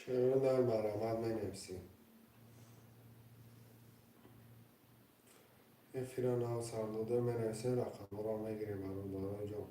Шерои нар, марҳамат, менависем. Эфира нав сардода, менависем, рақамҳоро мегирем, бародароҷон.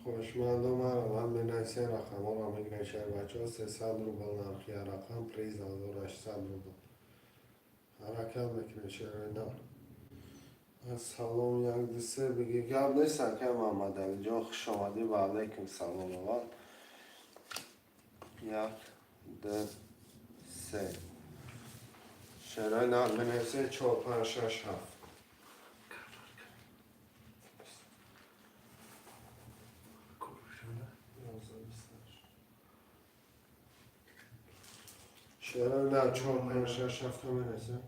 Хоҳишмандо, марҳамат, менависем, рақамҳоро мегирем. Шербачаҳо, 300 рубл нархи як рақам, приз 1800 рубл. Ҳаракат мекунем, шерои нар. Салом, як, ду, се биги, гап нест. Акай Маҳаммадалиҷон, хуш омадӣ, ва алайкум салом. Аввал як, ду, се, шерои нар менависем: чор, панҷ, шаш, ҳафт. 11:28. Шерои нар, чор, панҷ, шаш, ҳафта менависем.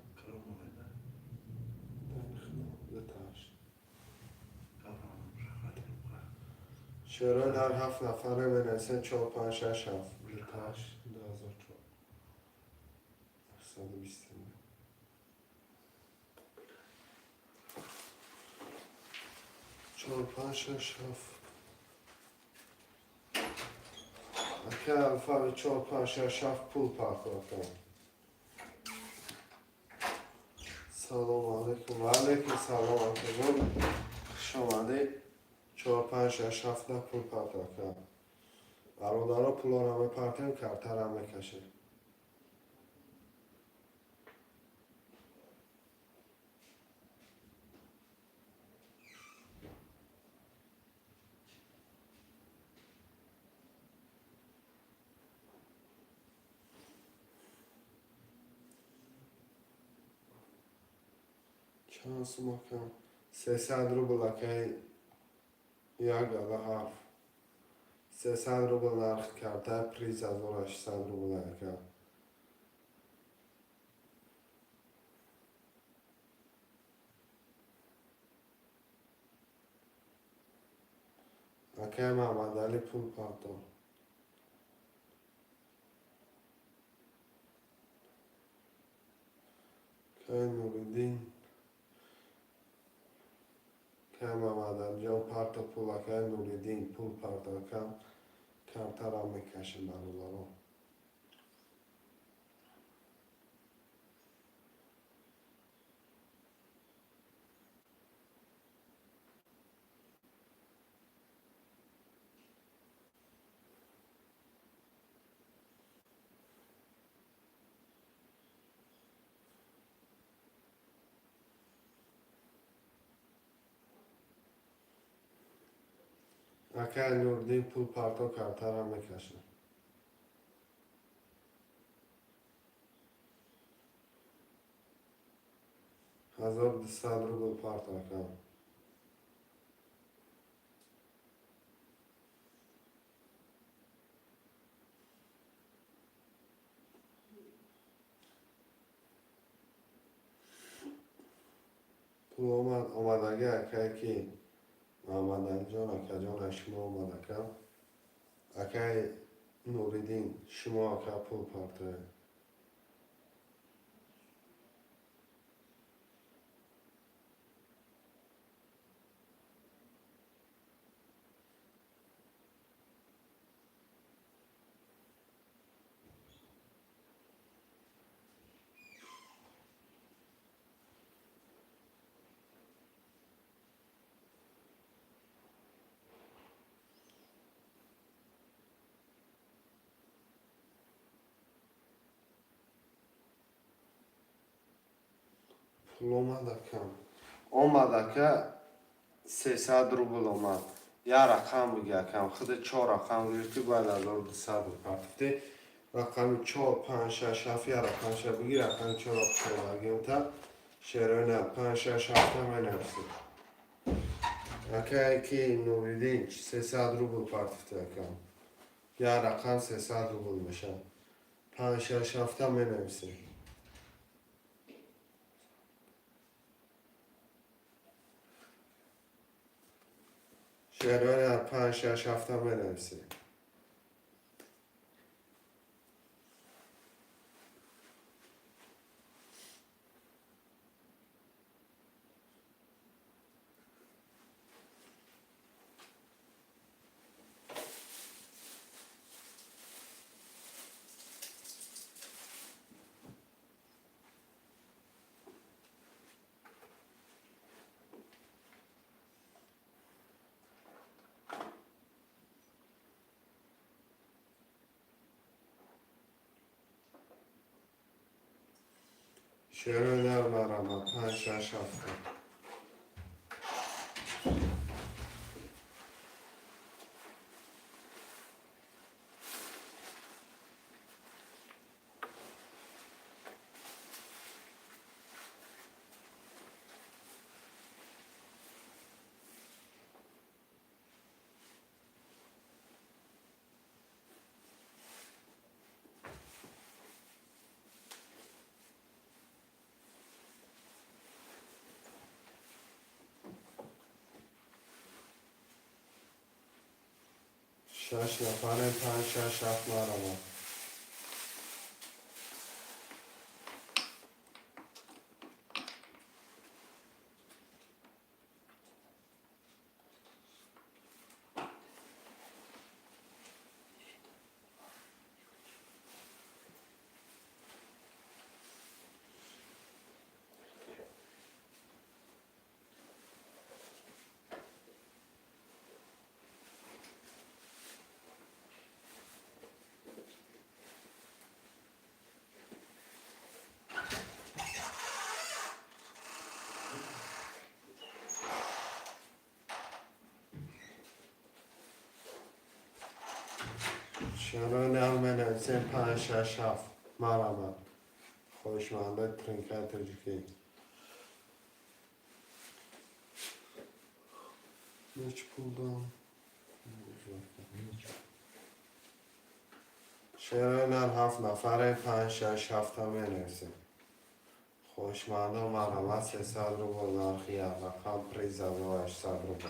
Ду, ҳашт. Шерои нар, ҳафт нафаре менависем: чор, панҷ, шаш, ҳафт. Ду, ҳашт, 2429. Чор, панҷ, шаш, ҳафт. Ака, алфави чор, панҷ, шаш, ҳафт пул партофтам. Салому алайкум. Ва алайкум салом, акаҷон. Хуш омадӣ. Чор, панҷ, шаш, ҳафта пул парто, ака. Бародаро, пулоро мепартем, картара мекашем. Чанд сум, ака? 300 рубл, акай, як гала ҳарф. 300 рубл нархи карта, приз 1800 рубл, ака. Акай Маҳмадалӣ, пул партор. Акай Нуриддин, акай Маҳмадалиҷон, парто пул. Акай Нуриддин, пул парто, ака, картара мекашем, бародаро. Акай Нуриддин, пул парто, картара мекашем. 1200 рубл парто, ака. Пул омад, омадагӣ, акай ки Маҳмадалиҷон, акаҷон, аз шумо омад, ака. Акай Нуриддин, шумо, ака, пул партоед. Пул омад, ака, омад, ака, 300 рубл омад. Як рақам биги, акам. Худи чор рақам гирифтӣ, бояд 1200 партифтӣ. Рақами чор, панҷ, шаш, ҳафт, як рақамша биги. Рақами чорро кушодагимта шероина, панҷ, шаш, ҳафта менависӣ. Акае ки Нуриддин, 300 рубл партифтӣ, акам. Як рақам 300 рубл мешавад. Панҷ, шаш, ҳафта менависӣ. Шероина, панҷ, шаш, ҳафта менависӣ. Шероина, марама, панҷ, шаш, ҳафта. Шаш нафарем, панҷ, шаш, ҳафт, марама. Шарои нар менависем, панҷ, шаш, ҳафт, марҳамат. Хоҳишмандои тринкаи тоҷикӣ. Неч пул дам? Шерои нар, ҳафт нафаре, панҷ, шаш, ҳафта менависем. Хоҳишмандо, марҳамат, 300 рубл нархи як рақам, приз 1800 рубл.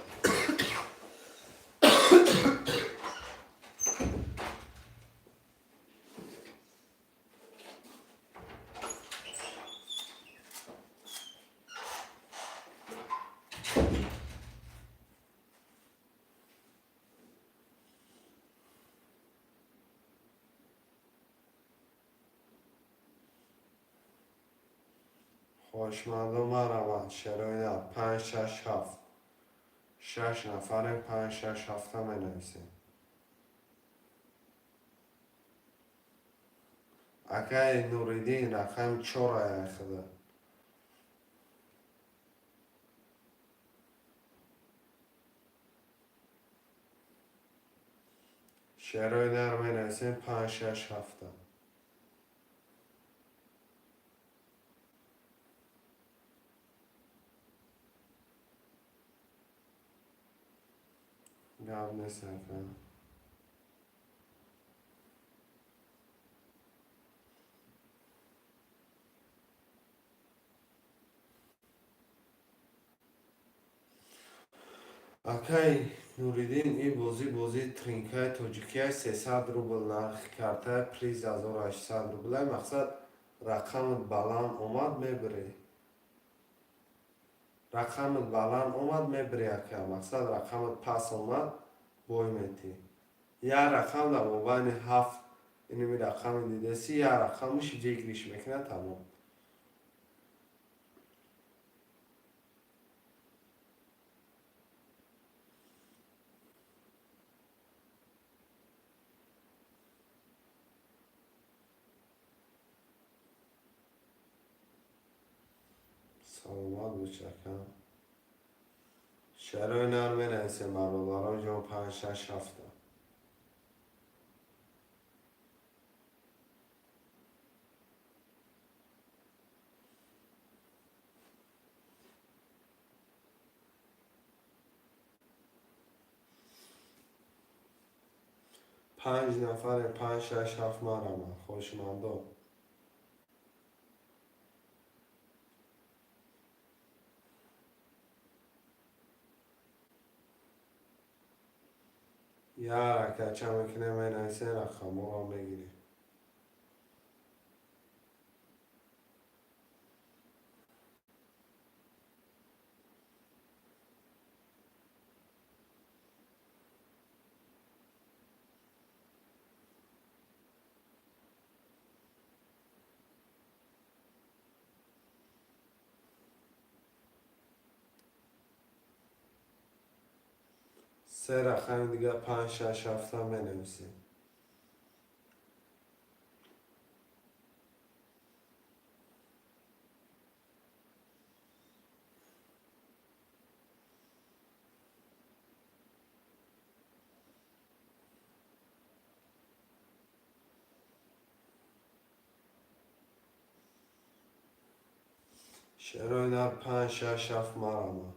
Хоҳишмандо, марҳамат, шерои нар, панҷ, шаш, ҳафт. Шаш нафарем, панҷ, шаш, ҳафта менависем. Акаи Нуриддин, рақами чор ая худа. Шерои нар менависем, панҷ, шаш, ҳафта. Гап нест, ака. Акай Нуриддин, ин бозӣ бозии тринкаи тоҷикия, 300 рубл нархи карта, приз 1800 рублай. Мақсад, рақамат баланд омад, мебирӣ. Рақамат баланд омад, мебирӣ, ака. Мақсад, рақамат паст омад, бой метӣ. Як рақам дар мобайни ҳафт иними рақами дидасӣ, як рақамаш выигрыш мекунад, тамом. Саломат бош, ака. Шарои нар менависем, бародарон ҷон, панҷ, шаш, ҳафта. Панҷ нафаре, панҷ, шаш, ҳафт, марҳамат, хоҳишмандон. Як ракача мекунем, менависем, рақамҳоро мегирем. Се рақами дигар, панҷ, шаш, ҳафта менависем. Шерои нар, панҷ, шаш, ҳафт, марҳамат.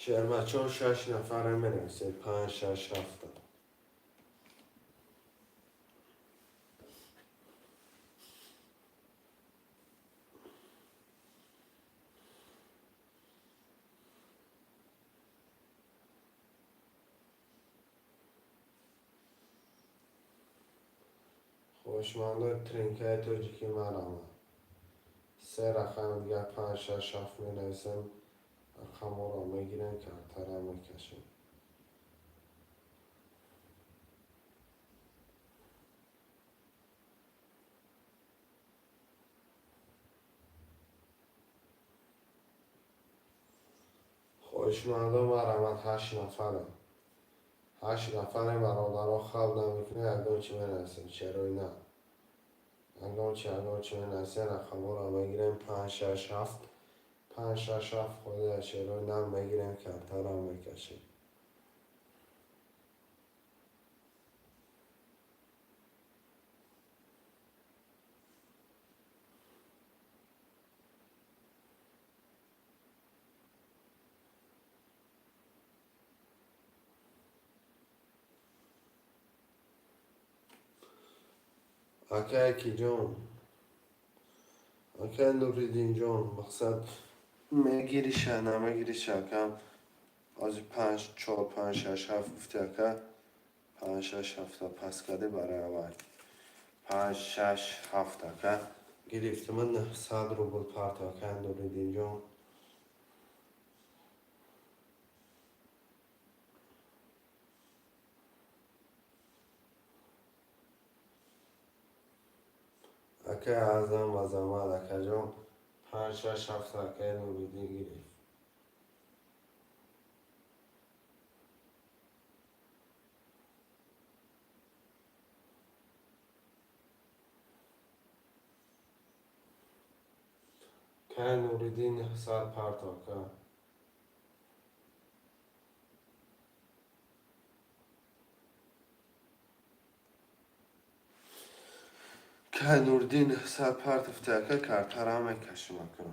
Шербачон, шаш нафаре менависем, панҷ, шаш, ҳафта. Хоҳишмандои тринкаи тоҷикӣ, марҳамат. Се рақами дигар, панҷ, шаш, ҳафт менависем, рақамҳоро мегирем, картара мекашем. Хоҳишмандон, марҳамат, ҳашт нафаре. Ҳашт нафаре, бародаро, хаб намекунем, ягон чи менависем, шерои на. Ягон чи, ягон чи менависем, рақамҳоро мегирем: панҷ, шаш, ҳафт, панҷ, шаш, ҳафт. Холи шерои нам мегирем, картаро мекашем. Акай ҷон, акай Нуриддинҷон, мақсад мегириша, намегириша, акам? Ҳозир панҷ, чор, панҷ, шаш, ҳафт гуфти, ака. Панҷ, шаш, ҳафта пас кардӣ. Барои аввал панҷ, шаш, ҳафт, ака, гирифтим. 900 рубл парто, акай Нуриддинҷон. Акай Аъзам, Азамат акаҷон, панҷ, шаш, ҳафт, акай Нуриддин гирифт. Акай Нуриддин, 900 парто, ака. Акай Нуриддин, 900 партофти, ака, картара мекашим, ака.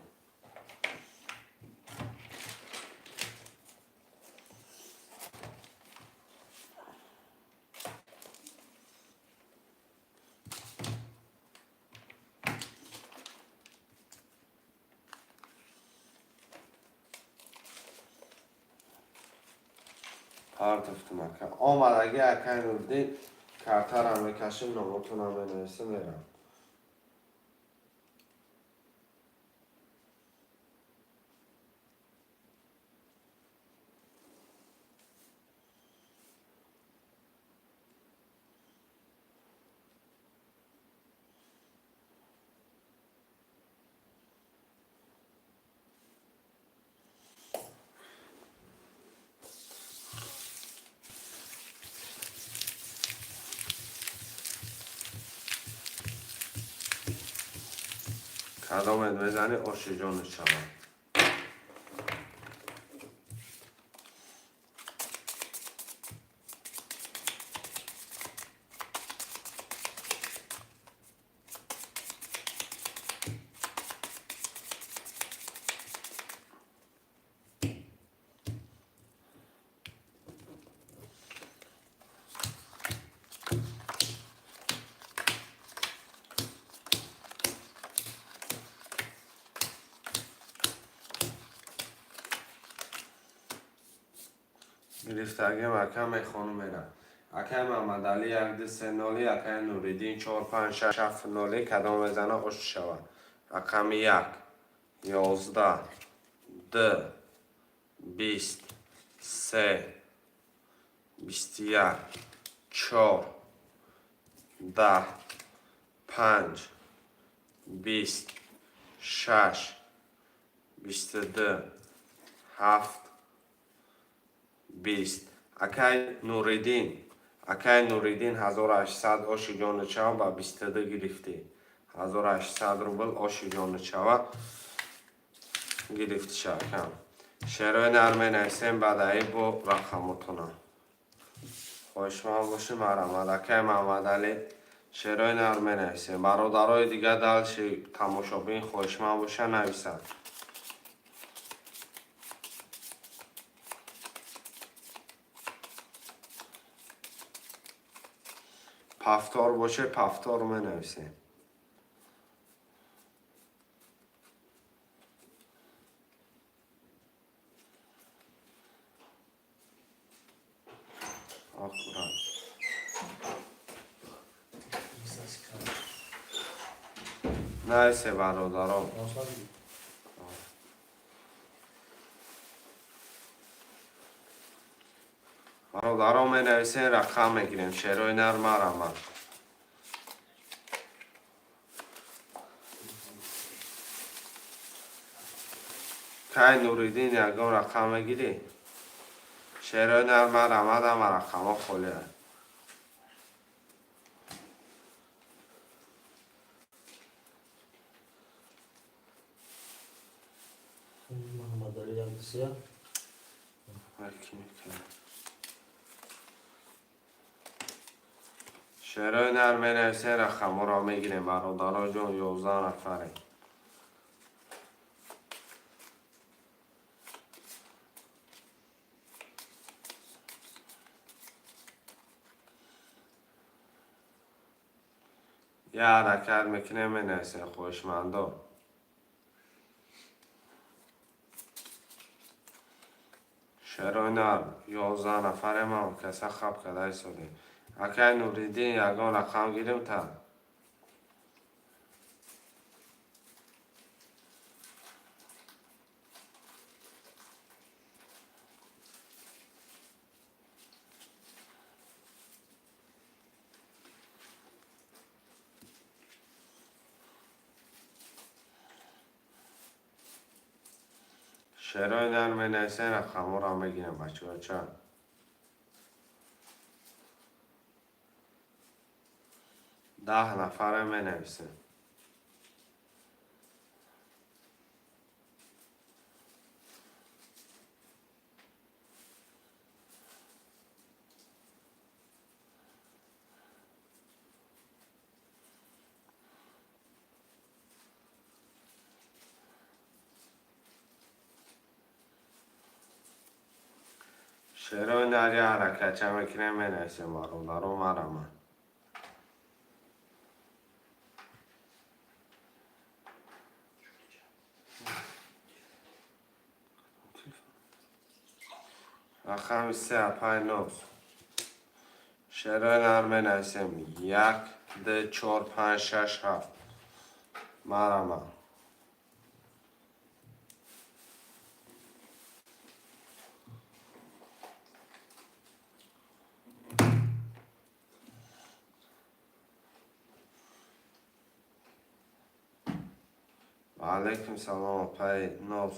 Партофтум, ака, омадаги, акай Нуриддин, картара мекашим, номотонам менависем, мерам. Кадомет мезанӣ, ошиҷону шавад. Гирифтагим, ака, мехону мерам. Акай Маҳмадалӣ, як, ду, се, ноли. Акай Нуриддин, чор, панҷ, шаш, ҳафт, ноли. Кадом мезана, ош шавад? Рақами як, 11, ду, 20, се, 21, чор, 10, панҷ, 20, шаш, 22, ҳафт, 20. Акай Нуриддин, акай Нуриддин, 1800, оши ҷону чава, ба 22 гирифтӣ. 1800 рубл, оши ҷону чава, гирифтиша, акам. Шерои нар менависем баъдаи бо рақамотона. Хоҳишманд бошӣ, марҳамат, акай Маҳмадалӣ. Шерои нар менависем. Бародарои дига, дальше тамошобин хоҳишманд боша, нависад. Повтор боше, повтор менависем. Аккурат. Нависе, бародарон. Осман. Бародарон, менависем, рақам мегирем. Шерои нар, марҳамат. Кай Нуриддин, ягон рақам мегирӣ? Шерои нар, марҳамат, ҳама рақамҳо холианд. Муҳаммадали 1 3. Ки мекунад? Шерои нар, менависем, рақамҳоро мегирем, бародаро ҷон, 11 нафарем. Я ҳаракат мекунем, менависем, хоҳишмандо. Шерои нар, 11 нафарем, ҳама каса хаб карда истодем. Акай Нуриддин, ягон рақам гирим та? Шерои нар, менависем, рақамҳоро мегирем, бачаҳо. Чанд? 10 нафаре, менависем. Шерои нар, я ҳаракатча мекунем, менависем, бародаро, марҳамат. Рақами се, апай Ноз. Шерои нар, менависем: як, ду, чор, панҷ, шаш, ҳафт. Марҳамат. Ваалайкум салом, апай Ноз.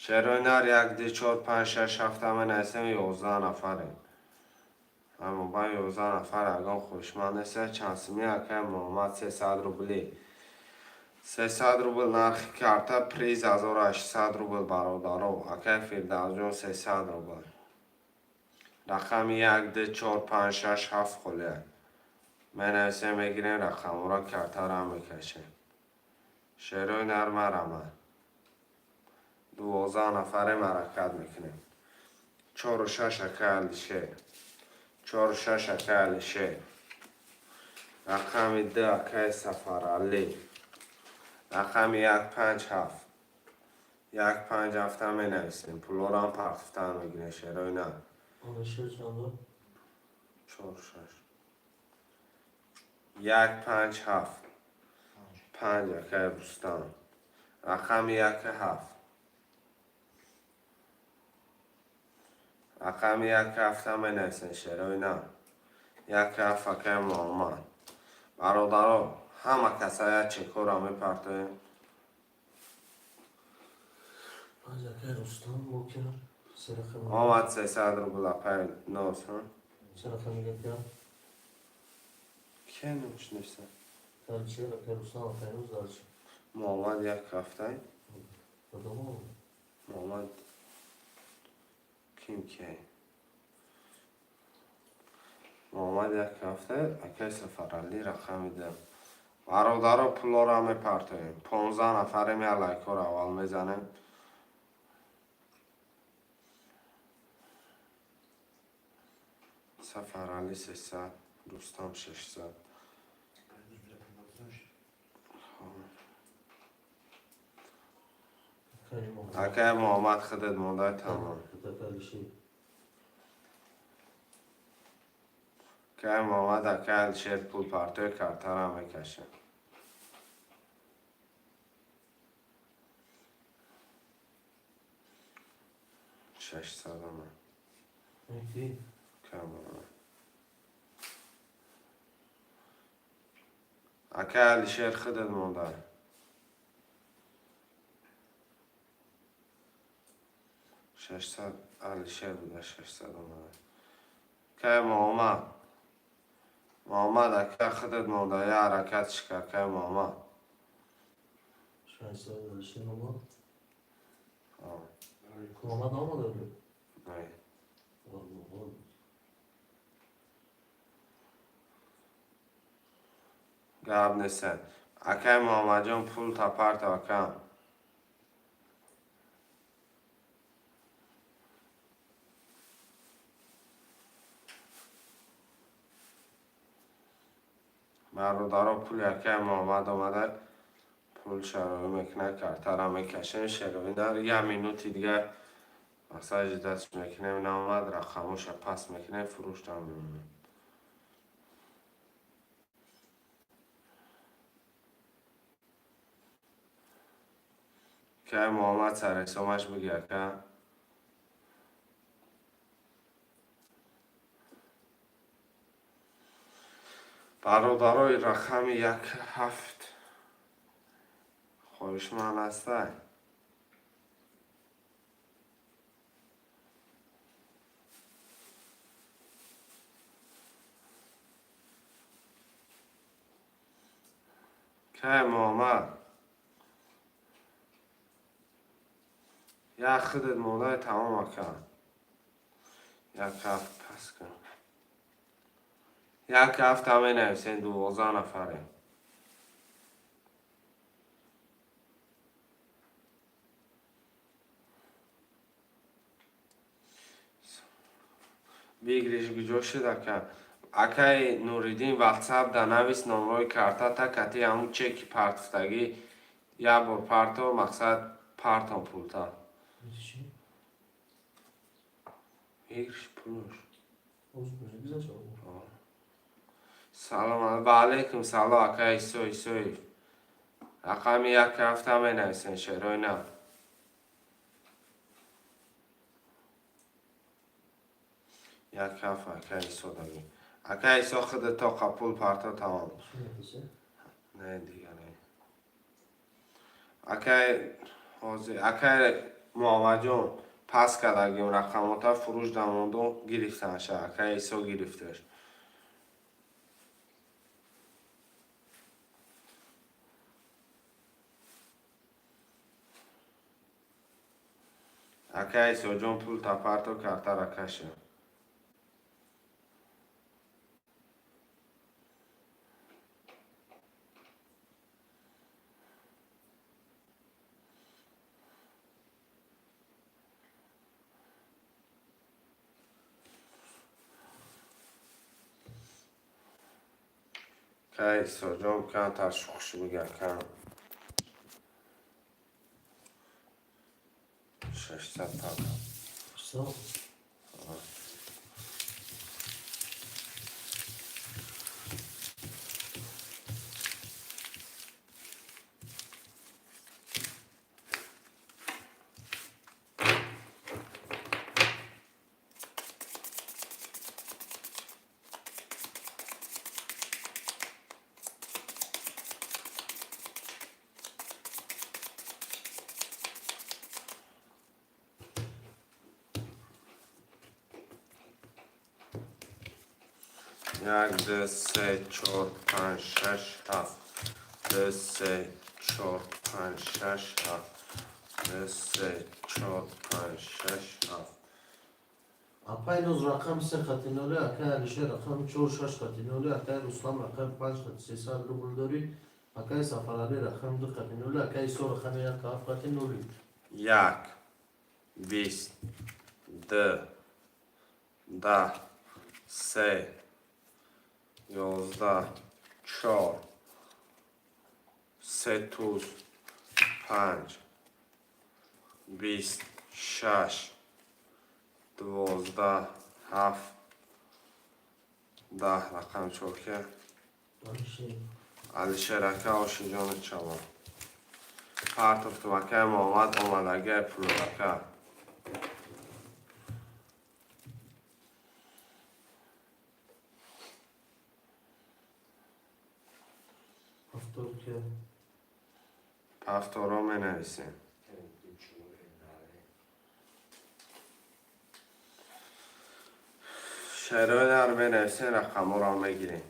Шерои нар, як, ду, чор, панҷ, шаш, ҳафта менависем, 11 нафарем. Аммо ба 11 нафар ягон хоҳишманд неста? Чанд сумӣ, акай Муҳаммад? 300 рубли. 300 рубл нархи карта, приз 1800 рубл, бародаро. Акай Фирдавсҷон, 300 рубл. Рақами як, ду, чор, панҷ, шаш, ҳафт холия. Менависем, мегирем рақамҳоро, картаро мекашем. Шерои нар, марҳамат. 12 нафарем, ҳаракат мекунем. Чору шаш, акай Алишер. Чору шаш, акай Алишер. Рақами ду, акай Сафаралӣ. Рақами як, панҷ, ҳафт. Як, панҷ, ҳафта менависем, пулҳоро партофтан мегирем, шерои нар. Алишер чанд? Чор, шаш. Як, панҷ, ҳафт. Панҷ, акай Рустам. Рақами як, ҳафт. Рақами як, ҳафта менависем, шерои нар. Як, ҳафт, акай Муҳаммад. Бародаро, ҳама каса як чекҳоро мепартоем. Панҷ, акай Рустам, бокира. Се рақам. Омад 300 рубл, апай Ноз. Се рақам мегӯям. Ке намешиносам? Алишер, акай Рустам, акай Ноз дальше. Муҳаммад як ҳафтай. Кадом? Муҳаммад ким ке? Муҳаммад як ҳафта, акай Сафаралӣ, рақами ду. Бародаро, пулҳоро мепартоем. 15 нафарем, як лайкҳоро аввал мезанем. Сафаралӣ 300, Рустам 600. Акай Муҳаммад. Акай Муҳаммад, худат мондай, тамом. Акай Алишер. Акай Муҳаммад, акай Алишер, пул партои, картара мекашем. 600 омад. Ки? Акай Муҳаммад. Акай Алишер, худат мондай. 600 Алишер буда, 600 омада. Кай Муҳаммад? Муҳаммад ака, худат монда, я ҳаракат шика, акай Муҳаммад. 600 Алишер омад. Муҳаммад омада буд? Не. Аллоҳ. Гап нест. Акай Муҳаммадҷон, пул тапарто, акам. Бародаро, пули акай Муҳаммад омада, пул шароӣ мекунад, картара мекашем, шеровидар як минути дигар масаҷи даст мекунем, наомад, рақамоша паст мекунем, фурӯштам мемонем. Кай Муҳаммад сарҳисобаш биги, ака. Бародарои, рақами як ҳафт хоҳишманд ҳастай. Кай Муҳаммад? Як худат мондаи, тамом, ака. Як ҳафт пас кун. Як ҳафта менависем, 12 нафарем. Выигрыш куҷо шуд, ака? Акаи Нуриддин, Ватсап да навис номрои карта та кати ҳамун чеки партофтагӣ як бор парто, мақсад партон пулта. Чӣ? Выигрыш пулош. Оз гузашт. Салом ва алайкум салом, ака Исо Исоев. Рақами як ҳафта менависем, шерои нав. Як ҳафт ака Исо дагӣ. Ака Исо, худа тоқа пул парто, тамом. Чӣ мепурсӣ? Не, дигар не. Акай ҳозир, акай Муҳаммадҷон, пас кардагим рақамота, фурӯш дамонду, гирифтанша, акай Исо гирифташ. Акай Исоҷон, пул тапарто, картара каша. Акай Исоҷон, камтар шухш бига, кам. 600 парто. Чисо? Як, ду, се, чор, панҷ, шаш, ҳафт. Ду, се, чор, панҷ, шаш, ҳафт. Ду, се, чор, панҷ, шаш, ҳафт. Апай Ноз рақами се хати ноли, акай Алишер рақами чор шаш хати ноли, акай Руслан рақами панҷ хати 300 рубл дорӣ, акай Сафаралӣ рақами ду хати ноли, акай Исо рақами як ҳафт хати ноли. Як, бист, ду, 10, се, 11, чор, се туз, панҷ, 20, шаш, 12, ҳафт, 10. Рақам чор ки? Алишер. Алишер ака, ошиҷони чаво. Партофтум, акай Муҳаммад, омадагиай пуло, ака. Ҳафтор ки? Ҳафторо менависем. Шерои нар менависем, рақамҳоро мегирем.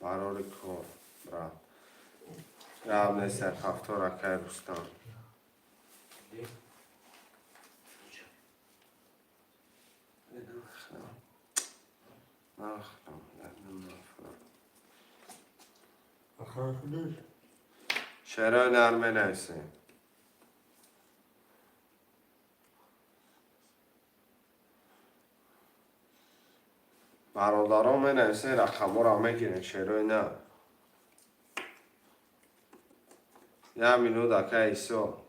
Барори кор, брат. Гап нест, ҳафтор, акай Рустам. Нахрам. Рақами худаш. Шерои нар менависем. Бародарон, менависем, рақамҳоро мегирем, шерои нар. Як минут, акай Исо.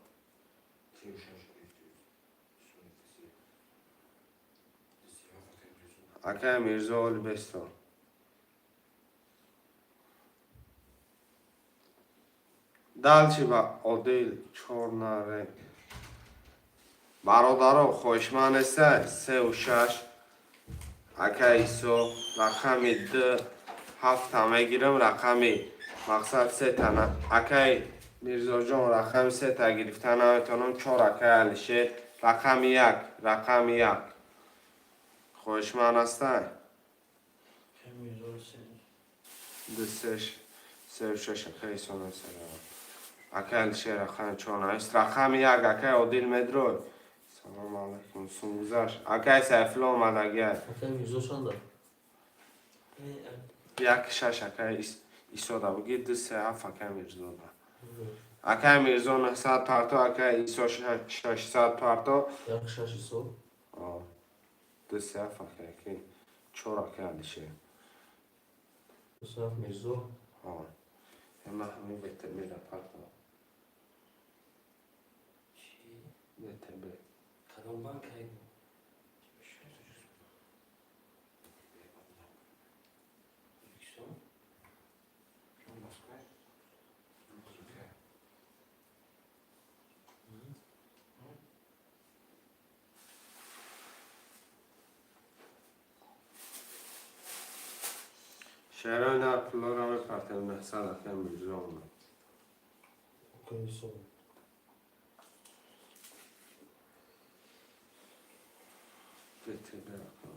Акай Мирзо, оли бесто. Дальше ба Одил чор наре. Бародаро, хоҳишманд нестай, сеу шаш, акай Исо, рақами д ҳафта мегирам, рақами мақсад сета. Акай Мирзоҷон, рақами сета гирифта наметавонам, чор, акай Алишер, рақами як, рақами як. Хоҳишманд ҳастай? Ду сеу шаш, акай Исо насарам. Акай Алишер рақами чор навист. Рақами як, акай Одил медрой. Салому алайкум, сумгузашт. Акай Сайфулло омадагиай. Акай Мирзо чанда? Як шаш, акай Исода буги, ду се ҳафт, акай Мирзода. Акай Мирзо 900 парто, акай Исо 600 парто. Як шаш Исо. Ду се ҳафт, акай ки чор, акай Алишер. Ду се ҳафт Мирзо. Ма ҳамин ВТБ-ра парто. ВТБ. Кадом банк? O'zbekiston? Moskva? Шерои нар пулоро мепартем, 900, акай Мирзо омад. Акай Исо. ВТБ рақам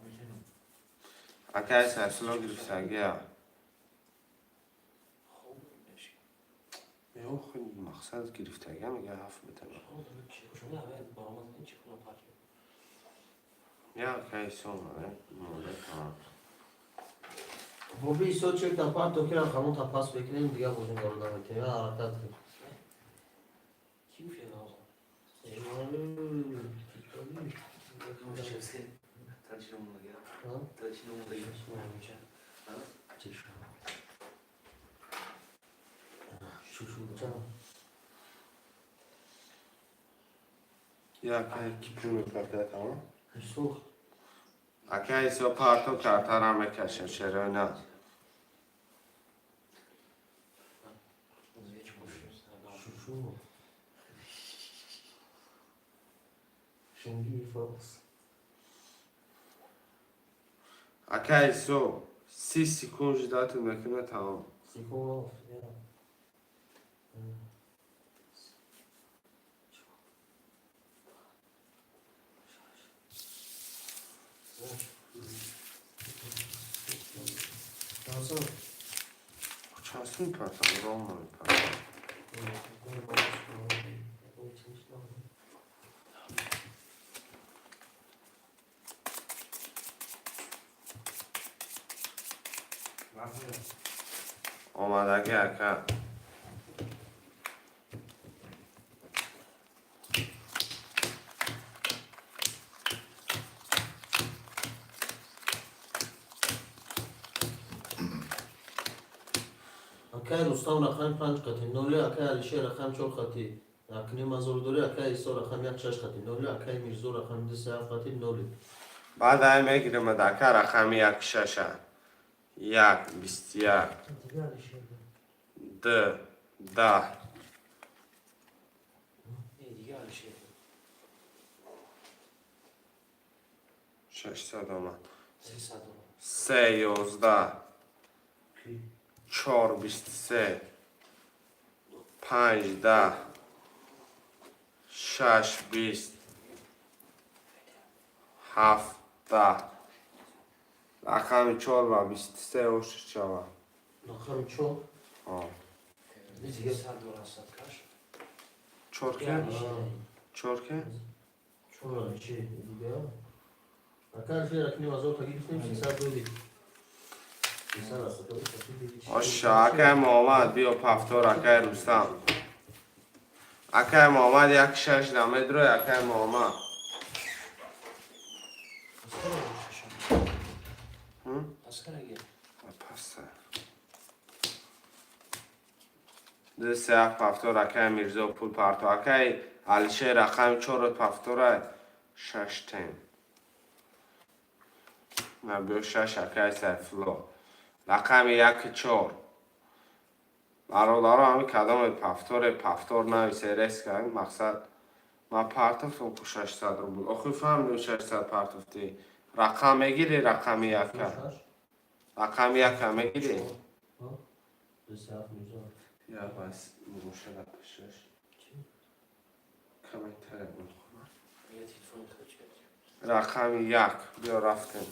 мегирам. Акай Сайфулло гирифтагия. Меохи мақсад гирифтагия, мега ҳафт метавон. Я акай Исо омада, мода тамом. Боби Исо чекта парто ки рақамон пас мекунем, дига бозин барода метавем. Я ҳаракат кун. Ки гуфт ҳозир? Ha? Чушуча. Я акай ки пул мепартая, тамом? Исо. Акай Исо парто, картара мекашем, шерои нар. Шушу. Шинги фас. Акай Исо, 30 секунд ждать мекунад, тамом. Секунд. Я. Чанд? Чанд мепартам, ровно мепартам. Омадаги, ака. Акай Рустам рақами панҷ қати ноли, акай Алишер рақами чор қати якним ҳазор дори, акай Исо рақами як шаш қати ноли, акай Мирзо рақами ду се ҳафт қати ноли. Баъд ай мегирем, ака, рақами як шаша. Як, 21, д, 10. Дига Алишер. 600 омад. 300. Се, 11, чор, 23, панҷ, 10, Шаш, 20, ҳафт, 10. Рақами чор ва 23 ошиш шавад. Рақами чор. 300 доллар садкаш. Чор ке? Чор ке? Чор Алишер дига. Ака Алишер, акним 1000 та гирифтем, 300 додӣ. 300 аст. Оша, акай Муҳаммад, биё повтор, акай Рустам. Акай Муҳаммад як шаш намедрои, акай Муҳаммад. Аскара гир. Паста. Ду, се, ҳафт, повтор, акай Мирзо пул парто. Акай Алишер, рақами чорот повтора шаш тем. На, биё шаш, акай Сайфулло. Рақами яки чор. Бародаро, ҳами кадоме повторе, повтор нависе, резко мақсад ман партофтам ку 600 рубл. Охи фаҳмидем, 600 партофтӣ. Рақам мегирӣ, рақами яка. Рақами яка мегирӣ? Я бас мушара пешаш. Комментария мехонам. Я телефон хочу. Рақами як. Биё, рафтем.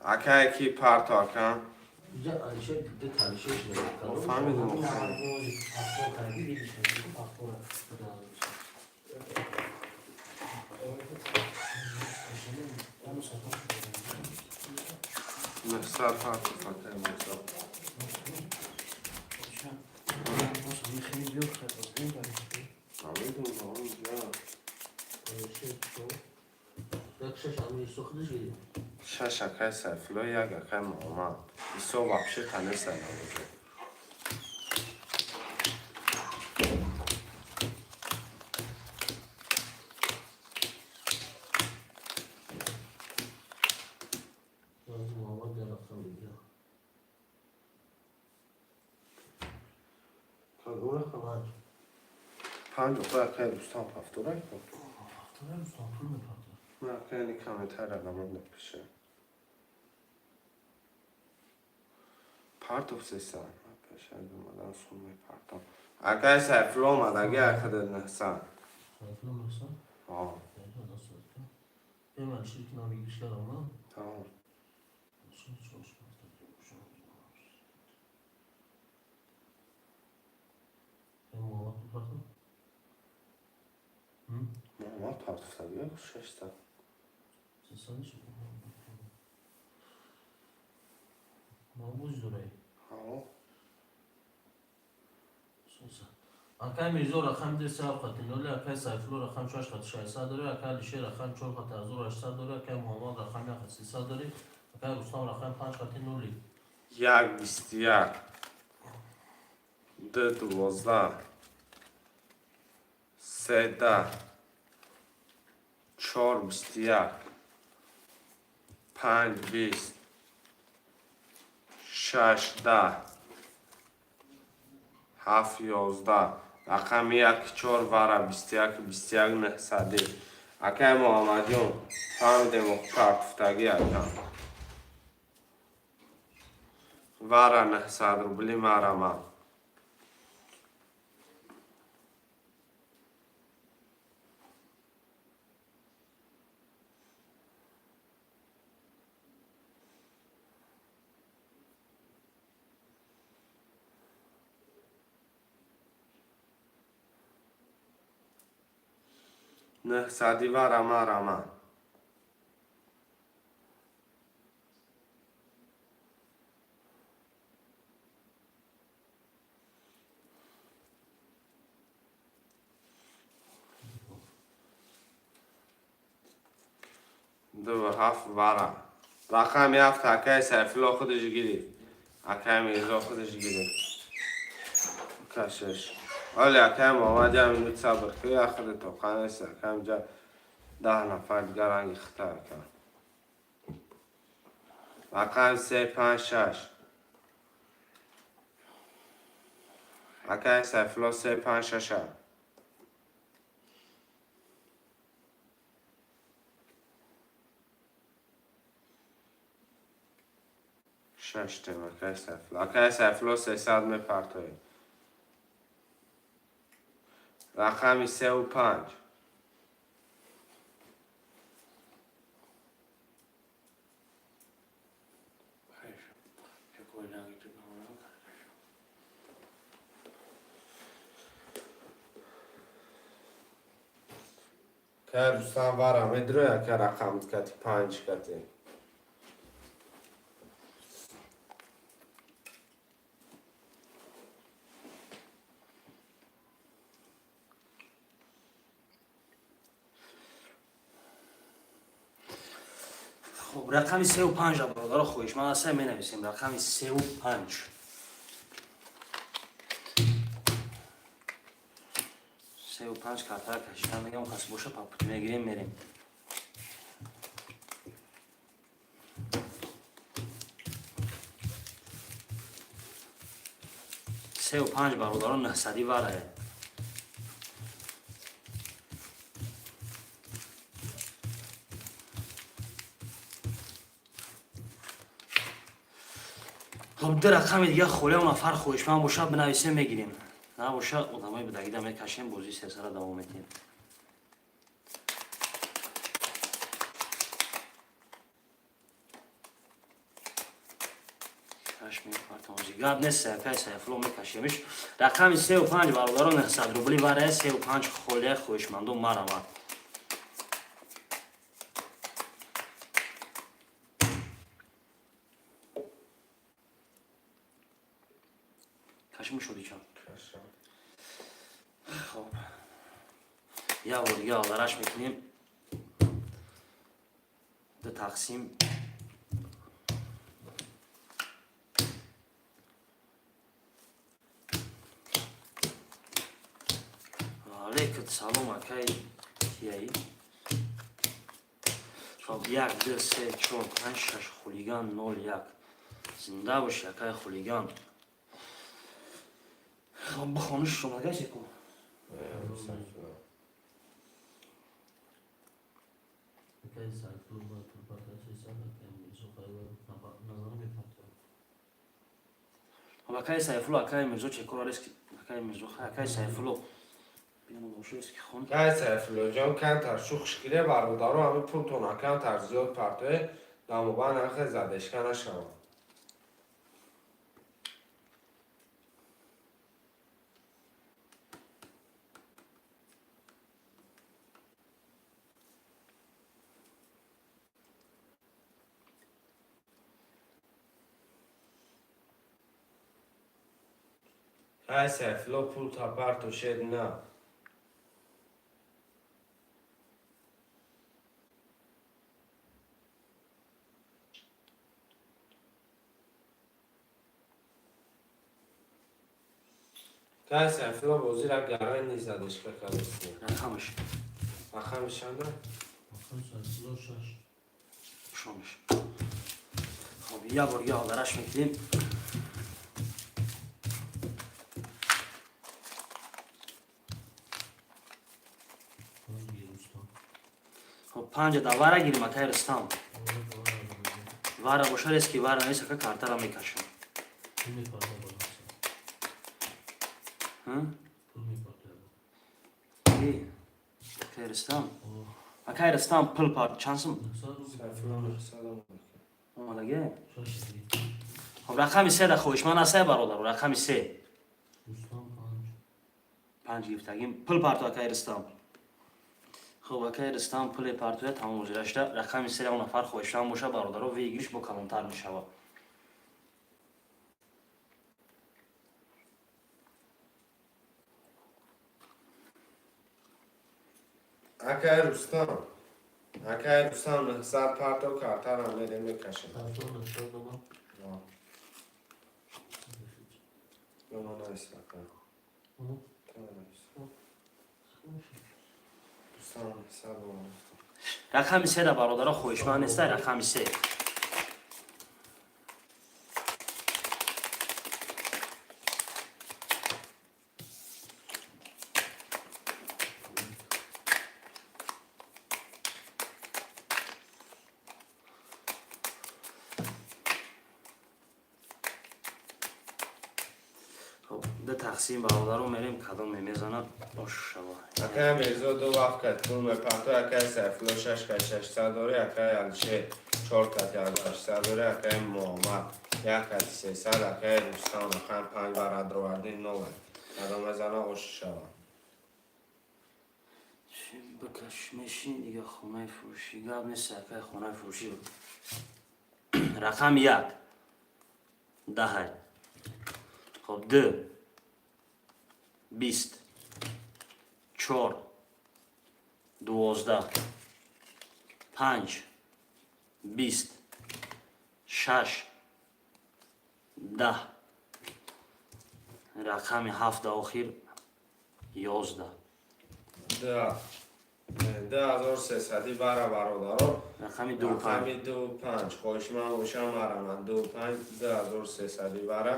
Акае ки парто, ака? Фаҳмидем. Повтор карди, видишь, повтор. 900 парто, акай Мирзо. Намедонам, инҷа. Як шаш ами Исо худаш гирифт. Шаш акай Сайфулло, як акай Муҳаммад. Исо вообще танеса набуд. Муҳаммад як рақам мегирад. Кадом рақам? Панҷ. Панҷ охо акай Рустам повтора ку. Повтора Рустам пул мепартад. Ман акай ни комментария намонда пише. Партов сеса. Пеша омадан сум мепартам. Акай Сайфулло омадаги акада 900. Сайфулло 900? О, Эм Алишер ки навигиш кардам, на? Тамом. Чор. Эм Муҳаммад пул партад? Муҳаммад партофтаги 600. 300 шуд. Мабуз дорай. Ҳо. Акай Мирзо рақами ду се ҳафт хати ноли, акай Сайфулло рақами шаш хати 600 дорӣ, акай Алишер рақами чор хати 1800 дорӣ, акай Муҳаммад рақами як хати 300 дорӣ, акай Рустам рақами панҷ хати ноли. Як, 21. Ду, 12. Се, 10. Чор, 21. Панҷ, 20. Шаш, 10. Ҳафт, 11. Рақами як чор вара 21, 21, 900-ӣ. Акай Муҳаммадҷон, фаҳмидем, партуфтагӣ ака. Вара 900 рубли марама. 900-ӣ вара марама. Ду ҳафт вара. Рақами ҳафт акаи Сайфулло худаш гирифт. Акаи Мирзо худаш гирифт. Кашиш. Оли акаи Муҳаммад як минут сабр кӯ, яхида тоқа нест, акаи инҷа 10 нафар дигар ранги хита ака. Рақами се, панҷ, шаш. Акаи Сайфулло се, панҷ, шаша. Шаштем, акай Сайфулло. Акай Сайфулло, 300 мепартоем. Рақами сеу панҷ. Хорошо. Какой нагид хорошо. Акай Рустам, вара медрои, ака, рақам кати панҷ кати. Хуб, рақами сеу панҷ, бародаро, хоҳишманд ҳастем, менависем рақами сеу панҷ. Сеу панҷ картара кашидан мегам, кас боша, по пути мегирем, мерем. Сеу панҷ, бародаро, 900-и варае. Хуб, ду рақами дига холия, нафар хоҳишманд боша, бинависем, мегирем, набоша, одамои будагида мекашем, бозии сесара давом метиҳем. Гап нест, акай Сайфулло, мекашемиш. Рақами сеу панҷ, бародаро, 900 рубли варае, сеу панҷ холия, хоҳишмандо маравад. Кашим шуди чанд? Хоб, як бор дига алдараш мекунем, ду тақсим. Алейкум салом, акай кияи. Хоб, як, ду, се, чор, панҷ, шаш. Хулиган нол як, зинда боши, акай Хулиган. Хоб, бихониш шумагай ку. Акай Сайфулло бояд пул партояд 300, акай Мирзо хайва назара мепартояд. Хоб, акай Сайфулло, акай Мирзо чекора рески, акай Мирзо, акай Сайфулло бинам боши, ки хон. Акай Сайфулло ҷон, камтар шухш гире, бародаро, ҳами пултона камтар зиёд партое, дамоба нахе задешка нашавад. Акай Сайфулло, пулта парто, шед на. Акай Сайфулло, бозира гаран низ задешка кардастем. Рақамаш? Рақами чанда? Рақами Сайфулло шаш. Шонаш. Хоб, як бор дига алдараш мекунем. Панҷ гир, Рустам. Хоб, панҷа да вара гирим, акай Рустам. Вара боша, рески вара нест, ака, картара мекашам. Пул мепартояд ба нақса. Пул мепартояд. Акай Рустам, акай Рустам, пул пар чанд сум? 900 рубл. Сайфулло 900 омад. Омадаге. Шаш гир. Хоб, рақами се да хоҳишманд ҳастай, бародаро, рақами се. Рустам панҷ. Панҷ гирифтагим, пул парто, акай Рустам. Хоб, акай Рустам пуле партоя, тамом озирашда. Рақами се, он нафар хоҳишманд боша, бародаро, выигрыш бо калонтар мешавад. Акай Рустам, акай Рустам, 900 парто, картара мерем, мекашем. Сайфулло 900 омад. Дома найс, ака. Найс. Рустам 900 омад. Рақами се да, бародаро, хоҳишманд нестай, рақами се. Ду тақсим, бародаро, мерем, кадом мезана, ош шава. Акай Мирзо ду вақт кат пул мепарто, акай Сайфулло шаш кат 600 дори, акай Алишер чор кат 1800 дори, акай Муҳаммад як кати 300, акай Рустам рақами панҷ барадроварди ноль. Кадом мезана, ош шава. Бикаш, мешин дига, хонаи фурӯшӣ гап нест, акай, хонаи фурӯшӣ. Рақами як даҳай. Хоб, ду 20, чор 12, панҷ 20, шаш 10, рақами ҳафта охир 11. 2300 бара, бародаро. Рақами ду панҷ. Рақами ду панҷ, хоҳишманд бошам, мараман ду панҷ, 2300 бара.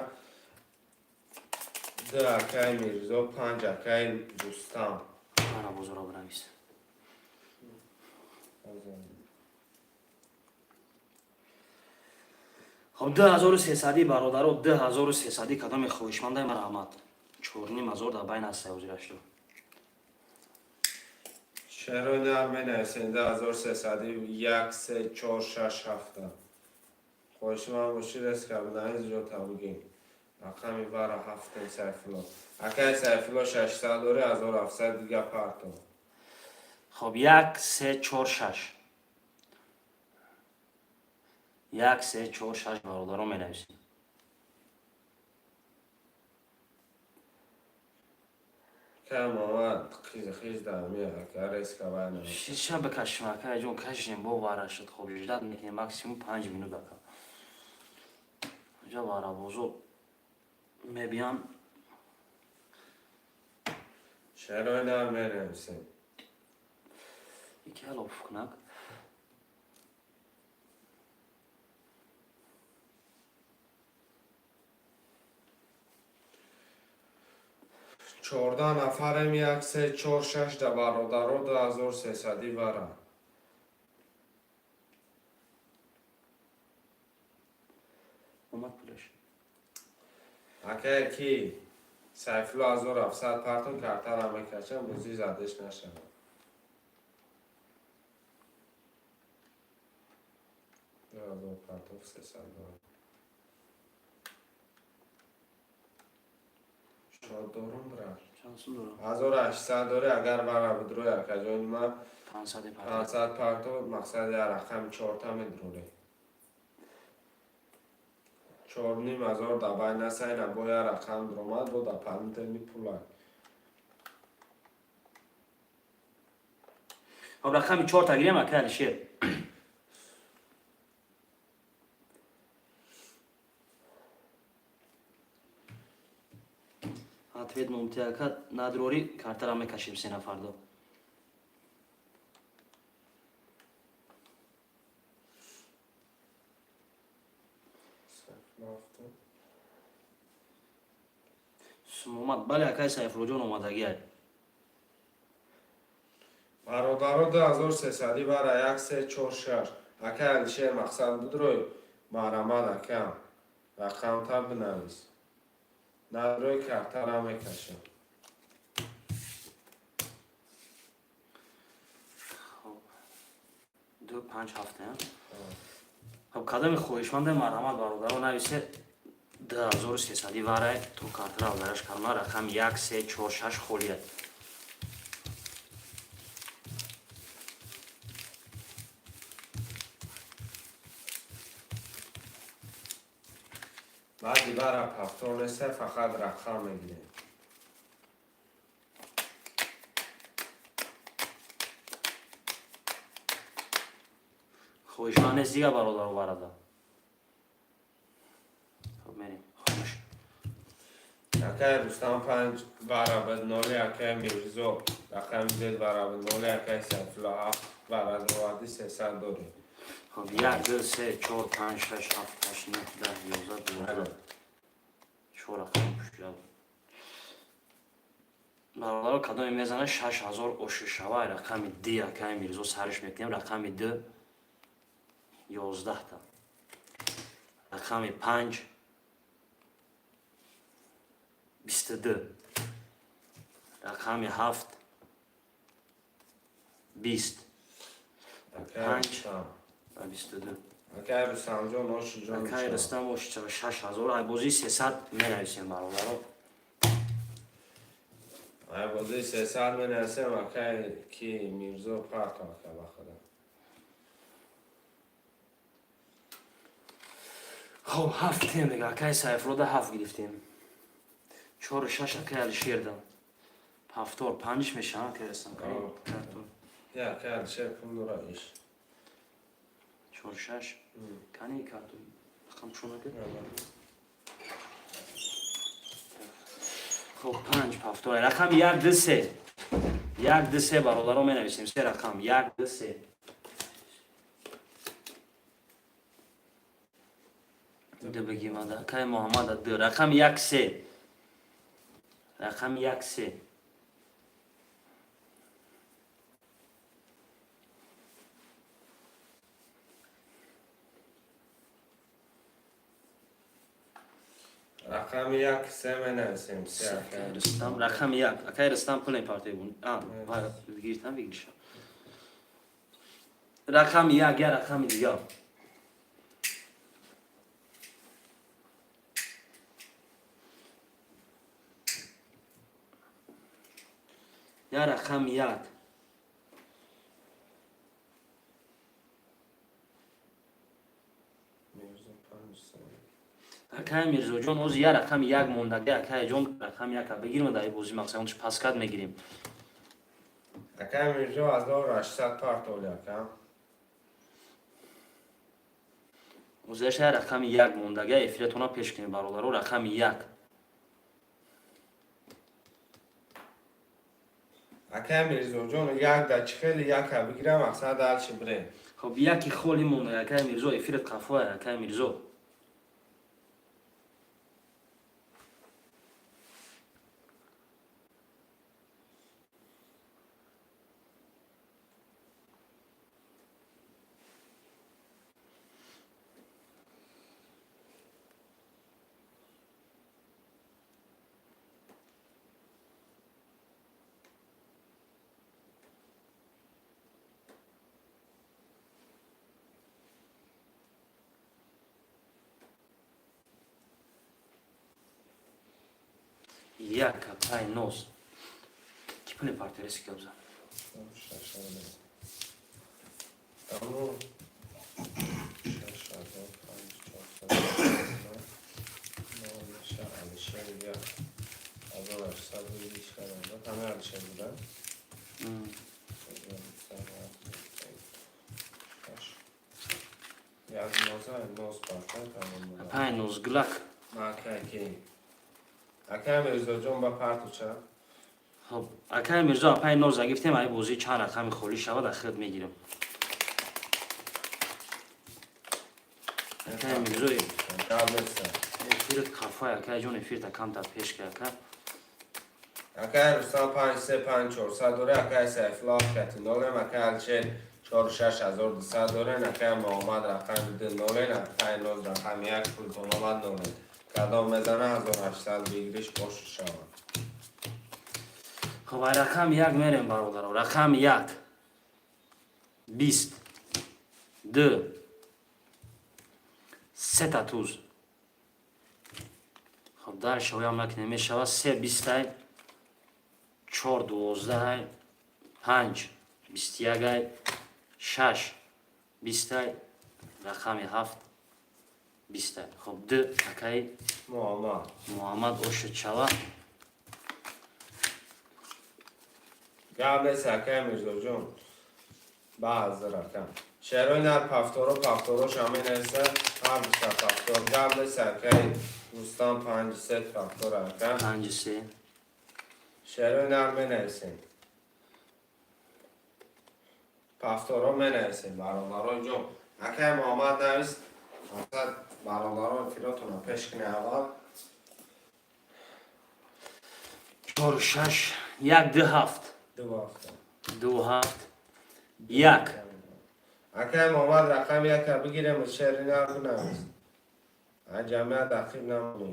Ду акай Мирзо, панҷ акай Рустам. Мара бозоро бинавис. Хоб, 2300, бародаро, 2300. Кадоме хоҳишмандай, марҳамат. 4500 дар байн аст ҳозирашто. Шерои нар менависем, 2300, як, се, чор, шаш, ҳафта. Хоҳишманд бошӣ, резко бинавис, ҷота бигем. Рақами бара ҳафтем, Сайфулло. Акай Сайфулло 600 дори, 1700 дига парто. Хоб, як, се, чор, шаш, як, се, чор, шаш, бародаро, менависем. Акай Муҳаммад хиз дар меяд, ака, резко вай. Шиша бикашем, акай ҷон, кашем, бо вара шуд. Хоб, ждать мекунем максимум 5 минут, ака. Ҷа варабозо мебиям. Шерои нар менависем. Яке алоф кунак. 14 нафарем, як, се, чор, шаш да, бародаро, 2300 бара. Омад пулаш. Акай ки Сайфулло 1700 партон, картара мекашам, бозӣ задеш нашавад. 2000 партов, 300 дорам. Шод дорум, брат. Чанд сум дорам? 1800 дори, агар бара бидрои, акаҷони ман. 500 партон. 500 парто, мақсад я рақами чорта медрорем. 4500 давай насайна, бо я рақам дромад, бо дополнительный пулак. Хоб, рақами чорта гирем, акай Алишер. Ответ мумти, ака, надрори, картара мекашем се нафардо. Рафтам. Сум омад, бале, акай Сайфуллоҷон, омадагиай. Бародаро, 2300 бара, як, се, чор, шаш. Акай Алишер, мақсад будрой, марамад, акам, рақамта бинавис. Надрой, картара мекашам. Хоб, ду панҷ ҳафта. Хоб, кадоми хоҳишманде, марҳамат, бародаро, нависе. 2300 варай, то картара алдараш карма. Рақами як, се, чор, шаш холия. Баъди бара повтор неста, фақат рақам мегирем. Хоҳишманд нест дига, бародаро, варада? Хоб, мерем, хомӯш. Акай Рустам панҷ бара бад ноли, акай Мирзо рақами зед бара бад ноли, акай Сайфулло ҳафт бара доварди, 300 дорем. Хоб, як, ду, се, чор, панҷ, шаш, ҳафт, ҳашт, нӯҳ, 10, 11, 12, чор рақам пушида. Бародаро, кадоме мезана, 6000 ошишава. Рақами ди, акай Мирзо, сариш мекунем. Рақами д 11-та, рақами панҷ 22, рақами 7, 20, 5 ва 22. Акай Рустамҷон, ошиҷон. Акай Рустам, ошичава, 6000. Ай бозии 300 менависем, бародаро. Ай бозии 300 менависем, акай ки Мирзо парто, ака, ба худо. Хоб, ҳафт тем дига. Акай Сайфрода ҳафт гирифтем, чору шаш акай Алишерда, ҳафтор панҷ мешавам, акай Рустам. Я, акай Алишер пул дора иш. Чору шаш кани карту рақам шунака. Хоб, панҷ ҳафтор, рақами як, ду, се, як, ду, се, бародаро, менависем се рақам: як, ду, се. Ду бигимада, акай Муҳаммада ду, рақами як, се, рақами як, се. Рақами як, се менависем, се, акай. Рустам, рақами як, акай Рустам пул мепартои. Гиртам, бигириша. Рақами як, я рақами дигар. Я рақами як. Мирзо панҷ се. Акай Мирзоҷон, оз я рақами як мондаги, акайҷон, рақами яка бигирем дар бозӣ, мақсад онш паскат мегирем. Акай Мирзо 1800 партоли, ака. Озаша я рақами як мондаги, эфиратона пеш кунем, бародаро, рақами як. Акай Мирзоҷон, як да чӣ хеле яка бигирам, мақсад дальше бирем. Хоб, яки холи монда, акай Мирзо, эфират қафоя, акай Мирзо. Як, акай нос. Ки пули партиреси гап зад? Тамом. 6000 5 400 нол меша. Алишер 1800 бигириш кардам. Ҳама Алишер буда. Шаш. Як ноза ноз парта тамом буда. Пай ноз гулак. Акай ки. Акай Мирзоҷон, ба партуча. Хоб, акай Мирзо, апай ноза гирифтем, ай бозӣ чанд рақами холӣ шавад, ахират мегирем. Акай Мирзо, Гап неста. эфират қафай, акай ҷон, эфирта камтар пеш ки, ака. Акай Рустам панҷ се панҷ чорсад доре, акай Сайфулло кати нолем, акай Алишер чору шаш ҳазор дусад дорен, акай Муҳаммад рақами ду нолен, акай ноз рақами як пултон омад нолен. Кадом мезана, 1800 бигириш бош шавад. Хоб, ай рақами як мерем, бародаро, рақами як, 20, ду, сета туз. Хоб, дальше оям накунем, мешавад се бистай, чор дувоздаҳай, панҷ бисту якай, шаш бистай, рақами ҳафт бистай. Хоб, ду, акаи Муҳаммад. Муҳаммад, ошид шава. Гап нест, акай Мирзоҷон. Баъзе рақам. Шерои нар пафторо пафторош менависа, ҳар дута пафтор. Гап нест, акай Рустам панҷ се пафтор, ака. Панҷи се. Шерои нар менависем. Пафторо менависем, бародаро ҷон. Акай Муҳаммад навис, мақсад бародаро эфиротона пеш кунем аввал. Чору шаш, як, ду, ҳафт. Ду ҳафта. Ду, ҳафт, як. Акай Муҳаммад, рақами яка бигирем, шери нар бинавис. Ай ҷамъият ақиб намонӣ.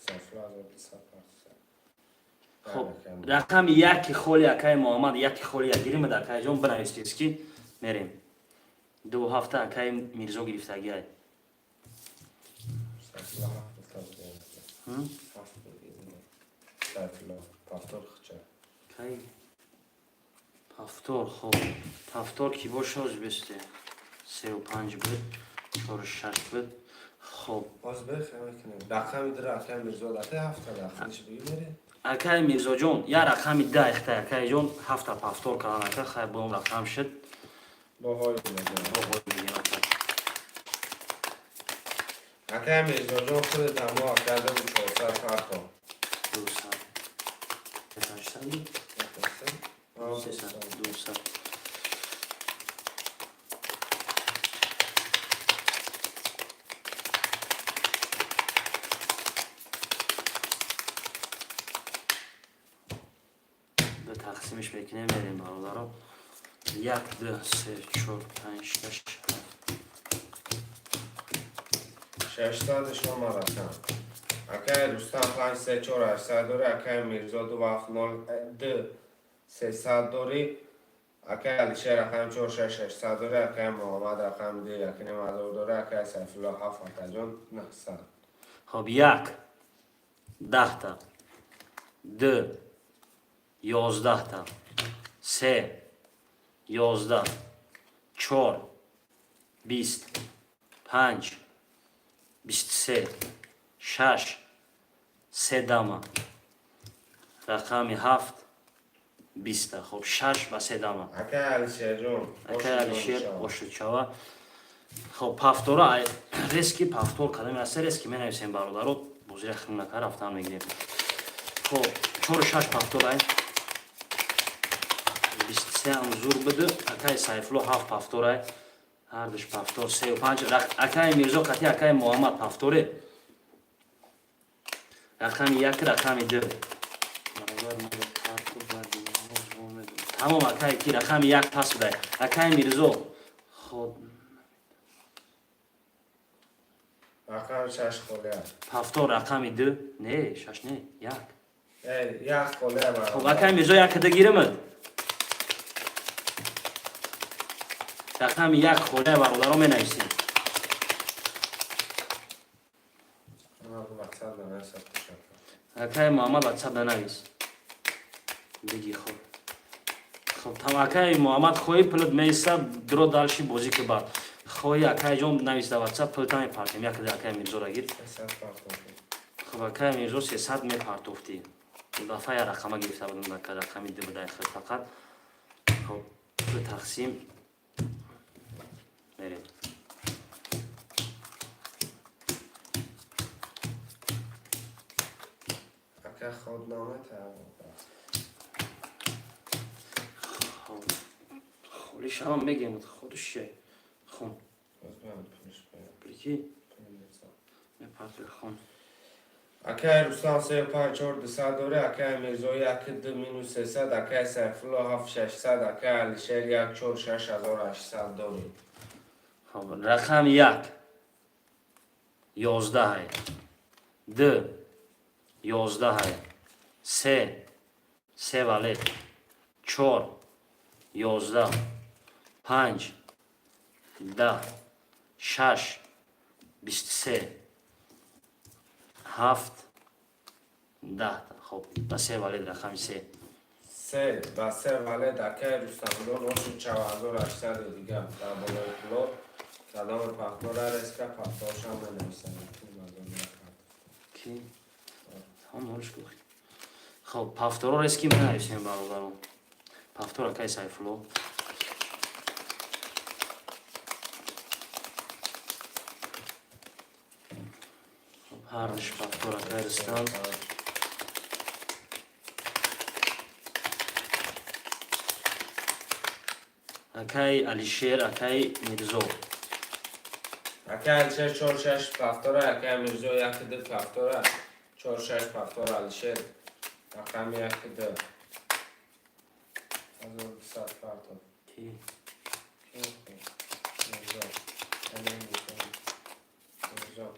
Сайфулло 1200 партофта. Хоб, рақами яки холи, акаи Муҳаммад, яки холи як гиримад, акаҷон, бинависед, ки мерем. Ду ҳафта акаи Мирзо гирифтагиай. Сайфулло ҳафт гуфта будем. Ҳафт буд. Сайфулло повтор хча. Кай повтор? Хоб, повтор ки боша, оз бесте сеу панҷ буд, чору шаш буд. Хоб. Боз бехе мекунем. Рақами дира акаи Мирзо дата ҳафта рақамиш биги мере. Акаи Мирзоҷон, я рақами да ихта, акаиҷон, ҳафта повтор кардан, ака, хай, бо рақам шуд. Бо ҳои мегӯям. Бо ҳои мегем, ака. Акаи Мирзоҷон, худи дамо ака 2400 партон. 200, 800 буд, 300, 200. Ду тақсимиш мекунем, мерем, бародаро. Як, ду, се, чор, панҷ, шаш, ҳафт. 600 шума рақам. Акаи Рустам панҷ се чор ҳаштсад дорӣ, акаи Мирзо ду ҳафт нол ду сесад дорӣ, акаи Алишер рақами чор шаш шашсад дорӣ, акаи Муҳаммад рақами ду якним ҳазор дорӣ, акаи Сайфулло ҳафт, акаҷон, 900. Хоб, як 10-та, ду 11-та, се 11, чор 20, панҷ 23, шаш се дама, рақами ҳафт 20-та. Хоб, шаш ба се дама. Акаи Алишерҷон. Акаи Алишер, ошудшава. Хоб, повтора резкий повтор кадами аста, резкий менависем, бародаро, бозира химнака рафтан мегирем. Хоб, чору шаш повторай, 23 ам зур буду. Акаи Сайфулло ҳафт повторай, ҳардуш повтор, сею панҷ. Акаи Мирзо қати акаи Муҳаммад повторе, рақами як, рақами ду. Тамом, акаи ки рақами як пас будай, акаи Мирзо. Хоб. Рақами шаш холия. Повтор рақами ду, не, шаш не, як. Як холия. Хоб, акаи Мирзо, якада гиримад, рақами як холия, бародаро, менависем. Ватсап нанависад. Акаи Муҳаммад, ватсап нанавис, биги. Хоб, хоб, там, акаи Муҳаммад, хоҳӣ, пулат меиса, дро дальше бозӣ ки бад хоҳӣ, акаи ҷон, навис да ватсап, пулта мепартем. Якада акаи Мирзора гир. Хоб, акаи Мирзо, 300 мепартофтӣ. Дафъа я рақама гирифта будем, ака, рақами ду будай хел фақат. Хоб, ду тақсим мерем. Ака, ход наметавонад. Хоб, холи шавам, мегем, ходуш хон. Боз биям пулиш биям. Прики. Пули Мирзо. Мепартои, хон. Акаи Рустам се панҷ чор дусад дорӣ, акаи Мирзо як ду минус 300, акаи Сайфулло ҳафт шашсад, акаи Алишер як чор 6800 дорӣ. Хоб, рақами як 11-ай, ду 11-ай, се се валет, чор 11, панҷ 10, шаш 23, ҳафт 10-та. Хоб, ба се валет, рақами се. Се ба се валет, акаи Рустамҷон, оши 4800 дига дар болои пуло. Кадоми повтора резко повторшам менависам. Ки тамом нолиш гуфт. Хоб, повторо резкий менависем, бародарон. Повтор, акаи Сайфулло. Хоб, ҳардуш повтор, акаи Рустам. Акаи Алишер, акаи Мирзо. Акаи Алишер чор шаш повтора, акаи Мирзо як ду повтора, чор шаш повтора, Алишер рақами як ду. 1200 партов. Ки? Мирзо. Мирзо.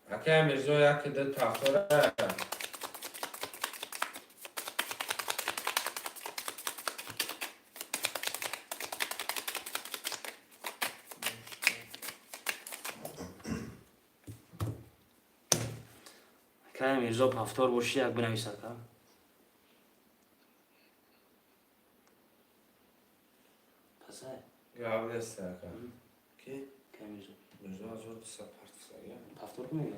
Акай Мирзо яки ду повтора. Акай Мирзо, повтор боши, як бинавис, ака. Пасай. Гап нест, ака. Ки? Акай Мирзо. Мирзо 1200 партия. Повтор ки мега?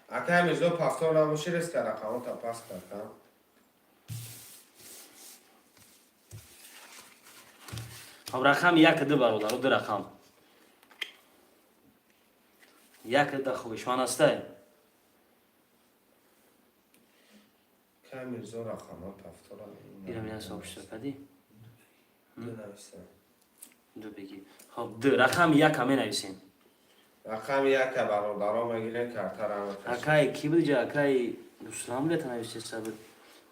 Акай Мирзо, повтор набоши, резко рақамота пас кард. Хоб, рақами як, ду, бародаро, ду рақам. Як да хоҳишманд ҳастай? Акай Мирзо, рақама повтора. Ирам я сообщество кади? Ду нависта. Ду беги. Хоб, ду рақами яка менависем. Рақами яка, бародаро, мегирем, картара мекашем. Акай ки буд ҷа? Акай Руслан билета нависеса буд.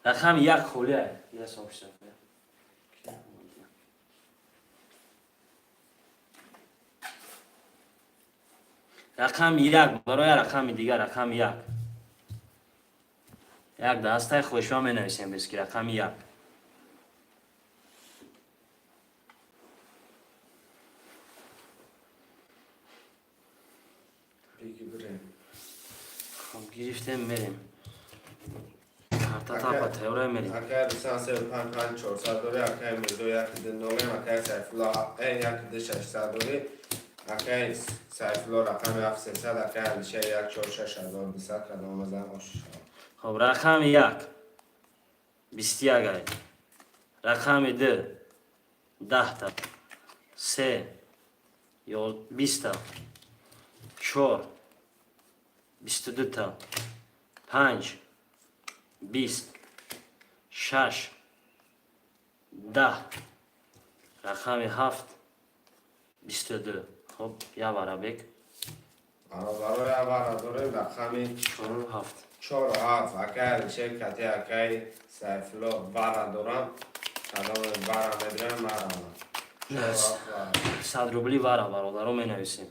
Рақами як холия. Я сообщество. Рақами як барои рақами дигар, рақами як. Як да ҳастай, хоҳишманд, менависем бески рақами як. Беги, бирем. Хоб, гирифтем, мерем. Карта тапа тайёра, мерем. Акай Руслан се панҷ панҷ чорсад дори, акай Мирзо як ду нолем, акай Сайфулло як ду шашсад дори, акай Сайфулло рақами ҳафт сесад, акай Алишер як чор 6200, кадом зан ош. Хоб, рақами як 21 ай. Рақами ду 10-та. Се 20-та. Чор 22-та. Панҷ 20. Шаш 10. Рақами ҳафт 22. Хоб, як варабек. Бародаро, як вара дорем, рақами Чору ҳафт. Чору ҳафт. Акай Алишер кати акай Сайфулло вара дорам, кадоме вара медирам, марама. 100 рубли вара, бародаро, менависем.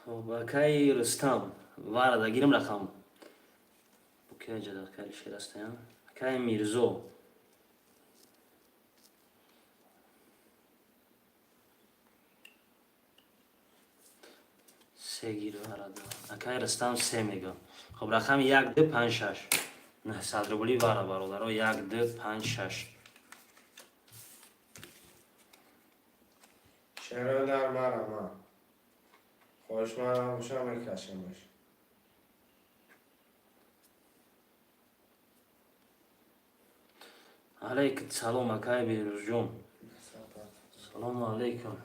Хоб, акаи Рустам, вара дагирим рақам. Букия ҷада акаи Алишер ҳастаям. Акаи Мирзо. Се гир варада. Акаи Рустам се мега. Хоб, рақами як, ду, панҷ, шаш. 900 рубли вара, бародаро, як, ду, панҷ, шаш. Чаро дар марама? Хоҳишманд набошам, мекашемаш. Алейкум салом, акаи Берӯзҷон. Салому алейкум.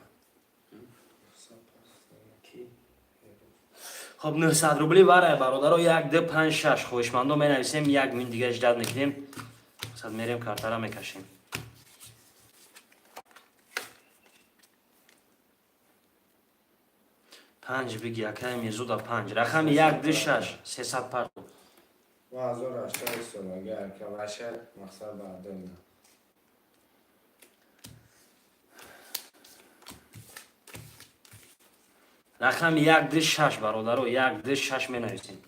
Хоб, 900 рубли варай, бародаро, як, ду, панҷ, шаш. Хоҳишмандо, менависем, як мин дига ждать мекунем. Сад мерем, картара мекашем. Панҷ биги, акаи Мирзода, панҷ. Рақами як, ду, шаш, 300 парту. Ма 1080 солаги, ака, ваша мақсад баъдона. Рақами як, ду, шаш, бародаро, як, ду, шаш менависем.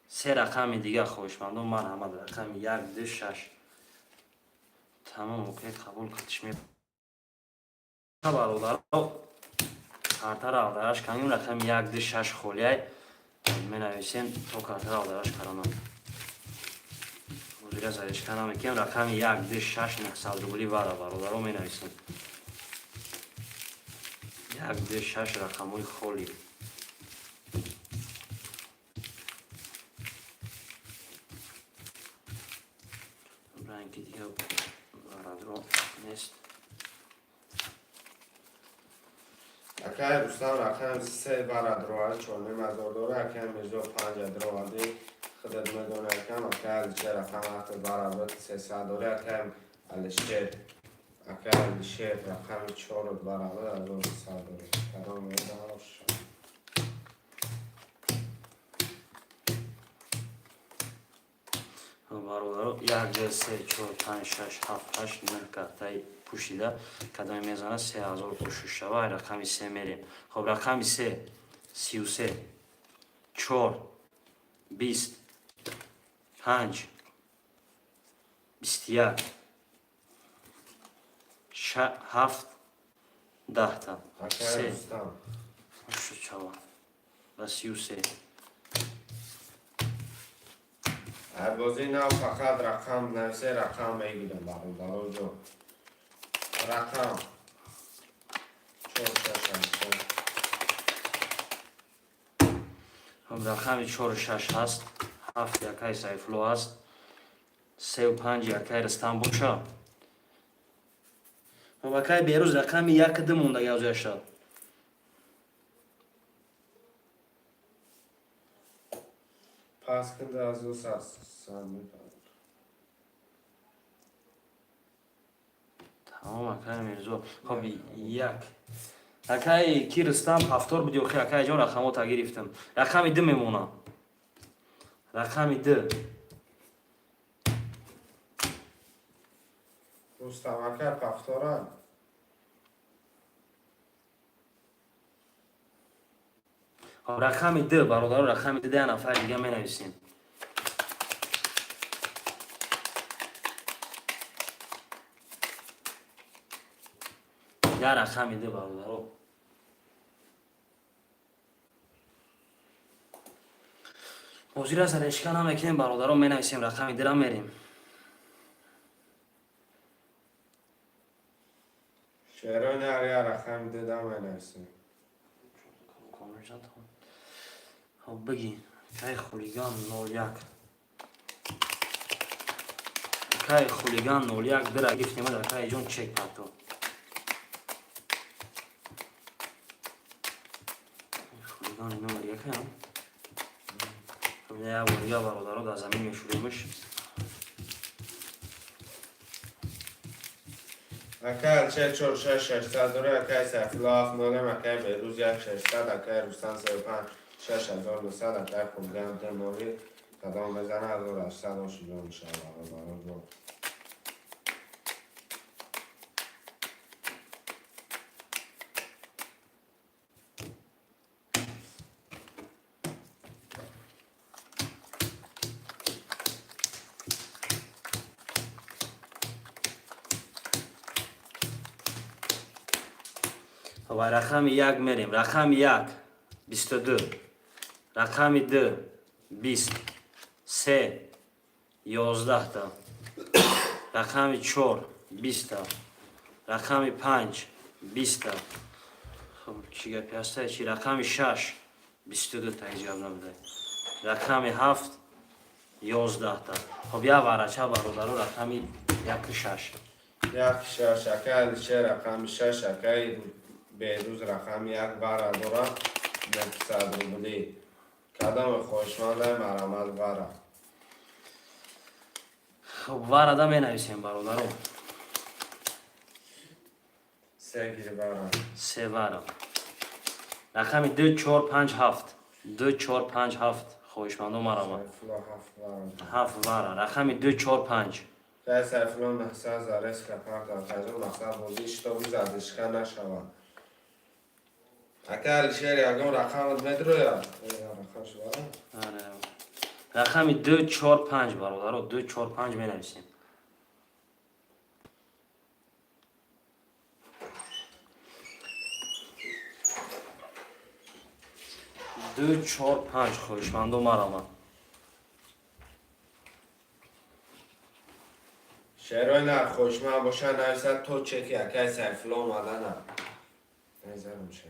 Се рақами дигар, хоҳишмандон, марҳамат, рақами як, ду, шаш. Тамом, окей, қабул кардиш ме. Бародаро, картара алдараш канем, рақами як, ду, шаш холияй менависем, то картара алдараш каранам. Ҳозира заришка намекунем, рақами як, ду, шаш, 900 рубли вара, бародаро, менависем. Як, ду, шаш, рақамҳои холӣ. Ранги дига варадро нест. Акай Рустам рақами се вара дровад, 4500 дора, акай Мирзо панҷа дровади, худат медони, акам, акай Алишер рақами ҳафт вара дорад, 300 дора, акай Алишер. Акай Алишер рақами чор барабар 1300 дорӣ. Кадом медаоша? Бародаро, як, ду, се, чор, панҷ, шаш, ҳафт, ҳашт, нӯҳ картаи пӯшида. Кадоме мезана, 3000 пӯшиш шава. Рақами се мерем. Хоб, рақами се: 33, чор, 20, панҷ, 21, ҳафт, 10-та. Акай Се. Рустам. Чава ба 33. Ҳар бозии нав фақат рақам нависе, рақам мегирам, бародаро ҷон. Рақам чор, шаш, ҳашт. Хоб, рақами чору шаш ҳаст, ҳафт якай Сайфулло ҳаст, сеу панҷ якай Рустам боша. Хоб, акай Берӯз, рақами як, ду мондаги ҳозираша. Пас кун, 2300 мепарад. Тамом, акай Мирзо. Хоб, як акай ки Рустам ҳафтор буди. Охи, акай ҷон, рақамота гирифтам. Рақами ду мемонам, рақами ду. Рустам акай пафтора. Хоб, рақами ду, бародаро, рақами ду, 10 нафар дига менависем. Я рақами ду, бародаро. Ҳозир аст, решка намекунем, бародаро, менависем рақами дура, мерем. Шерони ҳар я рақами ду да менависем. Хоб, биги, кай хулиган 01, кай хулиган 01 дира гирифтем. Акай ҷон, чек парто. Хулигани номер якам. Я бор дига, бародаро, дар замин мешуримш. Акай Алишер чор, шаш, 600 дорӣ, акай Сайфулло ҳафт нолем, акай Берӯз як 600, акай Рустам сеу панҷ 6900, акай Хулиган ду ноли. Кадом мезана, 1800 ошиҷон мешавад, бародаро ҷон. Ва рақами як мерем. Рақами як 22, рақами ду 20, се 11-та, рақами чор 20-та, рақами панҷ 20-та. Хоб, чӣ гапи ҳаста, чи? Рақами шаш 22-та, ҳеҷ гап набуда. Рақами ҳафт 11-та. Хоб, як варача, бародаро, рақами яку шаш. Як шаш, акай Алишер рақами шаш, акай Берӯз рақами як вара дора, 900 рублӣ. Кадоме хоҳишмандай, марҳамат, вара. Хоб, варада менависем, бародаро. Се гир вара. Се вара. Рақами ду, чор, панҷ, ҳафт, ду, чор, панҷ, ҳафт, хоҳишмандо, марҳамат. Сайфулло ҳафт вара. Ҳафт вара, рақами ду, чор, панҷ. Кай Сайфулло 900 зарезка парта, акайҷон, мақсад бозӣ шитоби задишка нашавад. Акай Алишер, ягон рақамат медрояд? Рақамш вара? Аре. Рақами ду, чор, панҷ, бародаро, ду, чор, панҷ менависем. Ду, чор, панҷ, хоҳишмандо, марҳамат. Шерои нар хоҳишманд бошад, нависад, то чеки акай Сайфулло омадана. Назарам ша.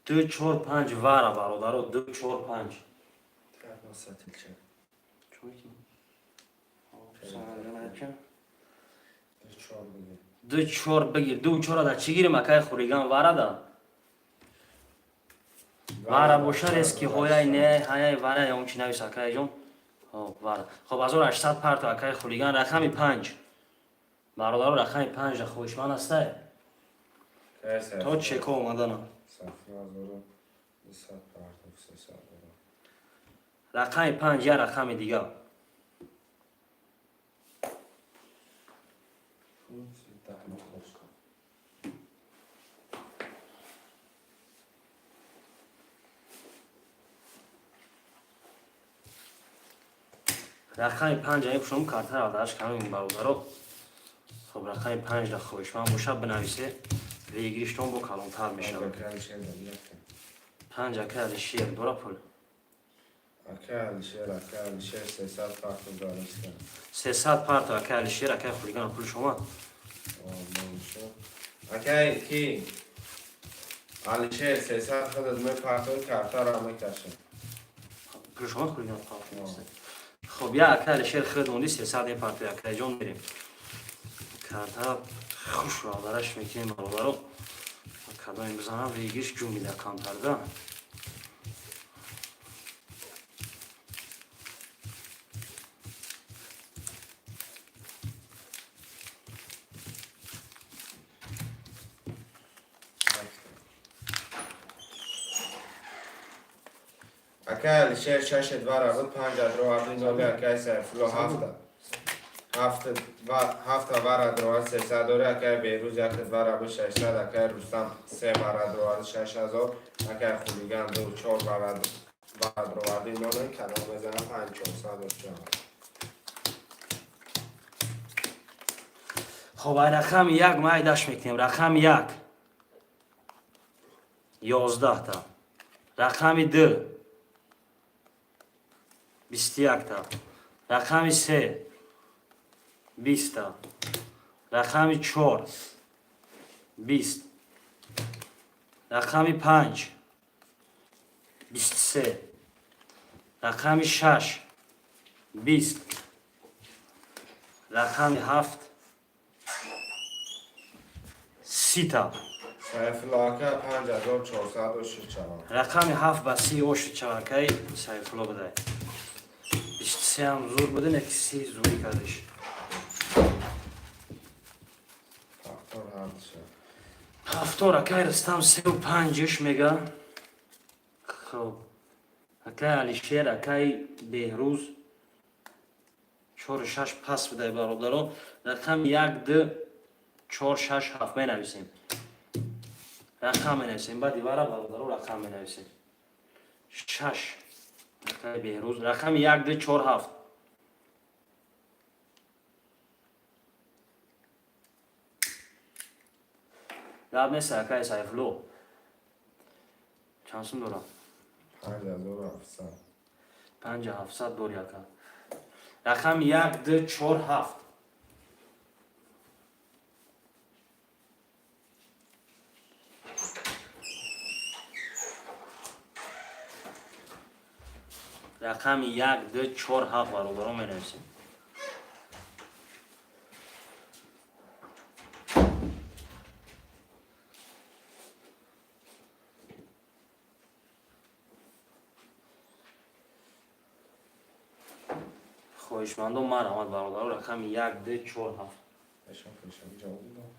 Ду, чор, панҷ вара, бародаро, ду, чор, панҷ. Так, масатилча. Чӣ мекунӣ? Ду чор бигир. Ду чор бигир. Ду чора да чӣ гирим, акай хулиган? Варада, вара боша, резки ҳояй не ҳаяй вара он чи навис, акай ҷон. Хоб, вара. Хоб, 1800 парто, акай хулиган, рақами панҷ. Бародаро, рақами панҷа хоҳишманд ҳастай? То чеко омаданам. Рақами панҷ, я рақами дигар. Рақами панҷа мепӯшам, картаро дараш камем, бародаро. Хоб, рақами панҷда хоҳишманд боша, бинависе, выигрыш тон бо калонтар мешавад. Панҷ. Ака Алишер дора пул. Ака Алишер, ака Алишер, 300 парту дариста. 300 парту, ака Алишер. Акай Хулиган, пули шумо. Акай ки Алишер, 300 худат мепартои, картаро мекашем. Пули шумо, Хулиган. Хоб, я ака Алишер худ монди, 300 мепартои, акайҷон. Мерем, карта хуш бародараш мекунем, бародаро. Кадоме бизанам, выигрыш ҷун мида камтар да. Акай Алишер шаше два раза панҷ адроварди ноли. Акай Сайфулло ҳафта ҳафта вара дроварди, 300 дори. Акай Беҳрӯз як два раби 600. Акай Рустам се вара дроварди, 6000. Акай Хулиган ду чор вара дроварди, ноли. Кадом мезанам, панҷ чорсад шавад. Хоб, ай рақами як майдаш мекунем. Рақами як 11-та, рақами ду 21-та, рақами се 20-та, рақами чор 20, рақами панҷ 23, рақами шаш 20, рақами ҳафт 30-та. Сайфулло ака, 5400 ошид шавад. Рақами ҳафт ба 30 ошид шавад, акаи Сайфулло будай. 23-ам зур буде, не ки 30 зурӣ кардиш. Ҳафтор ҳардиша. Ҳафтор. Акай Рустам сеу панҷиш мега. Хоб, акай Алишер, акай Беҳрӯз чору шаш пас будай, бародаро. Рақами як, ду, чор, шаш, ҳафт менависем. Рақам менависем баъди вара, бародаро, рақам менависем. Шаш, акай Беҳрӯз. Рақами як, ду, чор, ҳафт. Гап нест, акай Сайфулло. Чанд сум дорам? 5700. 5700 дори, ака. Рақами як, ду, чор, ҳафт. Рақами як, ду, чор, ҳафт, бародаро, менависем. Хоҳишмандон, марҳамат, бародаро. Рақами як, ду, чор, ҳафт. Пешам, пешам ҷавоб додам.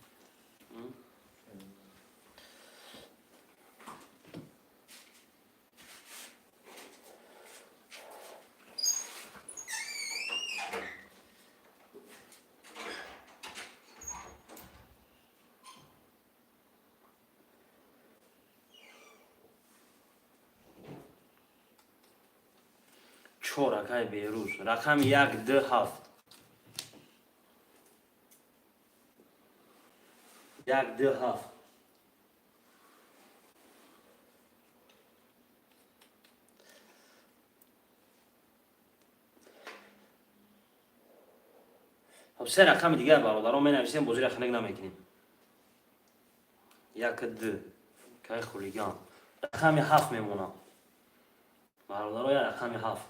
Чор, акай Беҳрӯз. Рақами як, ду, ҳафт. Як, ду, ҳафт. Хоб, се рақами дигар, бародарон, менависем, бозиро хунук намекунем. Як, ду, кай Хулиган. Рақами ҳафт мемонам, бародаро, я рақами ҳафт.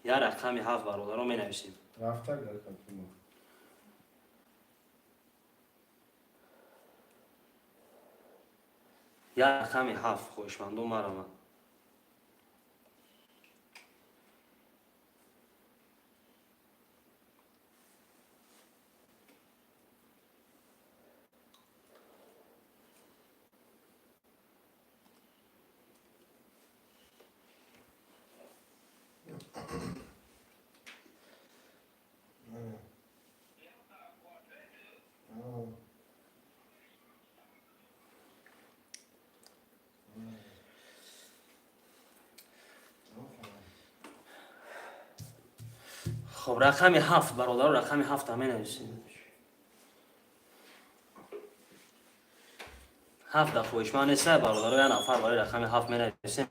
Я рақами ҳафт, бародаро, менависем. Рафта гакатумо. Я рақами ҳафт, хоҳишмандон, марҳамат. Хоб, рақами ҳафт, бародаро, рақами ҳафта менависем. Ҳафт да хоҳишманд неста, бародаро, як нафар барои рақами ҳафт менависем.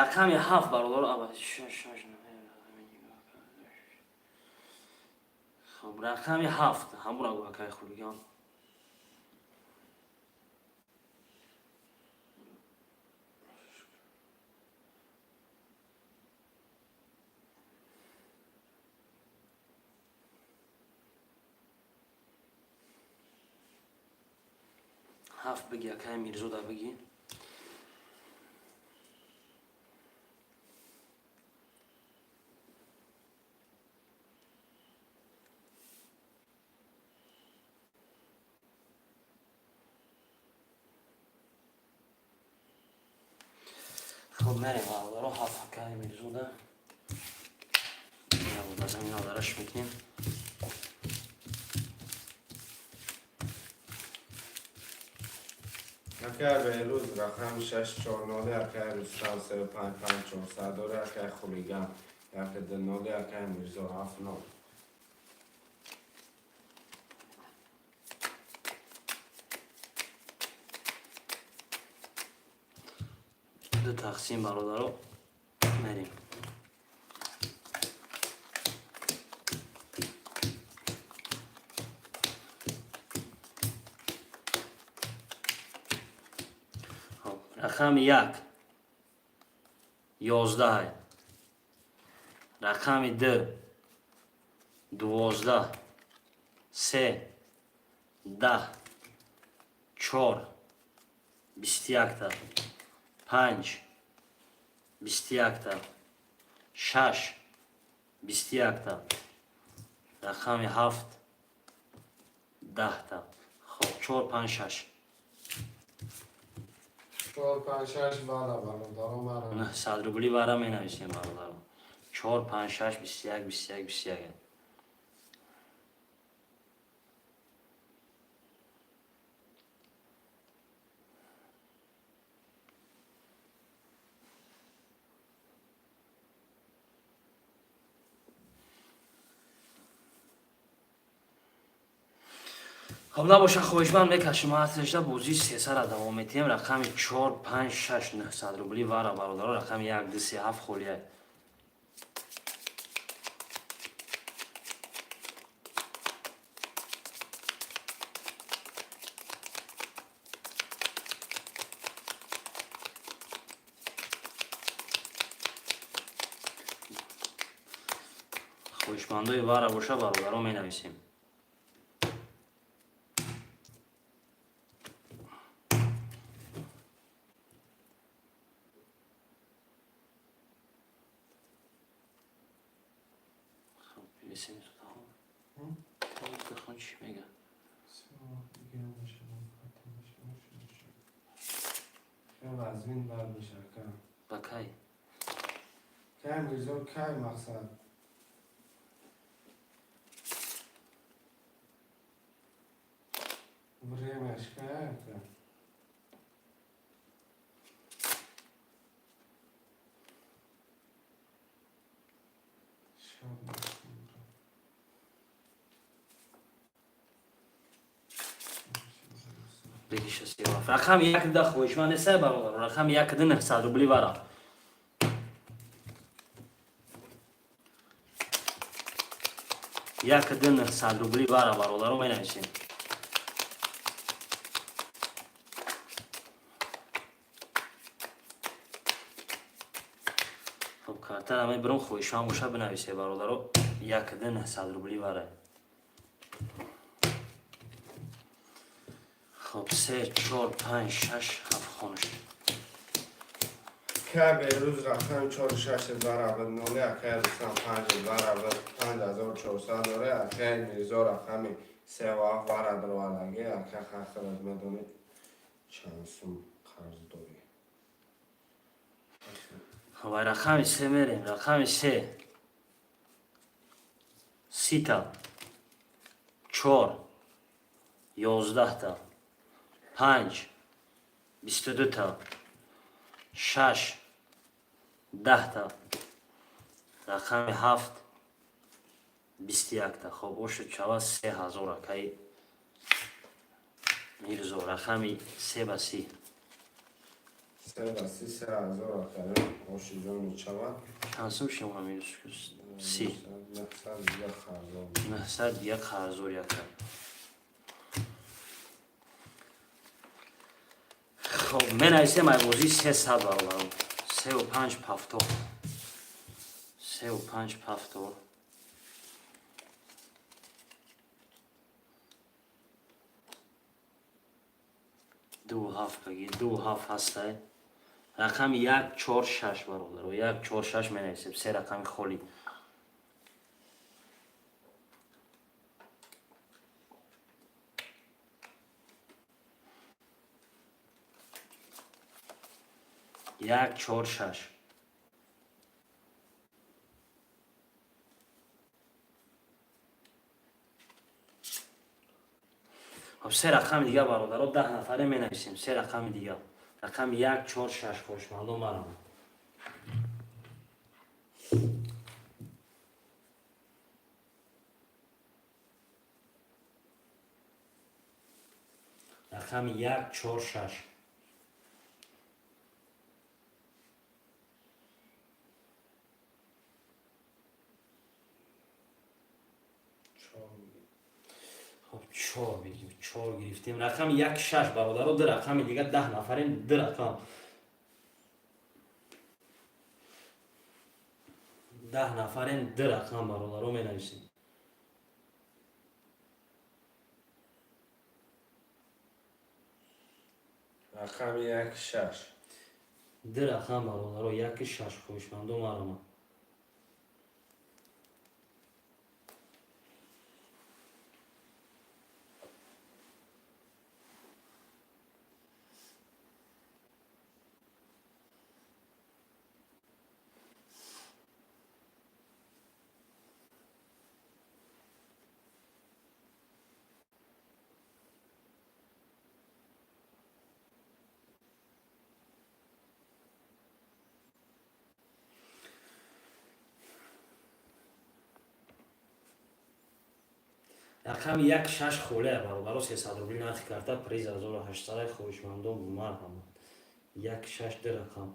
Рақами ҳафт, бародаро, аба шаш. Хоб, рақами ҳафт ҳамура акай хулиган. Ҳафт биги, акай Мирзода биги. Хоб, мерем, бародаро, ҳафт акай Мирзода. Ба замин алдараш мекунем. Акай Беҳрӯз рақами шаш чор ноли, акай Рустам се панҷ панҷ чорсад дори, акай Хулиган як ду ноли, акай Мирзо ҳафт нол. Ду тақсим, бародаро, мерем. Хоб, рақами як 11, рақами ду 12, се 10, чор 21-та, панҷ 21-та, шаш 21-та, рақами ҳафт 10-та. Хоб, чор панҷ шаш. Чор панҷ шаш вара, бародаро, мара. 900 рубли вара менависем, бародаро. Чор панҷ шаш 21 21 21. Хоб, набоша, хоҳишманд мекашем ҳасташда бозии сесара давом метиҳем. Рақами чор панҷ шаш 900 рубли вара, бародаро, рақами як ду се ҳафт холия. Хоҳишмандои вара боша, бародаро, менависем. Хоб, бивисем хон чӣ мега? Вазвин бад меша, ака. Ба кай? Кай, Мирзо, кай мақсад? Время ш кай, ака? Шаб. Бегиша сева. Рақами як да хоҳишманд неста, бародар. Рақами як ду 900 рубли вара. Як ду 900 рубли вара, бародаро, менависем. Хоб, картара мебирам, хоҳишманд боша бинависе, бародаро. Як ду 900 рубли вара. Хоб, се чор панҷ шаш ҳафт хонаш. Кай Беҳрӯз рақами чору шаш барабар ноли, акай Рустам панҷ барабар 5400 доре, акай Мирзо рақами севу ҳафт вара даровардаги, ака, хахират медонед чанд сум қарз дорӣ. Вай, рақами се мерем. Рақами се. 30-та. Чор. 11-та. Панҷ. 22-та. Шаш. 10-та. Рақами ҳафт. 21-та. Хоб, ошуд шава 3000, акаи Мирзо. Рақами се ба 30. Се ба 30, 3000, акаё. Оши ҷони чава. Чанд сум шумо, Мирзо? 30. 901 ҳазор. 901 ҳазор яка. Хоб, менависем айбозӣ 300, бародарон. Сеу панҷ повтор. Сеу панҷ повтор. Ду ҳафт баги, ду ҳафт ҳастай. Рақами як, чор, шаш, бародаро. Як, чор, шаш менависем. Се рақами холӣ. Як, чор, шаш. Хоб, се рақами дигар, бародаро, 10 нафаре менависем. Се рақами дигар. Рақами як, чор, шаш, хушмандон, марҳамат. Рақами як, чор, шаш. Чор. Хоб, чор бигим, чор гирифтем. Рақами як, шаш, бародаро, ду рақами дигар, 10 нафарем, ду рақам. 10 нафарем, ду рақам, бародаро, менависем. Рақами як, шаш. Ду рақам, бародаро, яки, шаш, хоҳишмандо, марҳамат. Рақами як, шаш холия, бародаро, 300 рубли нархи карта, приз 1800. Хоҳишмандон, марҳамат. Як, шаш, ду рақам.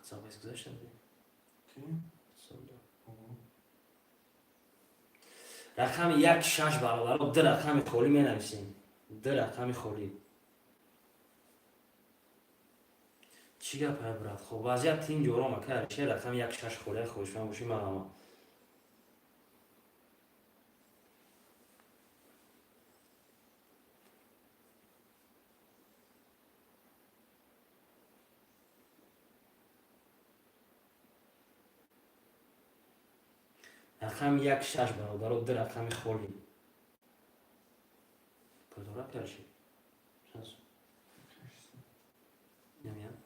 Ватсап гузашта будем? Ки? Рақами як, шаш, бародаро, ду рақами холӣ менависем. Ду рақами холӣ. Чӣ гап, ай брат? Хоб, вазъият тинҷ, ором, ака Алишер. Рақами як, шаш холия, хоҳишманд бошӣ, марҳамат. Рақами як, шаш, бародаро, ду рақами холӣ. Пул дора, Алишер? Чанд сум? Намеям.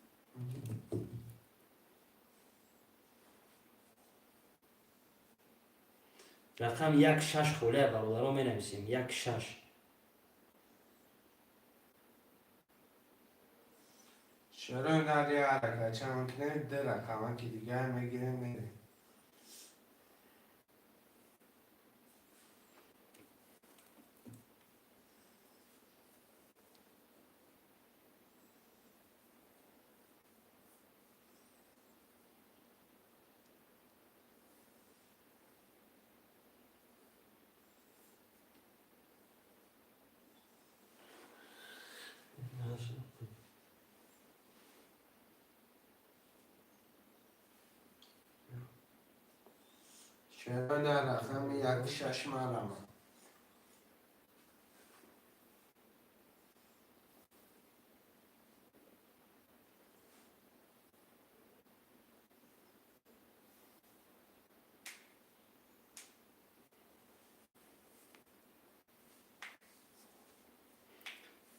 Рақами як, шаш холия, бародаро, менависем. Як, шаш. Чаро нари ҳаракат чанд кунем, ду рақама ки дигар мегирем, мерем. Шерона рақами як шаш марама.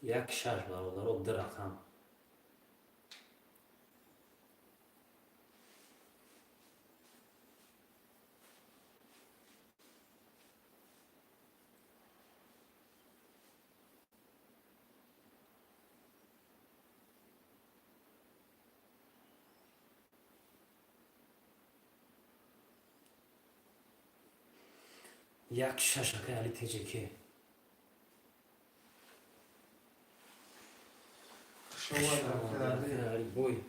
Як шаш, бародаро, ду рақам. Як шаш, акай Али Теҷеке. Шумо Али бой.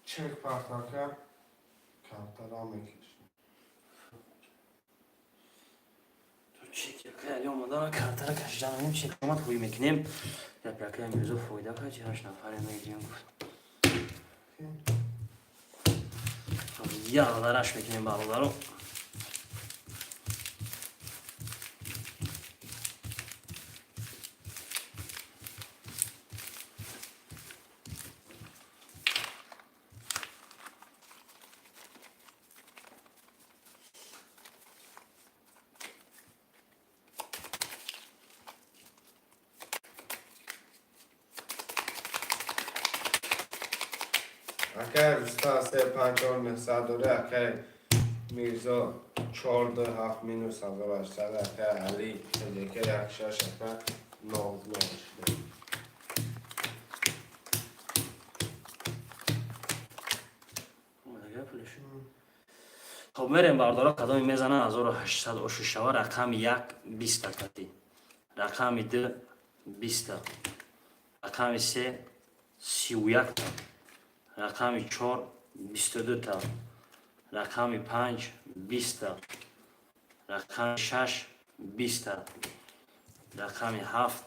Чек партака картара мекашем. То чек, акай Али омадан, картара кашиданем, чек омад, ҳуй мекунем. Гапи акай Мирзо фоида кард, ҳашт нафаре мегирем, гуфт. Як дараш мекунем, бародаро. Акай Рустам се панҷ чор нӯҳсад дорӣ, акай Мирзо чор ду ҳафт минус 1800, акай Али Теҷеке як шаш, ака нол нол шуда. Хоб, мерем, бардора, кадоми мезана 1800 ошу шава. Рақами як биста кати, рақами ду биста, рақами се 31-та, рақами чор 22-та, рақами панҷ биста, рақами шаш биста, рақами ҳафт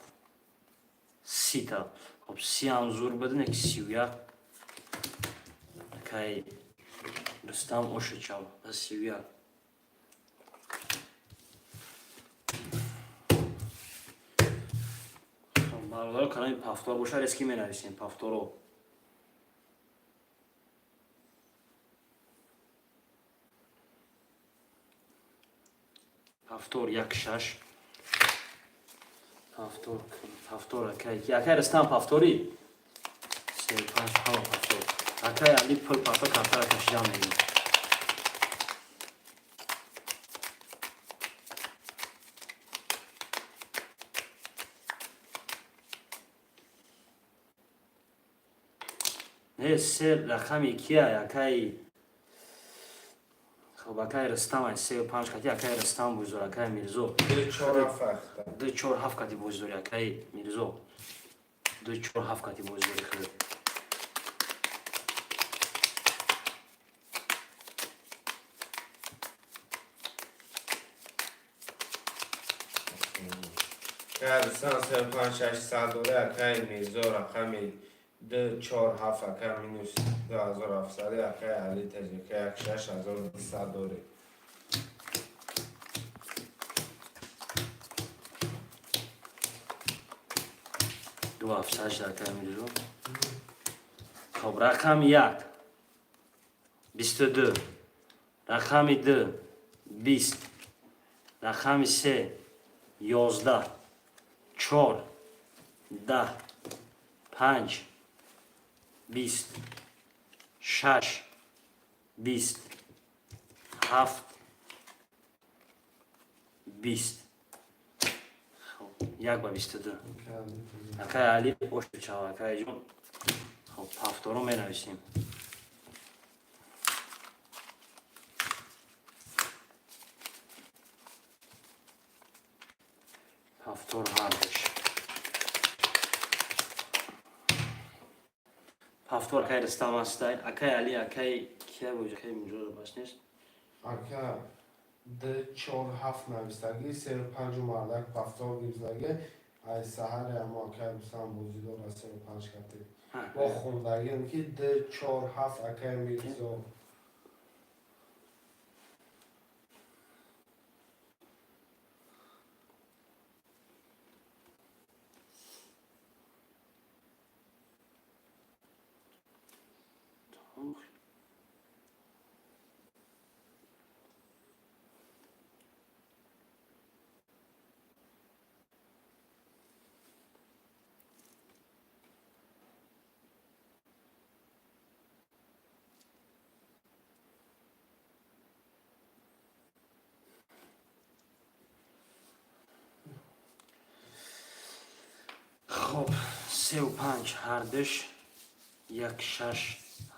30-та. Хоб, 30 ҳам зур будин, ки 31, акай Рустам, ошу чав ба 31. Бародаро, канали повтор боша, резки менависем повторо. Повтор як шаш, повтор, повтор, акай, акай Рустам, повтори се панҷ, ҳама повтор. Акай Али пул повтор, картара кашидан мегирем. Не, се рақами кия, акай? Хоб, акай Рустам ай сею панҷ кати, акай Рустам бузор, акай Мирзо. Ду чор ҳафт ахта. Ду чор ҳафт кати боздорӣ, акай Мирзо, ду чор ҳафт кати боздорӣ худ. Акай Рустам се панҷ шашсад дорӣ, акай Мирзо рақами ду чор ҳафт, ака минус 2700, акай Али Теҷеке як шаш 1200 дорӣ. Ду ҳафтсад шуд, акай Мирзо. Хоб, рақами як 22, рақами ду 20, рақами се 11, чор 10, панҷ 20, шаш 20, ҳафт 20. Хоб, як ба 22, акай Али, ошу чав, акай ҷон. Хоб, повторо менависем. Повтор ҳардуш повтор. Акай Рустам ҳастай, акай Али, акай кия буд, акай Мирзо бас нест. Ака ду чор ҳафт навистагӣ, сею панҷу мардак повтор гирифтагӣ. Ай саҳаре амо акай Рустам бозӣ дорад сею панҷ кати. Бо хондагиам ки ду чор ҳафт, акай Мирзо. Хоб, сеу панҷ ҳардуш, як шаш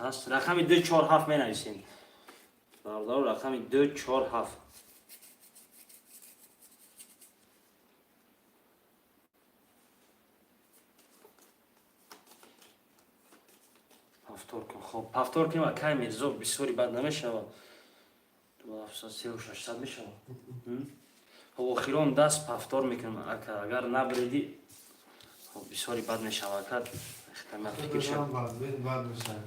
ҳаст. Рақами ду чор ҳафт менависем, бародаро, рақами ду чор ҳафт. Повтор кун. Хоб, повтор кунем, акай Мирзо, бисёри бад намешавад, ду ҳафтсад сеу шашсад мешавад. Хоб, охирон даст повтор мекунем, ака, агар набриди, хоб, бисёри бад мешавад, ака, фикр шав. Бад мешавад.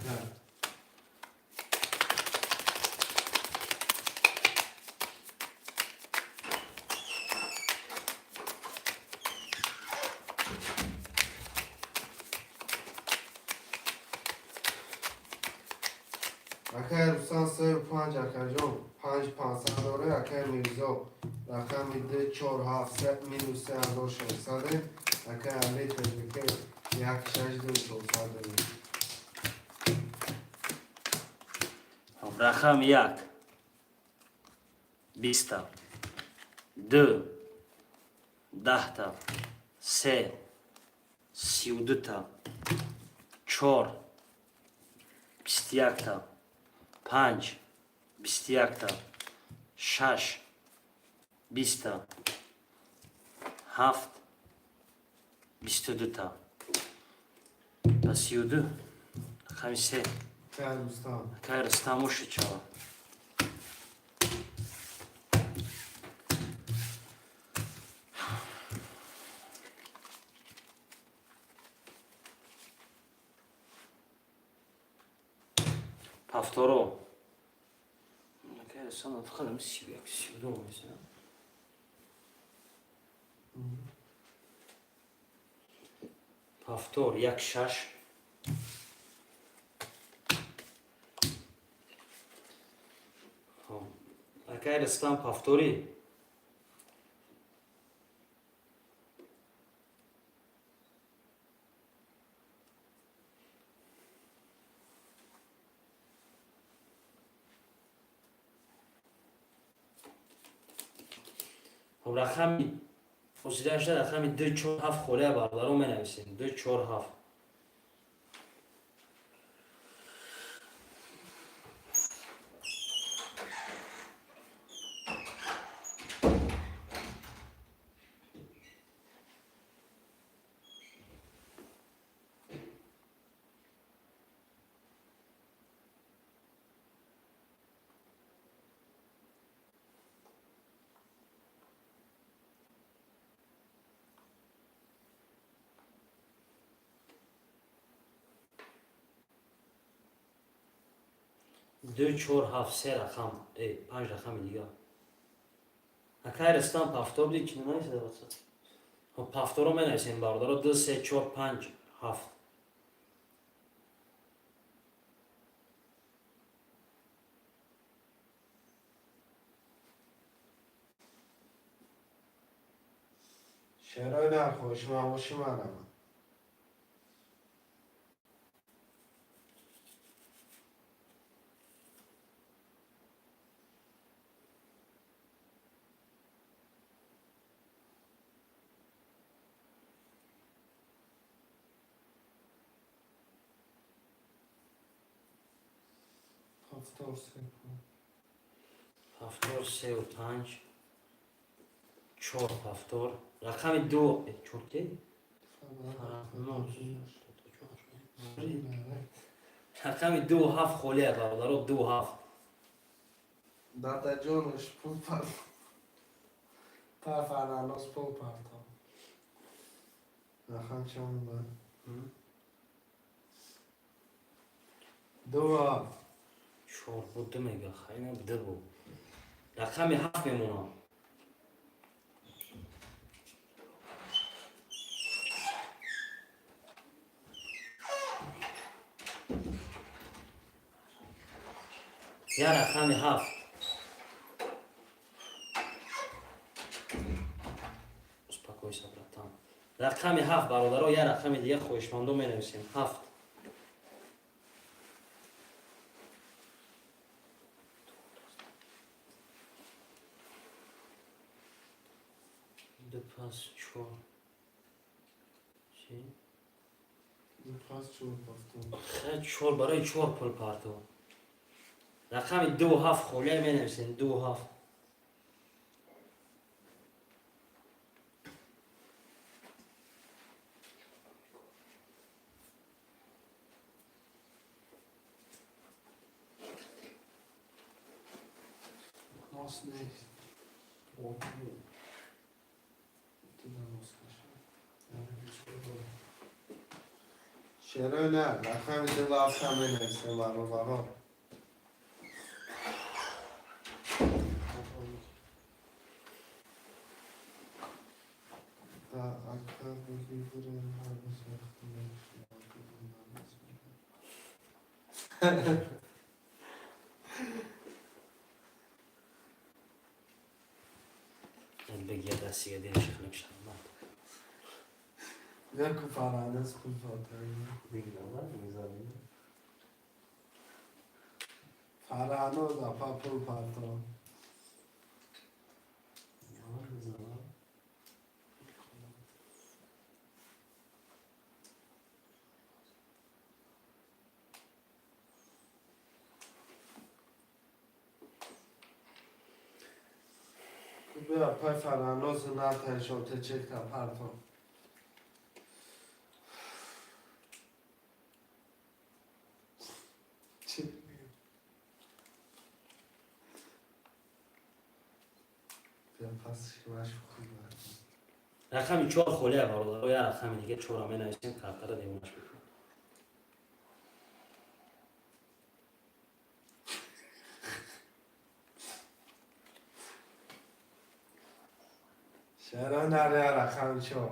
Акай Рустам сеу панҷ, акаҷон, панҷ пансад дора. Акай Мирзо рақами ду чор ҳафт минус 3600. Акай Али Тоҷика як шаш ду чорсад дора. Хоб, рақами як биста, ду даҳта, се сиюдута, чор бисту якта, панҷ бисту якта, шаш биста, ҳафт бисту дута. Ба сиюду рақами се. Акай Рустам. Акай Рустам ушид чава. Повторо. Акай Рустам фақат 31, 32 меса. Повтор як шаш. Хоб, акай Рустам, повторӣ. Хоб, рақами ҳозирашда рақами ду чор ҳафт холия, бародаро, менависем ду чор ҳафт. Ду чор ҳафт, се рақам, панҷ рақами дигар. Акай Рустам, повтор буди чи нанависада? Хоб, повторо менависем, бародаро, ду се чор панҷ ҳафт. Шерои нархош мавоши манама. Повтор се. Повтор сеу панҷ, чор повтор, рақами ду чор ки рақами ду ҳафт холия, бародаро, ду ҳафт. Дадаҷонаш пул пар, фарнос пул парто. Рақам чанд ба? Ду ҳафт. Чор буд, ду мега, хайна ду буд. Рақами ҳафт мемонам. Я рақами ҳафт. Успокойся, братан. Рақами ҳафт, бародаро, я рақами дига хоҳишмандо менависем. Ҳафт. Ду пас чор. Чӣ? Ду пас чор ҳафтум. Хе, чор барои чор пул партов. Рақами ду ҳафт холия менависем. Ду ҳафт. Нос нест. Дина нос кашам. Шерои на, рақами ду ҳафта менависем, бародаро. Да, ака бигӣ бурем ҳар рӯз вақти. Бигия дастига дилши хунук шавад. Яку Фараназ пул фотои. Мизанем. Фараноз апа пул парто. Мизанам. Бия апай Фараноз натаншо течекта парто. Чӣ? Бия пас шимаш хуб. Рақами чор холия, бародаро, я рақами дига чора менависем, картара девонаш мекунем. Чаро наре рақами чор?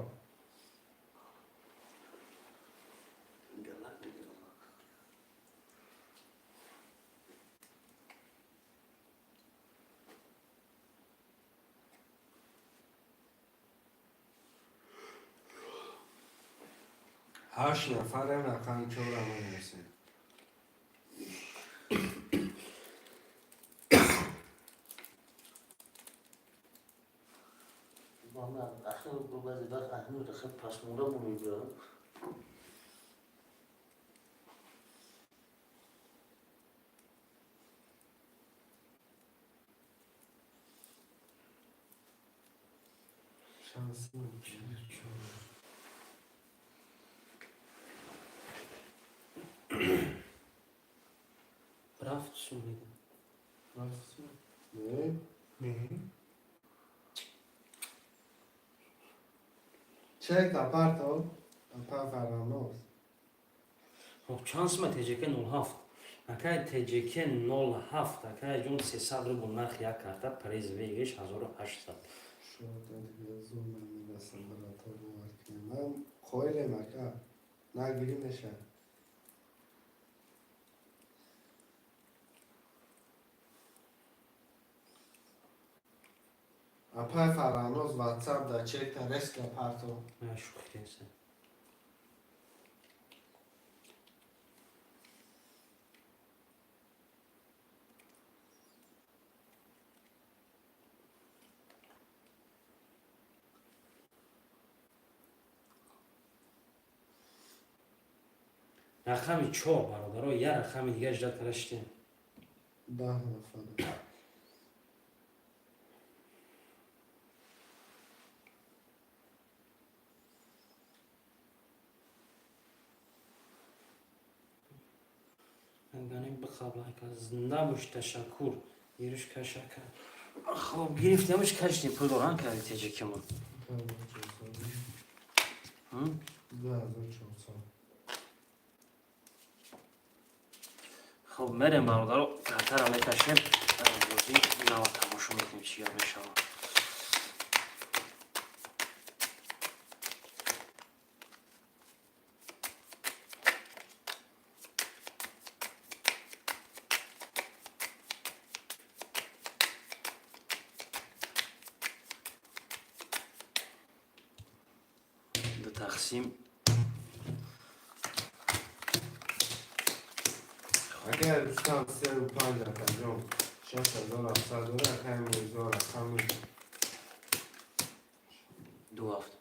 Ҳашт нафарем рақами чора менависем. Ахир баъзе вақт аҳмиёт ахир пасмонда мемебиёрам. Шанси. Рафт сумида. Рафт? Не? Не. Чекта парто, апа Фараноз. Хоб, чанд сума ТЖК 07? Акай ТЖК 07, акай ҷон, 300 рубл нархи як карта, приз выигрыш 1800. Шода дига зур намерасам, брато, бовар кунем. Ман қоилем, ака. Нагирӣ меша. Апай Фараноз WhatsApp да чекта резко парто. Шӯхӣ кардем. Рақами чор, бародаро, я рақами дига ждать кара шидем. 10 нафар. Ганем бихаблайка. Зинда бош, ташаккур. Гириш кашака. Хоб, гирифтемш, кашдем, пул доран карди теҷикимон. 2400. Хоб, мерем, бародаро, картара мекашем. Бозӣ нава тамошо мекунем, чӣ гап мешавад. Тақсим. Акай Рустам севу панҷ, акаҷон, 6700 дора. Акай Мирзо рақами Ду ҳафт.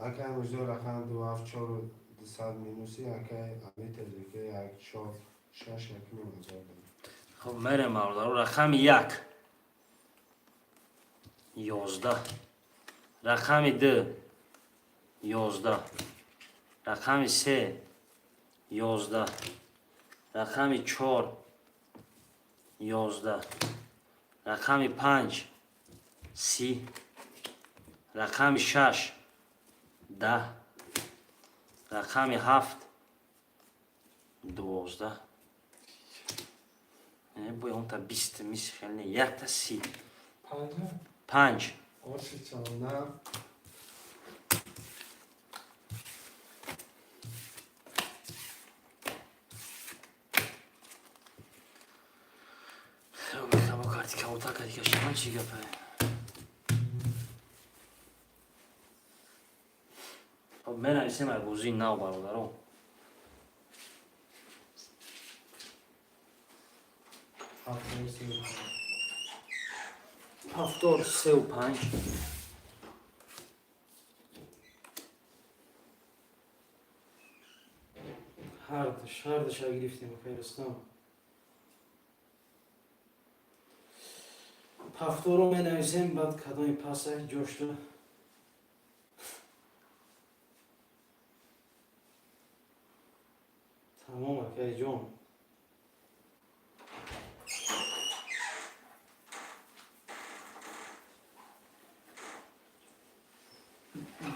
Акай Мирзо рақами ду ҳафт, чору дусад минуси. Акай Али Теҷаке як чор шаш, 1500 дора. Хоб, мерем, бародаро. Рақами як 11, рақами ду 11, рақами се 11, рақами чор 11, рақами панҷ 30, рақами шаш 10, рақами ҳафт 12. Бо онта 20 миси хеле не, якта 30. Панҷа. Панҷ. Оши чанда. Бо карти кавота карди кашиман, чӣ гапа? Хоб, менависем ай бозии нав, бародаро. 73. 73,5. Ҳардуш, ҳардуша гирифтем, Хайрустам. Ҳафторо менависем, баъд кадоми паса ҷошта. Тамом, акайҷон.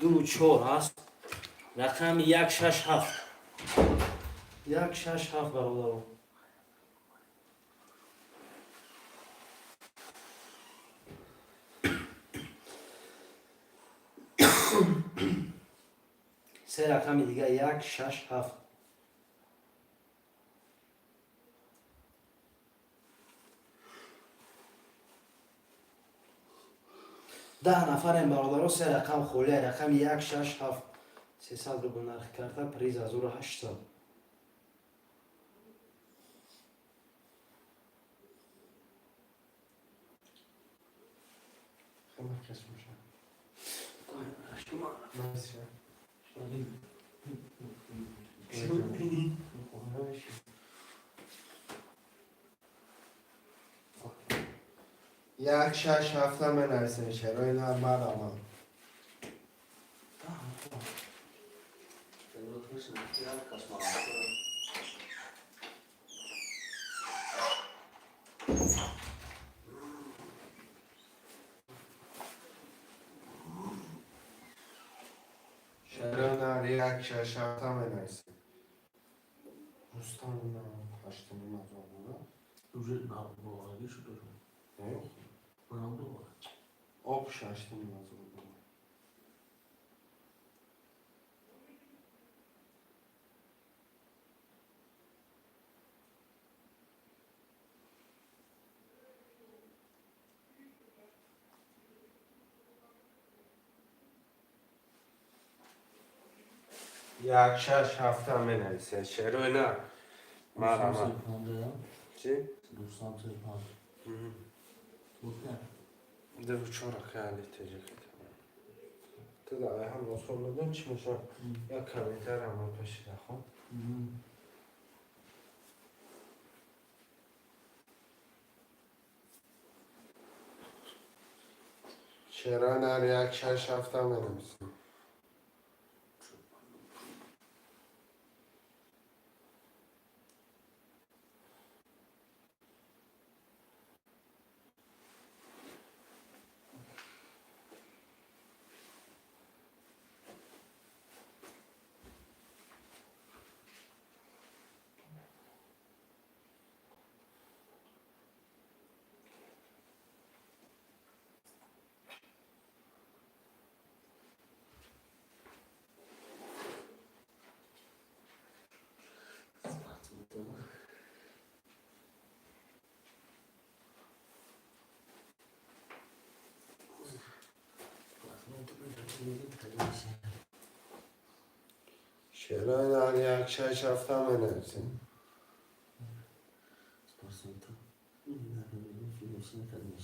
Ду чор ҳаст. Рақами як шаш ҳафт, як шаш ҳафт, бародаро. Се рақами дига: як шаш ҳафт. 10 нафарем, бародаро. Се рақам холия: рақами як шаш ҳафт. 300 рубл нархи карта, приз 1800. Хеле кас меша. Маса. Як шаш ҳафта менависем, шерои нар, марамам. Шерои нар, як шаш ҳафта менависем. Рустам 8500 дора. Уже боварӣ шуд уже. Не? Онам бовар. Об 8500 дора. Як шаш ҳафта менависед, шерои нар, марамам. Чӣ? Рустам 35. Гуфтам. Ду чора кали теҷик. Ту да ҳам осон медон чӣ меша? Як комментар ам пешида хоб. Шерои нар, як шаш ҳафта менависем. Шерои нар, як, шаш, ҳафта менависем. Спортсмента. Футболчи накарда.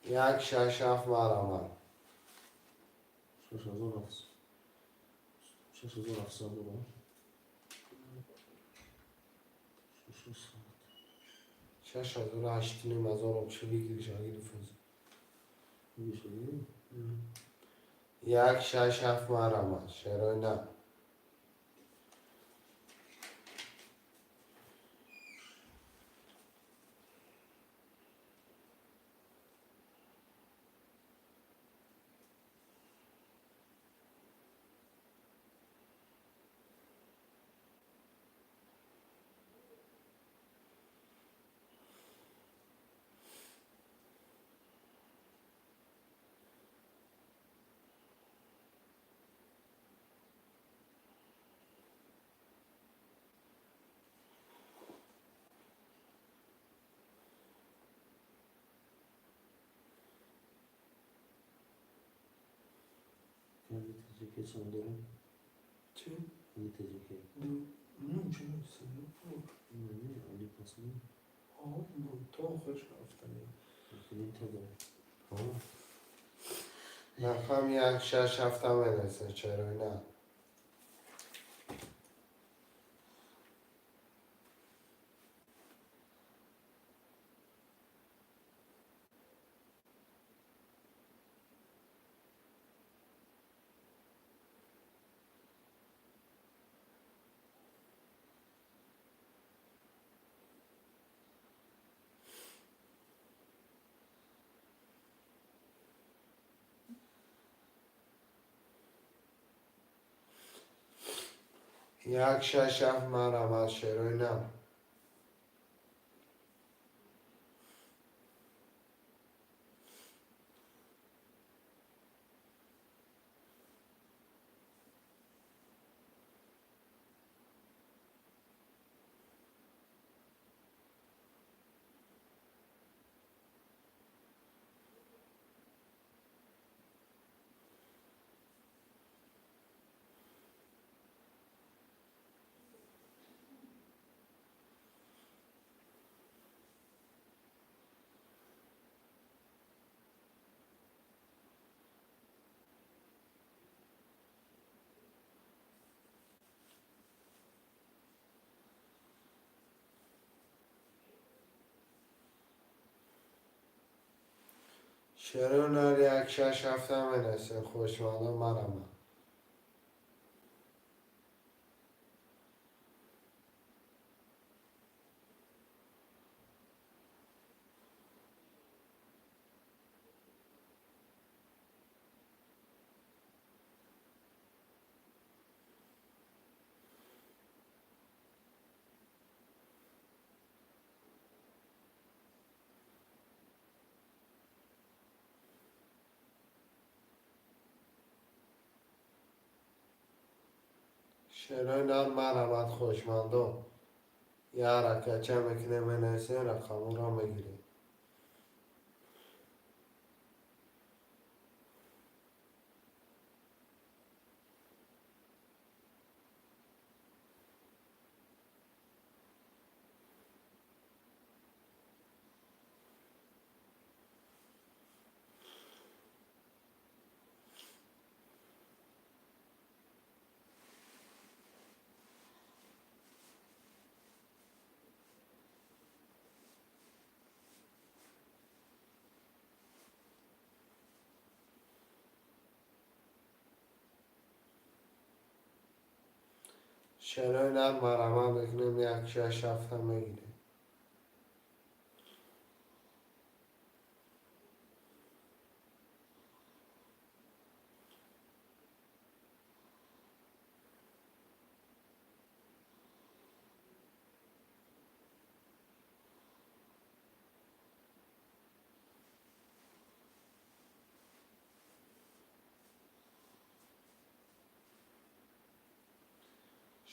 Як, шаш, ҳафт, марҳамат. 6700. 6700 рубл. 600. 6 ҳазору 8,5 ҳазор общий выигрыш гирифт. Выигрыш. Як, шаш, ҳафт, марҳамат, шерои нар. Кали таҷикӣ чанд дорем? Чӣ? Али таҷикӣ. Ду ну чӣ? Не, али пасми. То охирш рафтани. Охирин та дорем. Рақам як, шаш, ҳафта менависем, шерои нар. Як, шаш, ҳафт, марҳамат, шерои нар. Шерои нар, як, шаш, ҳафта менависем, хоҳишмандон, марҳамат. Шерои нар, марҳамат, хоҳишмандон. Як ҳаракатча мекунем, менависем, рақамҳоро мегирем. Шерои нар, марҳамат мекунем, як, шаш, ҳафта мегирем.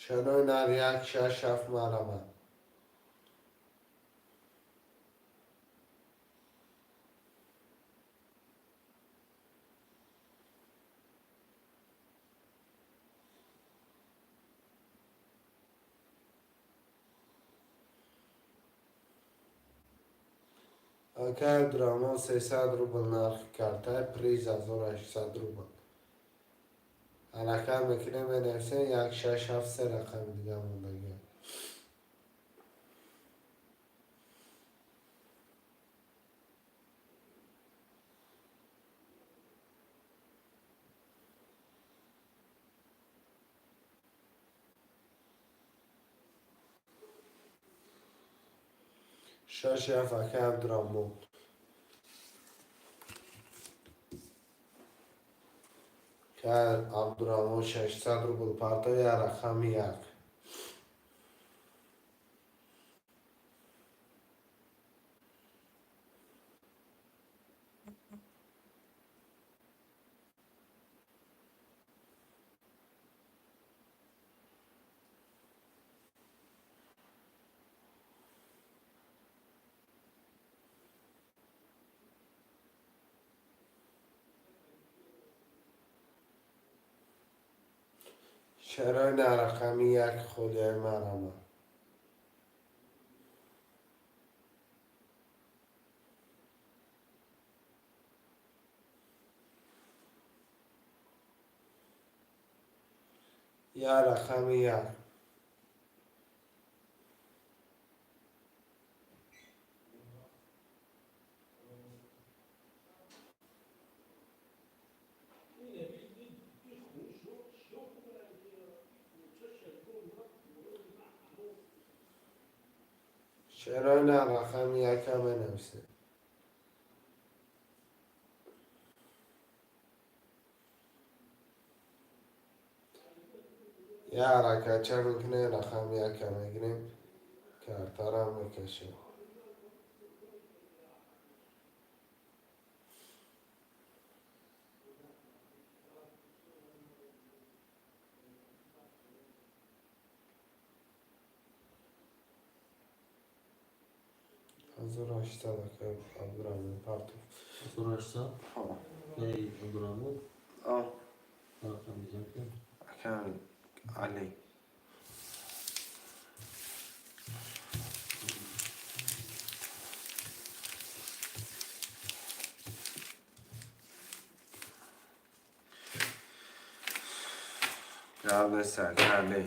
Шерои нар, як, шаш, ҳафт, марҳамат. Акай Абдураҳмон, 300 рубл нархи карта, приз 1800 рубл. Ҳаракат мекунем, менависем як, шаш, ҳафт, се рақами дига мондагиа. Шаш, ҳафт, акай Абдураҳмон. Акай Абдураҳмон 600 рубл партои, рақами як. Чаро на рақами як холияи марама? Я рақами як. Чаро на рақами яка менависем? Я ҳаракатча мекунем, рақами яка мегирем, картарам мекашем. 1800, акай Абдураҳмон партов. 1800? Акай Абдураҳмон? Рақами яка. Акай Али. Гап нест, акай Али.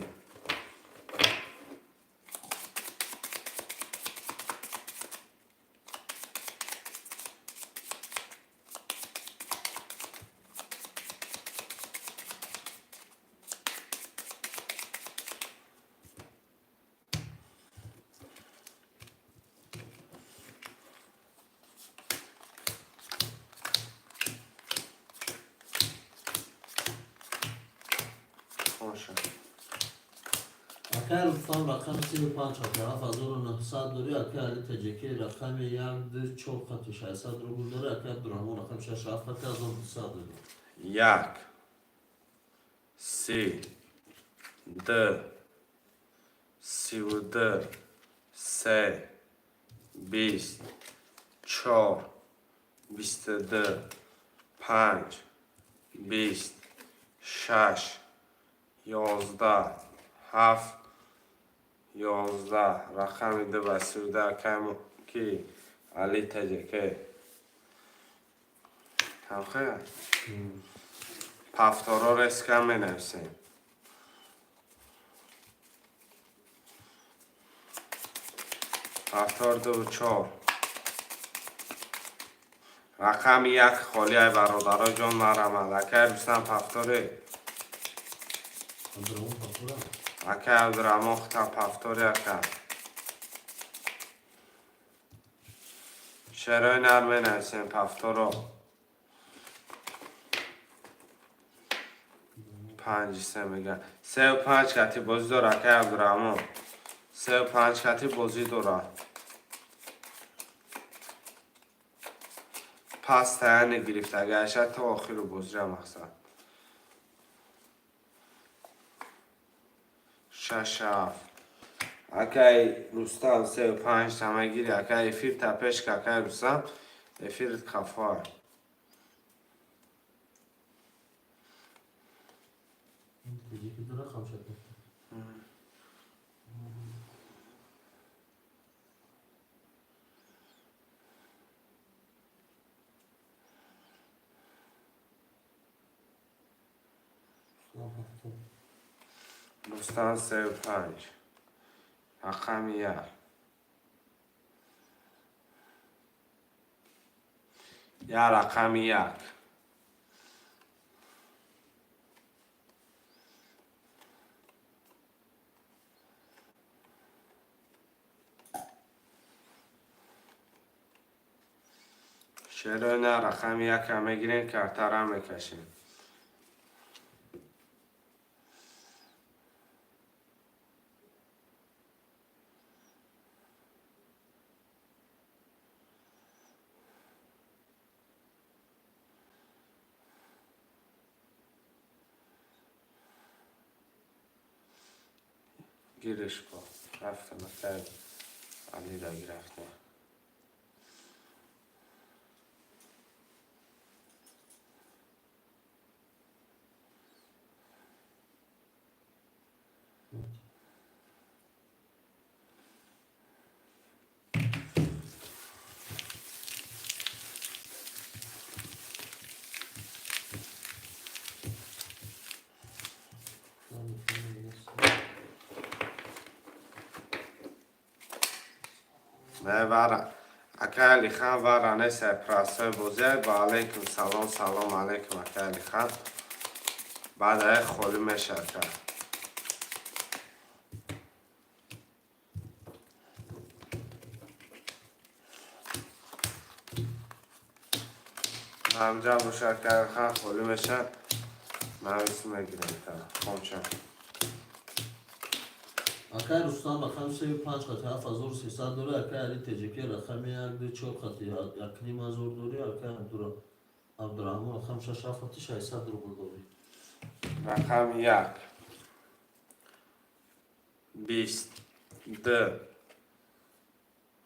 Боша. Акай Рустам рақами 35 хати 7900 дорӣ, акай Али Таҷикӣ рақами як, ду, чор хати 600 рубл дорӣ, акай Абдураҳмон рақами шаш, ҳафт хати 1200 дорӣ. Як, се, ду, 32, се, 20, чор, 22, панҷ, 20, шаш, 11, ҳафт, 11. Рақами ду ба 32, акаймо ки Али Таҷике. Ҳамхе? Пафторо резко менависем. Пафтор дуву чор. Рақами як холиай, бародаро ҷон, марамад. Акай Рустам пафторе. Абдураҳмон пафтора. Акай Абдураҳмон хутам пафтори, ака. Шерои нар менависем пафторо. Панҷи се мега. Сеу панҷ кати бозӣ дора, акай Абдураҳмон. Сеу панҷ кати бозӣ дора. Пас таяни гирифта гаша то охиру бозира мақсад. Шаш, ҳафт. Акай Рустам, сеу панҷ тамагири, акай эфир та пеш ка, акай Рустам, эфирт хафа. Таҷикӣ ду рақам шад. Рустам ҳафтум. Рустам сею панҷ. Рақами як. Я рақами як. Шерои на рақами якам мегирем, картара мекашем. Гириш ко. Рафтам, акай Алира гирифтем. Не вара. Акай Алихан вара несай прасой бозе. Ва алейкум салом, салом алейкум акай Алихан. Баъд ай холӣ меша ака. Ҳамҷа боша акай Алихан холӣ меша. Навис мегирем та. Хомча. Акай Рустам рақами сею панҷ қати 7300 дорӣ, акай Али Теҷаки рақами як ду чор қати 1500 дорӣ, акай Абдураҳмон рақами шаш ҳафт қати 600 рубл дорӣ. Рақами як. Бист. Ду.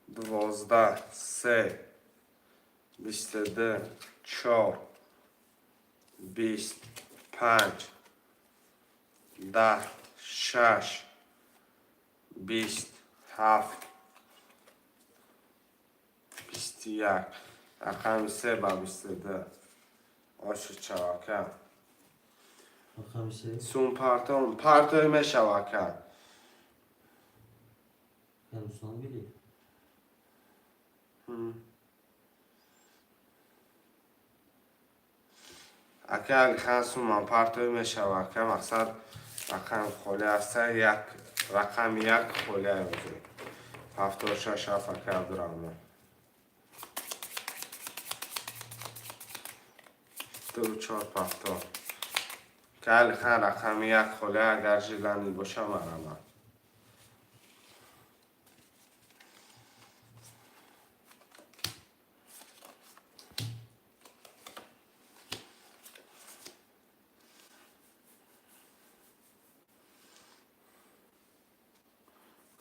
12. Се. 22. Чор. 20. Панҷ. 10. Шаш. 20. Ҳафт. 21. Рақами се ба 22. Ошу чавака. Рақами се. Сум партом. Партой мешава ака. Акай Рустам гирифт. Ака Алихан суман партой мешава ака. Мақсад рақам холӣ аста як рақами як холӣ ҳозир. 76 ҳафт ака Абдураҳмон. Ду чор пафтор. Ака Алихан рақами як холӣ агар жилани боша марҳамат.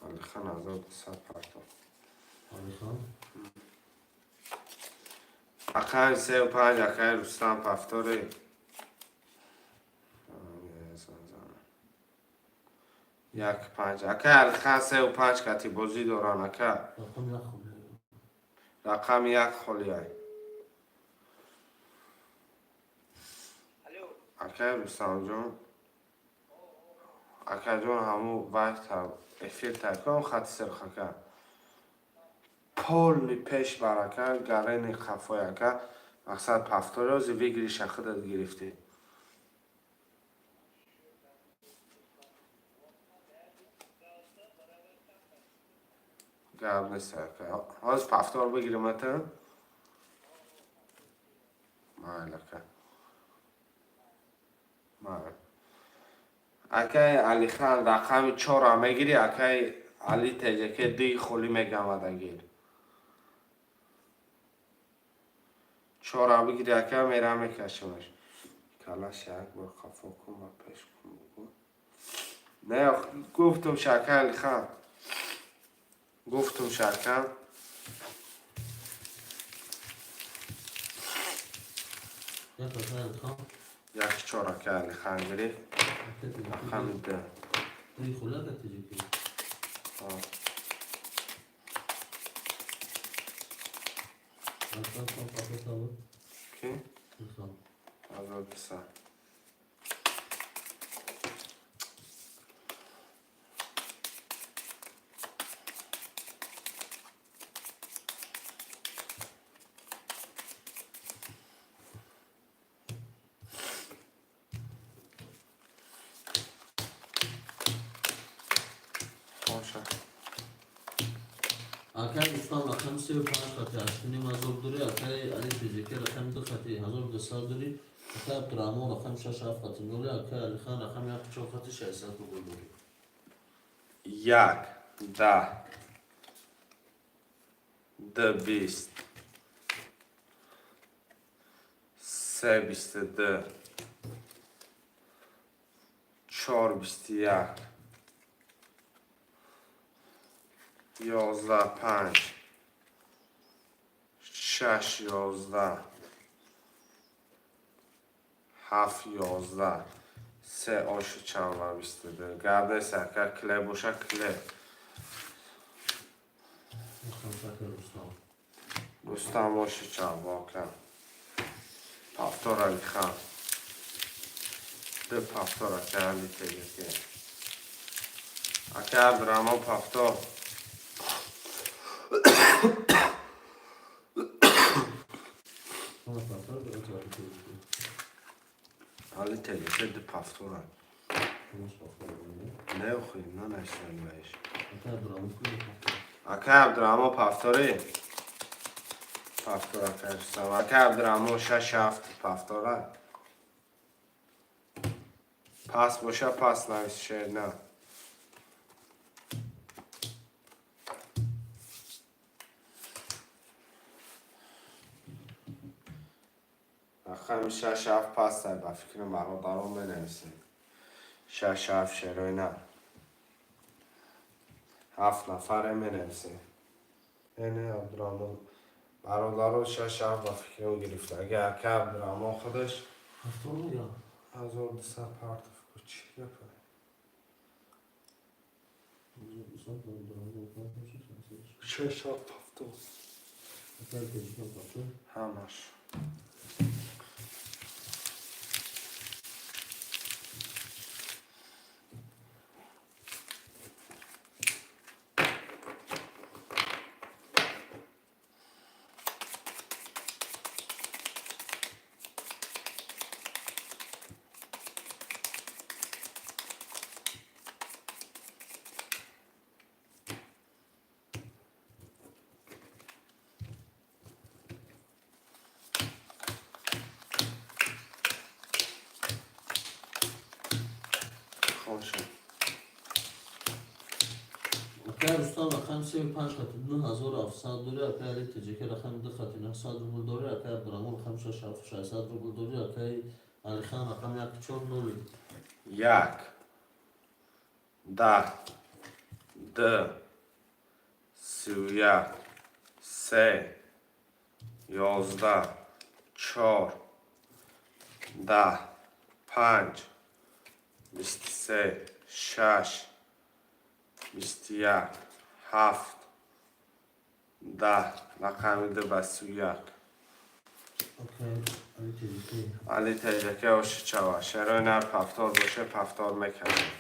Алихан 1200 партов. Алихан. Рақами сею панҷ акай Рустам пафтори. Як панҷ. Акай Алихан сею панҷ кати бозӣ доран ака. Рақами як холӣ. Рақами як холиай. Акай Рустамҷон. Акаҷон ҳаму вай та эфир тай кун хати сирх ака. Полный пеш бар ака, гарени қафой ака. Мақсад пафтори ози выигрыша худат гирифтӣ. Гап нест ака. Ҳозир пафтор бигирем ата? Майли ака. Майли. Акай Алихан рақами чорам мегирӣ, акай Али Теҷаке дуи холӣ мегамадагир. Чора бигирӣ ака мера мекашимаш. Калаш як бор қафо кун ва пеш кун бугу. Не, гуфтум шака Алихан. Гуфтум шака. Як акай Алихан. Як чор ака Алихан гирифт. Рақами ду. Дуи холӣ акай Теҷаки. Акай Рустам пафтор буд. Ки? Рустам. 1200. Акай Рустам рақами сеу панҷ хати 8500 дорӣ, акай Али Пизике рақами ду хати 1200 дорӣ, акай Абдураҳмон рақами шаш ҳафт хати ноли, акай Алихан рақами як чор хати 600 рубл дорӣ. Як, 10, ду, 20, се, 22, чор, 21, 11, панҷ, шаш, 11, ҳафт, 11, се оши чанд ва 22. Гап нест, ака, кле боша, кле. Рақам Рустам. Рустам оши чанд воқеан. Повтор, Алихан. Ду повтор, ака Али Теҷаки. Ака Абдураҳмон, повтор. Ҳама повтор дорад Али Теҷаки. Али Теҷаки ду повтора. Ҳамаш повтор дорад. Не, охи, нанависем баиш. Акай Абдураҳмон куҷо повтор? Ака Абдураҳмон, повтори. Повтор, ака Рустам. Ака Абдураҳмон, шаш, ҳафт повтора. Пас боша, пас навис, шер на. Рақами шаш, ҳафт пастай, ба фикрам, бародарон менависем. Шаш, ҳафт, шерои на. Ҳафт нафаре менависем. Не, Абдураҳмон. Бародарон, шаш, ҳафт ба фикрам гирифта. Агар ака Абдураҳмон худаш Повтор мегӯям. 1200 партов ку, чӣ гапа? 1200 Абдураҳмон повтор шаш. Шаш, ҳафт повтор. Акай Теҷаки повтор. Ҳамаш. Хошам. Акай Рустам рақами сеу панҷ хати 9700 дорӣ, акай Али Теҷаки рақами ду хати 900 рубл дорӣ, акай Абдураҳмон рақами шаш ҳафт 600 рубл дорӣ, акай Алихан рақами як чор ноли. Як, 10, ду, 31, се, 11, чор, 10, панҷ, 23, шаш, 21, ҳафт, 10, рақами ду ба 31. Акай Али Теҷаки. Али Теҷаки оши чава. Шерои нар, повтор боше, повтор мекардем.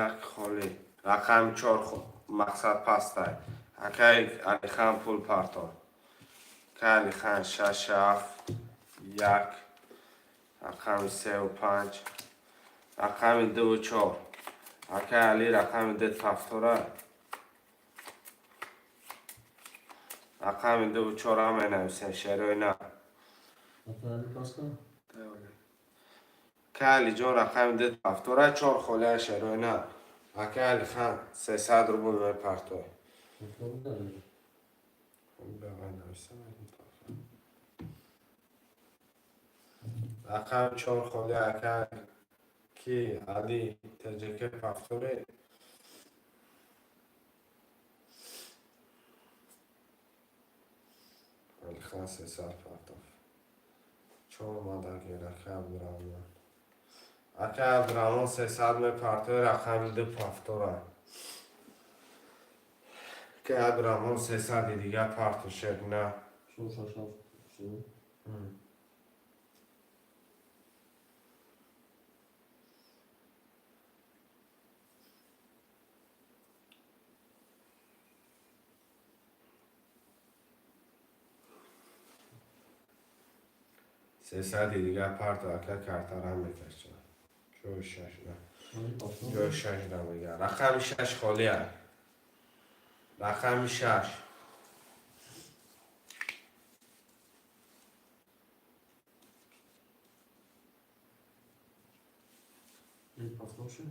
Як холӣ. Рақами чор мақсад пастай. Акай Алихан, пул партор. Акай Алихан, шаш, ҳафт, як, рақами севу панҷ, рақами дуву чор. Акай Али, рақами ду повтора. Рақами дуву чор ҳам менависем, шерои на. Акай Али паста? Акай Алиҷон, рақами ду повтора, чор холия, шерои на. Акай Алихан, 300 рубл мепартой. Повтор дорад. Давай нависам. Рақами чор холия, ака ки Али Теҷаке, повторе. Алихан 300 партов. Чор омадагир, ака Абдураҳмон. Ака Абдураҳмон, 300 мепартой, рақами ду повтора. Ака Абдураҳмон, 300-и дига парту, шерина. Чор шаш ҳафт. Шуд? 300-и дига парту, ака, картара мекашад. Ҷои шаш да. Ҷои шаш да мега. Рақами шаш холия. Рақами шаш. Повтор шуд?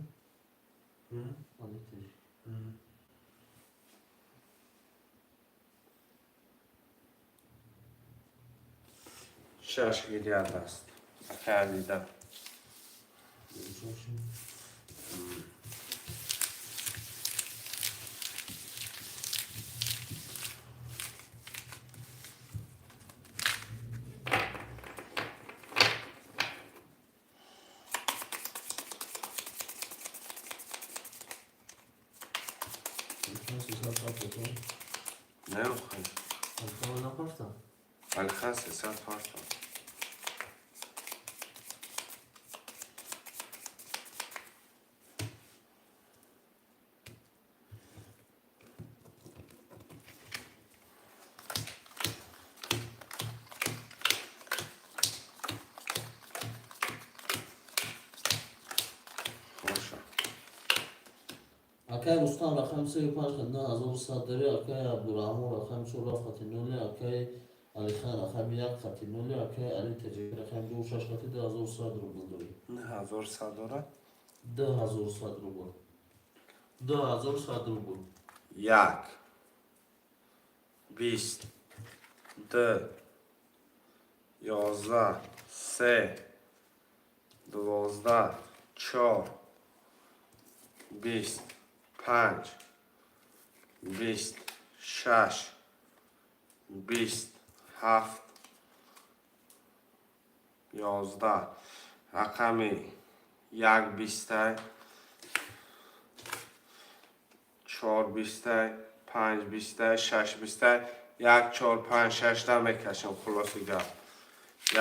Шаш гиряд аст. Акай дида. Не охи. Алихан напартам. Алихан 300 партам. Хорошо. Акай Рустам рақами сею панҷ хати 9100 дорӣ, акай Абдураҳмон рақами чор ҳафт хати ноли, акай Алихан рақами як хати ноли, акай Али Таҷик рақами ду шаш хати 2100 рубл дорӣ. 9100 дорад? 2100 рубл. 2100 рубл. Як. Бист. Ду. 11. Се. 12. Чор. 20. Панҷ. 20. Шаш. 20. Ҳафт. 11. Рақами як бистай. Чор бистай. Панҷ бистай. Шаш бистай. Як, чор, панҷ, шашта мекашам хулоси гап.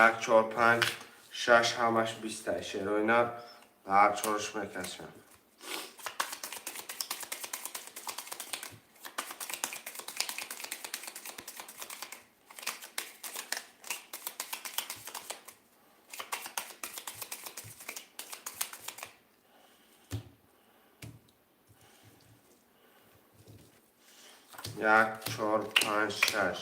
Як, чор, панҷ, шаш ҳамаш бистай. Шероина ҳар чорш мекашам. Як, чор, панҷ, шаш.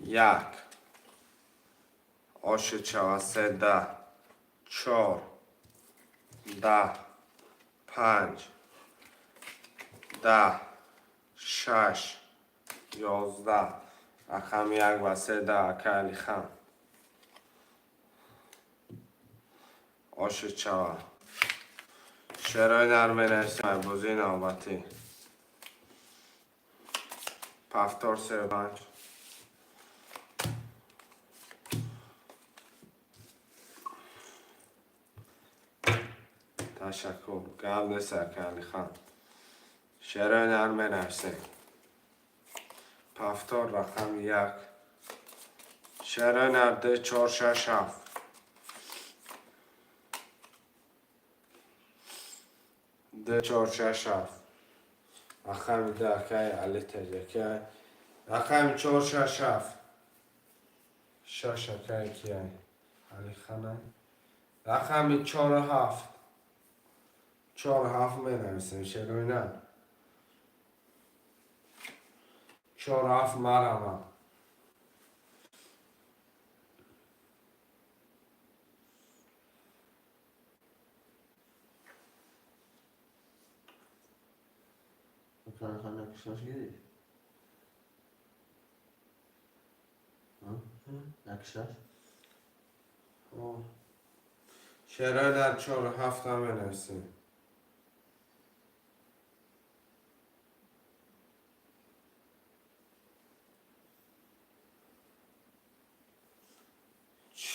Як. Оши чава се да. Чор. 10. Панҷ. 10. Шаш. 11. Рақами як ва се да акай Алихан. Оши чава. Шерои нар менависем бозии навбатӣ. Повтор се панҷ. Ташаккур. Гап нест акай Алихан. Шерои нар менависем. Повтор рақами як. Шерои нар ду, чор, шаш, ҳафт. Ду, чор, шаш, ҳафт. Рақами ду акай Али Таҷакай. Рақами чор, шаш, ҳафт. Шаш акай кияй? Алиханай. Рақами чору ҳафт. Чору ҳафт менависем шерои нар. Чору ҳафт марамад. Акай Алихан як шаш гирифт? Як шаш? Шерои нар чору ҳафтам менависем.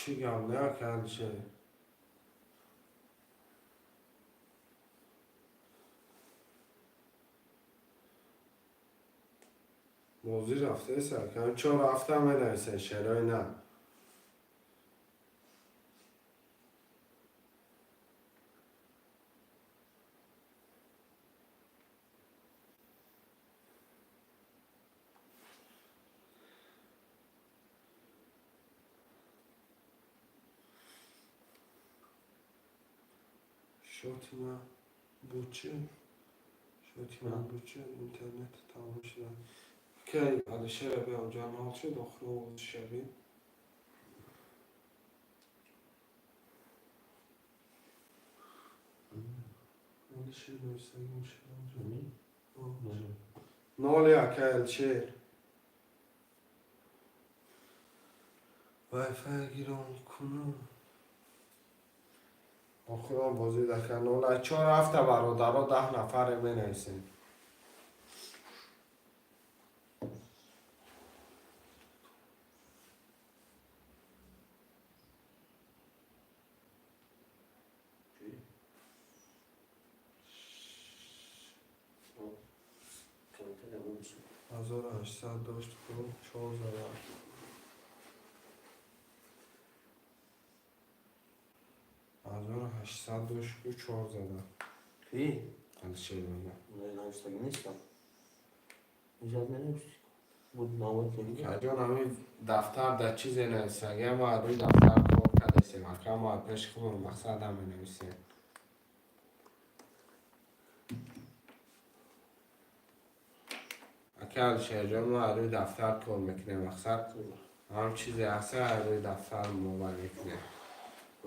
Чӣ гап не акай Алишер? Бозӣ рафтест акай. Чору ҳафтам менависем шерои нар. Счёти ман буд чӣ? Счёти ман буд чӣ? Интернет тамом шуда. Кай Алишера биям ҷа нол шуд, охири овози шавӣ. Алишер нависагӣ мешавам. Ноли акай Алишер. Вайфай гирон кунам. Охирон бозӣ дака нола чор ҳафта бародаро 10 нафаре менависем. 1800 дошт ку чор зада. 1800 дошт ку чор зада. Ки? Алишер мега. Не навиштагӣ нестам. Иҷозат менавиштӣ. Буд навои телевизор. Каҷон ҳами дафтар дар чизе нависагия ма рӯи дафтар кор кардесем. Ака ма пеши худмон мақсад ҳаме нависем. Ака Алишерҷон ма рӯи дафтар кор мекунем. Мақсад ҳам чизе ҳаста рӯи дафтар муомала мекунем.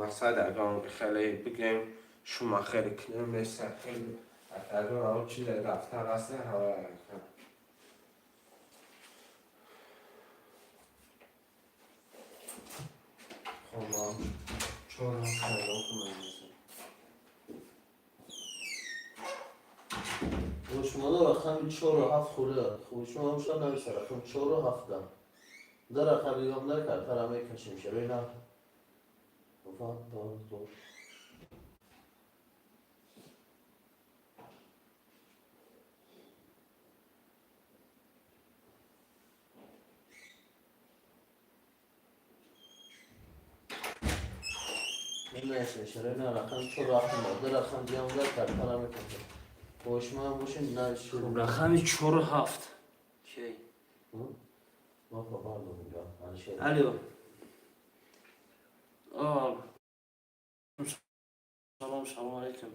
Мақсад агар хеле бигем шума хеле кунем неста хеле акаҷон ҳам чизе дафтар ҳаста ҳама ака. Хоб ман чор ҳафта Шумода рақами чору ҳафт хӯрда. Шумо ҳамша нависа рақами чору ҳафта. Дар рақам дигам накард, тара мекашем шарои на. Ва ба до. Менависем шарои на рақами чору ҳафт. Дар рақам дигам накард, тара мекашем. Бошма бошин навишед. Хуб, рақами чору ҳафт. Кей? Ма бардор инҷа. Алишер. Алло. О, салом, салом алейкум.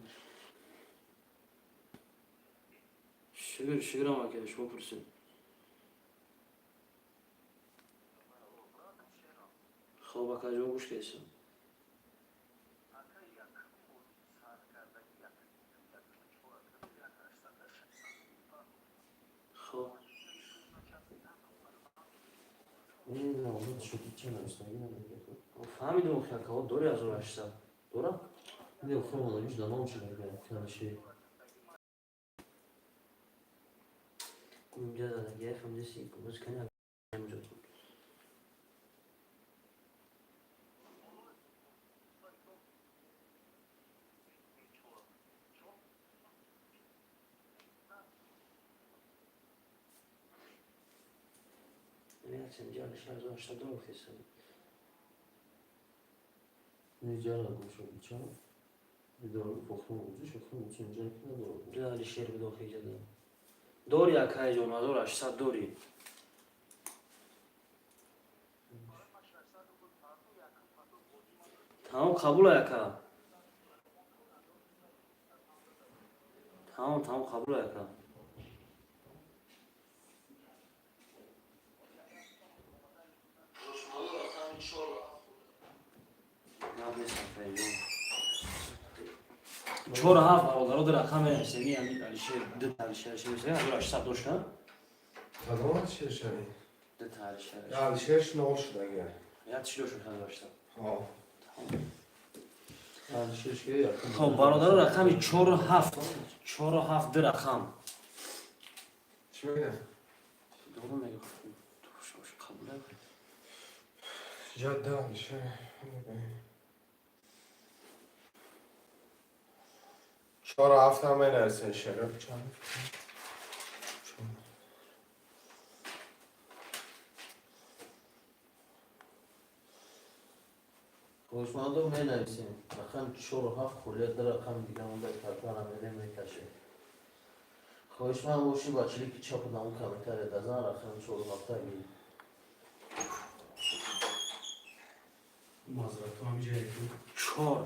Шукр, шукрам ака, шумо пурсед. Хоб акаҷон гӯш кесам. Хоб. Ин навбат шуди чӣ навиштагӣ намегӯяд. Фаҳмидум охи ака, дори 1800. Дора? Не, охир монагиш да ном чӣ мегӯяд? Алишер. Инҷа задагия фаҳмидаси, боз кани инҷо. Инҷа Алишер 1800 дора хеса. Ниҷара гӯшоди ча? Бидор фохтум гӯши, шохтум гӯши инҷа ки надорад. Ду Алишер бидохи иҷа да. Дори акайҷон, 1800 дори. Тамом қабул ака. Тамом, тамом қабул ака. Гап нест акайҷон. Чору ҳафт бародаро ду рақам менависем. Ин ҳамин Алишер, ду Алишер Алишер 1800 дошта? Кадом Алишер шавӣ? Ду Алишер. Алишерш нол шудага. Я чӣ дошт 1800? Ҳо. Алишер ши якум. Хоб бародаро рақами чору ҳафт. Чору ҳафт ду рақам. Чӣ мегӯям? Дору мегӯ. Шош қабул ака. Ҷадда Алишер. Чору ҳафта менависем шеро. Чанд? Чор. Хушмандо менависем. Рақами чору ҳафт хӯрия дар рақами дига монда картара мерем мекашем. Хоҳишманд бошӣ ба чилики чапу даму комментария дазан рақами чору ҳафта гир. Маъзарату ҳамиҷа якум. Чор.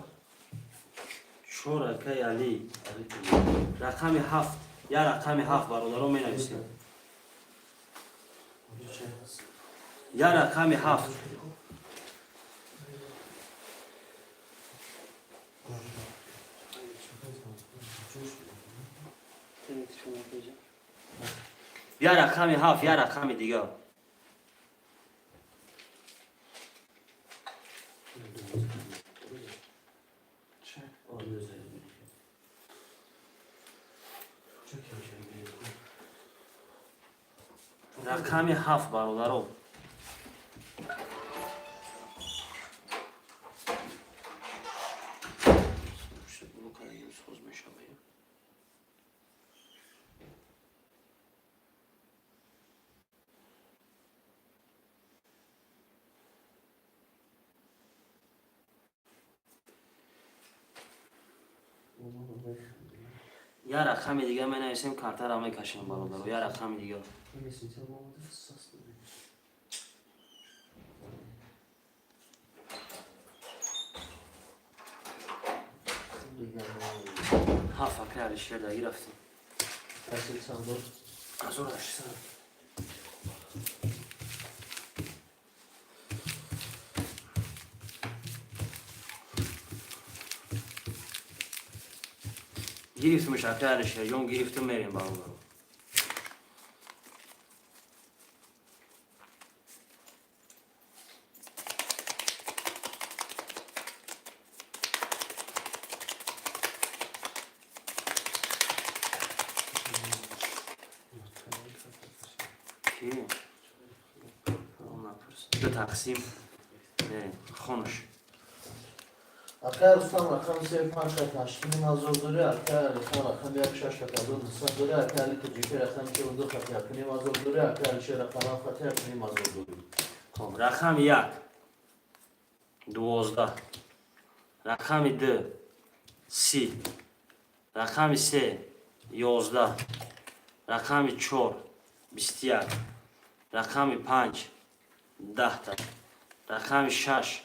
Чор, акай Али. Рақами ҳафт, я рақами ҳафт, бародаро, менависем. Я рақами ҳафт. Я рақами ҳафт, я рақами дигар. Рақами ҳафт, бародаро. Я рақами дига менависем, картаро мекашем, бародаро. Я рақами дига. Ҳафт, акай Алишер, даги рафтем. 1800. Гирифтимш, акай Алишерҷон, гирифтим, мерем, бародаро. Ки ду тақсим мерем, хонуш. Акай Рустам рақами се панҷ хат 8500 дорӣ, акай Алихан рақами як шаш хат 1200 дорӣ, акай Али Тоҷикӣ рақами чору хат 1500 дорӣ, акай Алишер рақами ҳафт хат 1500 дорӣ. Хоб, рақами як 12, рақами ду 30, рақами се 11, рақами чор 21, рақами панҷ 10-та, рақами шаш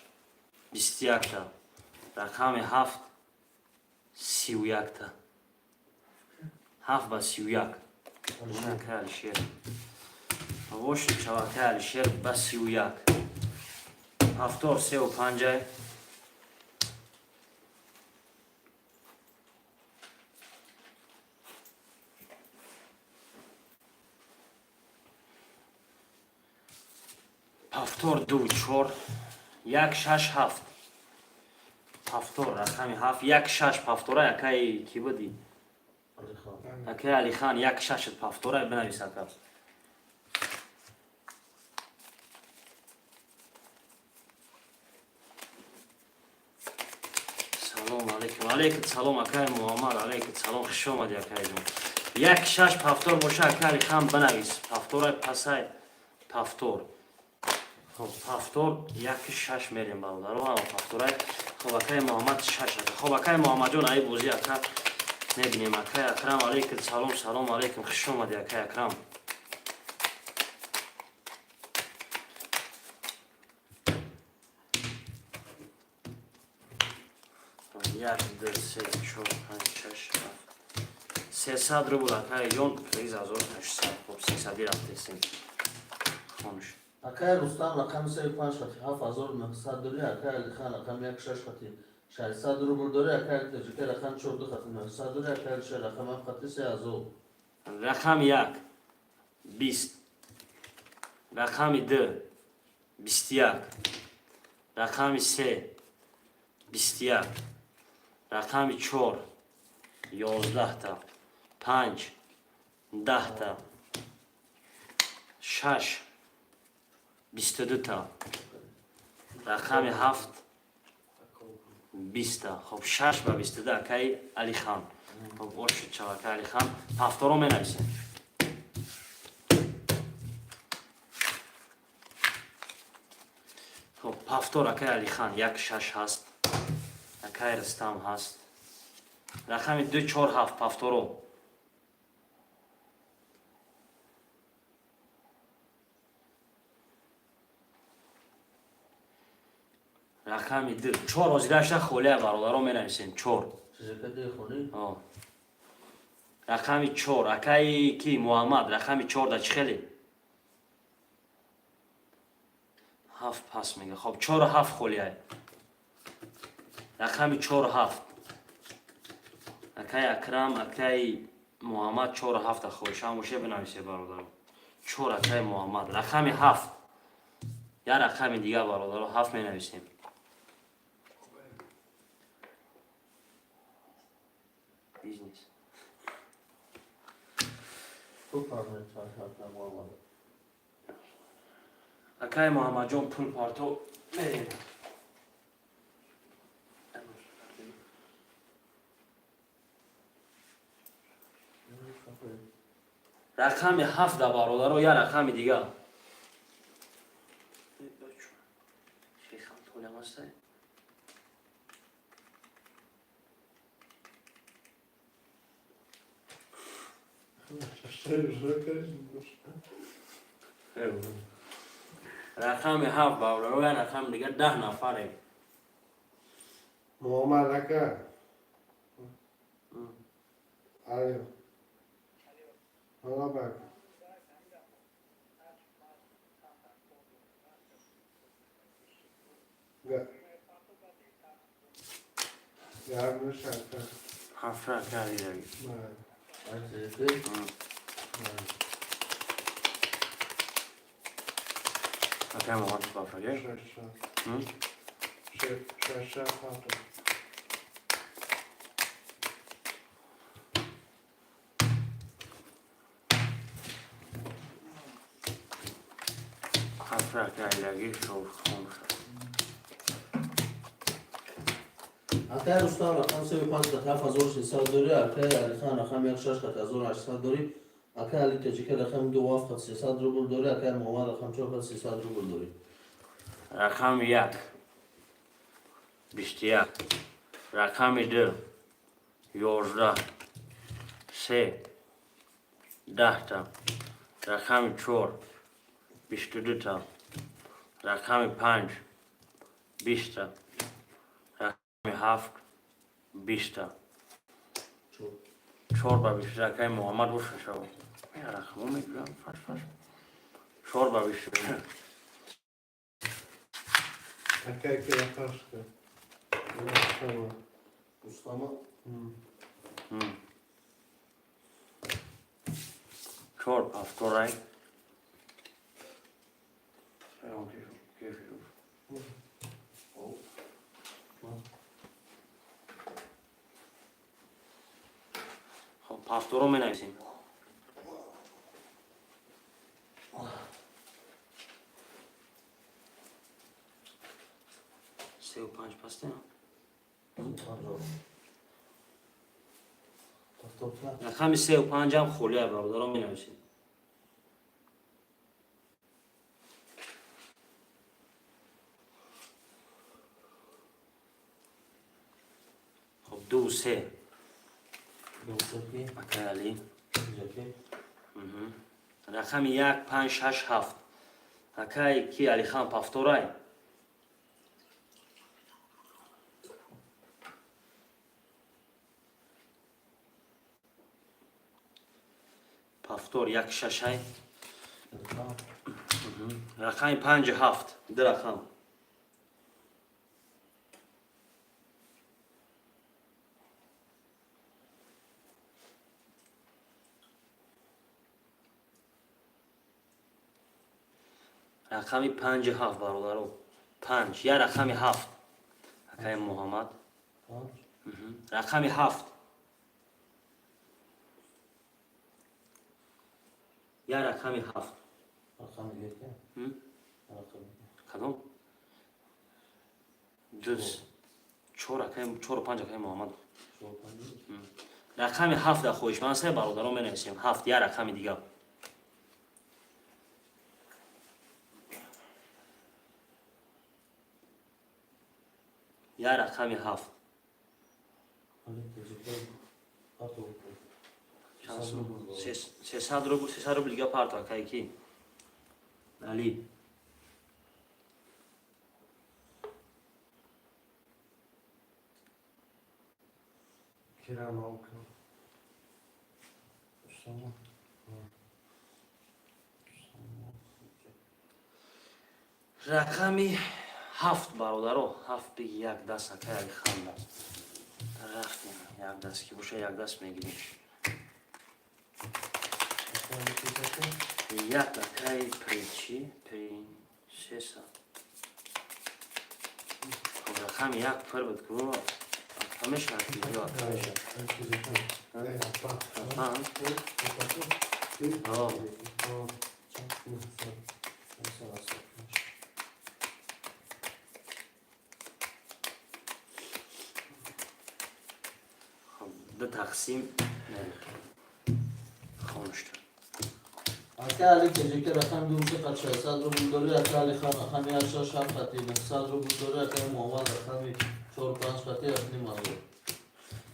21-та, рақами ҳафт 31-та. Ҳафт ба 31, акай Алишер. Воши чавакай Алишер ба 31. Ҳафтор сеу панҷай. Ҳафтор ду чор як шаш ҳафт. Ҳафтор, рақами ҳафт, як шаш пафтора. Акай, кӣ будӣ? Акай Алихан, як шашат пафтора, бинавис, ака. Салом алейкум. Алейкум салом, акай Муҳаммад, алейкум салом, хуш омадӣ, акайҷон. Як шаш пафтор боша, акай Алихан, бинавис. Пафторай пасай пафтор. Хоб, пафтор як шаш мерем, бародаро, ҳама пафторай. Хоб, акай Муҳаммад, шаш ака. Хоб, акай Муҳаммадҷон, аи бозӣ, ака, мебинем. Акай Акрам, алейкум салом, салом алейкум, хуш омадӣ, акай Акрам. Як, ду, се, чор, панҷ, шаш, ҳафт. 300 рубл, акайҷон, приз 1800. Хоб, сесади рафтесем. Хонуш. Акай Рустам рақами се панҷ хати 7900 дорӣ, акай Алихан рақами як шаш хати 600 рубл дорӣ, акай Али Тоҷикӣ рақами чор ду хати 900 дорӣ, акай Алишер рақами ҳафт хати 3000. Рақами як 20, рақами ду 21, рақами се 21, рақами чор 11-та, панҷ 10-та, шаш 22-та, рақами ҳафт 20-та. Хоб, шаш ба 22, акаи Алихан. Хоб, ошуд шав, акаи Алихан. Ҳафторо менависем. Хоб, ҳафтор, акаи Алихан, як шаш ҳаст, акаи Рустам ҳаст. Рақами ду чор ҳафт пафторо. Рақами ду чор ҳозирашта холия, бародаро, менависем чор. Рақами чор, акаи ки Муҳаммад, рақами чор да чӣ хеле? Ҳафт пас мега. Хоб, чору ҳафт холиай. Рақами чору ҳафт. Акаи Акрам, акаи Муҳаммад, чору ҳафта хоҳишам боше, бинависе, бародаро. Чор, акаи Муҳаммад. Рақами ҳафт. Я рақами дига, бародаро, ҳафт менависем. Бизнес. Акаи Муҳаммадҷон, пул парто, мерем. Рақами ҳафта, бародаро, я рақами дига. Шехам толямастай. Рақами ҳафт, бародаро, я рақами дига, 10 нафарем. Муҳаммад ака. Алло. Ҳало, бак. Гарм ака. Ҳафт ака дидаги. Бале. Акаи Муҳаммад, бафраге. Шаш шаш. Шаш ҳафт. Ҳафт акаи дидаги шов хомша. Акаи Рустам, рақам сею панҷ қат 7600 дорӣ, акаи Алихан, рақами як шаш қат 1800 дорӣ, акаи Али Тоҷика, рақами ду ҳафт қат 300 рубл дорӣ, акаи Муҳаммад, рақам чор қат 300 рубл дорӣ. Рақами як 21, рақами ду 11, се 10-та, рақами чор 22-та, рақами панҷ 20-та, рақами ҳафт 20-та. Чор ба бисту акаи Муҳаммад боша шав. Рақамо мегӯям фаш фаш. Чор ба бисту. Ака ки яқашка. Рустама. Чор повторай. Хоб, повторо менависем. Сеу панҷ пасте. Рақами сеу панҷам холия, бародаро, менависем. Хоб, ду се. Акай Али. Рақами як панҷ шаш ҳафт. Акай ки Алихан, повторай. Повтор як шашай. Рақами панҷу ҳафт. Ду рақам. Рақами панҷу ҳафт, бародаро. Панҷ. Я рақами ҳафт. Акаи Муҳаммад. Рақами ҳафт. Я рақами ҳафт. Кадом? Ду. Чор акаи, чору панҷ, акаи Муҳаммад. Рақами ҳафт да хоҳишманд се, бародаро, менависем. Ҳафт, я рақами дига. Я рақами ҳафт. 300 рубл, 300 рубл дига парто, акаи ки? Али. Кира нол кун. Рақами ҳафт, бародаро, ҳафт биги, як даст, акай Алиханда. Рафтем, як даст ки боша, як даст мегирем. Як, акай причи принсесса. Хоб, рақами як пир буд ку, ҳамеша ё ака? Панҷ. О. Хоб, ду тақсим хонушта. Акай Али Кежеке рақами ду се қат 600 рубл дорӣ, акай Алихан рақами як шаш ҳафт қати 900 рубл дорӣ, акай Муҳаммад рақами чор панҷ қати 7500.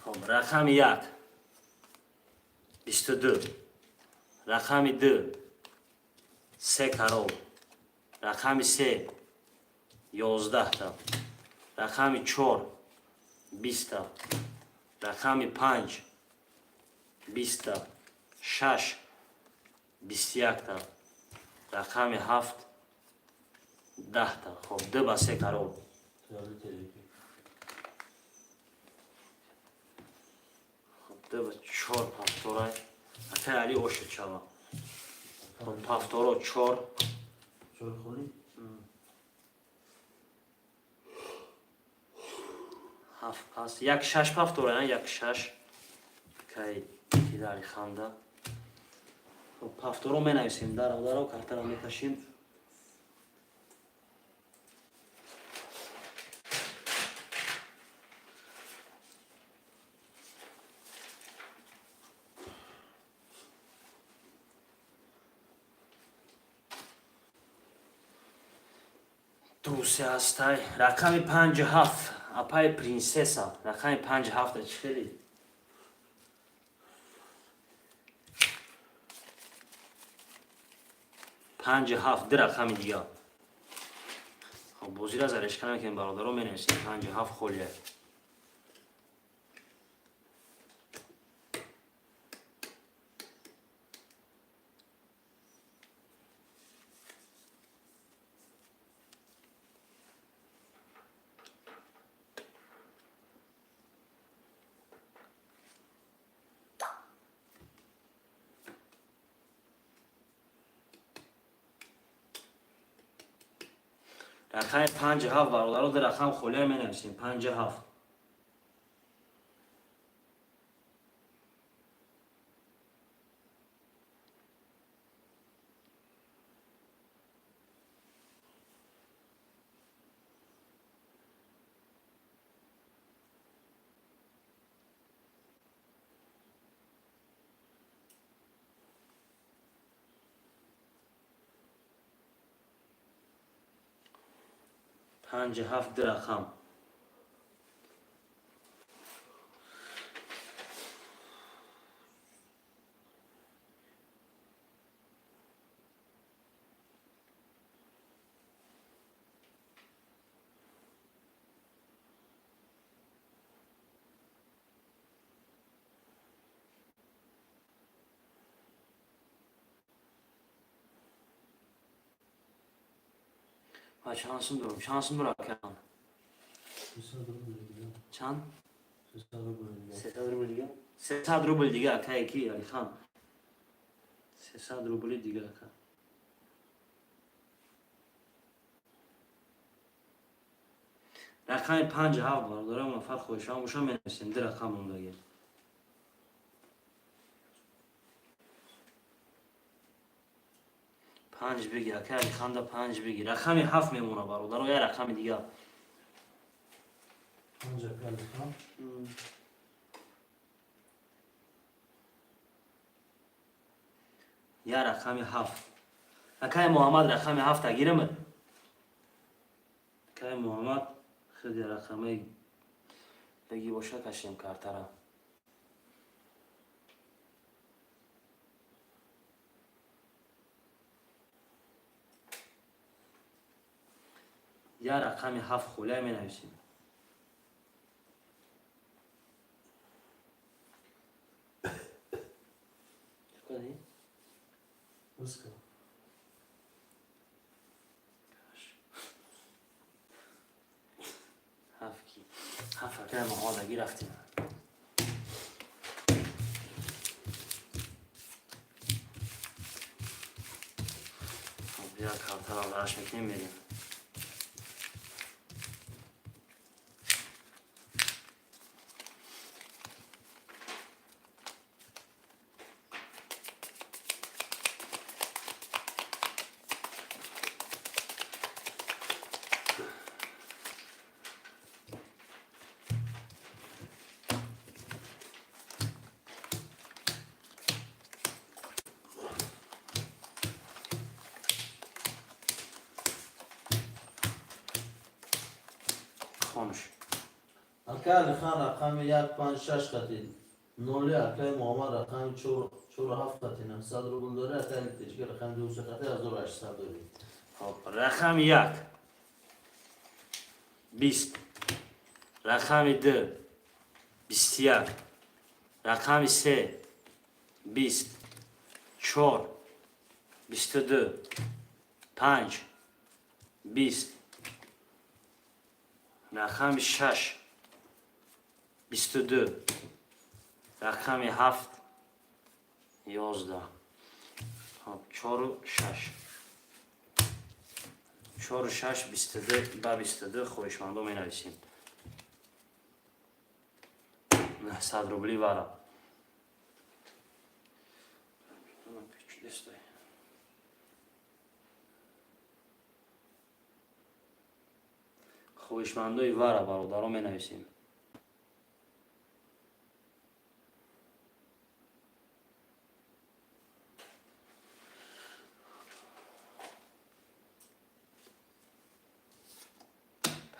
Хоб, рақами як 22, рақами ду се карол, рақами се 11-та, рақами чор 20-та, рақами панҷ 20-та, шаш 21-та, рақами ҳафт 10-та. Хоб, ду ба се карол. Али Кежеке. Хоб, ду ба чор повторай, акай Али, ошед шава. Хоб, повторо чор. Чор холи? Ҳафт пас, як шаш повтора, як шаш кай кидари ханда. Хоб, повторо менависем, дародаро, картаро мекашем. Ду се ҳастай. Рақами панҷу ҳафт, апаи принсесса, рақами панҷу ҳафта чӣ хеле? Панҷу ҳафт, ду рақами дига. Хоб, бозира зарешка намекунем, бародаро, менависем. Панҷу ҳафт холия. Рақами панҷу ҳафт, бародаро, ду рақам холия, менависем. Панҷу ҳафт. Панҷу ҳафт, ду рақам. Ма шансим дорам, шансим дорам, акам. 300 рубл дига. Чанд? 300 рубл дига. 300 рубл дига, 300 рубл дига, акае ки Алихан, 300 рубли дига, ака. Рақами панҷу ҳафт, бародарам, нафар хоҳишам боша, менависем. Ду рақам мондаги. Панҷ биги, ака Алиханда, панҷ биги. Рақами ҳафт мемона, бародаро, я рақами дига. Панҷ, ака Алихан. Я рақами ҳафт, акаи Муҳаммад, рақами ҳафта гирама, акаи Муҳаммад. Хеле рақамаи беги боша, кашем картара. Я рақами ҳафт холия, менависем. Пускай. Ҳафт ки ҳафт, акай муҳодагӣ рафтем. Хоб, як картара вараш мекунем, мерем. Хонуш. Акай Алихан рақами як, панҷ, шаш қати ноли, акай Муҳаммад рақами чор, чору ҳафт қати 900 рубл дорӣ, акай Электричка рақами ду, се қати 1800 дорӣ. Хоб, рақами як 20, рақами ду 21, рақами се 20, чор 22, панҷ 20, рақами шаш 22, рақами ҳафт 11. Хоб, чору шаш, чору шаш, 22 ба 22. Хоҳишмандо менависем, 900 рубли вара. Чудестай. Хоҳишмандои вара, бародаро, менависем.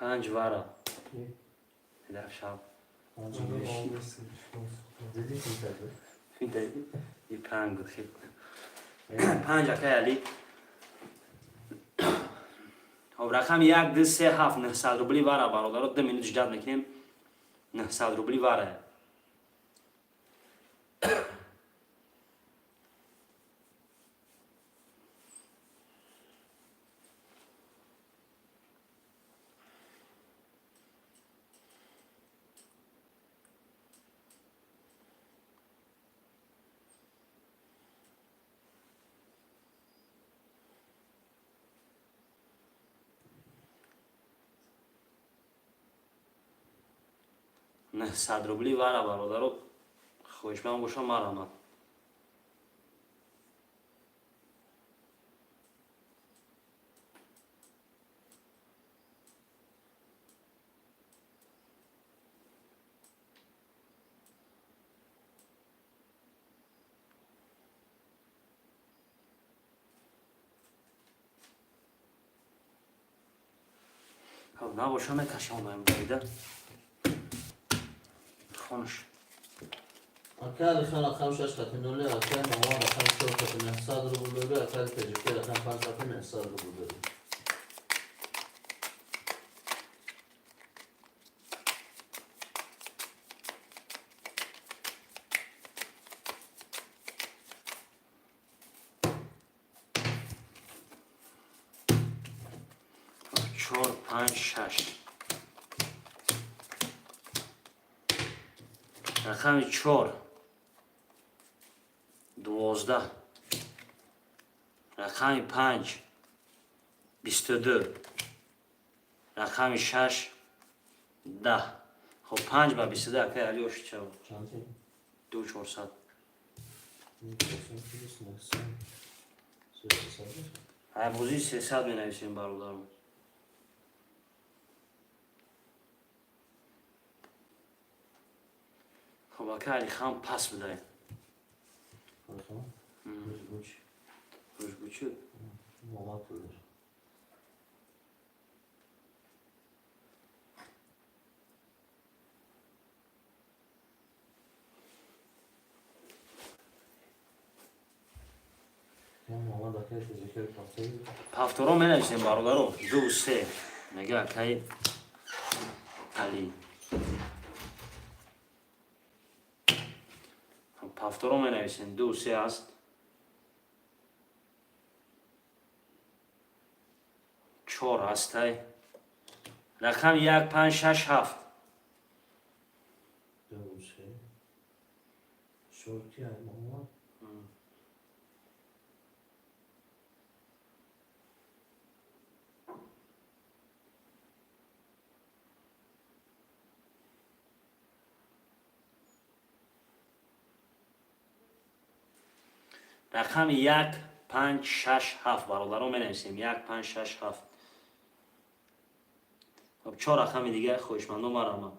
Панҷ вара шаб. Дидӣ, финтади? И панҷ буд, хел панҷ, акай Али. Хоб, рақами як, ду, се, ҳафт, 900 рубли вара, бародаро. 2 минут ждать мекунем. 900 рубли вара. 900 рубли вара, бародаро, хоҳишманд бошам, марҳамат. Хоб, набоша, мекашам барида. Хонуш. Акай Алихан рақами шаш қати ноли, акай Муҳаммад рақами чор қати 900 рубл дорӣ, акай Таҷикӣ рақами панҷ қати 900 рубл дорӣ. Чор, панҷ, шаш. Рақами чор 12, рақами панҷ 22, рақами шаш 10. Хоб, панҷ ба 22, акай Али, оши чав? Чанти? Ду чорсад. Плюс 900. 300 бошад? Ай, бозии 300 менависем, бародарам. Хоб, акай Алихан, пас бидай. Алихан? Рӯзгуч. Рӯзгучу. Муҳаммад пул дор. Я Муҳаммад, акай Таҷикӣ пафтаи. Ҳафторо менависем, бародаро. Ду, се мега акай Али. Ҳафторо менависем, ду, се аст. Чор ҳастай. Рақами як, панҷ, шаш, ҳафт. Ду, се, чор ки ай Муҳаммад. Рақами як, панҷ, шаш, ҳафт, бародарон, менависем: як, панҷ, шаш, ҳафт. Хоб, чор рақами дига, хоҳишмандо, марҳамат.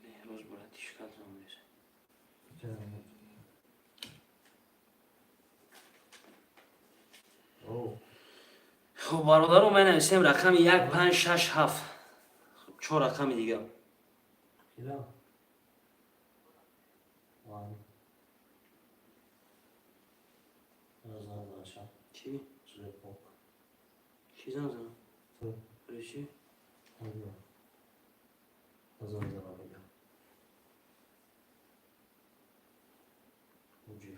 Беҳрӯз братишка занг. О. Хоб, бародаро, менависем рақами як, панҷ, шаш, ҳафт. Хоб, чор рақами дига. Кира? Ван. Занг заша. Чӣ? Шлепок. Чӣ занг занам? Ту. Барои чӣ? Ҳамин. Занг зана мегам. Уҷи.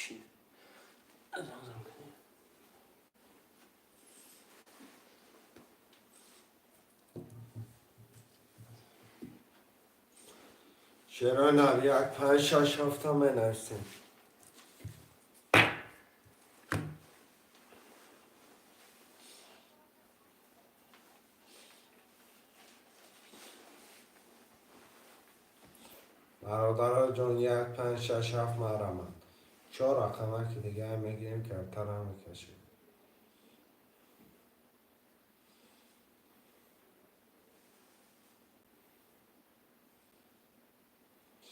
Шин. Занг занг кунӣ. Чаро на, як, панҷ, шаш, ҳафта менависем. Бародаро ҷон, як, панҷ, шаш, ҳафт, марҳамат. Чор рақамаки дига мегирем, картара мекашем.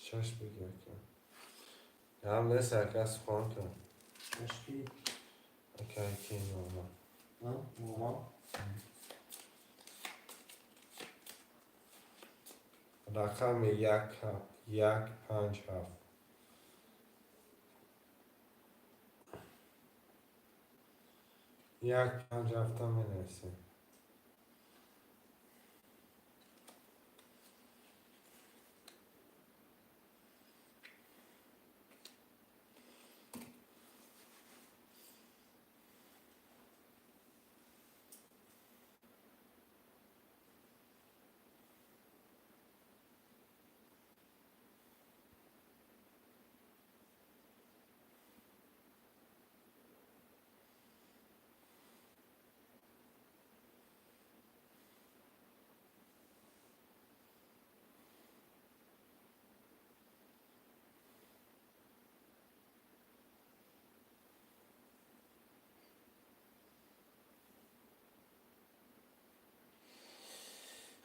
Шаш бигир, ака. Гап нест, ака, сухан кун. Шаш ки? Ака, ки нома. А? Муҳаммад? Рақами як, як, панҷ, ҳафт. Як, панҷ, ҳафта менависем.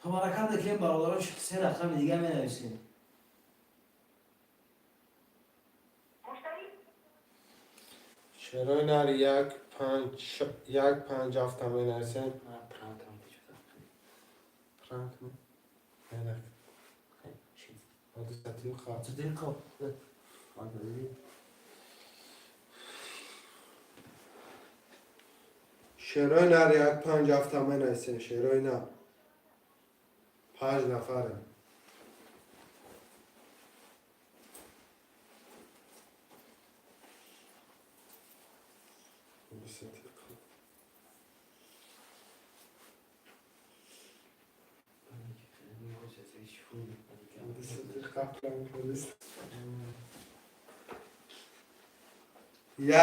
Хоб, ҳаракат мекунем, бародарон, се рақами дига менависем. Шерои нар, як, панҷ, як, панҷ, ҳафта менависем. Пранкам тичуда. Пранк не? Ҳодисатию қа. Дақиқа. Ман дидӣ? Шерои нар, як, панҷ, ҳафта менависем. Шерои нар. Панҷ нафарем. Ҳодисатию қа. Ҳодисатию қа пранк ҳодис.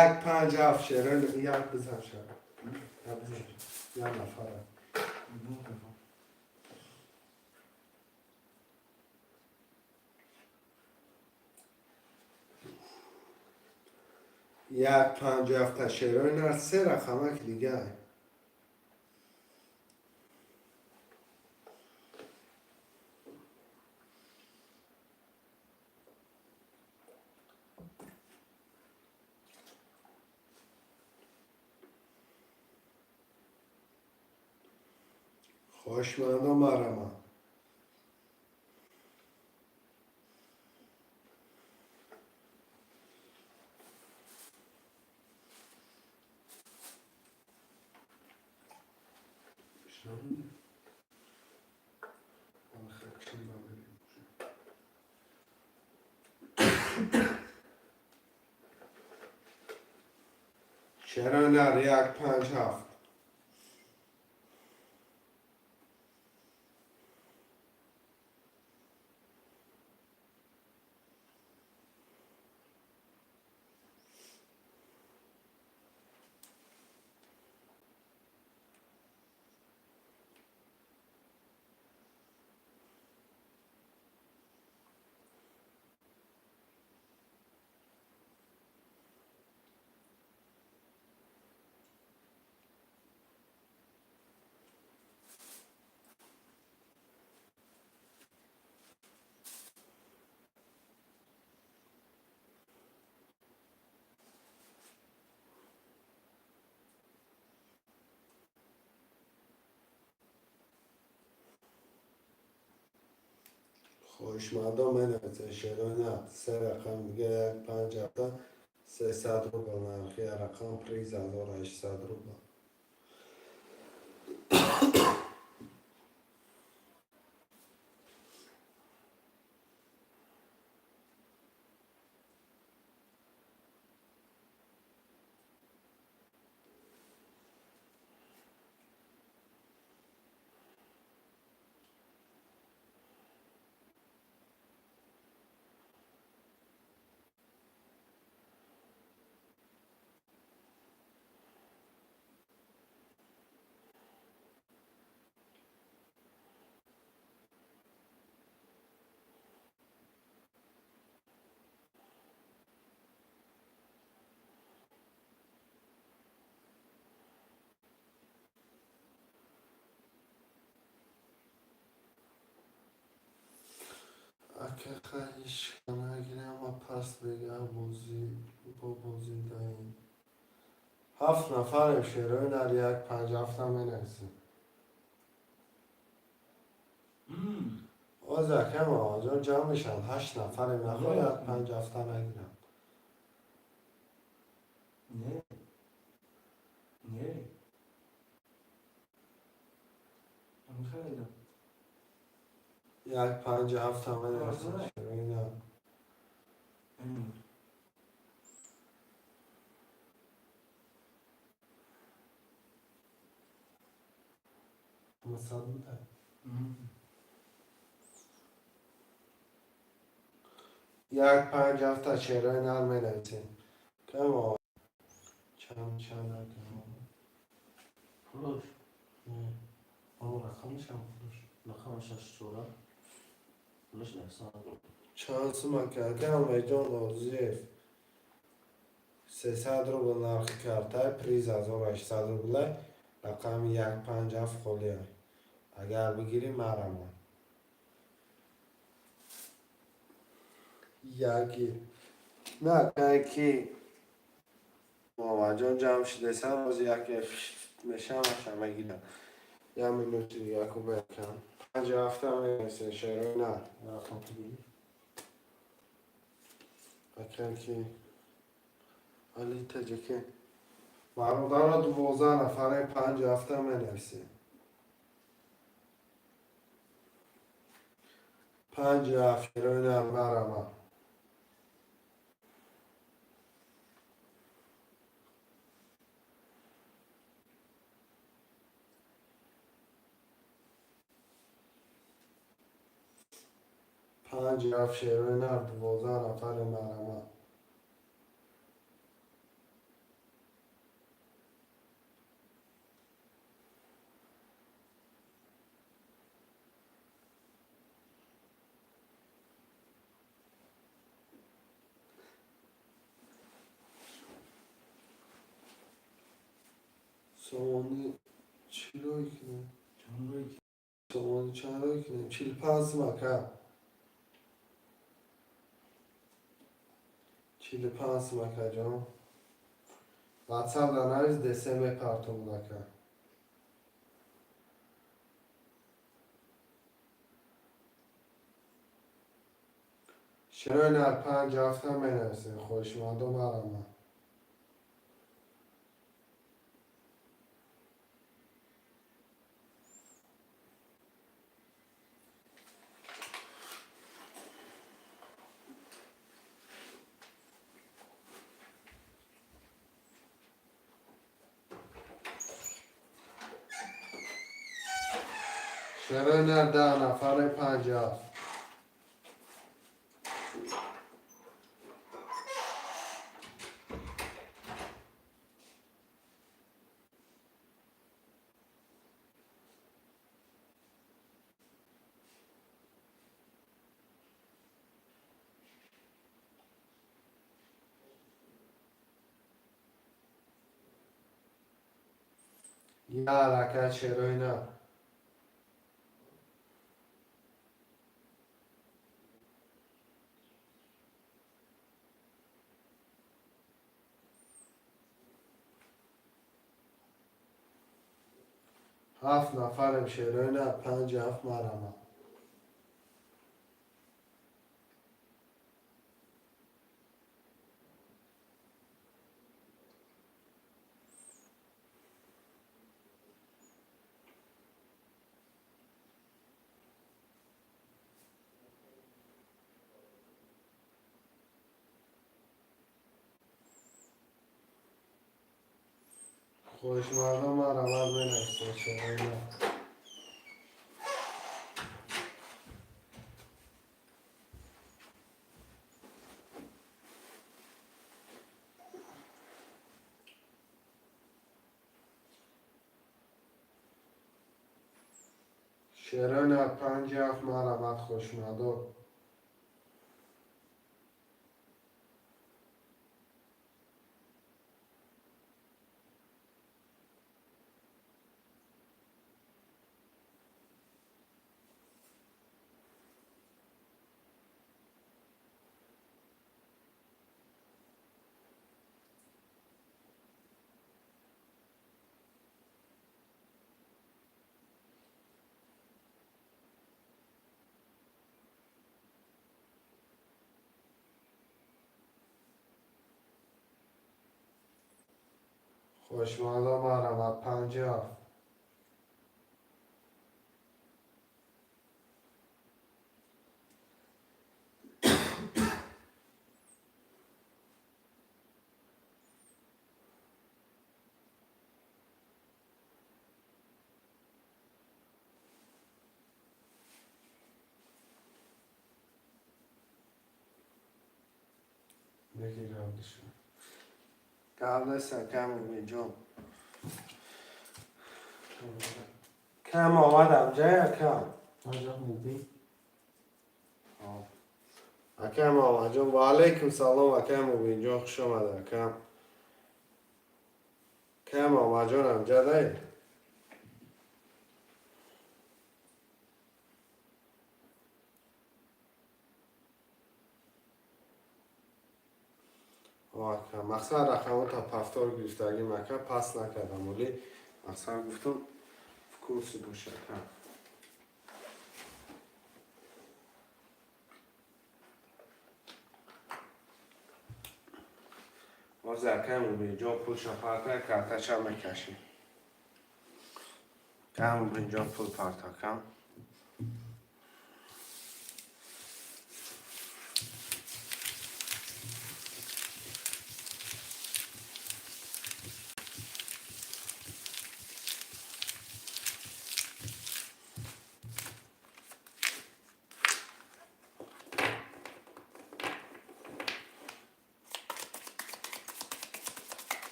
Як, панҷ, ҳафт, шерои як бизан, шеро. Як бизан. Як нафарем. Як, панҷ, ҳафта, шерои нар, се рақамак дига. Хоҳишмандо, марҳамат. Чаро нар 1 5 7. Хоҳишмандон менависед, шерои на се рақам дига, 1 5 7, 300 рубл нархи рақам, приз 1800 рубл. Ака, хаҳиш нагирам, паст бега бозӣ бо бозӣ даем. Ҳафт нафарем, шерои нар 1 5 7 менависем. Оз акам оҷон ҷамъ мешаванд, ҳашт нафарем, нахоҳ 1 5 7 нагирам. Не. Не. Михайло. 1 5 7 менависем, шерои нар. Масад буда. 1 5 7, шерои нар менависем. Кам чанд чанд акам? Пулош. Не. Он рақамашам пулош. Рақамаш шаш чора. Пулош 900 рубл. Чанд сума акам Меҷон Озиев? 300 рубл нархи картай, приз 1800 рублай, рақами 1 5 7 холия. Агар бигирӣ, марамон. Яки. На, кай ки Муҳаммадҷон ҷамъ шудесан, боз яке мешам, аша мегирам. Як минути дига ку бекам. 5 ҳафта менависем, шерои нар. Рақам кидӣ? Акар ки Али Таҷике. Бародаро, 12 нафаре, 5 ҳафта менависем. 5 ҳафт, шерои нар, марама. 5 ҳафт, шерои нар, 12 нафаре, марама. Сомонӣ чӣ рой кунем? Чанд рой? Сомонӣ чанд рой кунем? 45 сум, ака. 45 сум, акаҷон. Ватсап дар навис, десе мепартомон, ака. Шерои нар, 5 ҳафта менависем, хоҳишмандо, марама. Шерои нар, 10 нафаре, панҷ ҳафт. Я ҳаракат, шерои нар. Ҳафт нафарем, шерои нар, панҷ ҳафт, марҳамат. Хоҳишмардон, марҳамат, менависед, шерои нар. Шерои нар, панҷ ҳафт, марҳамат, хоҳишмардон. Хоҳишмандон, марҳамат, панҷ ҳафт. Бигирам диша. Гап нест, кам Умедҷон. Кам омадам ҷая кам. Панҷ ҳафт, Мубин. Акам Муҳаммадҷон, ва алайкум салом, акам Мубинҷон, хуш омада, акам. Кам Муҳаммадҷон амҷадай? Ака, мақсад рақамота повтор гирифтагим, ака, пас накардам, оли мақсад гуфтам, в курсе боша, ака. Ҳозир акай Мубинҷон пулша парта, картача мекашем. Акай Мубинҷон, пул парта, акам.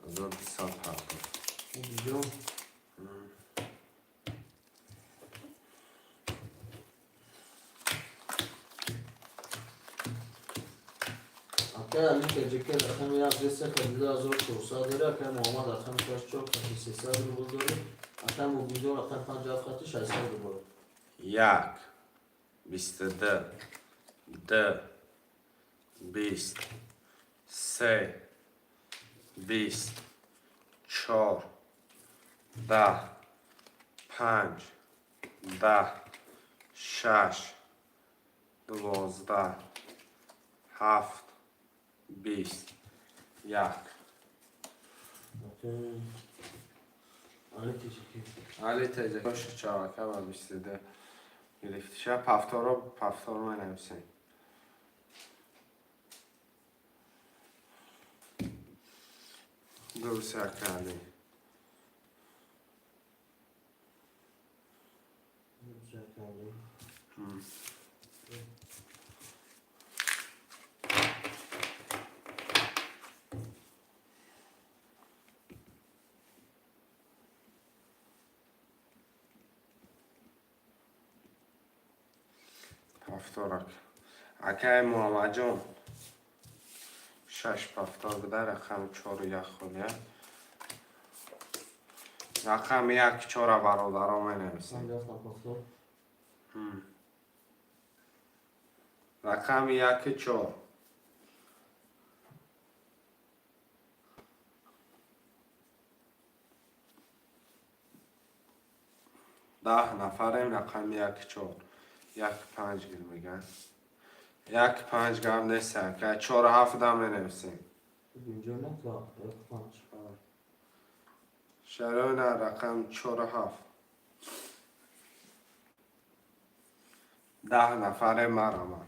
1200 парта. Мубинҷон. Акай Али Кеҷеке рақами як се қати 2400 дорӣ, акай Муҳаммад рақами шаш чор қати 300 рубл дорӣ, акай Мубинҷон рақами панҷ ҳафт қати 600 рубл. Як, 22, ду, 20, се, 20, чор, 10, панҷ, 10, шаш, 12, ҳафт, 20, як. Али Теҷикӣ. Али Теҷикӣ чавака ба 22 гирифтиша. Повторо, повтор менависем. Дуруст, акали. Дуруст, акали. Повторак. Акай Муҳаммадҷон, шаш повтор буда, рақами чору як холия. Рақами як чора, бародаро, менависем. 57 повтор. Рақами яки чор. 10 нафарем, рақами яки чор. Як панҷ гир меган. Як панҷ гап нест, ака. Чору ҳафта менависем. Инҷо на як панҷ. Шарона, рақами чору ҳафт. 10 нафаре, марама.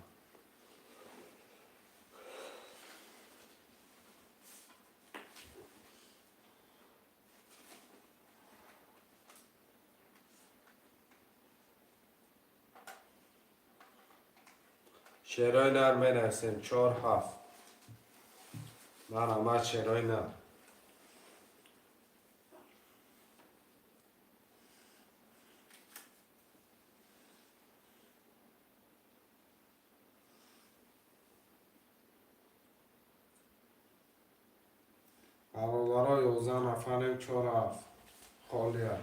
Шерои нар менависем, чор ҳафт. Марама, шерои нар. Бародаро, 11 нафарем, чор ҳафт. Холия.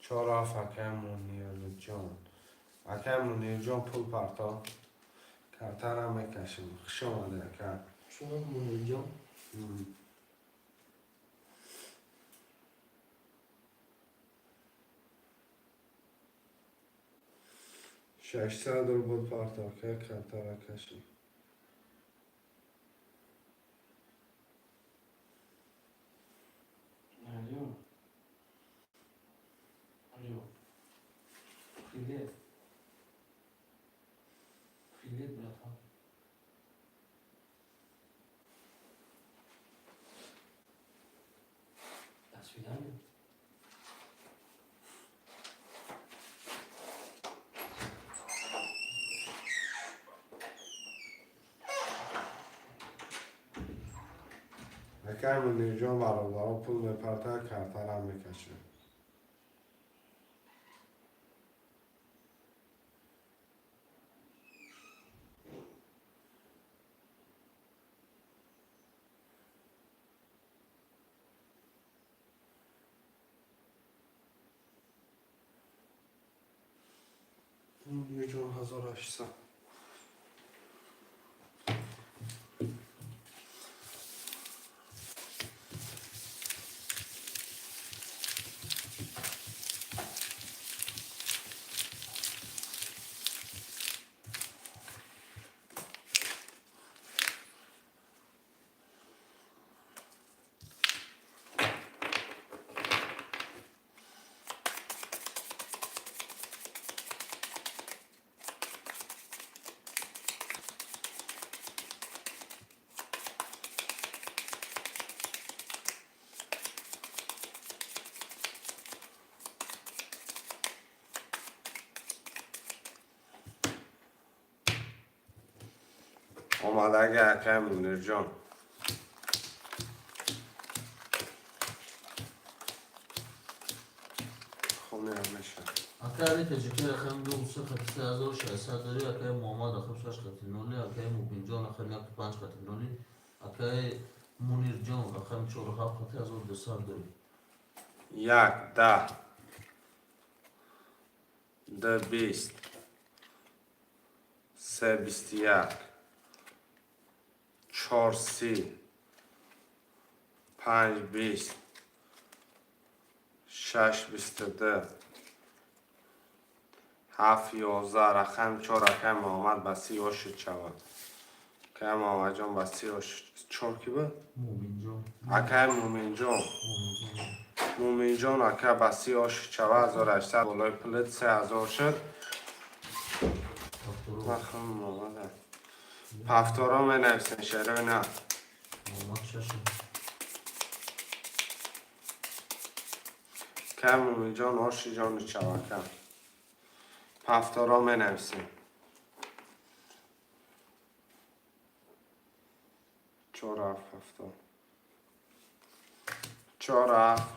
Чор ҳафт, акай Мунирҷон. Акай Мунирҷон, пул парто. Картара мекашем. Хуш омадед, ака. Шумо, Мунирҷон. 600 рубл парто, ака, картара кашем. Алло. Алло. Привет. Привет, братан. До свидания. Акай Мунирҷон, бародаро, пул мепарта, картара мекашем. Мунирҷон, 1800. Омадаги, акай Мунирҷон. Хонеам мешавад. Акай Али Таҷикӣ рақами ду се хати 3600 дорӣ, акай Муҳаммад рақами шаш хати ноли, акай Мубинҷон рақами яку панҷ хати ноли, акай Мунирҷон рақами чору ҳафт хати 1200 дорӣ. Як 10, ду 20, се 21, чор 30, панҷ 20, шаш 22, ҳафт 11, рақами чор, акай Муҳаммад, ба 30 ошид шавад. Акай Муҳаммадҷон ба си ош чор ки буд? Мубинҷон. Акай Муминҷон. Муминҷон ака ба си ош чава 1800 болои пулит 3000 шуд. Ман омадам. Пафторо менависем, шерои на. Муҳаммад шашам. Акай Муминҷон оши ҷони чавака. Пафторо менависем. Чор ҳафт пафтор. Чор ҳафт.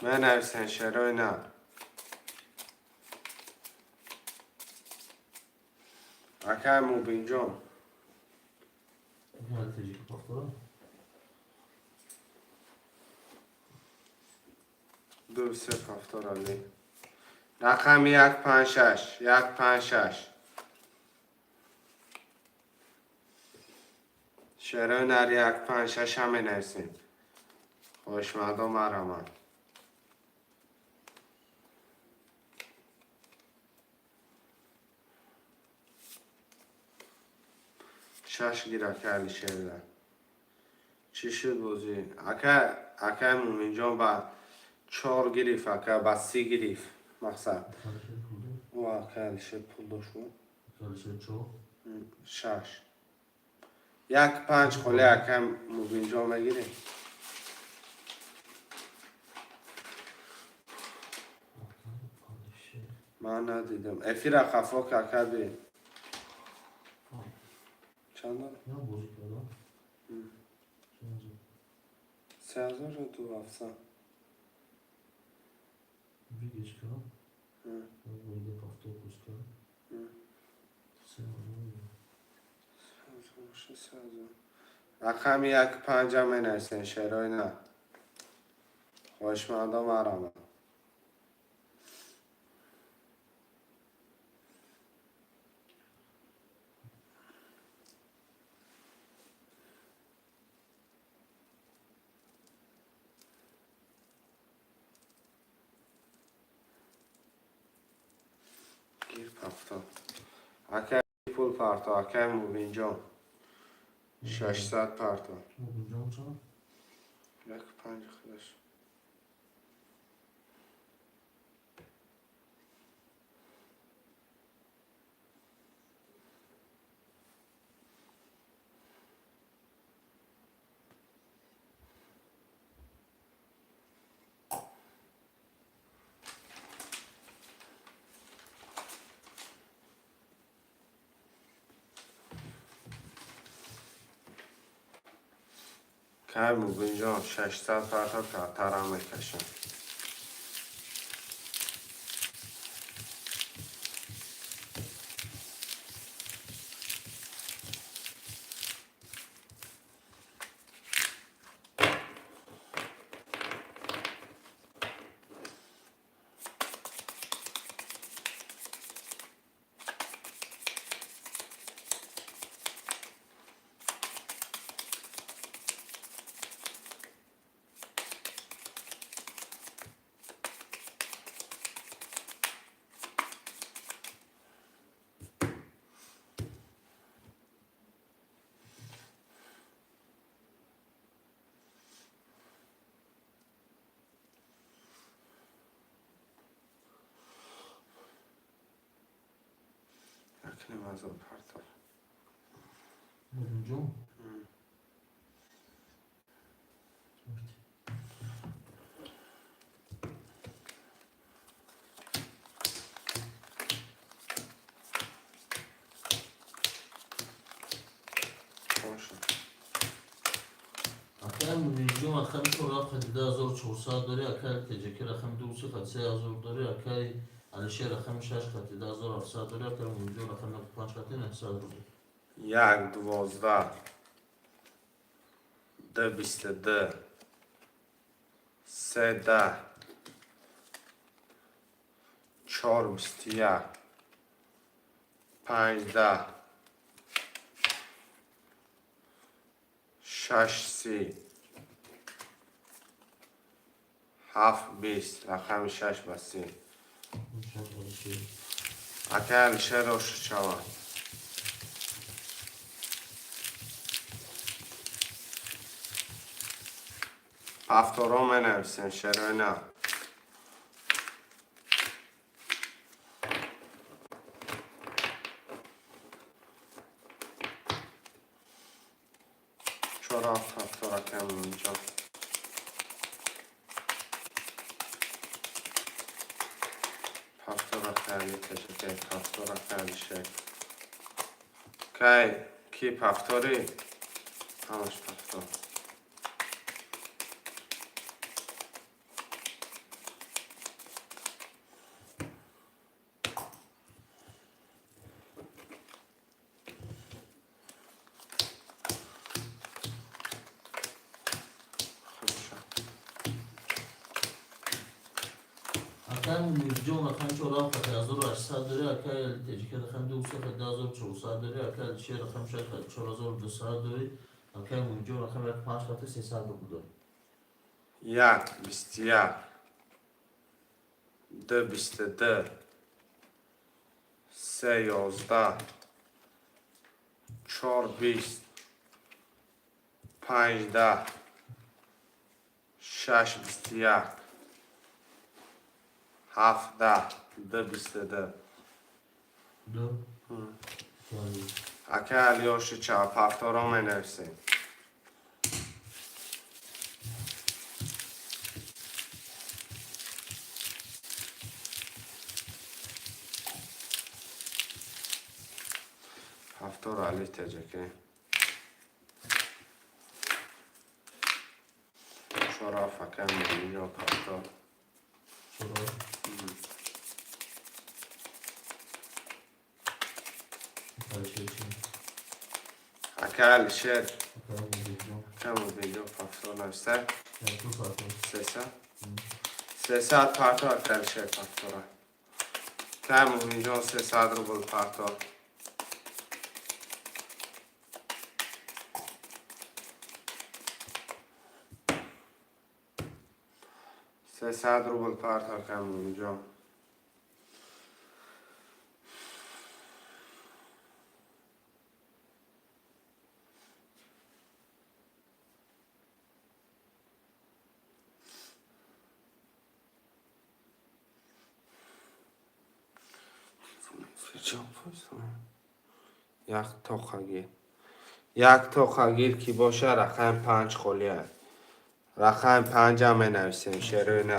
Менависем, шерои на. Акай Мубинҷон. Таҷики пафтора. Ду се пафтор али. Рақами як панҷ шаш. Як панҷ шаш. Шерои нар як панҷ шаш ҳам менависем. Хоҳишмандо марҳамат. Шаш гир ака Алишерда. Чӣ шуд бозӣ? Ака, акай Муминҷон ба чор гирифт, ака ба си гирифт. Мақсад. Алишер пул дод. О, ака Алишер пул дошт. Алишер чор. Шаш. Як панҷ холи ака Мубинҷон мегирем. Алишер. Ман надидам. Эфира хафо ки ака би. Чанд дорад? Я бозӣ кардам. 3700. Видиш ка? Воида пафтор пуска. 3000. 3000. Рақами як панҷа менависем, шерои на. Хоҳишмандо марҳамат. Гир пафто. Акай пул парто, акай Мубинҷон. 600 парто. Мубинҷон чанд? Як панҷ худаш. Кай Мубинҷон 600 парто картарам мекашам. Якним ҳазор парто. Мубинҷон? Боша. Акай Мубинҷон рақами чор ҳафт хати 2400 дорӣ, акай Теҷаки рақами ду се хати 3000 дорӣ, акай Алишер рақами шаш хати 2700 дорӣ, акай Мубинҷон рақами панҷ хати 900 рубл. Як 12 ду 22 се 10 чор 21 панҷ 10 шаш 30. Ҳафт бист, рақами шаш ба се. Акай Алишер, ошу шавад. Ҳафторо менависем, шерои на. Чор ҳафт ҳафтор, акай Муминҷон. Ҳафтор, акай Али Ташаккур, ҳафтор, акай Алишер. Кай ки пафторӣ? Ҳамаш пафтор. Хорошо. Акай Мунирҷон рақами чор ҳафт хати 1800 дорӣ, акай Теҷика рақами ду се хати 2400 дорӣ, акай Алишер рақами шаш хати 4200 дорӣ, акай Мунирҷон рақами як панҷ хати 300 рубл дорӣ. Як 21, ду 22, се 11, чор 20, панҷ 10, шаш 21, ҳафт 10, ду 22. Ду. Акай Алиёши чап, ҳафторо менависем. Ҳафтор, Али Теҷаке. Чор ҳафт, акай Муминҷон, пафтор. Чор. Алишер чи? Акай Алишер. Акай Мунирҷон. Акай Муминҷон пафтор нависта. Як ду партор. 300. 300 партор, акай Алишер пафтора. Акай Муминҷон 300 рубл партор. 300 рубл партор, акай Муминҷон. Як тоқагир. Як тоқагир ки боша, рақами панҷ холия. Рақами панҷам менависем, шерои на.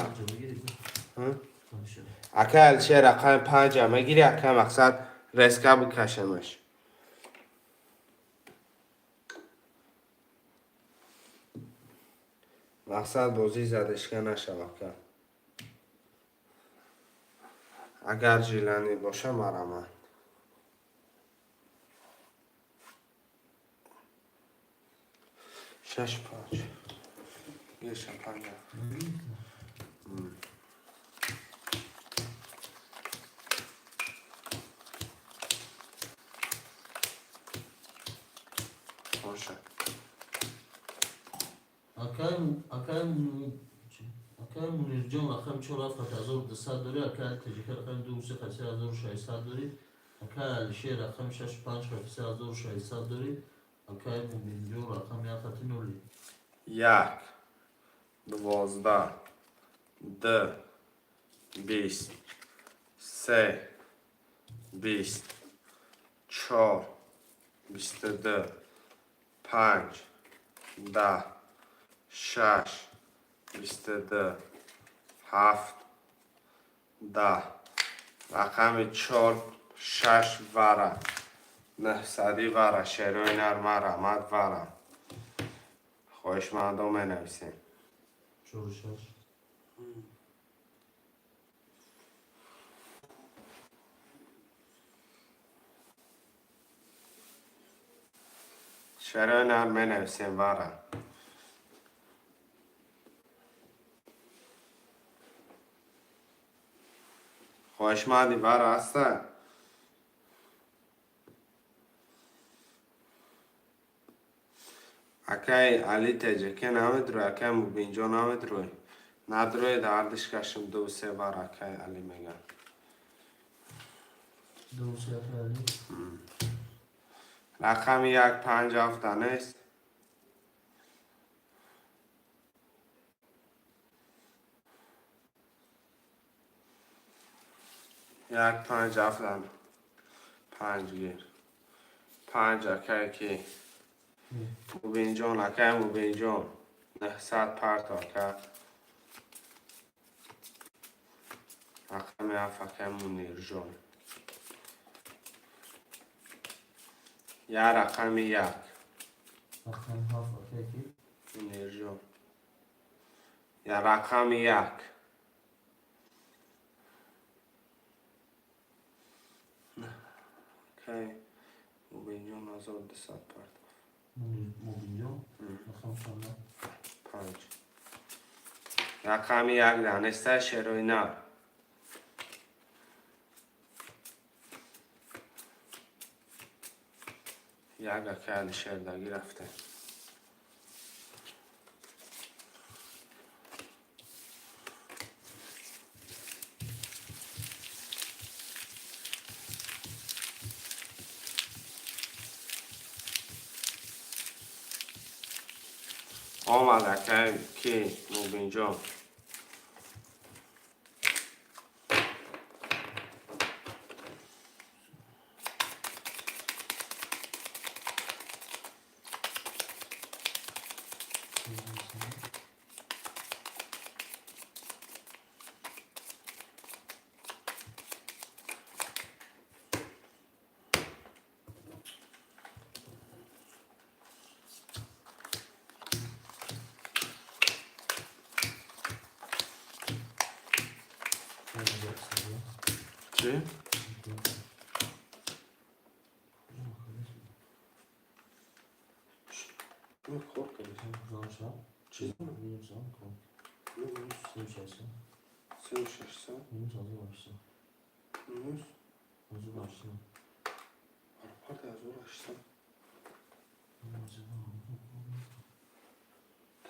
Акай Алишер, рақами панҷам мегири, акай, мақсад резко бикашемаш. Мақсад бозӣ задешка нашава, ака. Агар жиланӣ боша, мараман. Шаш панҷ. Гирша панҷа. Боша. Акай Мунирҷон рақами чор ҳафт хати 1200 дорӣ, акай Али Теҷика рақами ду се хати 3600 дорӣ, акай Алишер рақами шаш панҷ хати 3600 дорӣ, акай Муминҷон рақами як хати ноли. Як, 12, ду, 20, се, 20, чор, 22, панҷ, 10, шаш, 22, ҳафт, 10. Рақами чор, шаш вара. Наҳсадӣ вара, шерои нар марамад вара. Хоҳишмандо менависем. Чору шаш. Шерои нар менависем вара. Хоҳишманди вара ҳаста? Акай Али Теҷаке намедурӯй, акай Мубинҷон намедурӯй. Надроед, ардиш кашим, ду се вар акай Али меган. Ду се акай Али. Рақами як панҷ ҳафта нест. Як панҷ ҳафта панҷ гир. Панҷ акай ки? Мубинҷон, акай Мубинҷон. 900 парто ака. Рақами ҳафт акай Мунирҷон. Я рақами як. Рақами ҳафт акай ки? Мунирҷон. Я рақами як. Акай Мубинҷон 1200 парто. Мубинҷон? Рақам чанда? Панҷ. Рақами як данеста шероина. Як акай Алишер дагӣ рафте. Омад акай ки Мубинҷон. Чӣ? Чӣ? Сию шашсад. Минус. Баробар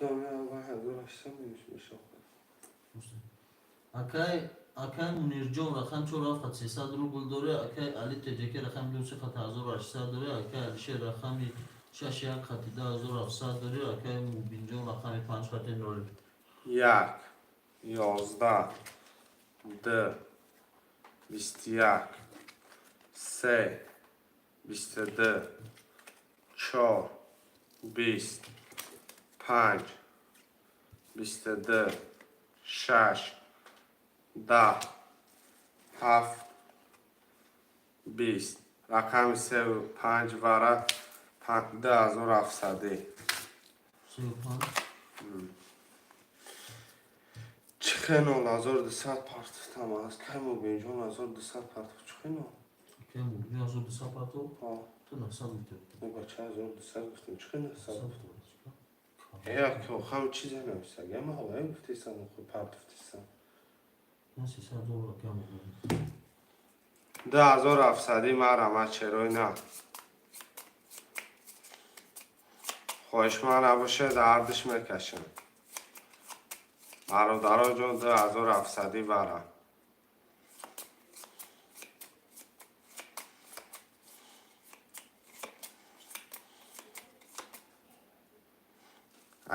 1800. 1800 минус мешавад. Акай Мунирҷон рақам чор ҳафт хат 300 рубл дорӣ, акай Али Теҷаки рақами ду се хат 1800 дорӣ, акай Алишер рақами шаш як хати 2700 дорӣ, акай Мубинҷон рақами панҷ хати нол. Як, 11, ду, 21, се, 22, чор, 20, панҷ, 22, шаш, 10, ҳафт, 20. Рақами севу панҷ вара 2700. Севу панҷ. Чӣ хел 1200 партофтам аз кай Мубинҷон 1200 партоф чӣ хел? Акай Мубинҷон 1200 партоф? Ту 900 гуфтӣ. Мо бача 1200 гуфтем, чӣ хел 900 гуфтем? Э, охам чизе нависаг. Ама ҳавае гуфтесам, хуб партофтесам. Ман 300 доллар акай Мубинҷон. 2700 марама чарои на. Хоҳишманд набошед, ардиш мекашам. Бародаро ҷон, 2700 вара.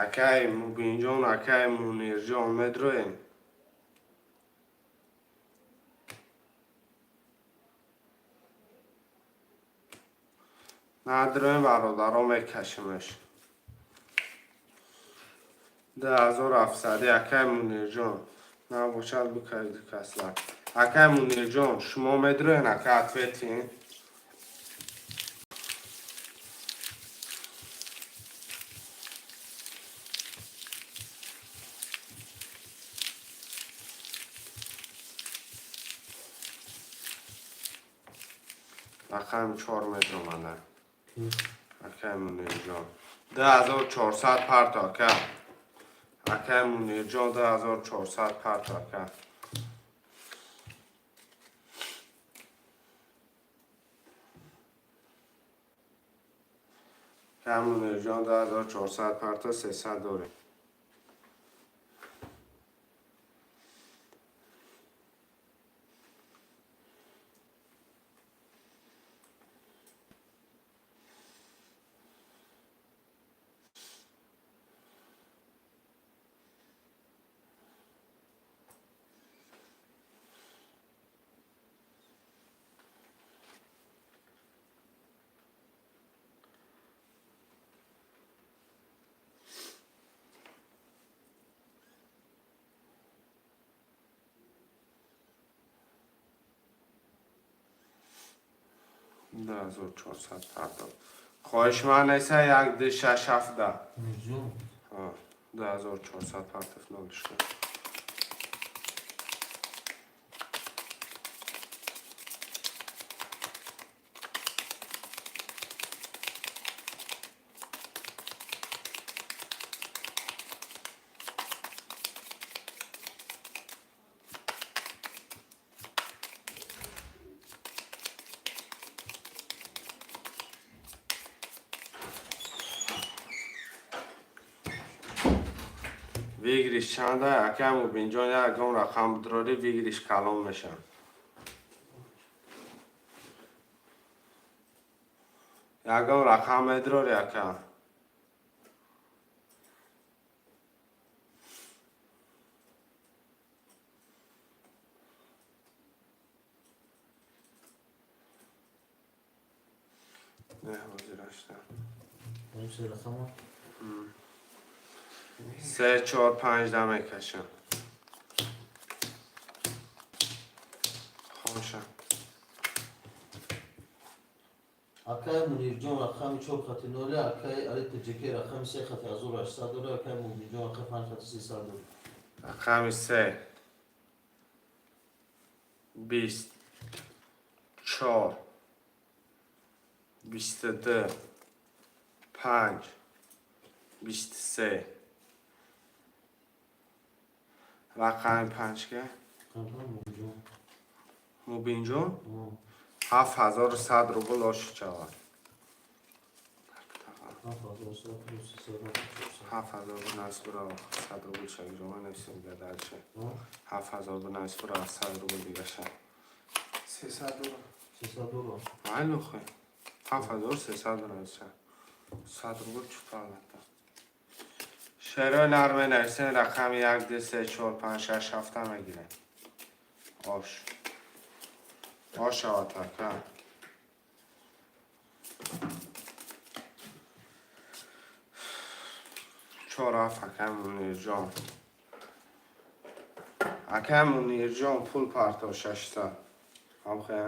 Акай Мубинҷон, акай Мунирҷон медроем. Надроем, бародаро, мекашимаш. 2700 акай Мунирҷон. Набошад, бикард касла. Акай Мунирҷон, шумо медроен, ака ответин. Рақами чор медромада. Акай Мунирҷон. 2400 парто ака. Акай Мунирҷон 2400 парто ака. Акай Мунирҷон 2400 парто 300 дорем. 2400 партов. Хоҳишманд неста, як, ду, шаш, ҳафт, 10. Мирҷон. 2400 партов, нолишка. Выигрыш чанда, акай Мубинҷон? Ягон рақам бидорӣ, выигрыш калон мешавад. Ягон рақам медорӣ, ака? Не, ҳозир ашта. Ҳамин се рақама. Се, чор, панҷ, 10 мекашам. Хомӯша. Акай Мунирҷон рақами чор хати ноли, акай Али Тоҷикӣ рақами се хати 1800 дора, акай Мубинҷон рақами панҷ хати 300 дора. Рақами се, 20, чор, 22, панҷ, 23. Рақами панҷ ка? Мубинҷон. Мубинҷон, 7100 рубл ошид шавад. 7100 плюс 300. 7000 бинавис, бура, 100 рубл шагиҷома нависем дальше. 7000 бинавис, бура, 100 рубл дигаша. 300 доллар. 300 доллар. Майли, хе. 7300 бинависа. 100 рубл чуто, албатта. Шерои нар менависем, рақами як, ду, се, чор, панҷ, шаш, ҳафта мегирем. Ош. Ош шавад, ака. Чор, ҳафт, акай Мунирҷон. Акай Мунирҷон, пул партов, 600. Ҳамхе?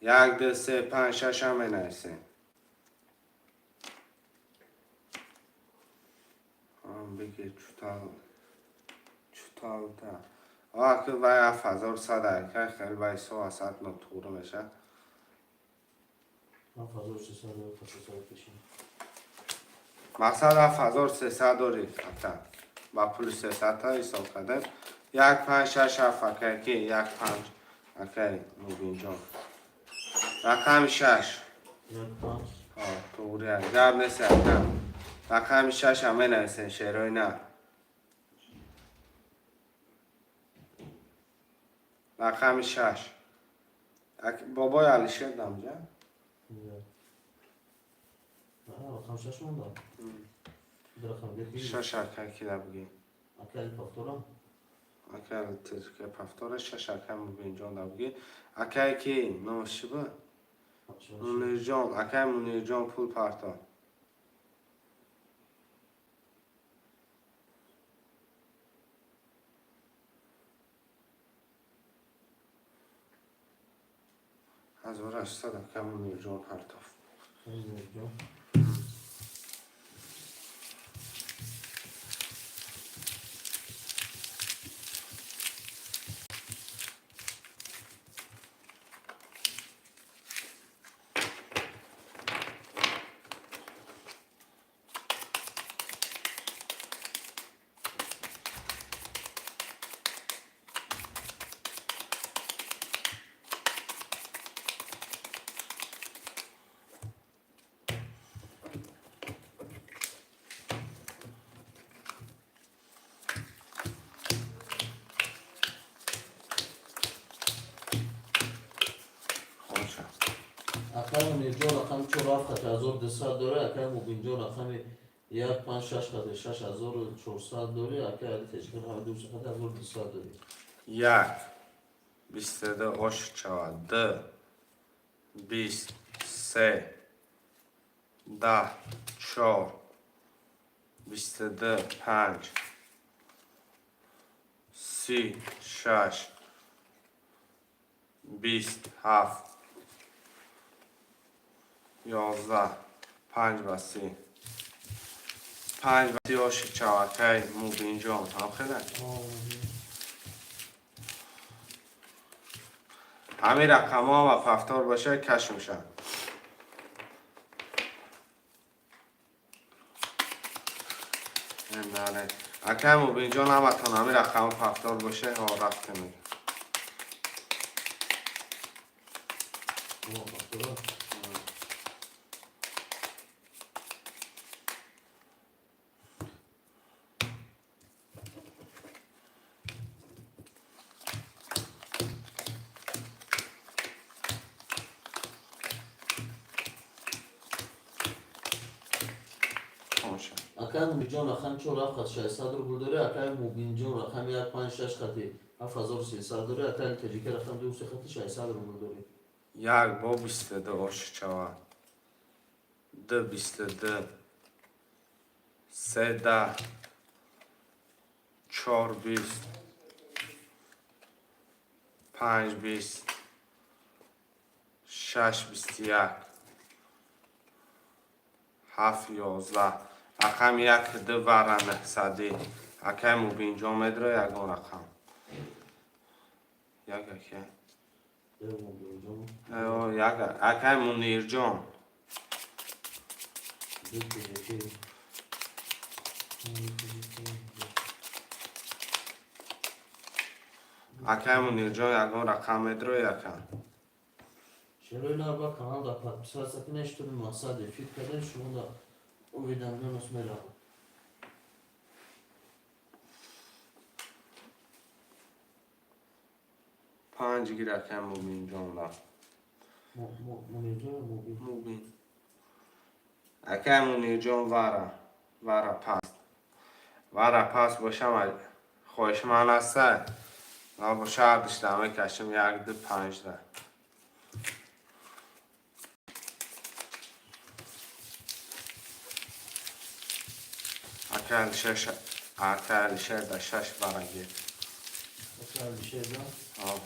Як, ду, се, панҷ, шаш ҳам менависем. Бигир, чутал. Чуталта. Аки вай 7100 акай, хеле вай со асад нотуғрӣ мешавад. 7300 доллар 600 пешин. Мақсад 7300 дорӣ, ака. Ба пули 300 та ҳисоб кардем. Як, панҷ, шаш, ҳафт, акай ки? Як, панҷ, акай Мубинҷон. Рақами шаш. Як, панҷ. Туғри гап нест, ака. Рақами шаш ҳам менависем, шерои на. Рақами шаш. Бобои Алишер дамҷа? Рақам шаш монда. Рақам беки. Шаш, акай ки да буги? Акай повтора. Акай тирка повтора, шаш, акай Мубинҷон да буги. Акай ки номаш чӣ буд? Мунирҷон, акай Мунирҷон, пул парто. 1800, акай Мунирҷон партоф. Мунирҷон. Хомӯша. Акай Мунирҷон рақами чор ҳафт хати 1200 дора, акай Мубинҷон рақами як, панҷ, шаш хати 6400 дори, акай Али Теҷикӣ рақами ду хати 1200 дори. Як, 22 ошид шавад. Ду, 20, се, 10, чор, 22, панҷ, 30, шаш, 20, ҳафт. 11, 5 ба 30, 5 ба 30. Оши чавакай Мубинҷон ҳам хеле. Ҳамин рақамҳо ва повтор боша, каш мешавад. Акай Мубинҷон, ҳаматон ҳамин рақамҳо повтор боша, ҳо, рафте мега. Мо повтора. Боша. Акай Мубинҷон рақами чор ҳафт хат 600 рубл дорӣ, акай Мубинҷон рақами як панҷ шаш хати 7300 дорӣ, акай Таҷика рақами ду се хати 600 рубл дорӣ. Як бо 22, оши чавад. Ду 22, се 10, чор 20, панҷ 20, шаш 21, ҳафт 11. Рақами як ду вара 900-ӣ. Акай Мубинҷон медро ягон рақам. Як ака. Э, Мубинҷон. Як акай Мунирҷон. Ду Таҷики. Таҷики. Акай Мунирҷон ягон рақам медро, яка. Шерои нарба канал да подписаться кунед, чтобы мақсад эфир кардем, шумо да уведомлённость меравад. Панҷ гир, акай Мубинҷон ла. Мунирҷон ё Мубин? Мубин. Акай Мунирҷон, вара. Вара паст. Вара паст бошам, хоҳишманд аста. Ма бо шаҳр мекашем як ду панҷ да. Акай Алишер, акай Алишер да шаш вара гир. Акай Алишер да? Ҳо.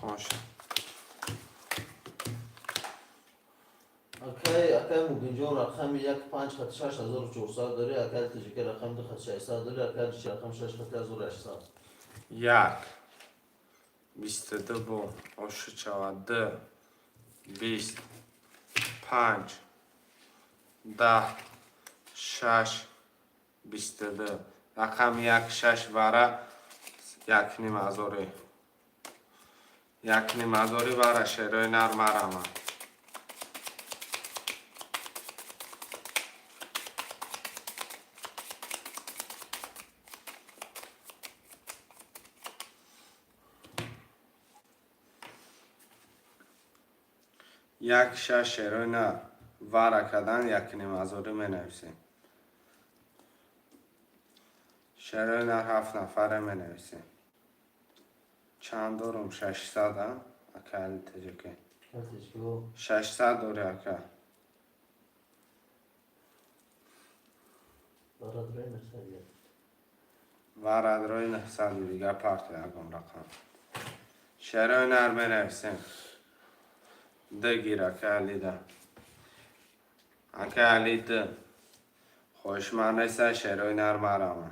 Хош. Акай Мубинҷон рақами як панҷ хат 6400 дорӣ, акай Таҷика рақами ду хат 600 дорӣ, акай Алишер рақами шаш хат 1800. Як 22 бо оши шавад, ду 20, панҷ 10, шаш 22. Рақами як шаш вара 1500-ӣ, 1500-ӣ вара, шерои нар марама. Як шаш шерои нар вара кардан 1500-ӣ менависем. Шерои нар, ҳафт нафаре менависем. Чанд дорум? 600, а? Ака Али Таҷикӣ. Таҷикӣ. 600 дори, ака. Варадрои 900 як. Варадрои 900 дига парто ягон рақам. Шерои нар менависем. Д гир, ака Алида. Ака Али д. Хоҳишманд неста, шерои нар марама.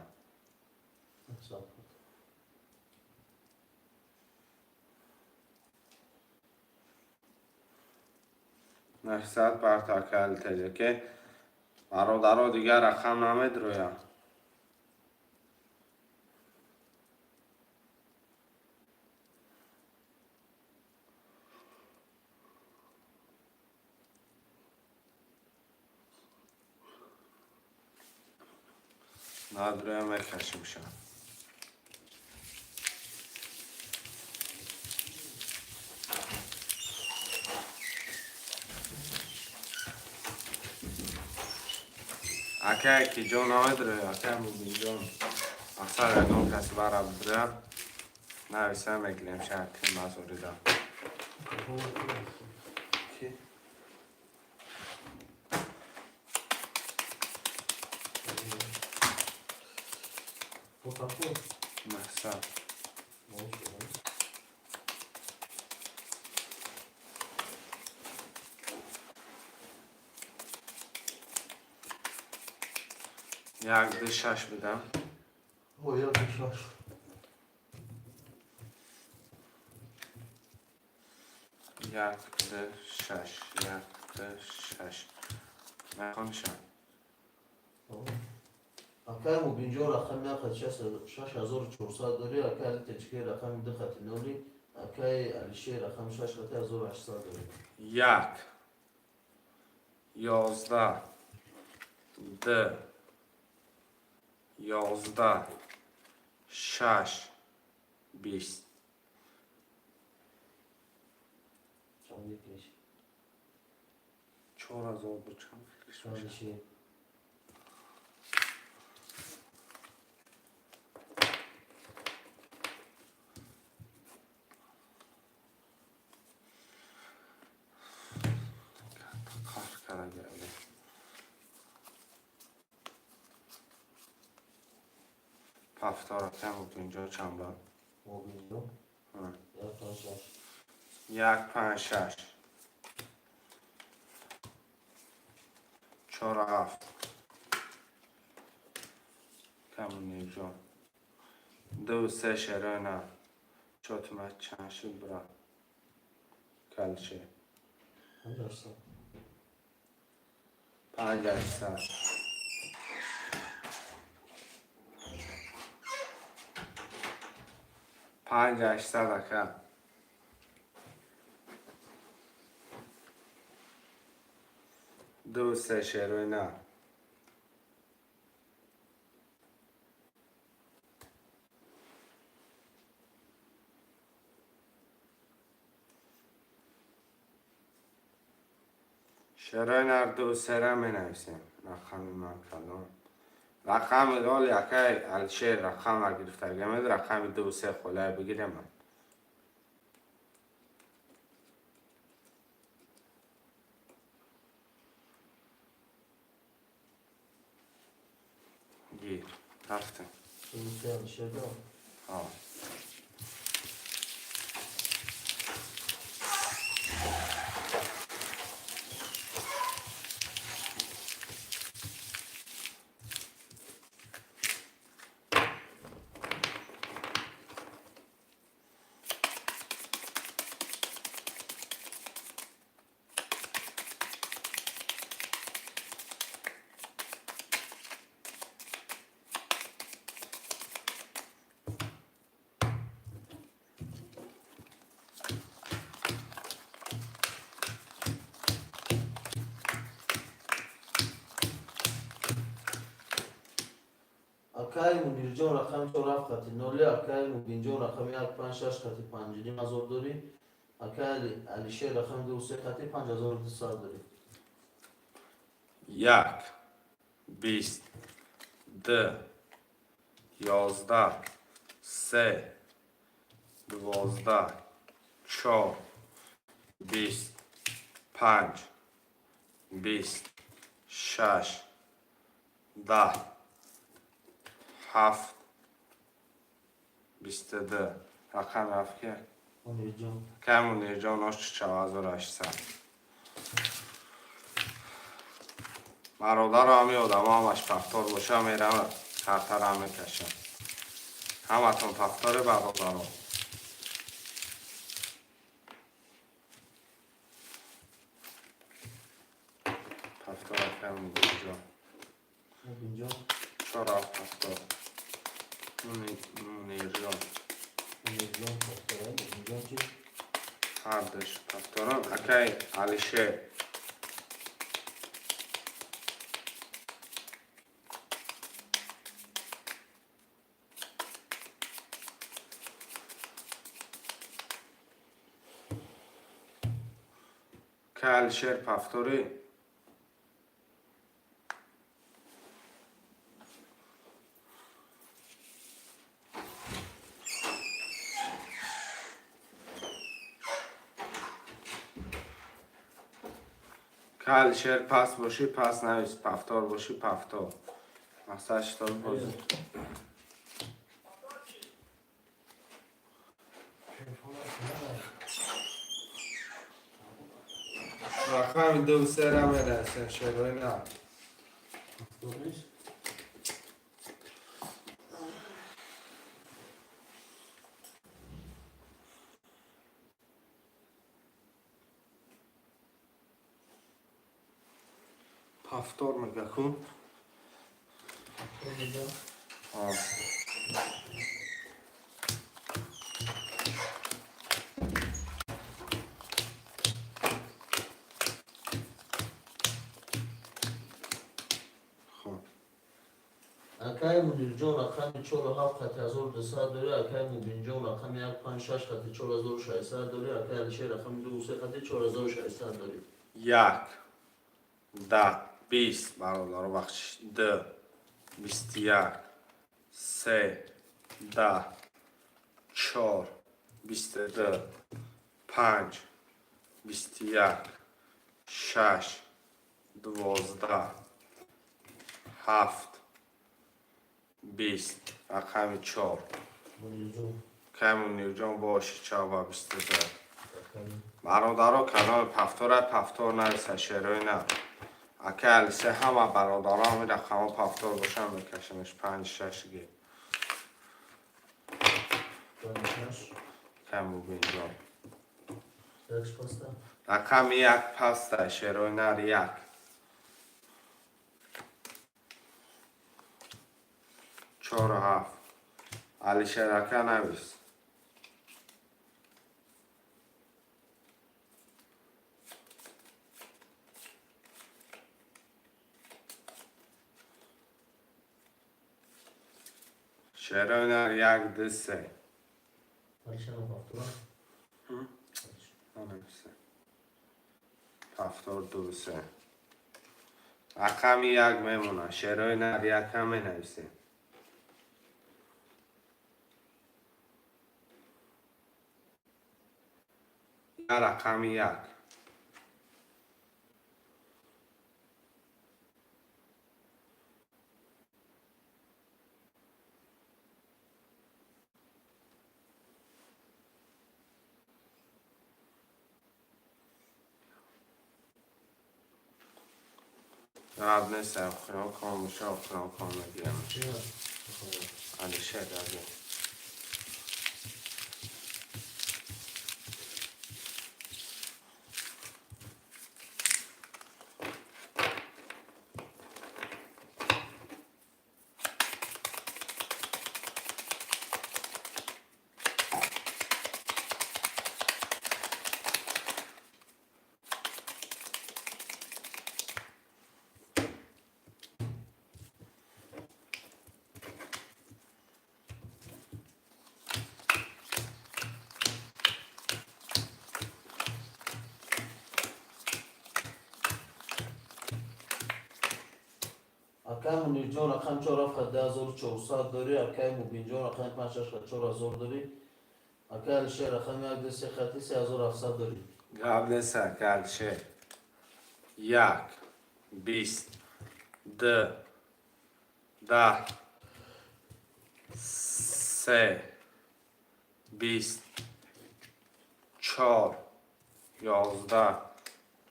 900. 900 парто, ака Али Таҷикӣ. Бародаро, дигар рақам намедроям. Надроя мекашимша. Акай ки ҷон намедроя, акай Мубинҷон. Мақсад ягон каси бара бидроя. Нависа мегирем шакли мазорида. Ки? Бо какой? Мақсад. Молчу, Як, ду, шаш будам. О, як шаш. Як, ду, шаш. Як, ду, шаш. Мехоншам. Акай Мубинҷон рақами як хати 6400 дорӣ, акай Али Теҷикӣ рақами ду хати ноли, акай Алишер рақами шаш хати 1800 дорӣ. Як, 11, ду, 11, шаш, 20. Чанд мекуниш? 4000 бу чанд хелиш мешавад? Алишер. Қаҳр кара гирди. Пафтор акай Мубинҷон чанд бад? Мубинҷон? Як панҷ шаш. Як, панҷ, шаш. Чор, ҳафт. Акай Мунирҷон. Ду, се шерои на. Чотума чанд шуд бира? Калше. 5800. 5800. 5800 ака. Ду, се шерои на. Шерои нар ду сера менависем. Рақами ман калон. Рақами роли акай Алишер рақама гирифтагамед, рақами ду се холай бигирем. Гир. Рафтем. Ду се Алишер да? Ҳа. Акай Мунирҷон рақами чор ҳафт хати ноли, акай Мубинҷон рақами як панҷ шаш хати 5500 дорӣ, акай Алишер рақами ду се хати 5200 дорӣ. Як, 20, ду, 11, се, 12, чор, 20, панҷ, 20, шаш, 10, ҳафт, 22. Рақами ҳафт ки? Мунирҷон. Акай Мунирҷон ош 4800. Бародаро ҳами одамо ҳамаш пахтор боша мерам картара мекашам. Ҳаматон пахторе бародаро. Пахтор акай Мунирҷон. Мубинҷон. Чор ҳафт пахтор. Мунирҷон. Мунирҷон пахтора, Мубинҷон чи? Ҳардуш пахторон. Акай Алишер. Калишер, повтори. Калишер, пас бошӣ, пас навис, повтор бошӣ, повтор. Мақсад штор боз. Рақами ду сера мерасем, шерои на. Повтор нест? Повтор мега ку. Повтор мега. А. Хоб. Акай Мунирҷон рақами чору ҳафт хати 1200 дорӣ, акай Мубинҷон рақами як панҷ шаш хати 4600 дорӣ, акай Алишер рақами дуву се хати 4600 дорӣ. Як, 10, 20, бародаро, бахшиш, ду, 21, се, 10, чор, 22, панҷ, 21, шаш, 12, ҳафт, 20, рақами чор. Мунирҷон. Кай Мунирҷон боши, чаба 22. Рақами Бародаро, кадоми повтора, повтор нависа, шерои на. Ака Алисе, ҳама бародаро ҳамин рақамҳо повтор бошанд, мекашемш, панҷ, шаш ге. Панҷ шаш. Кай Мубинҷон. Якш паста. Рақами як паста, шерои нар, як. Чору ҳафт. Алишер ака, навис. Шерои нар, як, ду, се. Алишерам повтора. Нанависе. Повтор, ду, се. Рақами як мемона. Шерои нар, як ҳам менависем. Я рақами як. Гап нест, охирон ком боша, охирон ком мегирам. Алишер даги. Акай Мунирҷон рақами чор ҳафт хат 2400 дорӣ, акай Мубинҷон рақами панҷ шаш хат 4000 дорӣ, акай Алишер рақами як ду се хати 3700 дорӣ. Гап нест, ака Алишер. Як, 20, ду, 10, се, 20, чор, 11,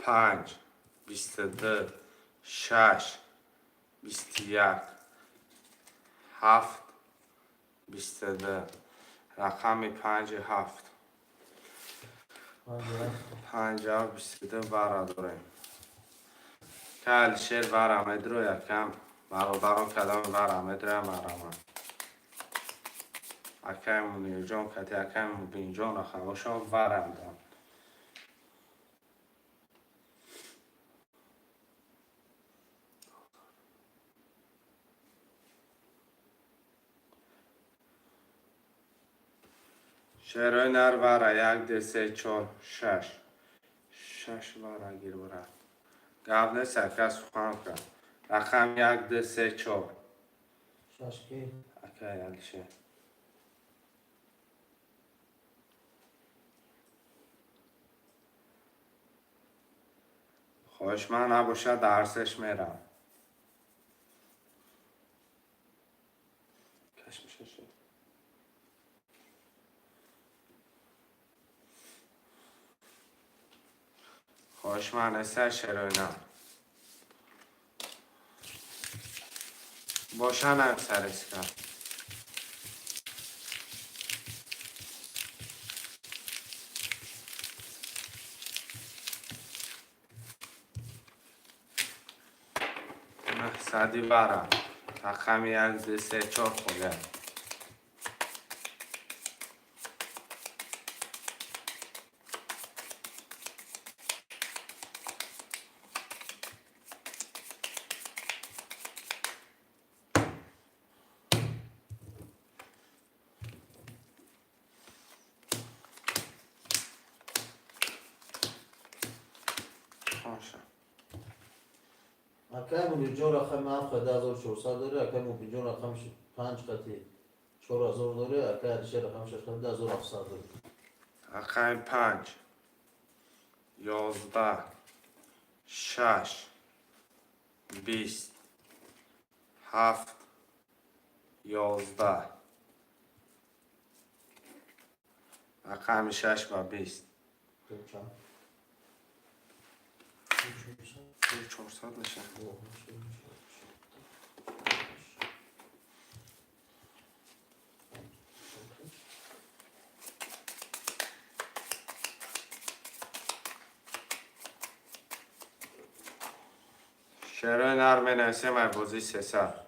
панҷ, 22, шаш, 21, ҳафт, 22. Рақами панҷи ҳафт. Панҷ ҳафт. Панҷ ҳафт, 22 вара дорем. Ка Алишер вара медро якам. Бародарон, кадоми вара медроя, марама. Акай Мунирҷон кати акай Мубинҷон рақамошон варам дам. Шерои нар вара, як, ду, се, чор, шаш. Шаш вара гир, брат. Гап нест, ака, сухан кард. Рақам як, ду, се, чор. Шаш ки? Акай Алишер. Хоҳишманд набошад, дарсеш мерам. Каш мешаша. Хоҳишманд неста, шероина. Бошанам сариска. Наҳсади вара. Рақами як, ду, се, чор холия. Хоша. Акай Мунирҷон рақами ҳафт қати 1400 дорӣ, акай Мубинҷон рақами панҷ қати 4000 дорӣ, акай Алишер рақами шаш қати 2700 дорӣ. Рақами панҷ, 11, шаш, 20, ҳафт, 11. Рақами шаш ба 20. Чанд? 400 меша. Шерои нар менависем, ай бозии 300.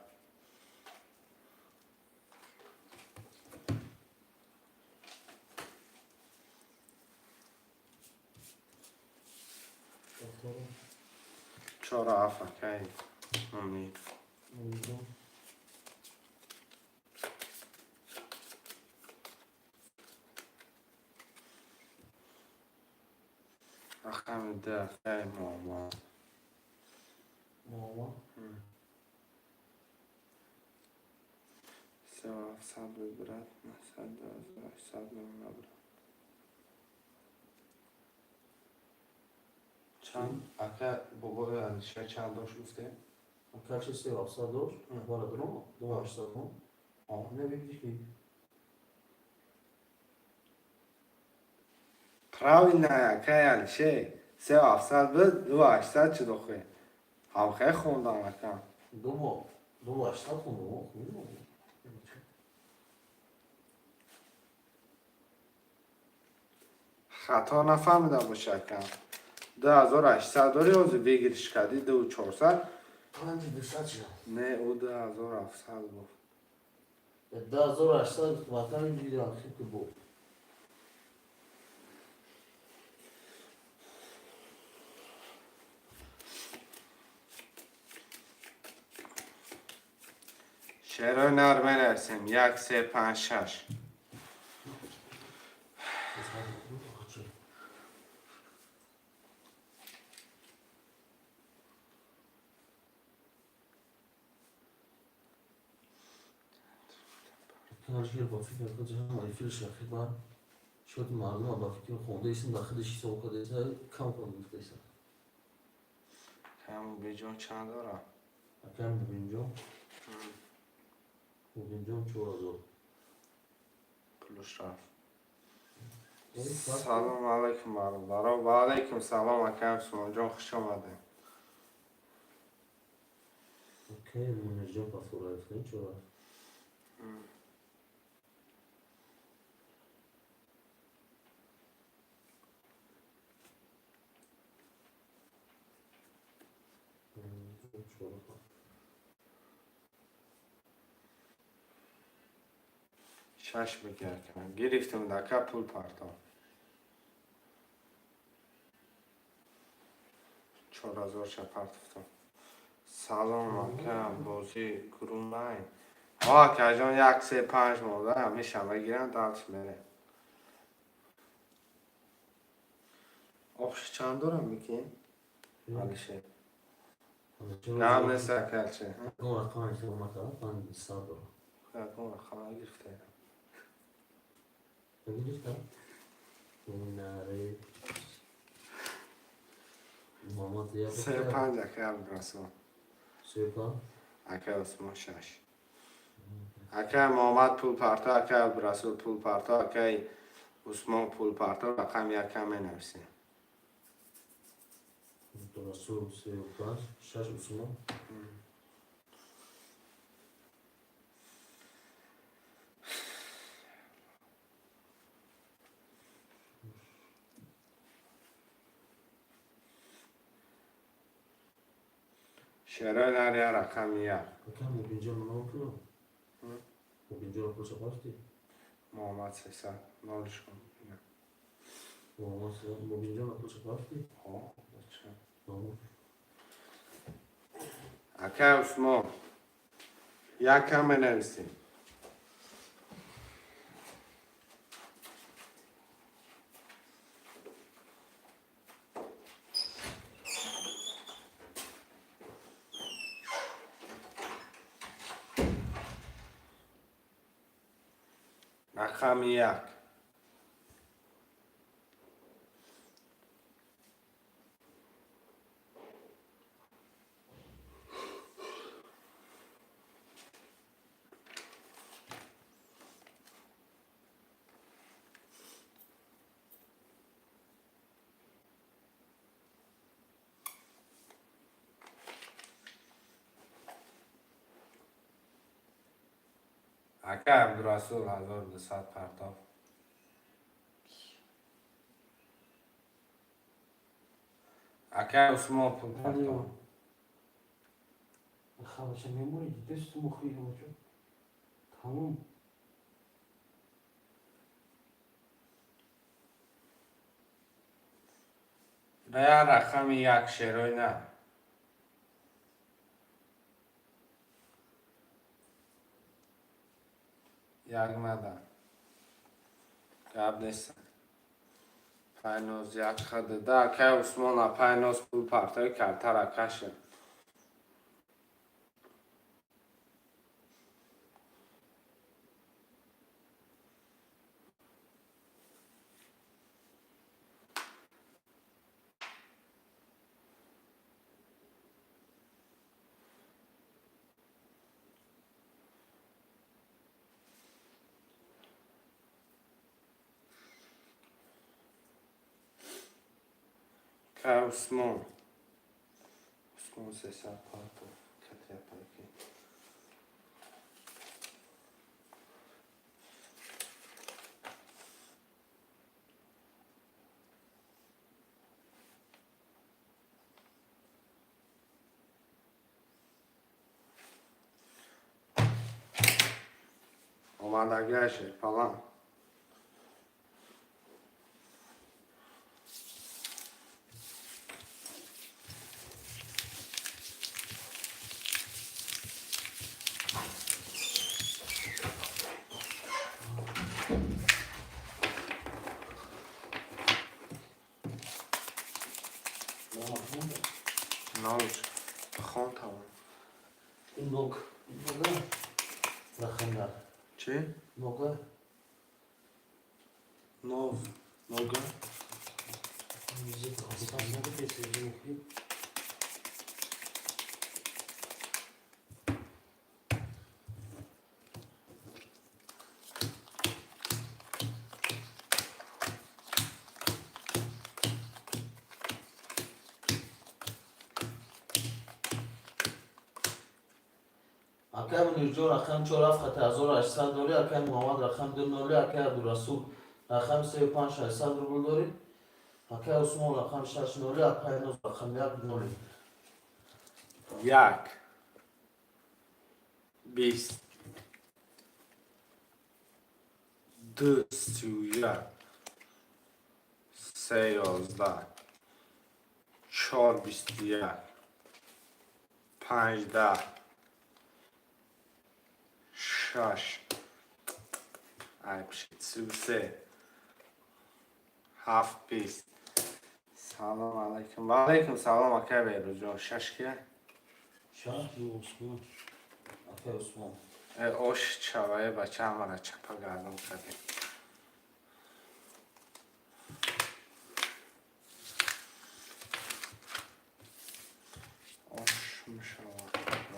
Чора ҳафт, акай Мумин. Мунирҷон. Рақами ду, акай Муҳаммад. Муҳаммад. Се ҳафтсад буд, брат, 900, 2800 мемона, брат. Чанд, ака, бобои Алишер чанд дошт гуфте? Акай Алишер се ҳафтсад дошт, бара дурома, ду ҳаштсад ну. Не бигӣ. Правильно, акай Алишер. Се ҳафтсад буд, ду ҳаштсад чӣ дохе? Ҳамхе хондам, ака. Ду мо, ду ҳаштсад хондам, хуб. Хато нафаҳмида боша, ака. 2800 дорӣ, ҳозир выигрыш кардӣ, ду чорсад. Панҷи дусад шид. Не, ӯ 2700 гуфт. 2800 гуфтам, ака, мебидам, хел бо. Шерои нар менависем. Як, се, панҷ, шаш. Алишер ба фикр худ ҳама эфирш ахир ба шояд мардум ба фикр хондаисм дар худаш ҳисоб кардаиса, кам кам гуфтаиса. Кам беҷон чанд дора? Акам Мубинҷон. Мубинҷон 4000. Пулуш рафт. Салом алайкум, бародаро. Ва алайкум салом, акам Сумонҷон, хуш омадем. Акай Мунирҷон Ғафураев не чора. Мунирҷон чора. Шаш бигир, акам. Гирифтем, дака, пул партов. 4000 ша партофтам. Салом, ака, бозӣ гурӯнай. Ҳо, акаҷон, як, се, панҷ монда, ҳамеша мегирам, дальше мерем. Общий чанд дорам мекин? Алишер. Гап нест, ака Алишер. Ягон рақам ҳисоб накард, ман 100 дорам. Ягон рақам нагирифта. Нагирифтам? Наре. Муҳаммад як. Се панҷ, ака Абдурасул. Се панҷ. Ака Усмон шаш. Акай Муҳаммад пул парто, акай Абдурасул пул парто, акай Усмон пул парто, рақам якам менависем. Абдурасул сею панҷ, шаш Усмон. Шерои нар я рақами як. Ака Мубинҷон нол кунам. Мубинҷон пулша партӣ? Муҳаммад 300 нолиш кун. Муҳаммад Мубинҷон пулша партӣ? Ҳо, акай Усмон якам менависем. Рақами як. Ака Абдурасул 1200 партоф. Ака Усмон пул партоф. Халаша меморӣ, дидест мухи ҳамачо. Тамом. Я рақами як, шерои на. Як нада. Гап нест. Пайноз як хадада. Акай Усмон пайноз пул партои картара каша. Акай Усмон. Усмон 300 партоф. Катря пайки. Омадагиаш палан. Нолш. Хон тамом. Ног. Нога. Рақам як. Чӣ? Нога. Нов. Нога. Мухи. Акай Мунирҷон рақами чор ҳафт хати 1800 дорӣ, акай Муҳаммад рақами ду ноли, акай Абдурасул рақами сею панҷ 600 рубл дорӣ, акай Усмон рақами шаш ноли, акай Ноз рақами як ноли. Як. 20. Ду 31. Се 11. Чор 21. Панҷ 10. Шаш. Ай, пши, 33. Ҳафт 20. Салом алайкум. Ва алайкум салом, акай Беҳрӯзҷон. Шаш кия? Шаш. Усмон. Акай Усмон. Э, ош чавае, бача, ҳамара чапа гардон кардем. Ош мешава.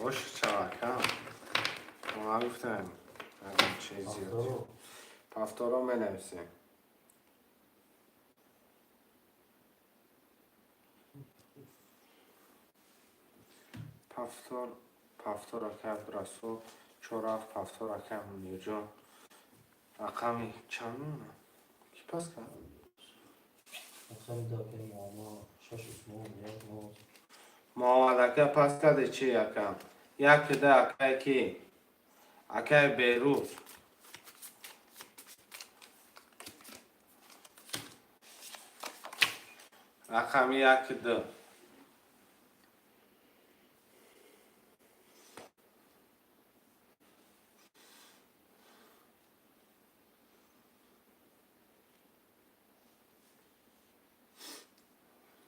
Ош чава, ака. Мо нагуфтаем. Ягон чиз зиёд. Повторо. Повторо менависем. Повтор, повтор, акай Абдурасул, чор ҳафт, повтор, акай Мунирҷон. Рақами чанд мемонад? Ки пас кард? Рақами ду акай Муҳаммад, шаш Усмон, як ноз. Муҳаммад ака, пас карде чи, ака? Як да, акай ки? Акай Беҳрӯз. Рақами як ду.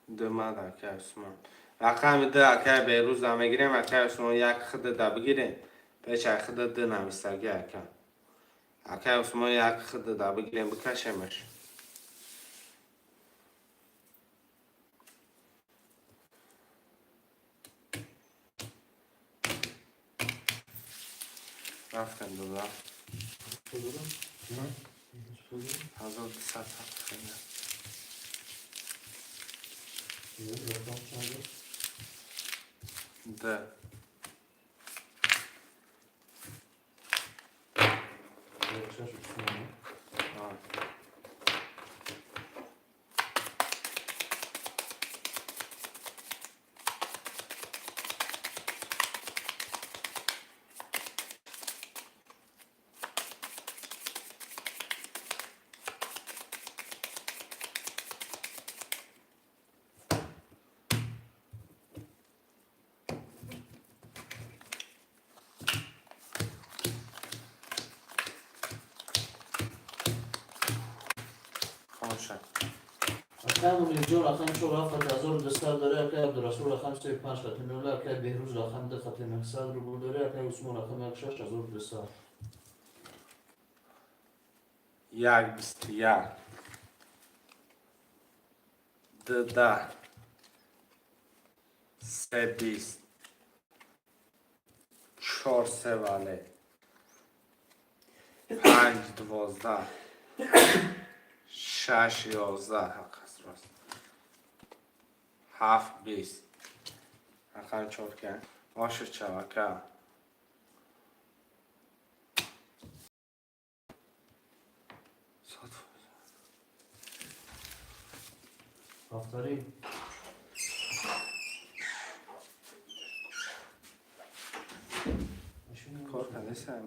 Ду мад, акай Усмон. Рақами ду акай Беҳрӯза мегирем, акай Усмон, як худада бигирем. Печай худа ду нависаги, ака. Акай Усмон, як худада бигирем, бикашемаш. Рафтем дуда. Пулдорам? Пулдорам? 1200 ҳафт хела. Рақам чанд? Д. Як шаш Усмон. А. Хомӯша. Акай Мунирҷон рақами чор ҳафт хати 1200 дорӣ, акай Абдурасул рақами се панҷ хати нола, акай Беҳрӯз рақами ду хати 900 рубл дорӣ, акай Усмон рақами як шаш 1200. Як 21. Ду 10. Се 20. Чор се вале. Панҷ 12. Шаш 11. Ҳақ аст, рост. Ҳафт 20. Рақами чор ка? Ошу чав, ака. 100%. Повтори. Кор кардесам.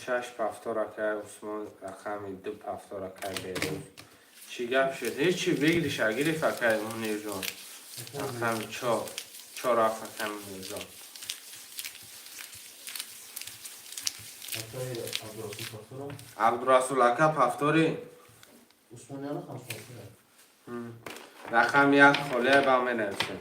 Шаш повтор, акай Усмон, рақами ду повтор, акай Беҳрӯз. Чӣ гап шуд? Ҳечи, выигрыша гирифт акай Мунирҷон. Рақами чор. Чор ҳафт, акай Мунирҷон. Акай Абдурасул повторам. Абдурасул ака, повтори. Усмон яна хам повтора. Рақами як холия ба менависем.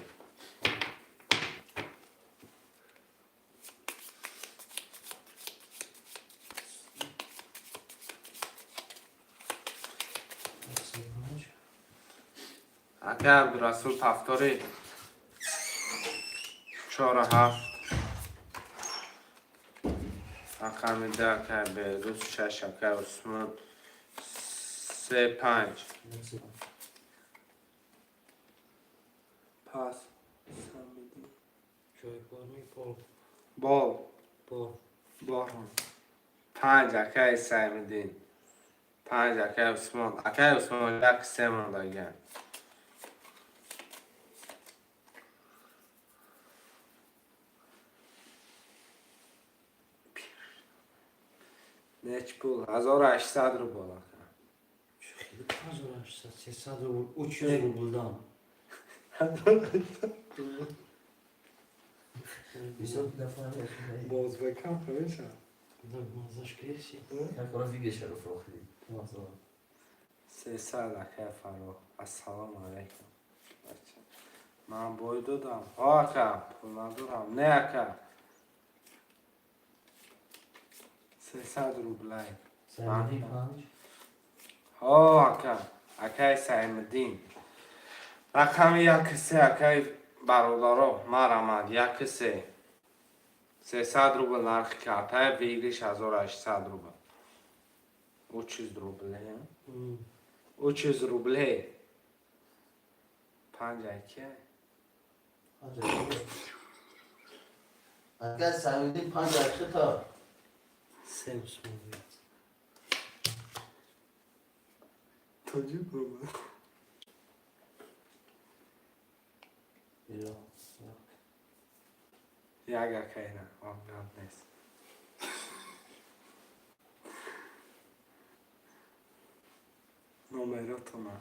Як се панҷ. Акай Абдурасул, повтори. Чору ҳафт. Рақами ду, акай Беҳрӯз, шаш, акай Усмон, се панҷ. Як се панҷ. Пас. Самиди. Чой борми пол. Бол. Бор. Бор. Панҷ, акай Саймиддин. Панҷ, акай Усмон. Акай Усмон, як се мондагиам. Неч пул? 1800 рубл, ака. Хеле 1800, 300 рубл, 300 рублдан. Бисёр нафаҳмед. Боз бекам ҳамеша. Мазаш креси. Як бора вигешаро фурохтӣ. 300, акай Фаррух. Ассалому алайкум. Бача. Ман бой додам. Ҳо, ака, пул надорам. Не, ака. 300 рублай. Саймиддин панҷ. Ҳо, ака. Акай Саймиддин. Рақами як се, акай бародаро, марамад, як се. 300 рубл нархи картая, выигрыш 1800 рубл. 300 рубле. 300 рубле. Панҷ аки. Панҷ акӣ. Акай Саймиддин панҷ акӣ та. Се Усмон. Тоҷик рубл. Биё. Як акайна, он гап нест. Номеротона.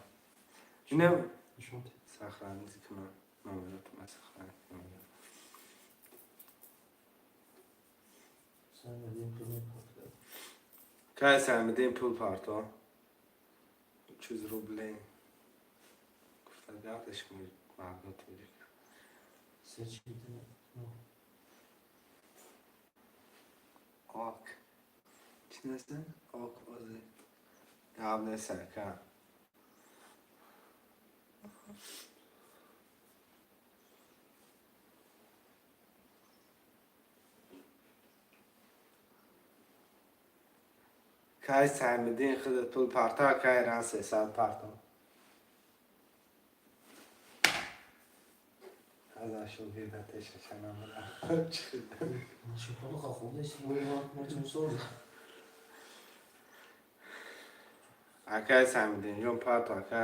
Ина Нишон де. Сохранить кунам. Номеротона сохранить кунам. Саймиддин пул мепартояд. Кай Саймиддин пул парто? 300 рубле. Гуфта гапеш мардо тоҷик. Се чи ду. Ок. Чӣ нест? Ок ози. Гап нест, ака. Кай Саймиддин худат пул парто, кай ран 300 парто. Аз шогирда теша чанамра. Шоколад хӯрдаи мо чун соз. Акай Саймиддинҷон парто, ака.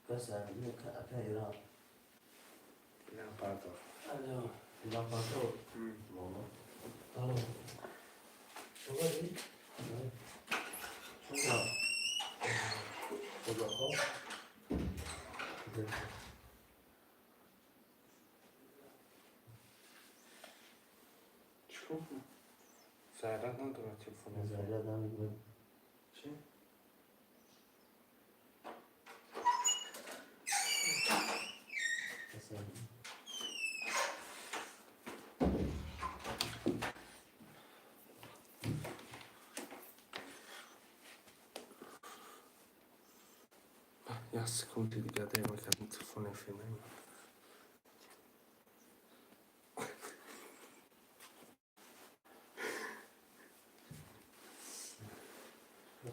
Акай Саймиддин, акай Иран. Иран парто. Алло. Иран парто. Лола. Алло. Говори. Чун Худохо. Чӣ кунам? Заряд надорад телефон. Заряд намегирад. Чӣ? Акай Саймиддин. Як секунди дига дай мекардем телефон эфир намемонад.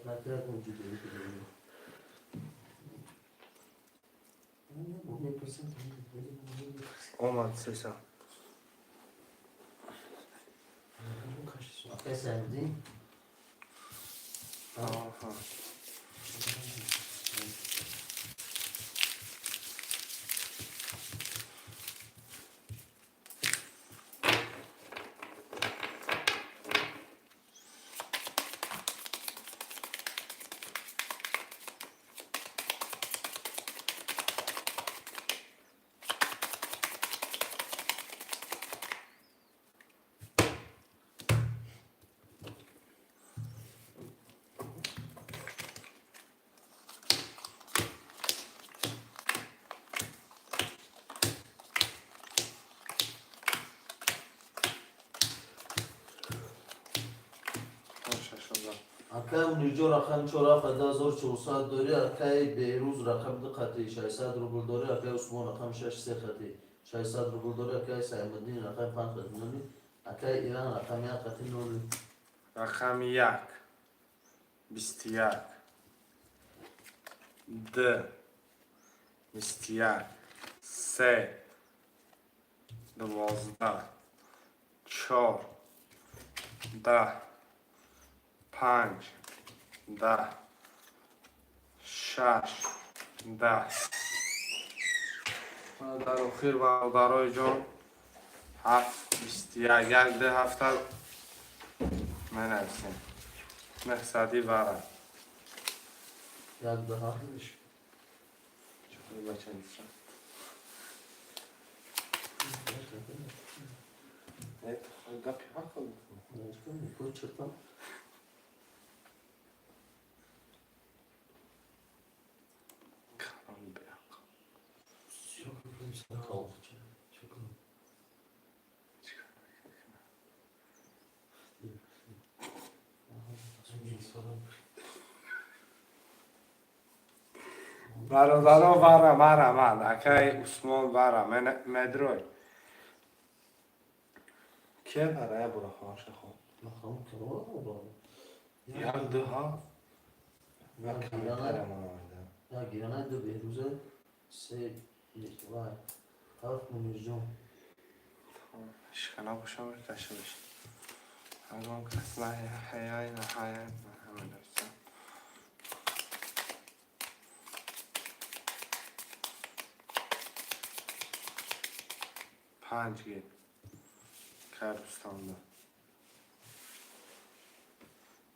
Накард мавҷудият дорем. Мепурсам. Омад 300. Акай Саймиддин. Аҳа. Акай Мунирҷон рақами чор ҳафт 1400 дорӣ, акай Беҳрӯз рақами ду хати 600 рубл дорӣ, акай Усмон рақами шаш се хати 600 рубл дорӣ, акай Саймиддин рақами панҷ хати ноли, акай Иран рақами як хати ноли. Рақами як. 21. Д. 21. Се. 12. Чор. 10. Панҷ. 10. Шаш. 10. Дар охир бародарои ҷон ҳафт 21 як ду ҳафта менависем. Нӯҳсади вара. Як ду ҳафт. Чӣ бача нестам? Гапи ҳақ. Чертам. Калон беақл. Бародаро, вара марамад, акаи Усмон, вара медрой. Ке вара я бура хоша хо. Як ду ҳафт. Ва комментария ман. Гиранай ду Беҳрӯза, се вай ҳафт Мунирҷон. Ишхана бошам, кашибиш. Ягон кас на ҳаяй, на ҳаяй, на ҳама нависам. Панҷ гир. Карбустонда.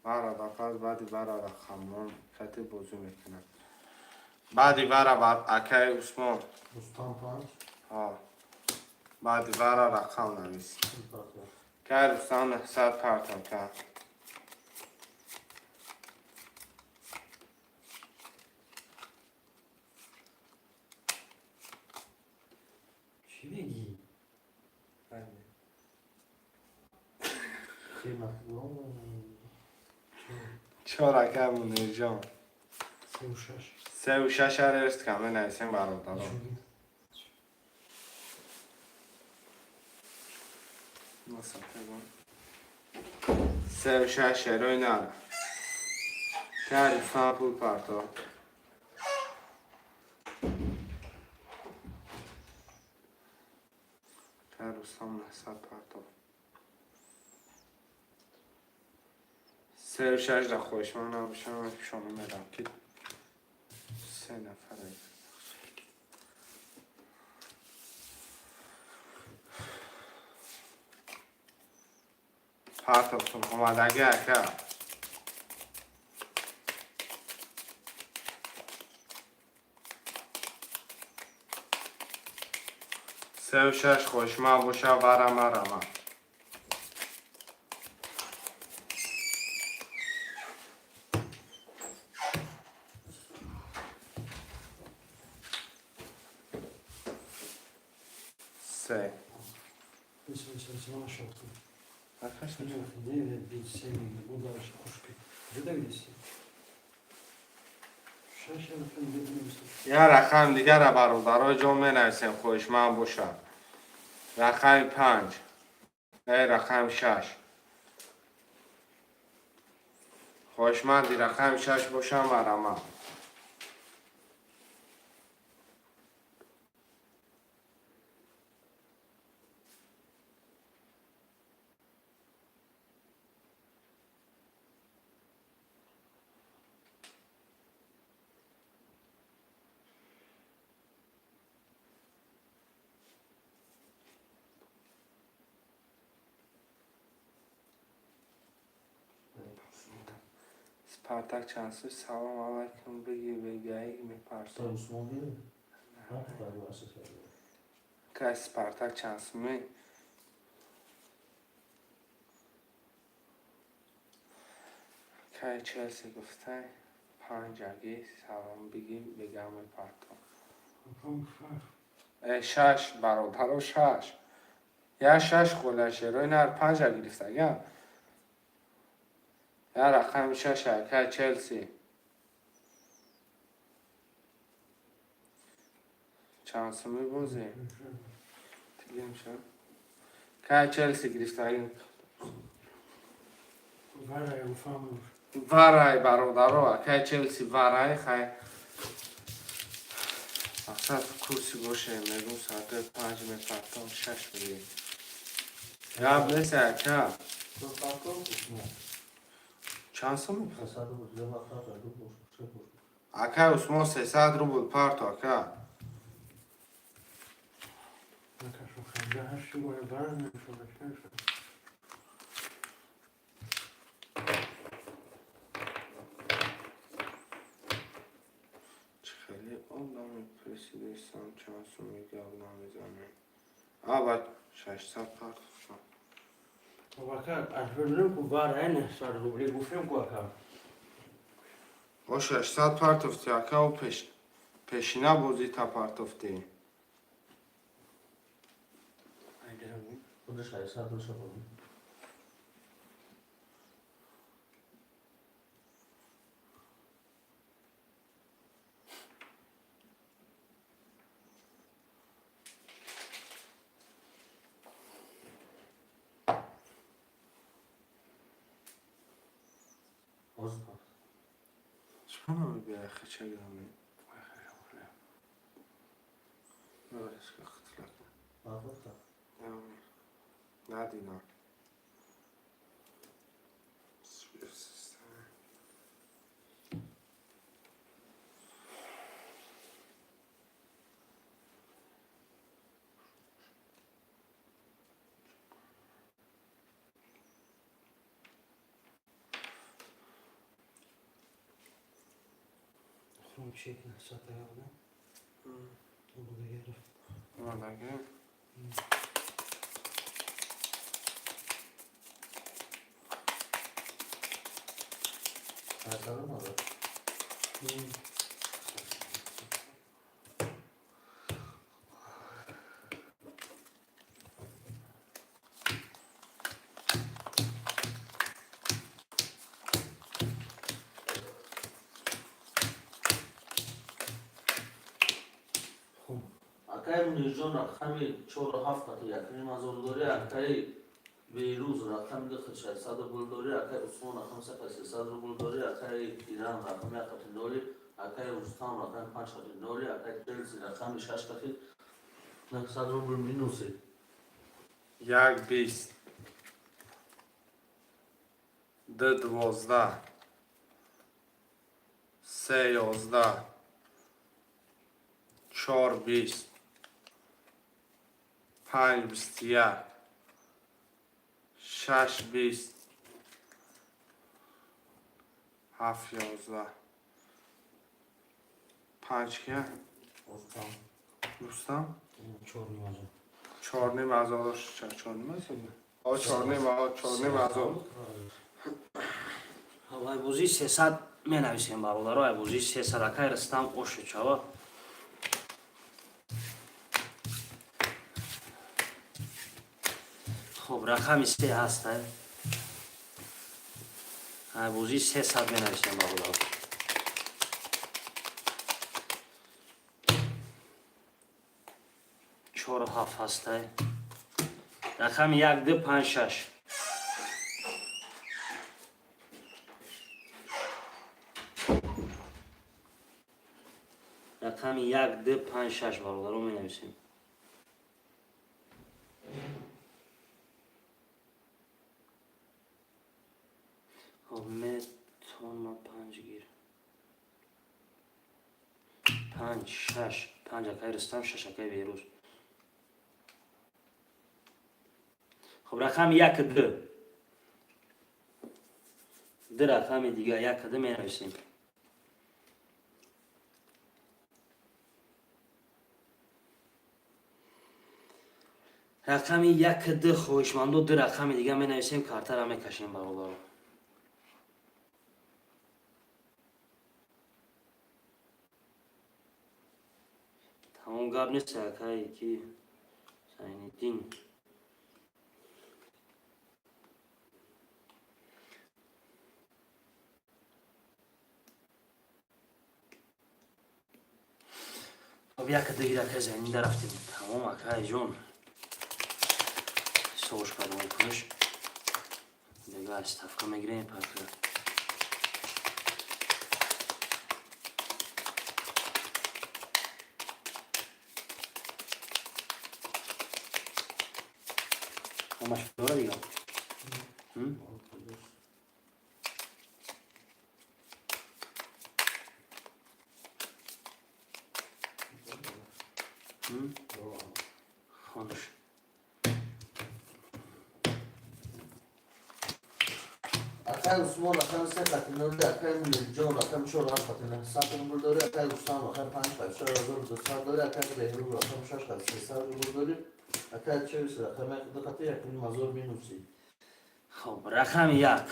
Вара дақаз баъди вара рақамон кати бозӣ мекунад. Баъди вара акаи Усмон. Рустам панҷ. Ҳа. Баъди вара рақам навис. Кай Рустам 900 партов кард. Чӣ мегӣ? Чор, акаи Мунирҷон. Сеу шаш. Сеу шаша рест кам менависем, бародарон. Сеу шаш шерои нара. Кай Рустам пул парто. Кай Рустам 900 парто. Сеу шаш да хоҳишманд набошам, шома мерам ки се нафаре. Партовтон омадаги, ака. Сеу шаш хоҳишманд боша, вара марама. Се. Акаш Я рақам дигара, бародаро ҷон, менависем, хоҳишманд бошад. Рақами панҷ. Э, рақами шаш. Хоҳишманди рақами шаш бошам, марама. Спартак чанд сӯ? Салом алайкум, биги бегаи мепарсом. Кай Спартак чанд сумӣ? Кай Челси гуфтай панҷаги. Салом, биги бега мепартом. Э, шаш, бародаро, шаш. Я шаш холашерои нар панҷа гирифтага. Я рақами шаш, акай Челси. Чанд сумӣ бозӣ? Тигем ша. Кай Челси гирифтагин. Варай, бародаро, акай Челси варай, хай. Мақсад курси боше, мегум соати 5 мепартом, шаш бигир. Гап нест, ака. Чанд сум? Акай Усмон, 300 рубл парто, ака. Чӣ хеле одами пресидестам, чанд суми гап намезанем. Аба 600 партофтам. Ака, ашберем ку бар ай 900 рубли гуфтем ку, ака. О, 600 партофти, ака, о пеш пешина бозита партофти. Худи 600 доша буд. Чӣ намебия хача гирами? Надинам. Хром чек 900 буда. Омода гирифт. Омода гирифт. Акаи Мунирҷон рақами чору ҳафт қати якним ҳазор дорӣ, акаи Берӯз рақами ду қати 600 рубл дорӣ, акаи Усмон рақами се қати 300 рубл дорӣ, акаи Иран рақами як қати ноли, акаи Рустам рақами панҷ қати ноли, акаи Челси рақами шаш қати 900 рубл минуси. Як бист, ду 12, се 11, чор 20, панҷ 21, шаш 20, ҳафт 11, панҷ кия? Рустам. Чорним ҳазор. Чорним ҳазор, чорним ҳазор, чорним, чорним ҳазор. Айбозии 300 менависем, бародаро, айбозии 300. Акай Рустам, ошу чава. Хоб, рақами се ҳаст. Айбозии 300 менависем, бародаро. Чору ҳафт ҳастай. Рақами як, ду, панҷ, шаш. Рақами як, ду, панҷ, шаш, бародаро, менависем. Хоб, метона панҷ гир. Панҷ, шаш, панҷ акаи Рустам, шаш акаи Берӯз. Хоб, рақами як, ду, ду рақами дига, як, ду менависем. Рақами як, ду, хоҳишмандо, ду рақами дига менависем, картара мекашем, бародаро. Тамом, гап нест, акай ки Зайниддин. Хоб, як дигир, акай Зайнидда рафтем. Тамом, акай ҷон. Ҳисобш кардам куниш. Дига ставка мегирем партия. Ҳамаш дора дига. Хонаш. Акаи Усмон рақами се қати ноли, акаи Мунирҷон рақами чор ҳафт қати 900 рубл дорӣ, акаи Рустам рақами панҷ қати 4200 дорӣ, акаи Беҳрӯз рақами шаш қати 300 рубл дорӣ, акаи Чевис рақами ду қати якним ҳазор минуси. Хоб, рақами як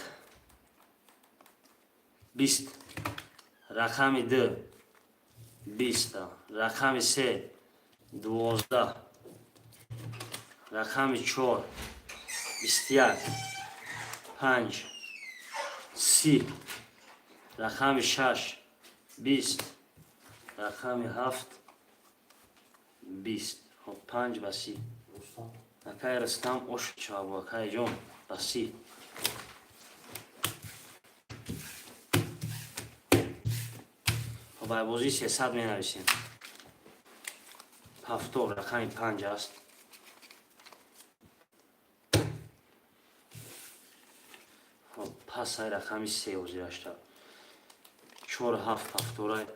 20, рақами ду 20та, рақами се 12, рақами чор 21, панҷ 30, рақами шаш 20, рақами ҳафт 20. Хоб, панҷ ба 30. Акай Рустам Ошчабу, акайҷон, ба 30. Хоб, айбозии 300 менависем. Ҳафтор рақами панҷ аст. Хоб, пасай рақами се ҳозирашта. Чор ҳафт ҳафторай.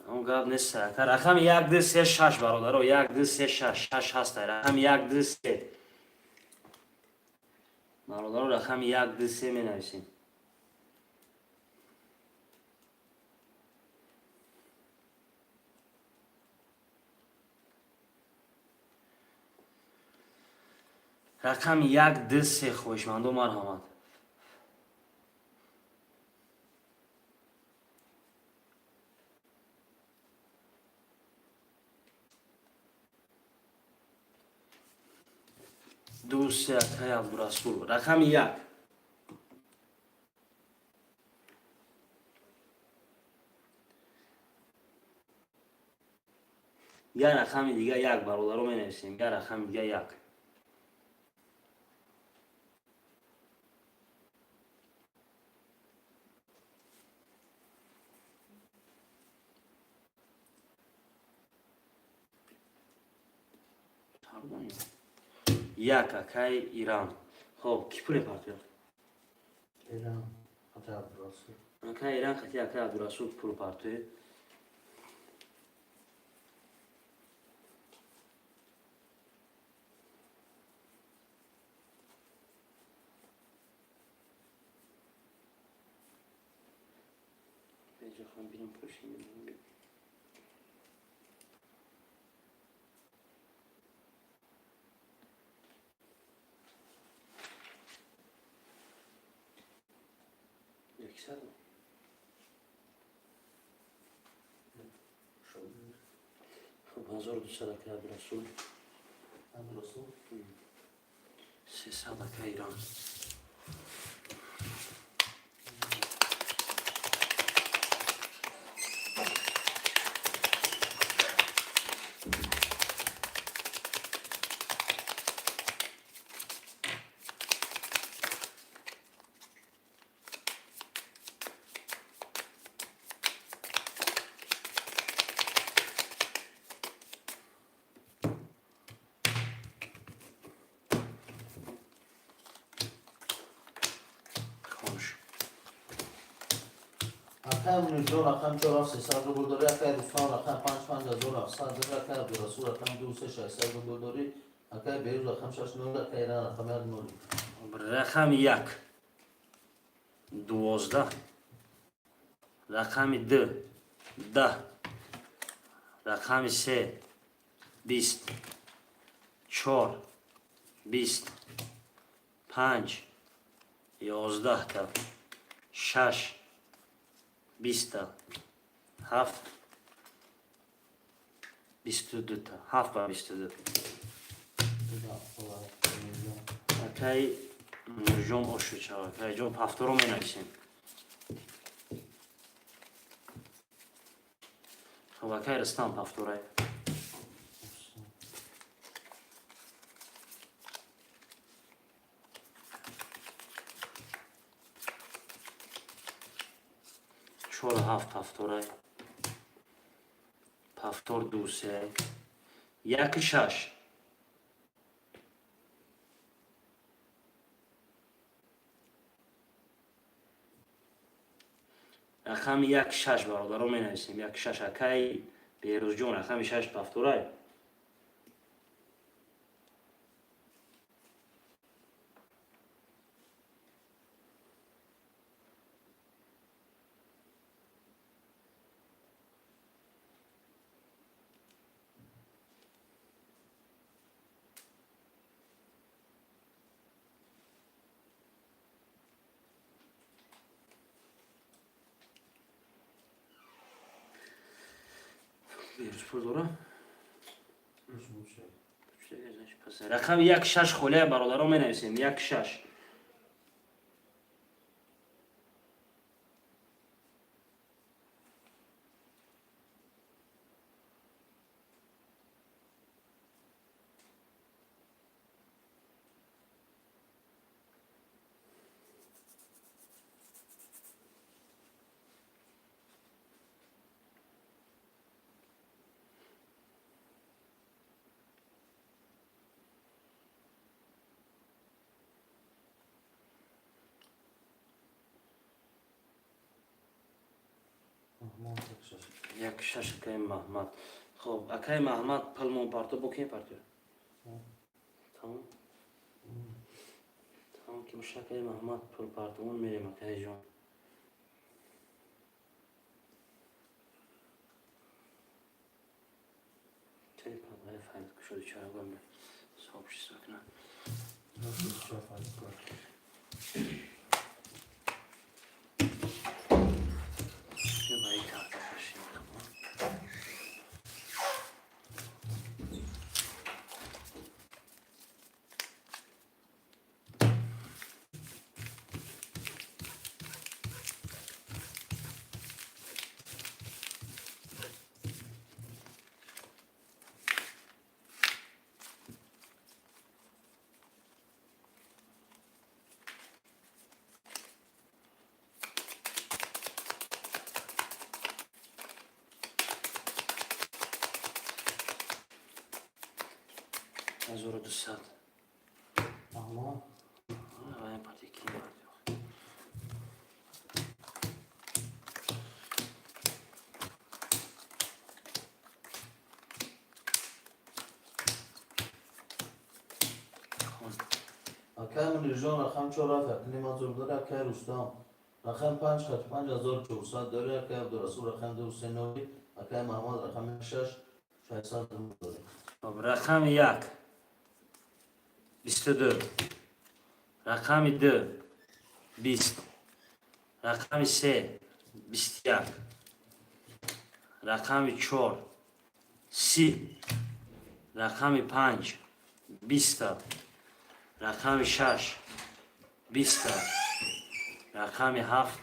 Он гап нест. Рақами як ду се шаш, бародаро, як ду се шаш, шаш ҳастай. Рақами як ду се, бародаро, рақами як ду се менависем. Рақами як ду се, хоҳишмандо, марҳамат. Ду се, акай Абдурасул. Рақами як. Як рақами дига як, бародаро, менависем. Як рақами дига як. Як, акай Иран. Хоб, ки пуле партояд? Иран қати Абдурасул. Акай Иран қати акай Абдурасул пул партоед. Беҷохан бинам пушин. 100. Хуб, 1200, акай Абдурасул. Абдурасул. 300, акай Иран. Хош. Акай Мунирҷон рақам чор ҳафт 300 рубл дорӣ, акай Рустам рақам панҷ 5700 дорӣ, акай Абдурасул рақам ду се 600 рубл дорӣ, акай Беҳрӯз рақам шаш нол, акай Иран рақам як нол. Рақами як 12, рақами ду 10, рақами се 20, чор 20, панҷ 11та, шаш 20та, ҳафт 22та, ҳафт ба 22. Акай Мунирҷон Ошучава, акайҷон, ҳафторо менависем. Хоб, акай Рустам, ҳафторай. Чор ҳафт ҳафторай. Ҳафтор ду се. Як шаш. Рақами як шаш, бародаро, менависем. Як шаш, акай Беҳрӯзҷон, рақами шаш ҳафторай. Беҳрӯз пул дора? Рақами як шаш холия, бародаро, менависем як шаш. Як шаш, акаи Маҳмад. Хоб, акаи Маҳмад, пулмон парто бо кем партё? Тамом, тамом ки боша, акаи Маҳмад, пул партомон мерем, акаи ҷон. Файл кушоди, чара гом сообщество кунам. Ба ин карта кашем. 1200. Маҳмад. Ва парти ки? Акай Мунирҷон, рақам чор рафт, акним ҳазор дора. Акай Рустам, рақам панҷ хат 5400 дори. Акай Абдурасул, рақам ду се ноли. Акай Маҳмад, рақами шаш 600 дори. Хоб, рақами як 22, рақами ду 20, рақами се 21, рақами чор 30, рақами панҷ 20-та, рақами шаш 20-та, рақами ҳафт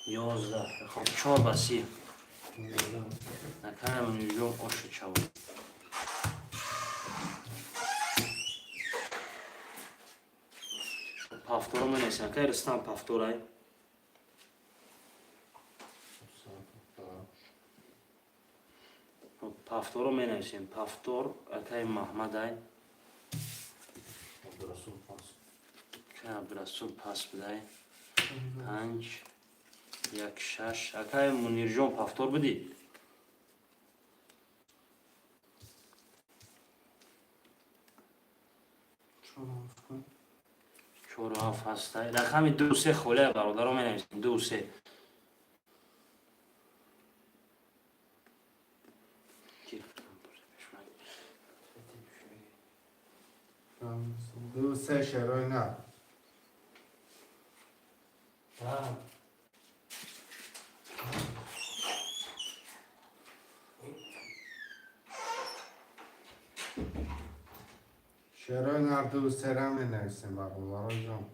11. Хоб, чор ба 30. Акаи Мунирҷон, ошу чаво. Повторо менависем. Акаи Рустам, повторай. Повторо менависем. Повтор акаи Маҳмадай. Абдурасул пас. Акаи Абдурасул пас бидай. Панҷ як шаш. Акаи Мунирҷон, повтор бидӣ. Чору ҳафт ҳастай. Рақами ду се холия, бародаро, менависем ду се. Ду се, шерои на. Да. Шерои нар ду сера менависем, бародаро ҷон.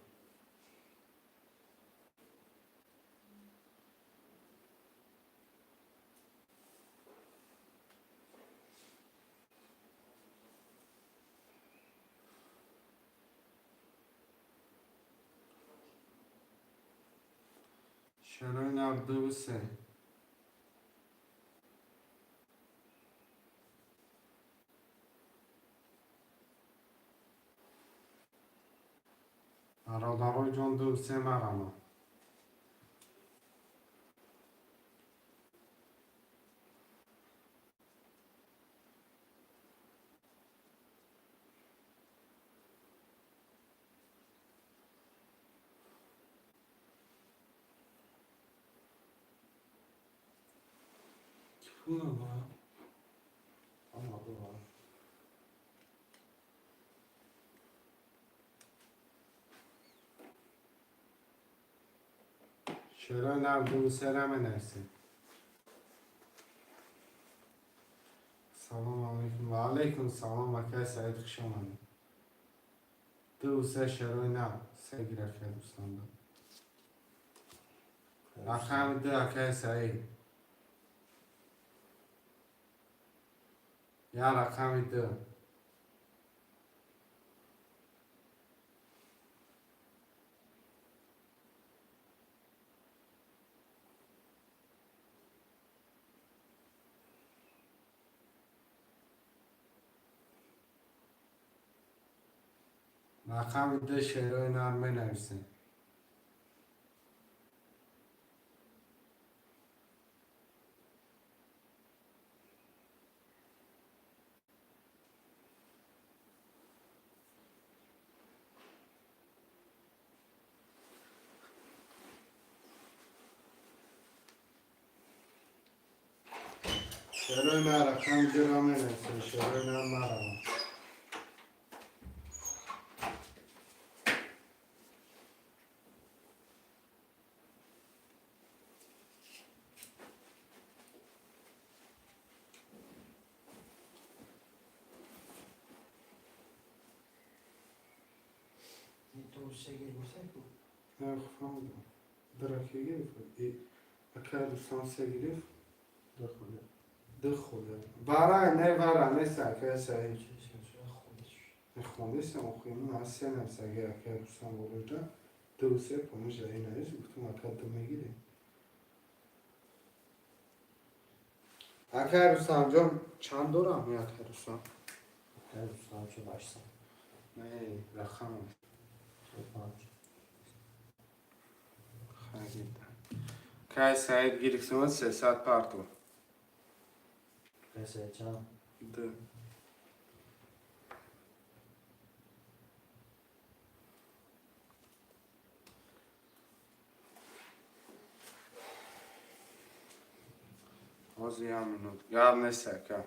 Шерои нар ду се. Бародаро ҷон, ду се марама. Пул надорам. Ама дорам. Шерои нар ду сера менависем. Алейкум, ва алейкум салом, акай Саид, хуш омадед. Ду се, шерои нав, се гир, акай Рустам. Рақами ду, акай Саид. Я рақами ду. Рақами ду, шерои нар, менависем. Шерои нар, рақами дуро менависем. Шерои нар, маравам. Ду се гир гуфта. Не, фаҳмидам. Дура ки гирифт? Акай Рустам се гирифт? Ду холе. Ду холе. Вара не, вара нест, акай Саид. Хондесам, охи ман се нависаги, акай Рустам болоҷа. Ду се помижа и навис, гуфтам, ака, ду мегирӣ. Акай Рустамҷон, чанд дорам, акай Рустам? Акай Рустам 4800. Не, рақам. 5. Харидам. Кай Саид гирифтем, 300 парту. Акай Саид чанд? Ду. Ҳозир, як минут. Гап нест, ака.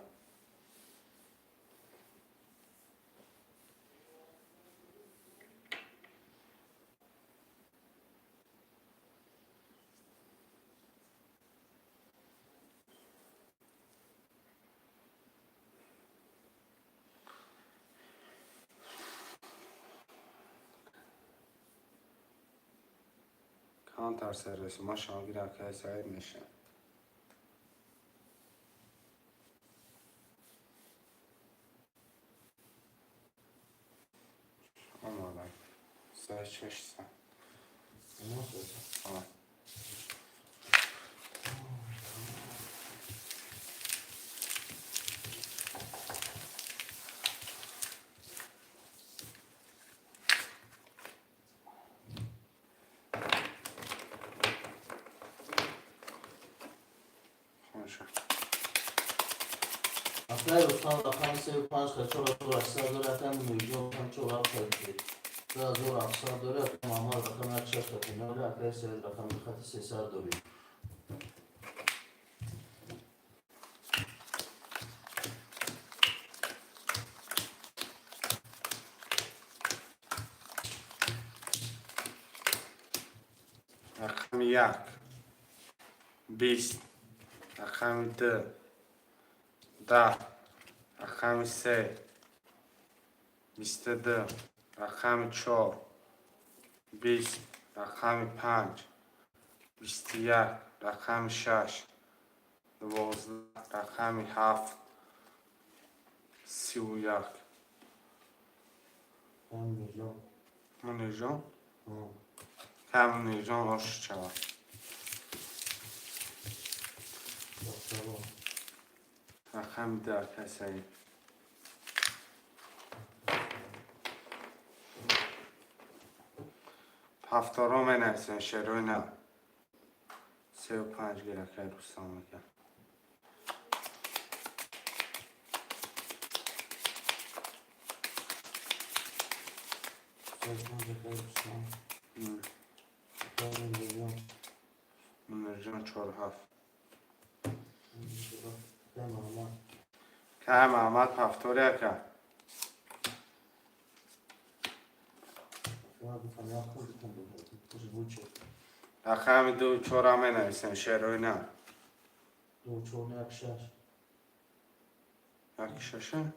Камтар сервисума шогир акаи Саид мешавад. Омадам. Саи 600. А. Хорошо. Акай Рустам рақами сею панҷ ха 4800 дора, акай Мунирҷон рақами чор ҳафт хати 2700 дора, акай Муҳаммад рақами як шаш хати ноль, акай Саид рақами ду хати 300 дорӣ. Рақами як 20, рақами ду 10, рақами се 22, рақами чор 20, рақами панҷ 21, рақами шаш 12, рақами ҳафт 31. Акай Мунирҷон. Мунирҷон? Кай Мунирҷон ош шавад. Салом. Рақами ду, акай Саид. Ҳафторо менависем, шерои нав. Сею панҷ гир, акай Рустам ака. Сею панҷ, акай Рустам. Акай Мунирҷон. Мунирҷон чор ҳафт. Акай Муҳаммад. Кай Муҳаммад ҳафтори, ака. Ман гуфтам як худатон живуче. Рақами ду чора менависем, шерои нав. Ду чор як шаш. Як шаша?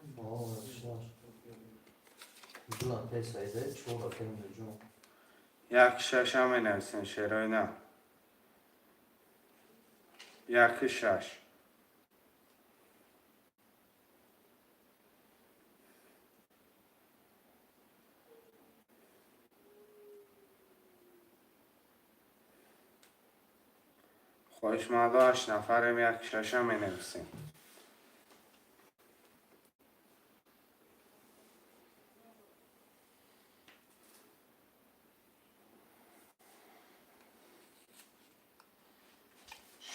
Шаш. Ду акаи Саида, чор акаи Мирҷон. Як шаша менависем, шерои нав. Яки шаш. Хоҳишмандо, ҳашт нафарем, як шаша менависем.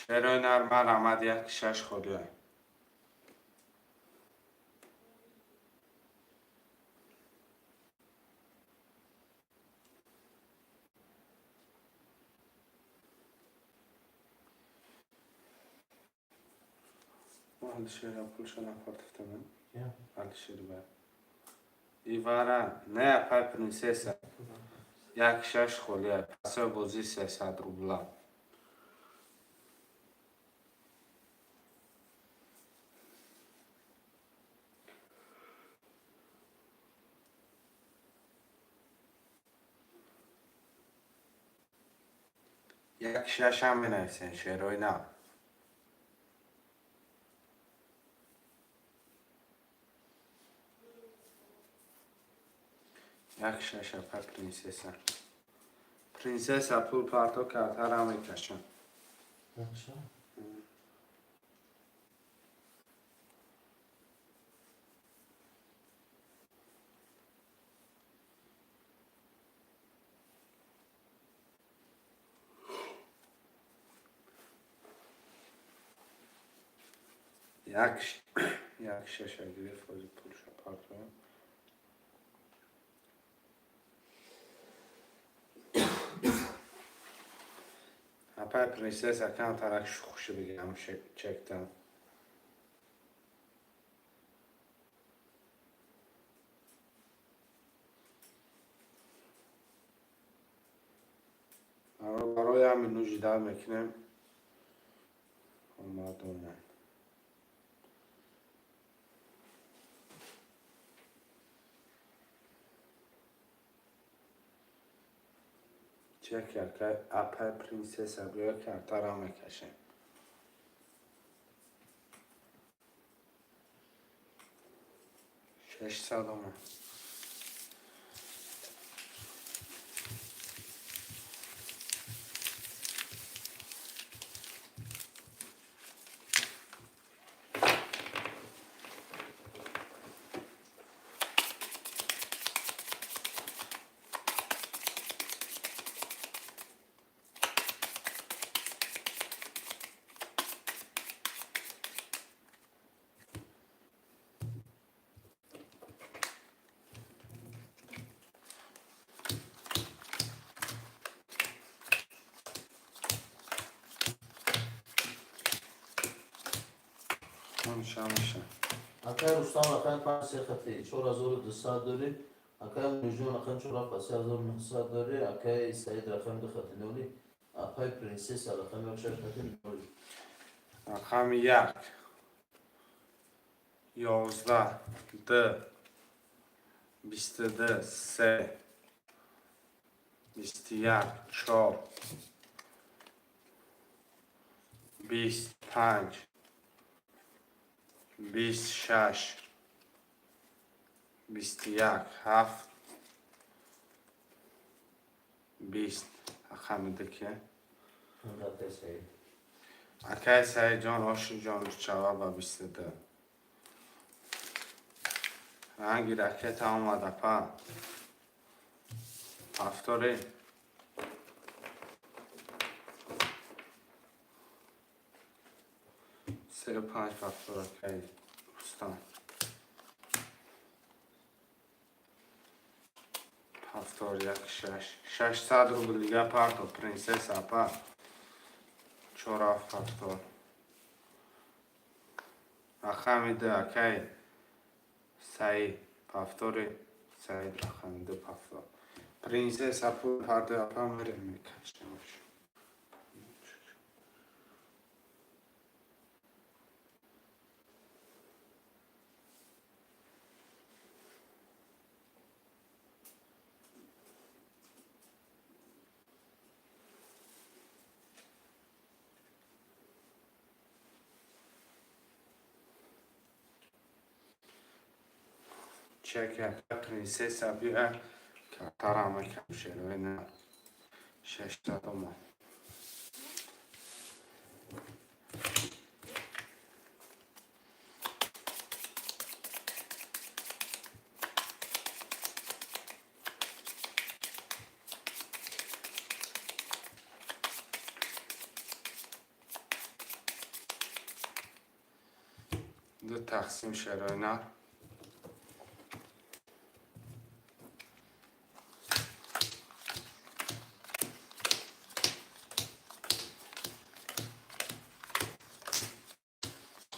Шерои нар, марҳамат, як шаш холиай. Алишера пулша напартофтам. Алишер ба. Ивара, не, апай принсесса. Як шаш холиай. Пасои бозӣ 300 рубла. Як шашам менависен, шерои нав. Як шаш, апа принсесса. Принсесса, пул парто, картара мекашам. Як шаш? Як шаша гирифт, ҳозир пулша партоям. Апай принсесса, камтарак шухши бигирам чектам. Барои ҳамин нужида мекунем. Омад, омад. Чек апай принсесса биё, картара мекашем. 600 омад. Меша, меша. Акай Рустам рақами панҷ се хати 4200 дорӣ. Акай Мирҷон рақами чор ҳафт 3900 дорӣ. Акай Саид рақами ду хати ноли. Апай принсесса рақами як шаш хати ноли. Рақами як. 11, д, 22, се, 21, чор, 20, панҷ, 20, шаш, 21, ҳафт, 20. Рақами ду ки? Акай Саид. Акай Саидҷон, ошиҷон чава ба 22. Ранги ракета омад, апа. Ҳафтори. Се панҷ повтор, акай Рустам. Повтор як шаш. 600 рубл дига парто, принсесса, апа. Чор ҳафт повтор. Рақами ду, акай Саид. Повтори Саид, рақами ду повтор. Принсесса, пул парто, апа, мерем мекашемаш. Чек яка принцесса биа, картара мекам, шерои нар. 600 омад. Ду тақсим, шерои нар.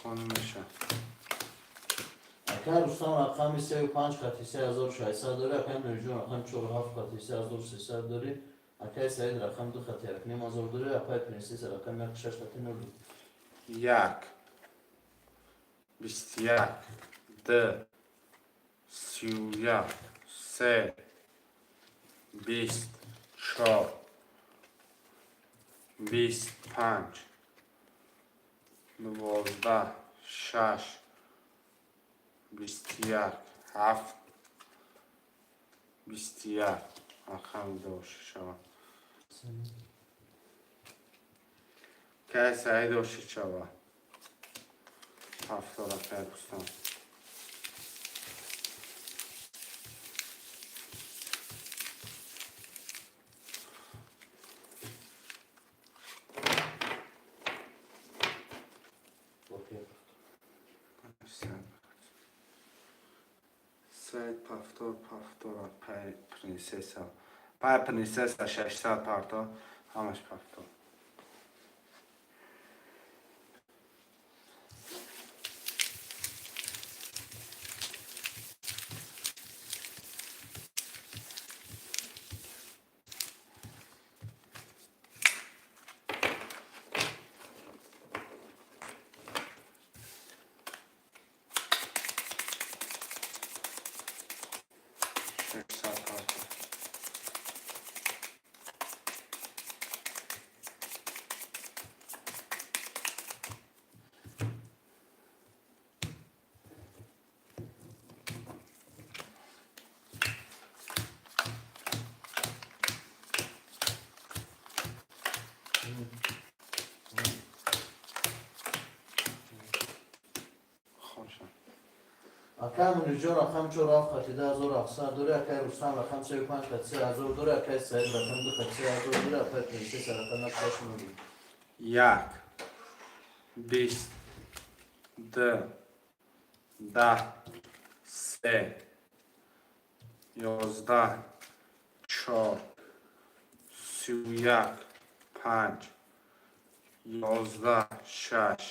Хонум меша. Акай Рустам рақами сею панҷ хати 3600 дорӣ, акай Нуриҷон рақами чору ҳафт хати 3300 дорӣ, акай Саид рақами ду хати 1500 дорӣ, апай Принсесса рақами яку шаш хати нол. Як, 21, ду, 31, се, 20, чор, 25, 12, шаш, 21, ҳафт, 21. Рақами дошта шава. Кай Саид дошта шава. Ҳафтора, кай Рустам. Окей. Саид повтор, повтора, пай принцесса. Пай принцесса 600 парто, ҳамаш повтор. 600 парто. Хоша. Акай Муниҷон рақами чору ҳафт хати 2700 дорӣ, акай Рустам рақами сею панҷ хати 3000 дорӣ, акай Саид рақами ду хати 3000 дорӣ, апай Принсесса рақами як шаш нол. Як, 20, ду, 10, се, 11, чор, 31, панҷ, 11, шаш,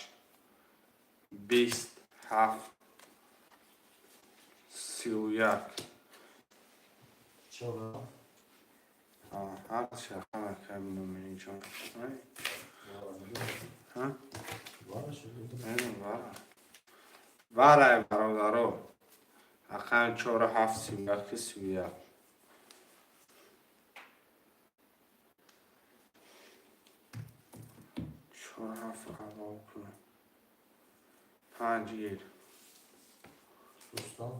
20, ҳафт, 31. Чора. Ҳарчи рақам, акай Муминҷон. Ҳа? Вара шуд. Медонам, вара. Варай, бародаро. Рақами чору ҳафт, 31, 31. Чору ҳафт аввал кунам. Панҷ гир. Рустам.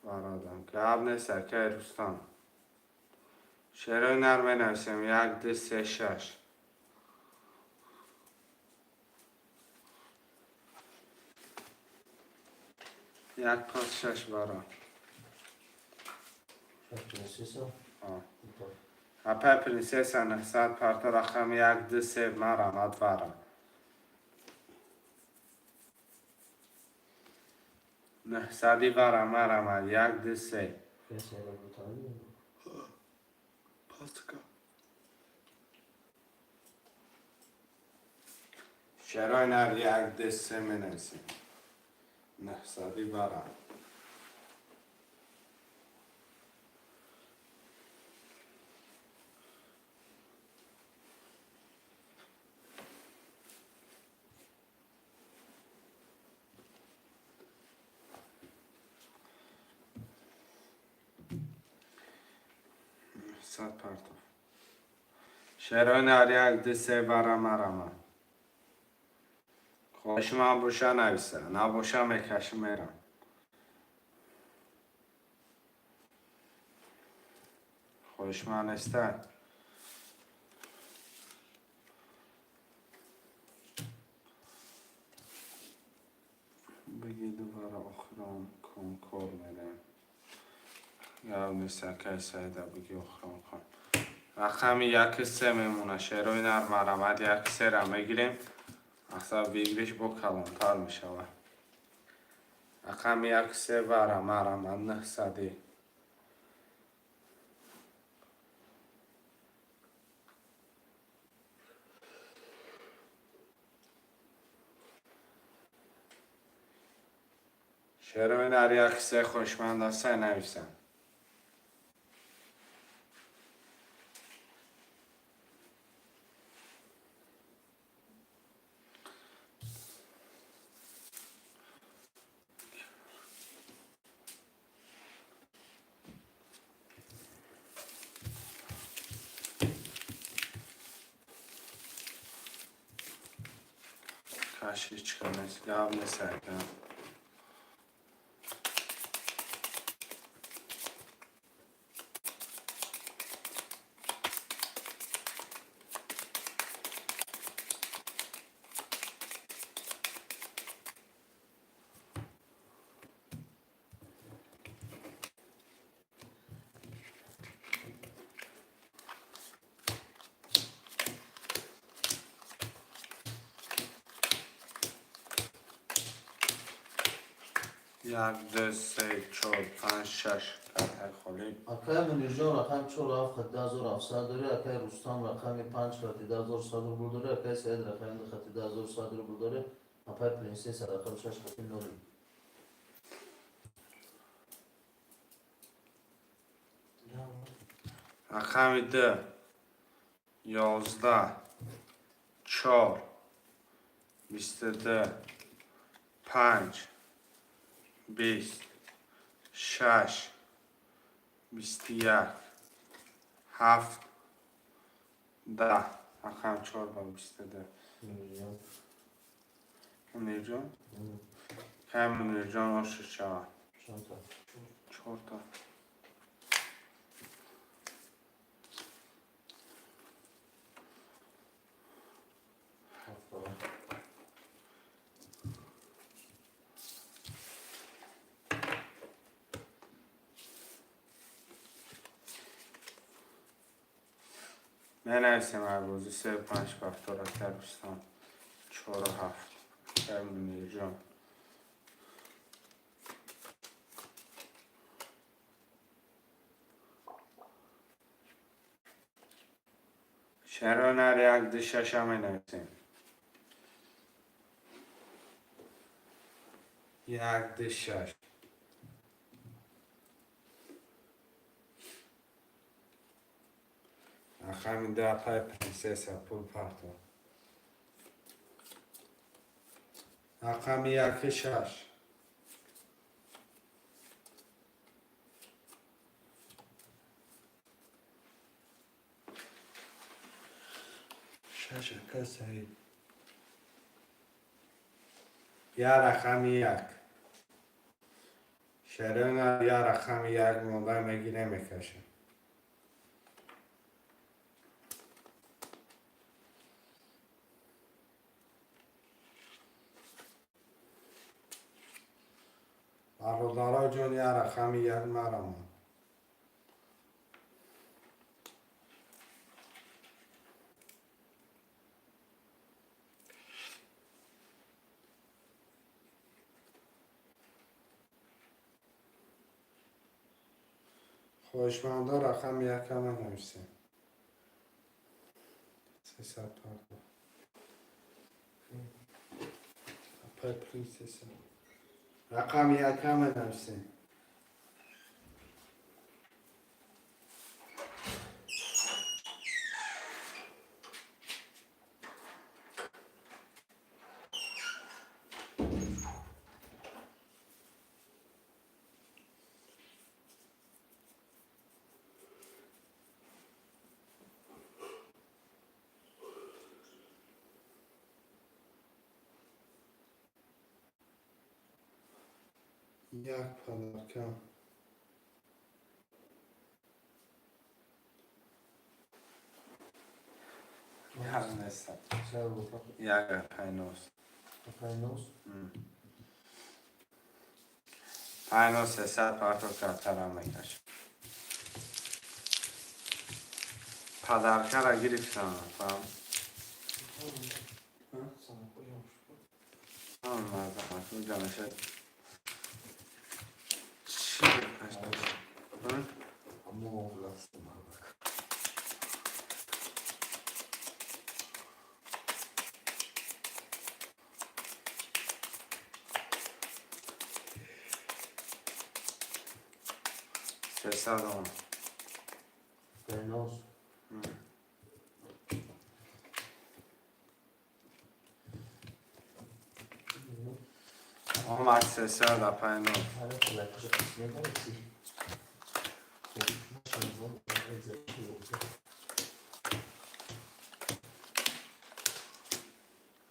Бародарам. Гап нест, акай Рустам. Шерои нар менависем. Як, ду, се, шаш. Як, пас, шаш, бара. Шаш Принсесса. Апай принцесса 900 парта, рақами як, ду, се, марамад, вара. Нӯҳсади вара, марамад, як, ду, се. Акай Саид Абуталиб. Паска. Шерои нар як, ду, се менависем. Нӯҳсади вара. 900 партов. Шерои нар як, ду, се, вара, марама. Хоҳиши ман боша, нависа, набоша, мекашим, мерам. Хоҳишманд нестай? Бигӣ, дубара охирон кун, кор мерем. Гап нест, акай Саида, бигӣ, охирон кун. Рақами яки се мемона. Шерои нар, марҳамат, яки сера мегирем. Мақсад, выигрыш бо калонтар мешавад. Рақами яки се вара, марҳамат, 900. Шерои нар, яки се хоҳишманд ҳастай, нависам. Каши ҳеч нест, гап нест, ака. Як, ду, се, чор, панҷ, шаш картаи холӣ. Акай Мунирҷон рақами чор ҳафт хати 1700 дорӣ, акай Рустам рақами панҷ хати 1100 рубл дорӣ, акай Саид рақами ду хати 1100 рубл дорӣ, апай Принсесса рақами шаш хати ноли. Рақами ду, 11, чор, 22, панҷ, 20, шаш, 21, ҳафт, 10. Рақами чор ба 22. Мунирҷон. Мунирҷон, кай Мунирҷон ошиш шавад? Чандта? Чорта. Ҳафта. Менависем арбози се, панҷ, повтор. Акай Рустам, чору ҳафт, акай Мунирҷон. Шаро нар, як, ду, шаша менависем. Як, ду, шаш. Рақами ду, апай Принсесса, пул парто. Рақами яки шаш. Шаш, ака Саид. Я рақами як. Шерона, я рақами як монда мегире, мекашем. Бародаро ҷон, я рақами як марамон. Хоҳишмандо рақами якама нависем. 300 парто. Апай Принсесса. Рақами якама нависем. Як подарка. Як неста. Сад рубл. Як апайнос. Апайнос. Пайнос 300 парто картара мекашам. Подаркара гирифтам, фаҳм? Мардам, чӣ мекашам? Аммо власти мардак. 300 он. Апайнос. Омад 300 апайнос. Ҳара кулакша медонисти?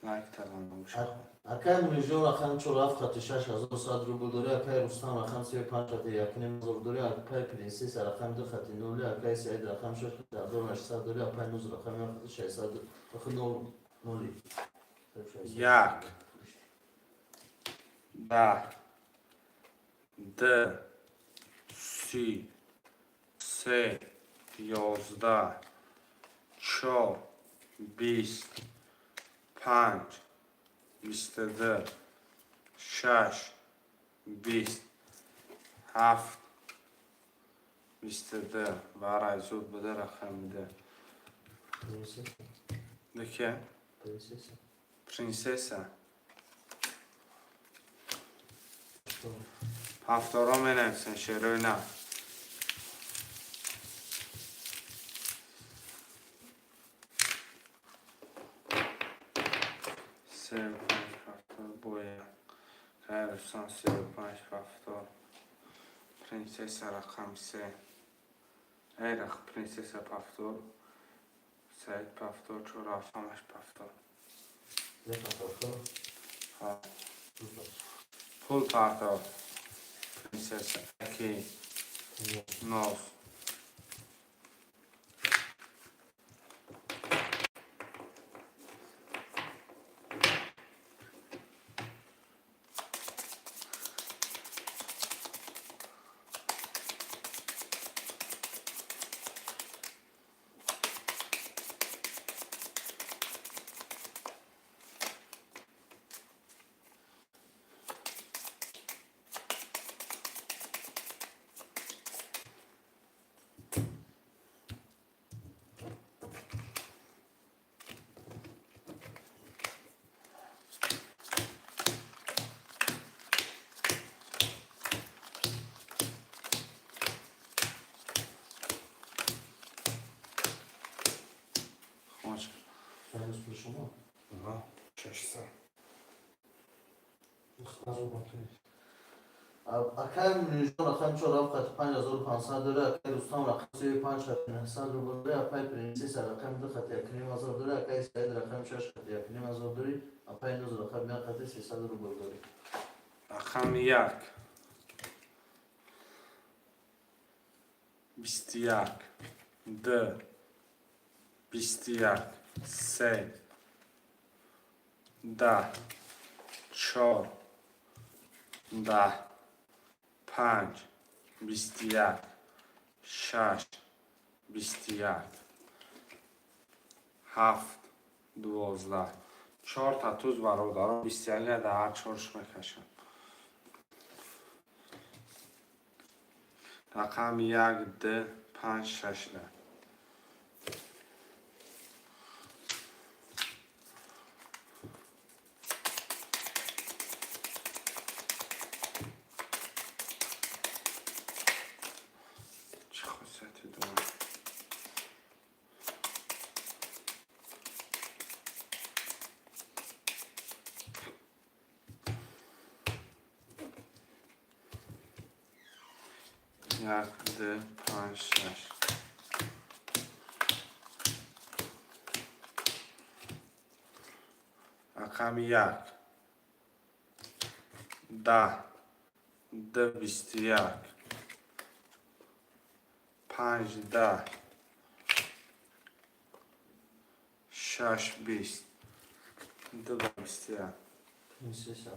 Лайк талам. Акай Мунижон рақами чор ҳафт хати 6100 рубл дорӣ, акай Рустам рақами се панҷ хати 1500 дорӣ, акай Принсесса рақами ду хати ноли, акай Саид рақами шаш хати 1800 дорӣ, апай Нуз рақами як хати шашсад нол ноли. Як. Даҳ, д, 30, се, 11, чор, 20, панҷ, 22, шаш, 20, ҳафт, 22. Барай, зуд буда, рақами д. Принсесса. Дке? Принсесса. Принсесса. Ҳафторо менависен, шерои нав. Се, панҷ, ҳафтор, боя. Кай Рустам се, панҷ, ҳафтор. Принсесса рақам се. Эй, принсесса пафтор. Саид пафтор, чор, ҳафт, ҳамаш пафтор. Ҳа. Пул партов. Принсесса. Ки. Нос. Хош. Ҳанӯз пули шумо? 600. Акай Мунижон рақами чор ҳафт хати 5500 дорӣ, акай Рустам рақами сеи панҷ хати 900 рубл дорӣ, апай Принсесса рақами ду хати 1500 дорӣ, акай Саид рақами шаш хати 1500 дорӣ, апай Нуз рақами як хати 300 рубл дорӣ. Рақами як. 21. Д. 21. Се. 10. Чор. 10. Панҷ. 21. Шаш. 21. Ҳафт. 12. Чорта туз, бародарон, 21 дар ҳар чорш мекашам. Рақами як, д, панҷ, шаш, да. Чӣ хосияте дорад? Як, д, панҷ, шаш. Рақами як. 10. Д, 21. Панҷ, 10. Шаш, 20, ду ба 21. Принцесса.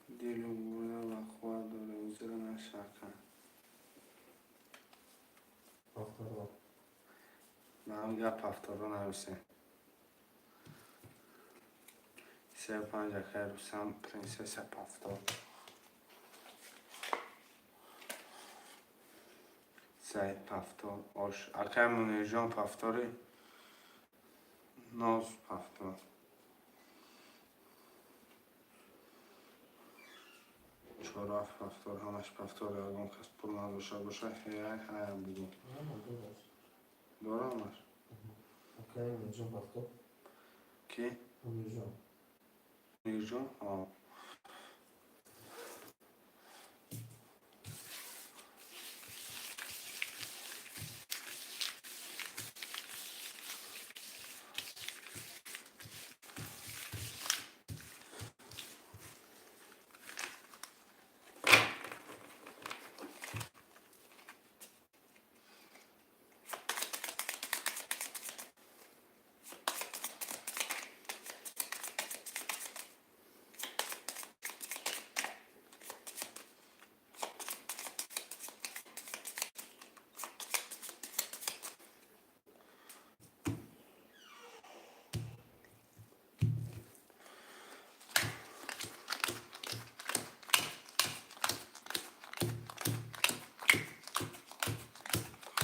Дилу бурда ва қувват дора, узра нашака. Повторо. Нам гап повторо нависем. Се, панҷ, акай Рустам, принцесса повтор. Саид повтор, ош, акай Мунирҷон повтори, ноз повтор. Чорав повтор, ҳамаш повтор, ягон кас пул надошта боша, ҳеяй ҳаям бугу. Ама дораш. Дорамаш? Акай Мунирҷон повтор. Ки? Мунирҷон. Мунирҷон? Ҳо.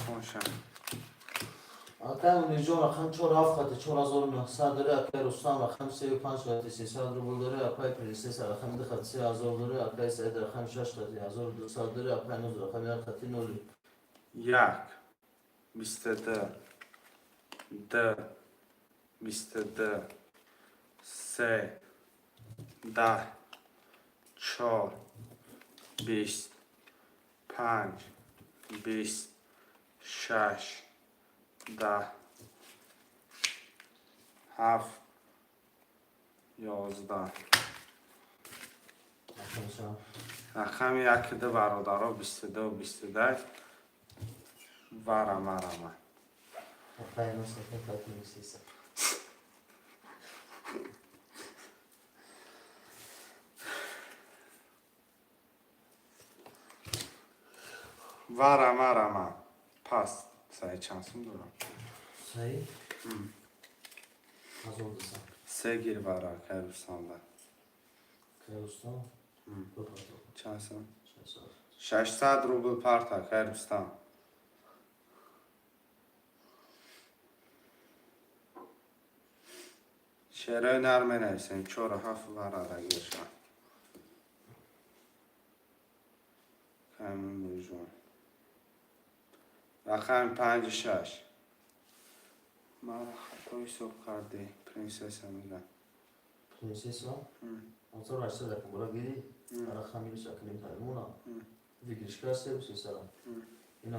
Хоша. Акай Мунирҷон рақам чор ҳафт хати 4900 дора, акай Рустам рақам сею панҷ хати 300 рубл дора, акай Принцесса рақами ду хати 3000 дора, акай Саид рақами шаш хати 1200 дора, акай Ноз рақами як хати ноли. Як, 22, д, 22, се, 10, чор, 20, панҷ, 20, шаш, 10, ҳафт, 11. Рақами чанд? Рақами яки ду, бародаро, 22, 22, варама рама. Акай Ноз рақами хати Принцесса. Варама рама. Пас. Саид чанд сум дорам? Саид? 1200. Се гир вара, акай Рустам да. Акай Рустам? Ду повтор. Чанд сум? 600. 600 рубл парта, акай Рустам. Шерои нар менависем, чору ҳафт вара рагирша. Кай Мунирҷон. Рақами панҷи шаш. Мара хато ҳисоб кардӣ, принцесса мегӯям. Принцесса? 1800 акам бора гири, рақам минус акним таймона. Выигрыш кар севу сесад. Ина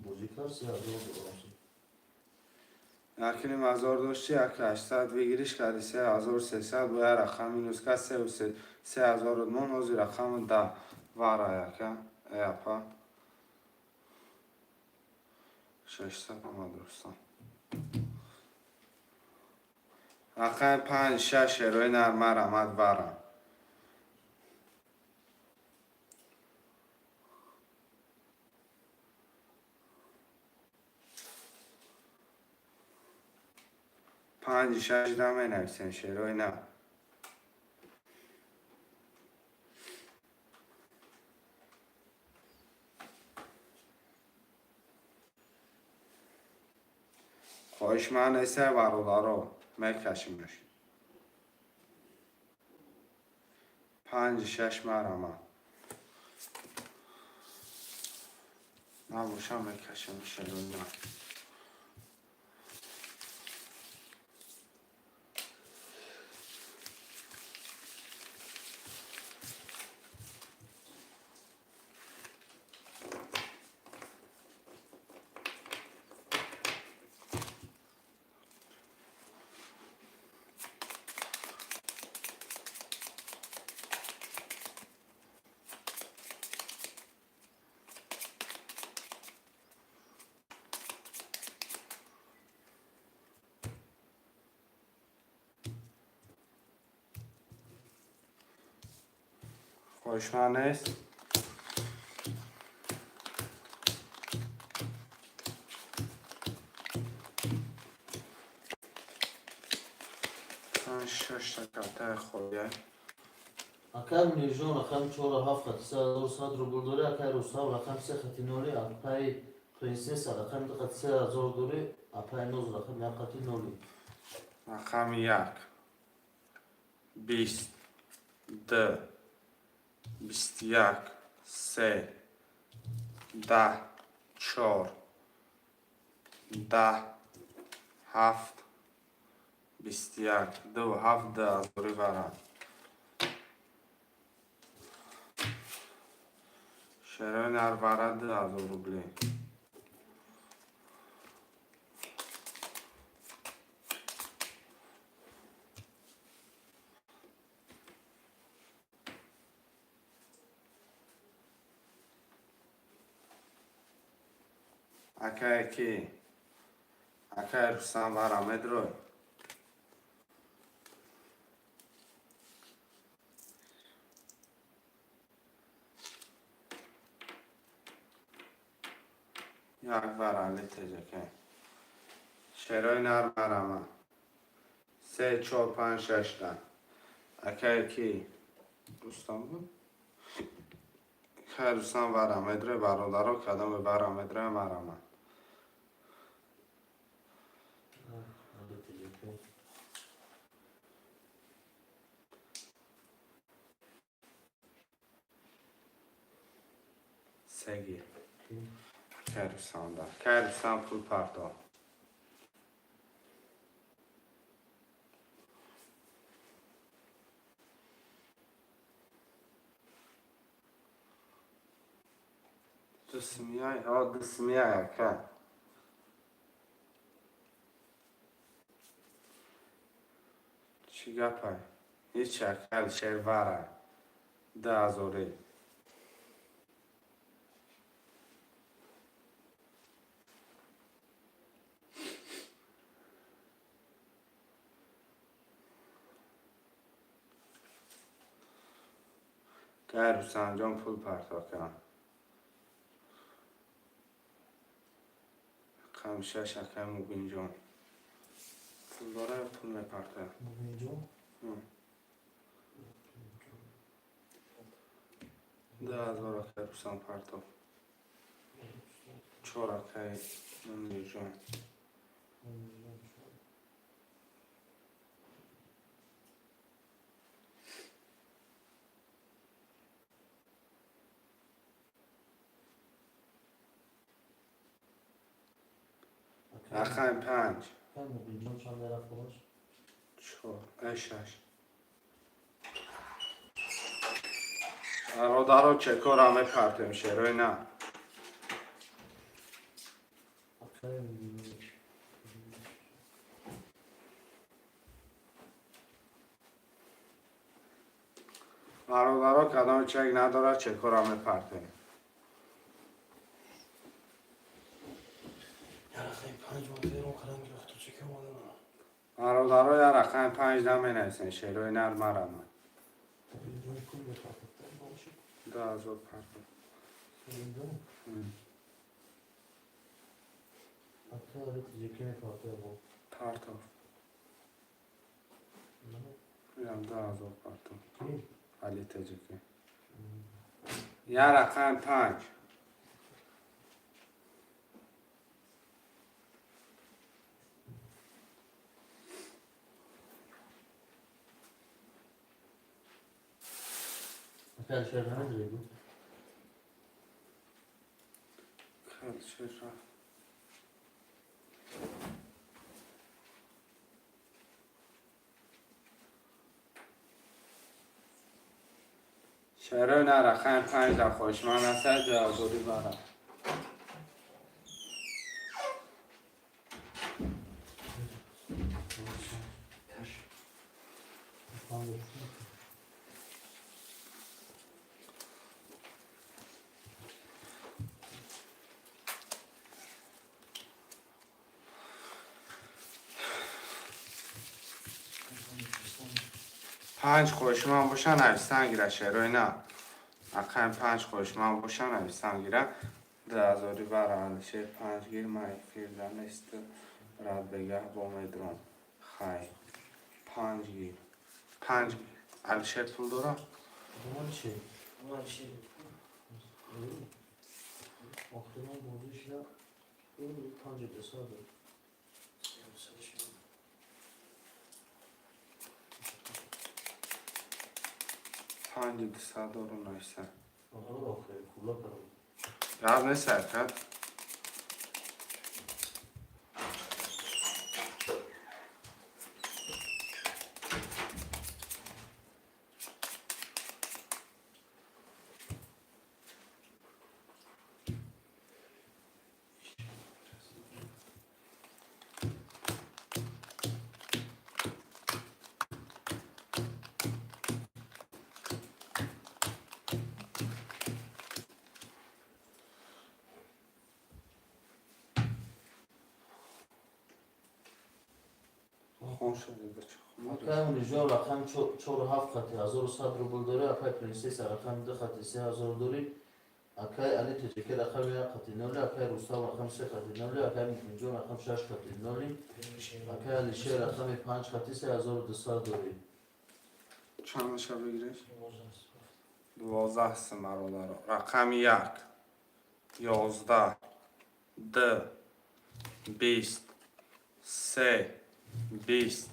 бозӣ кар 3000 доллар. Якним ҳазор дошти, як 800 выигрыш карди, 3300, бо як рақам минус кард, севу се ҳазору мон, ҳозир рақами 10 вара яка, э апа. 600 омад Рустам. Рақами панҷ шаш, шерои нар марамад вара. Панҷи шаш да менависем, шерои нар. Хоҳишманд нестай, бародаро, мекашимаш. Панҷи шаш марама. Набошам мекашам шерои нар. Хоҳишманд нест. Панҷ, шашта картаи холия. Акай Мунирҷон рақами чору ҳафт хати 3100 рубл дорӣ, акай Рустам рақами се хати ноли, апаи Принсесса рақами ду хати 3000 дорӣ, апаи Ноз рақами як хати ноли. Рақами як, 20, ду, 21, се, 10, чор, 10, ҳафт, 21, ду, ҳафт, ду ҳазори вара. Шерои нар вара 2000 рубли. Акае ки? Акаи Рустам вара медрой? Як вара литеҷака. Шерои нар марама. Се, чор, панҷ, шашта. Акае ки? Рустам буд? Акаи Рустам вара медрой, бародаро, кадоме вара медрой, марама. Сеги. Акаи Рустам да. Акаи Рустам пул партов. Ду смияй, ҳо, ду смияй, ака. Чӣ гапай? Ҳеч, ака Алишер вара. 2000-е. Акаи Рустамҷон пул партов кардам. Рақами шаш, акаи Мубинҷон. Пул дора ё пул мепартояд? Мубинҷон? 2000 акаи Рустам партов. Чор акаи Мунирҷон. Рақами панҷ. Акай Мубинҷон чанд рафт бош? Чор, шаш. Бародаро, чекора мепартем, шерои на. Акай Бародаро, кадоме чек надорад, чекора мепартем. Рақами панҷ ман фером кардам, гирифту чеки омадан. Бародаро, я рақами панҷ наменависен, шерои нар марама. Мубинҷон пул мепартофта бошад. 2000 партов. Мубинҷон? Акай Али Тиҷаки мепартояд бо. Партов. Инам 2000 партов. Ки? Али Тоҷикӣ. Я рақами панҷ. Акай Алишер намедонӣ гу? Алишер рафт. Шерои на рақами панҷ дар хоҳишманд ҳастад, 2000-и вара. Каш. Панҷ хоҳишманд боша, нависан гира, шерои на. Рақами панҷ хоҳишманд боша, нависам гира. 2000-и бара, Алишер, панҷ гир. Ман эфирда несту, брат, бегаҳ бо медурам. Хай, панҷ гир, панҷ гир. Алишер пул дора? Ман чи? Ман чи? Охирон бозӣ шуда 5200. 5200 дору нависа. Охир кула кардам. Гап нест, ҳаракат. Хон шуди, бача. Акай Мунижон рақами чору ҳафт хати 1100 рубл дорӣ, акай Принсесса рақами ду хати 3000 дорӣ, акай Али Тоҷикӣ рақами як хати ноли, акай Рустам рақами се хати ноли, акай Муҳимҷон рақами шаш хати ноли, акай Алишер рақами панҷ хати 3200 дорӣ. Чанд меша бигириш? 12 сум, бародаро. Рақами як, 11, д, 20, се, 20,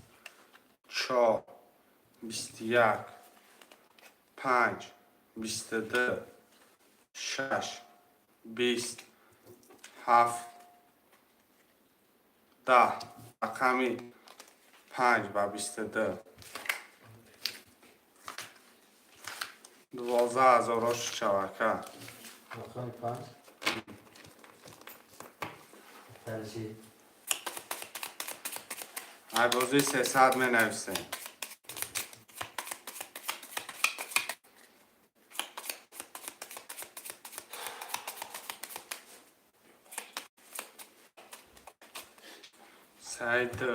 чор, 21, панҷ, 22, шаш, 20, ҳафт, 10. Рақами панҷ ба 22. 12 ҳазоро шавака. Рақами панҷ. Акай Айбозии 300 менависем. Саид ду.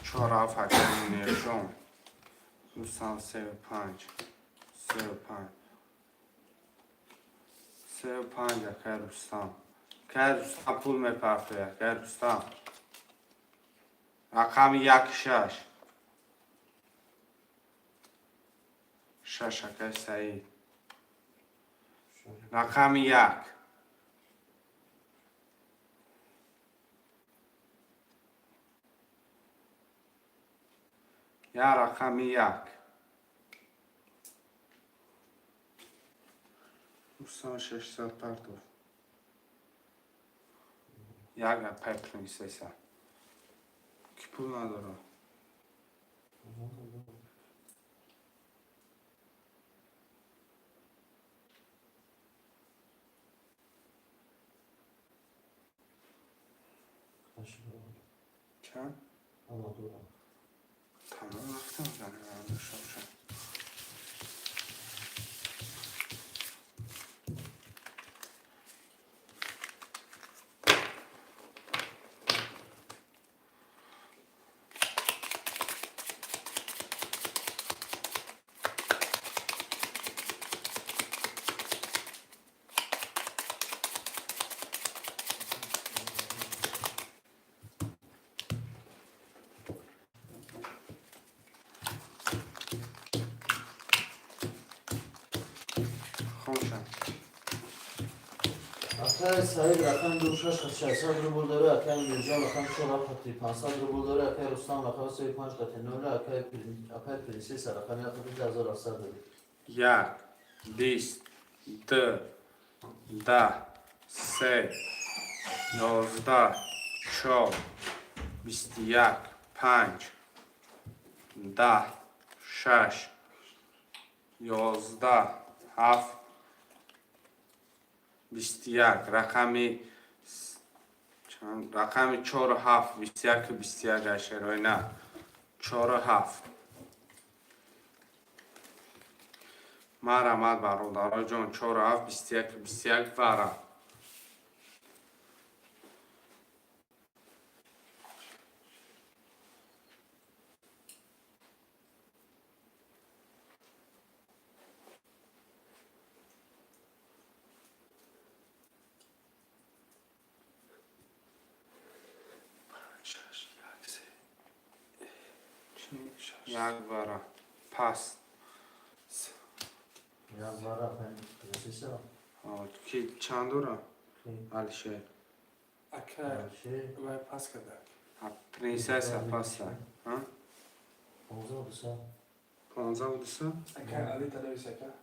Чор, ҳафт, ҳаштум, Мунирҷон. Рустам, сею панҷ. Сею панҷ. Сею панҷ, акай Рустам. Акай Рустам пул мепартояд, акай Рустам. Рақами як, шаш. Шаш, акай Саид. Рақами як. Я рақами як. Рустам 600 партов. Як, апай Принсеса. Ки пул надорад? Чанд? Ама дорам. Тамом, рафтам, дошта бошам. Хомӯшам. Акай Саид рақами ду шаш хати 600 рубл дорӣ, акай Мирҷон рақами чор ҳафт хати 500 рубл дорӣ, акай Рустам рақами сею панҷ хати ноли, акай Принсесса рақами як хати 1700 дорӣ. Як, 20, ду, 10, се, 11, чор, 21, панҷ, 10, шаш, 11, ҳафт, 21. Рақами чанд? Рақами чору ҳафт, 21-у 21, ашерои на. Чору ҳафт. Марҳамат, бародароҷон, чору ҳафт, 21-у 21, вара. Як бара. Пас. Як бара принцесса. Ки чанд дора? Алишер. Ака, Алишер. вай пас карда. Принцесса паса. А? 15 200. 15 200? Ака, Али танавис ака.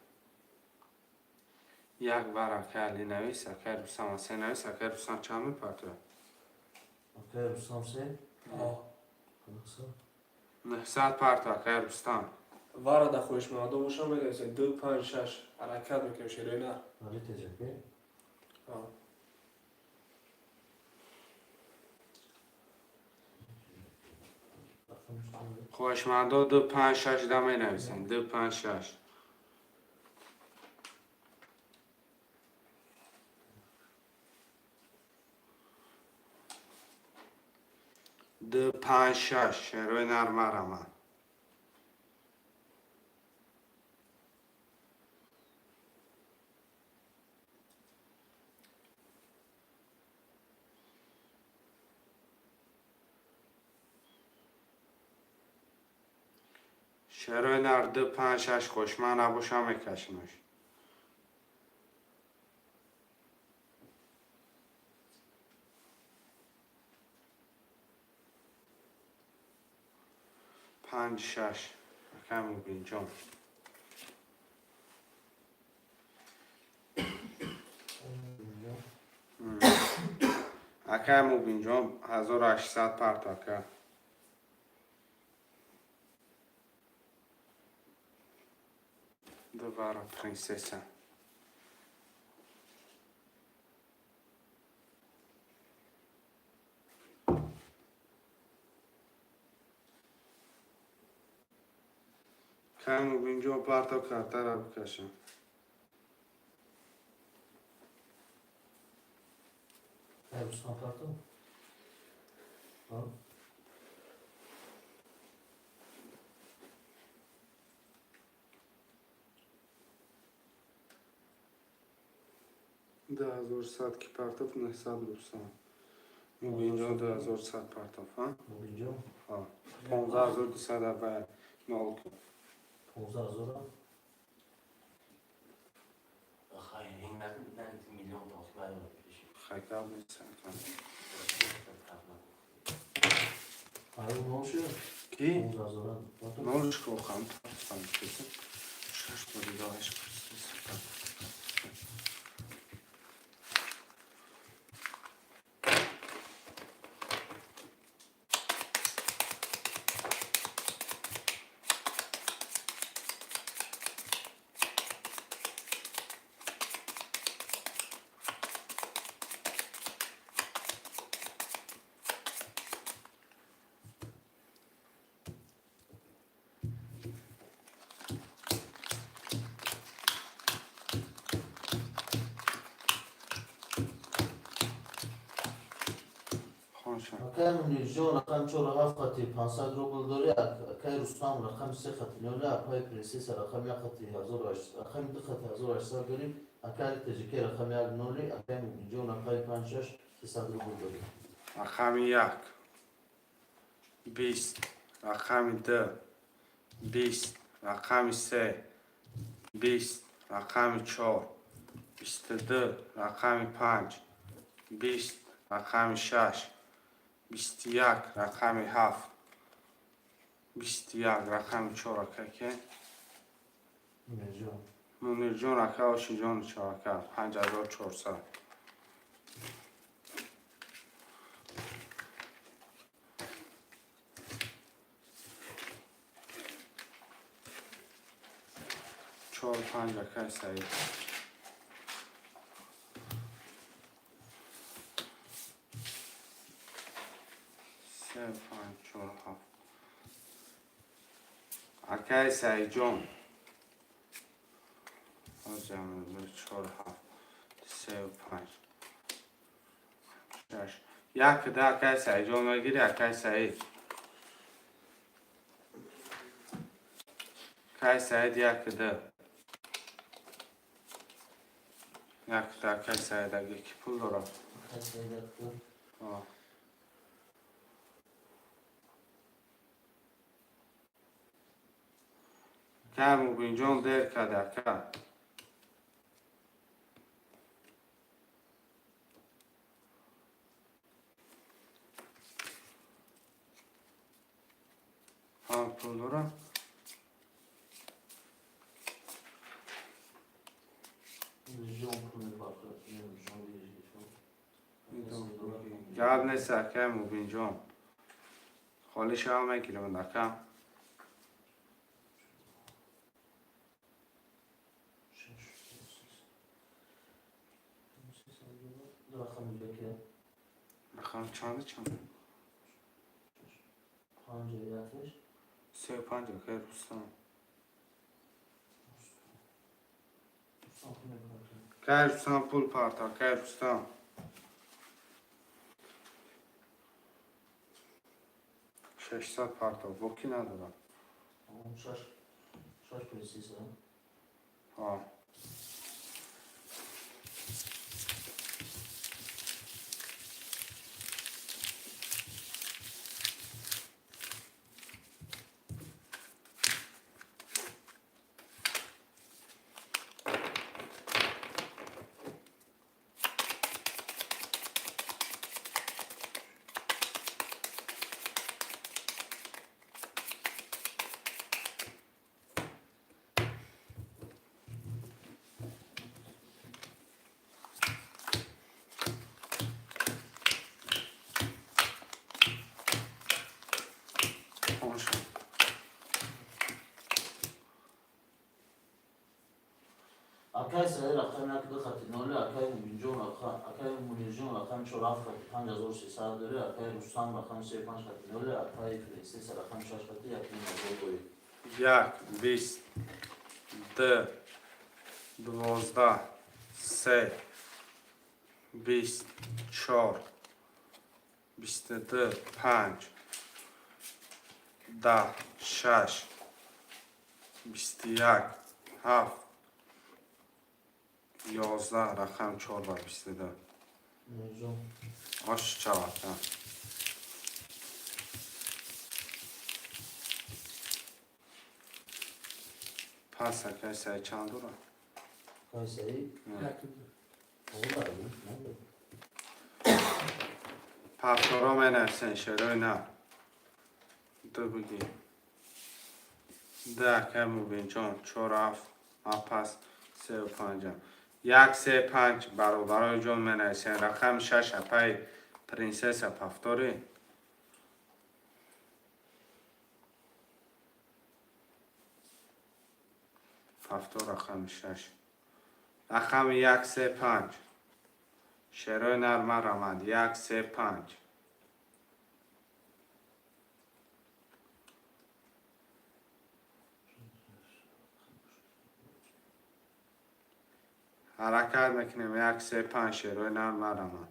Як бар ака Али навис, ака Рустам се навис, ака Рустам чанд мепартояд? Акай Рустам се. А. 900. 900 парто акай Рустам. Вара да хоҳишмандо бошам менависед 2 5 6 ҳаракат мекунем шерои нар. Али теҷаке. А. Хоҳишмандо 2 5 6 да менависанд. 2 5 6. Ду панҷ шаш шерои нар марамад. Шерои нар ду панҷ шаш хошман набошам мекашимаш. Панҷ шаш акай Мубинҷон. Акай Мубинҷон 1800 парто ака. Дубара принцесса. Акай Мубинҷон парто картара бикашам. Акай Рустам парто? А? 2100 ки партов 900 Рустам. Мубинҷон 2100 партов, а? Мубинҷон? А. 15200 аввал нол кун. 15 000? Хай, ин на миллион тоқи пеш. Хай гап нест, ака. Аю нол шуд? Ки? 15 000 парто? Нолш кохам партам. Шаш бор дига ҳашт бор. Хонша. Акай Мунирҷон рақами 4 7 хати 500 рубл дорӣ, акай Рустам рақами 3 хати 0, акай принцесса рақами 1 хати 1800, рақами 2 хати 1800 дорӣ, акай Али теҷаке рақами 1 0, акай Мубинҷон рақами 5 6 300 рубл дорӣ. Рақами як 20, рақами ду 20, рақами се 20, рақами чор 22, рақами панҷ 20, рақами шаш 21, рақами ҳафт 21, рақами чор ака ке? Мунирҷон. Мунирҷон ака Ошиҷон чор ака 5400. Чор панҷ акай Саид. Се панҷ чор ҳафт. Акай Саидҷон. Чор ҳафт се панҷ шаш. Як да акай Саидҷон мегири акай Саид. Акай Саид як да. Як да акай Саид аги ки пул дорад? Акай Саид як ду. А. Кай Мубинҷон дер кард, ака. Ҳам пул дорам. Мунирҷон пул мепартояд. Мунирҷон дириш. Гап нест, акай Мубинҷон. Холӣ шава мегирам, ака. Ду рақами яке. Рақам чанду чанд? Панҷа якеш. Сею панҷ, акай Рустам. Рустам пул мепартояд. Кай Рустам пул парто, акай Рустам. 600 парто, боқӣ надорам. Шаш шаш принсесса. Ҳа. Боша. Акай Саид рақами як ду хати ноли, акай Мубинҷон акай Мунирҷон рақами чор ҳафт хати 5300 дорӣ, акай Рустам рақами се панҷ хати ноли, акай Принсесса рақами шаш хати 1500 дорӣ. Як, 20, ду, 12, се, 20, чор, 22, панҷ, 10, шаш, 21, ҳафт, 11, рақам чор ба 22. Мунирҷон. Ош чавад. А. Пас, акай Саид чанд дорад? Акай Саид? Як. Оғо дорад. Пафтора менависен, шерои на. Ду бигӣ. Ду, акай Мубинҷон, чор ҳафт, пас сею панҷа. Як, се, панҷ, бародарои ҷон менависен. Рақами шаш, апаи Принсесса пафторӣ. Пафтор рақами шаш. Рақами як, се, панҷ. Шерои нар марамад. Як, се, панҷ. Ҳаракат мекунем. Як, се, панҷ, шерои нар марамад.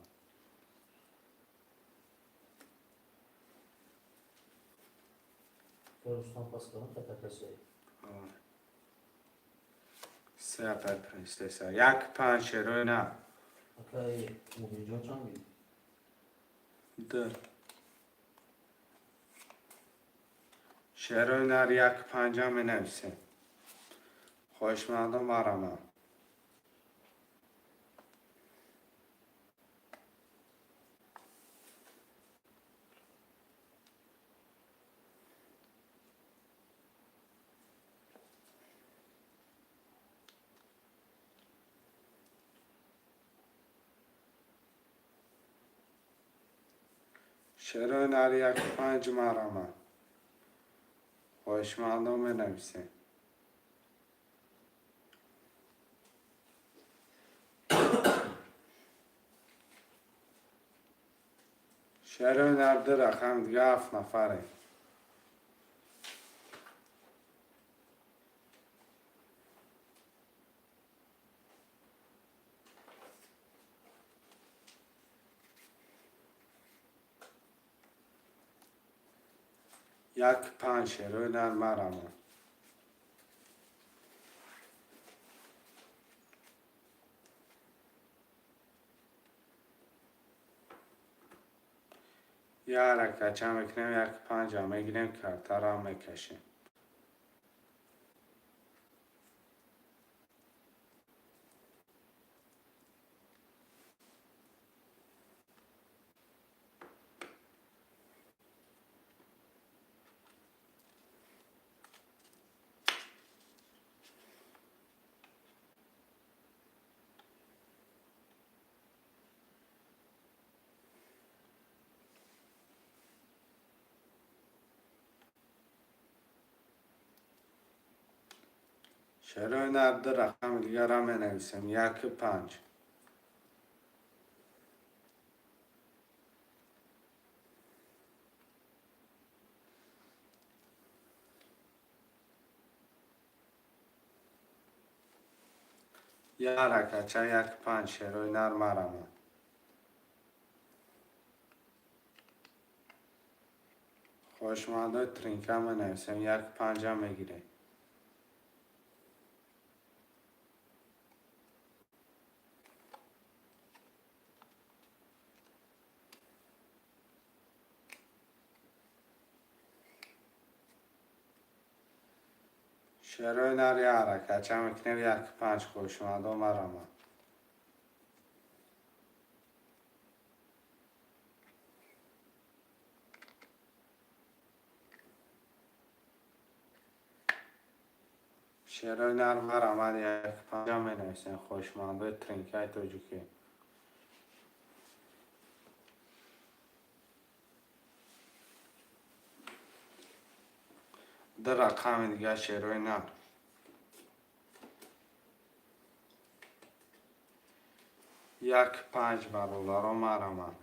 Акай Рустам пас кардам хат акай Саид. Се, апай Принсесса. Як, панҷ, шерои нар. Акай Мубинҷон чанд гирифт? Ду. Шерои нар як панҷа менависем. Хоҳишмандон марамад. Шерои нар як панҷ марамад. Хоҳишмандон менависем. Шерои нар ду рақам дига ҳафт нафарем. Як панҷ, шерои нар марамад. Як ҳаракатча мекунем, як панҷа мегирем, картаро мекашем. Шерои нар ду рақами дигарам менависем, 1, 5. Як ҳаракатча, 1, 5, шерои нар марамад. Хоҳишмандои тринка менависем, 1, 5 мегирем. Шерои нар як ҳаракатча мекунем, 1, 5, хоҳишмандо марамад. Шерои нар марамад, 1, 5 менависем, хоҳишмандои тринкаи тоҷикӣ. Ду рақами дигар шерои нар. 1, 5, бародаро марамад.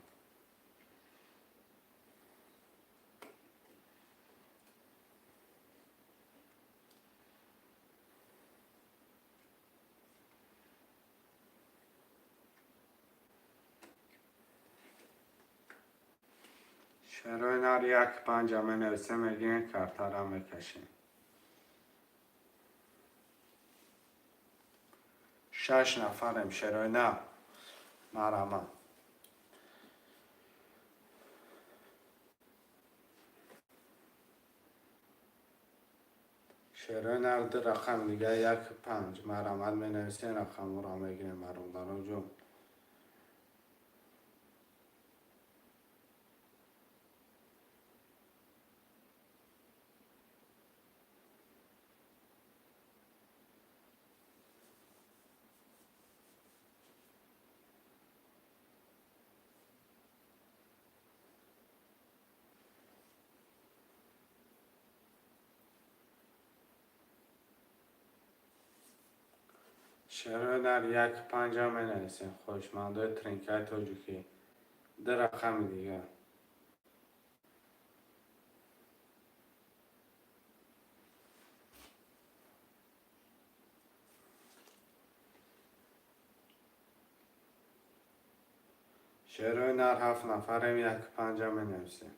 Шерои нар 1, 5 менависем, мегирем, картара мекашем. 6 нафарем, шерои нар марамад. Шерои нар ду рақам дига, 1, 5 марамад менависем, рақамҳоро мегирем, бародаро ҷон. Шерои нар 1, 5 менависем, хоҳишмандои тринкаи тоҷикӣ. Ду рақами дигар. Шерои нар 7 нафарем, 1, 5 менависем.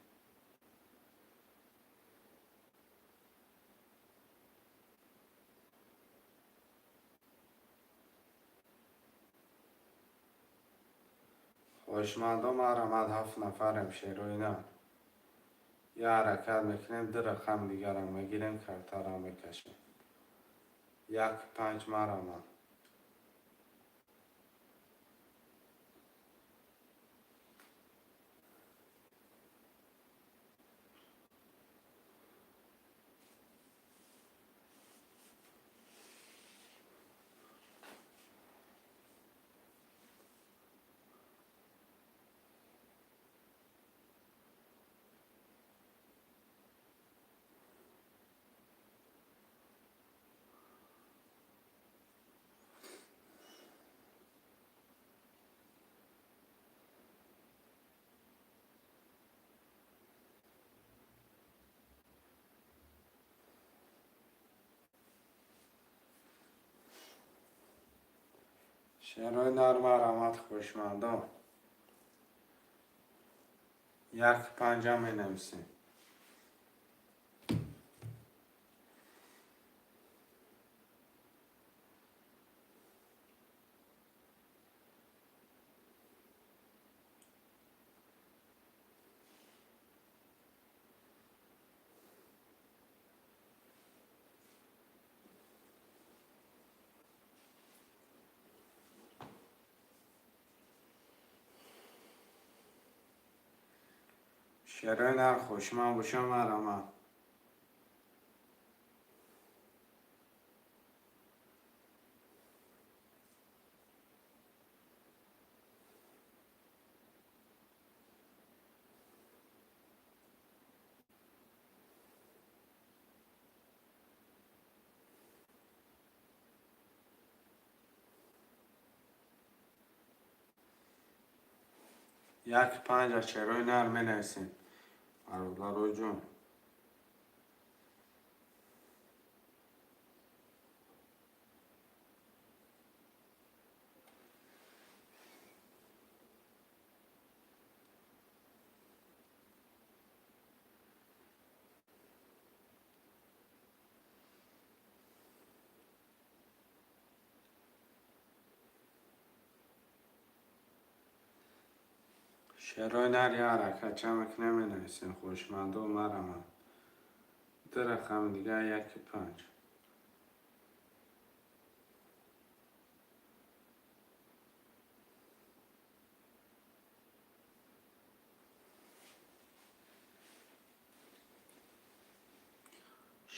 Хоҳишмандо марамад, 7 нафарем, шерои нар. Як ҳаракат мекунем, ду рақам дигарам мегирем, картара мекашем. 1, 5 марамад. Шерои нар марамад, хоҳишмандон. 1, 5 менависем. Шерои нар хушман бошам марамад. Як панҷа, шерои нар, менависем, бародарои ҷон. Шерои нар, я ҳаракат ча мекунем, менависем, хоҳишмандо, марамад. Ду рақами дига, яки панҷ.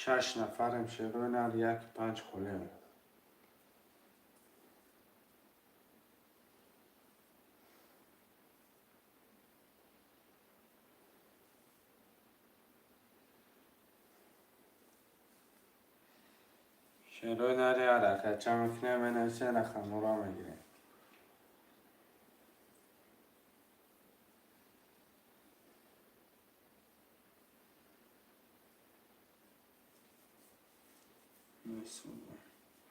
Шаш нафарем, шерои нар, яки панҷ холием. Шерои нари, ҳаракат ча мекунем, менависем, рақамҳоро мегирем.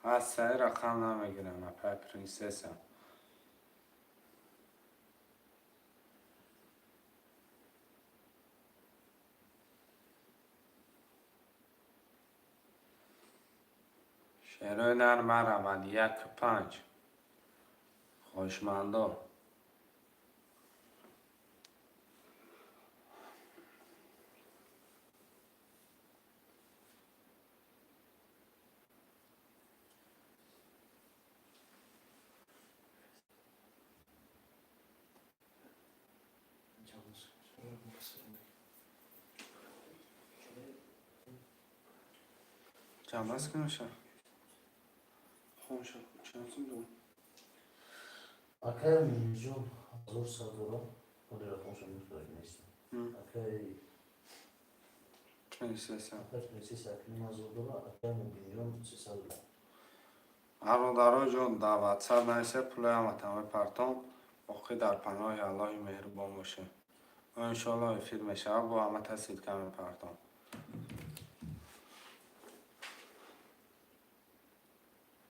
Ҳаст, рақам намегирам, апай Принсесса. Шерои нар, марамад, як панҷ, хоҳишмандо. Ҷамъбаст кунаша. Хомша, чанд сум дорам? Акай Муминҷон 1100 дорам. Ҳоли рақамшо мефаҳмӣ нестам. Акай Принсесса. Акай Принсесса 1500 дора, акай Муминҷон 300 дора. Бародаро ҷон, дар Ватсап нависе, пулои ҳаматан мепартом. Боқӣ дар паноҳи Аллоҳи меҳрубон бошед. Иншоалло, эфир мешавад, бо ҳамата ссылка мепартом.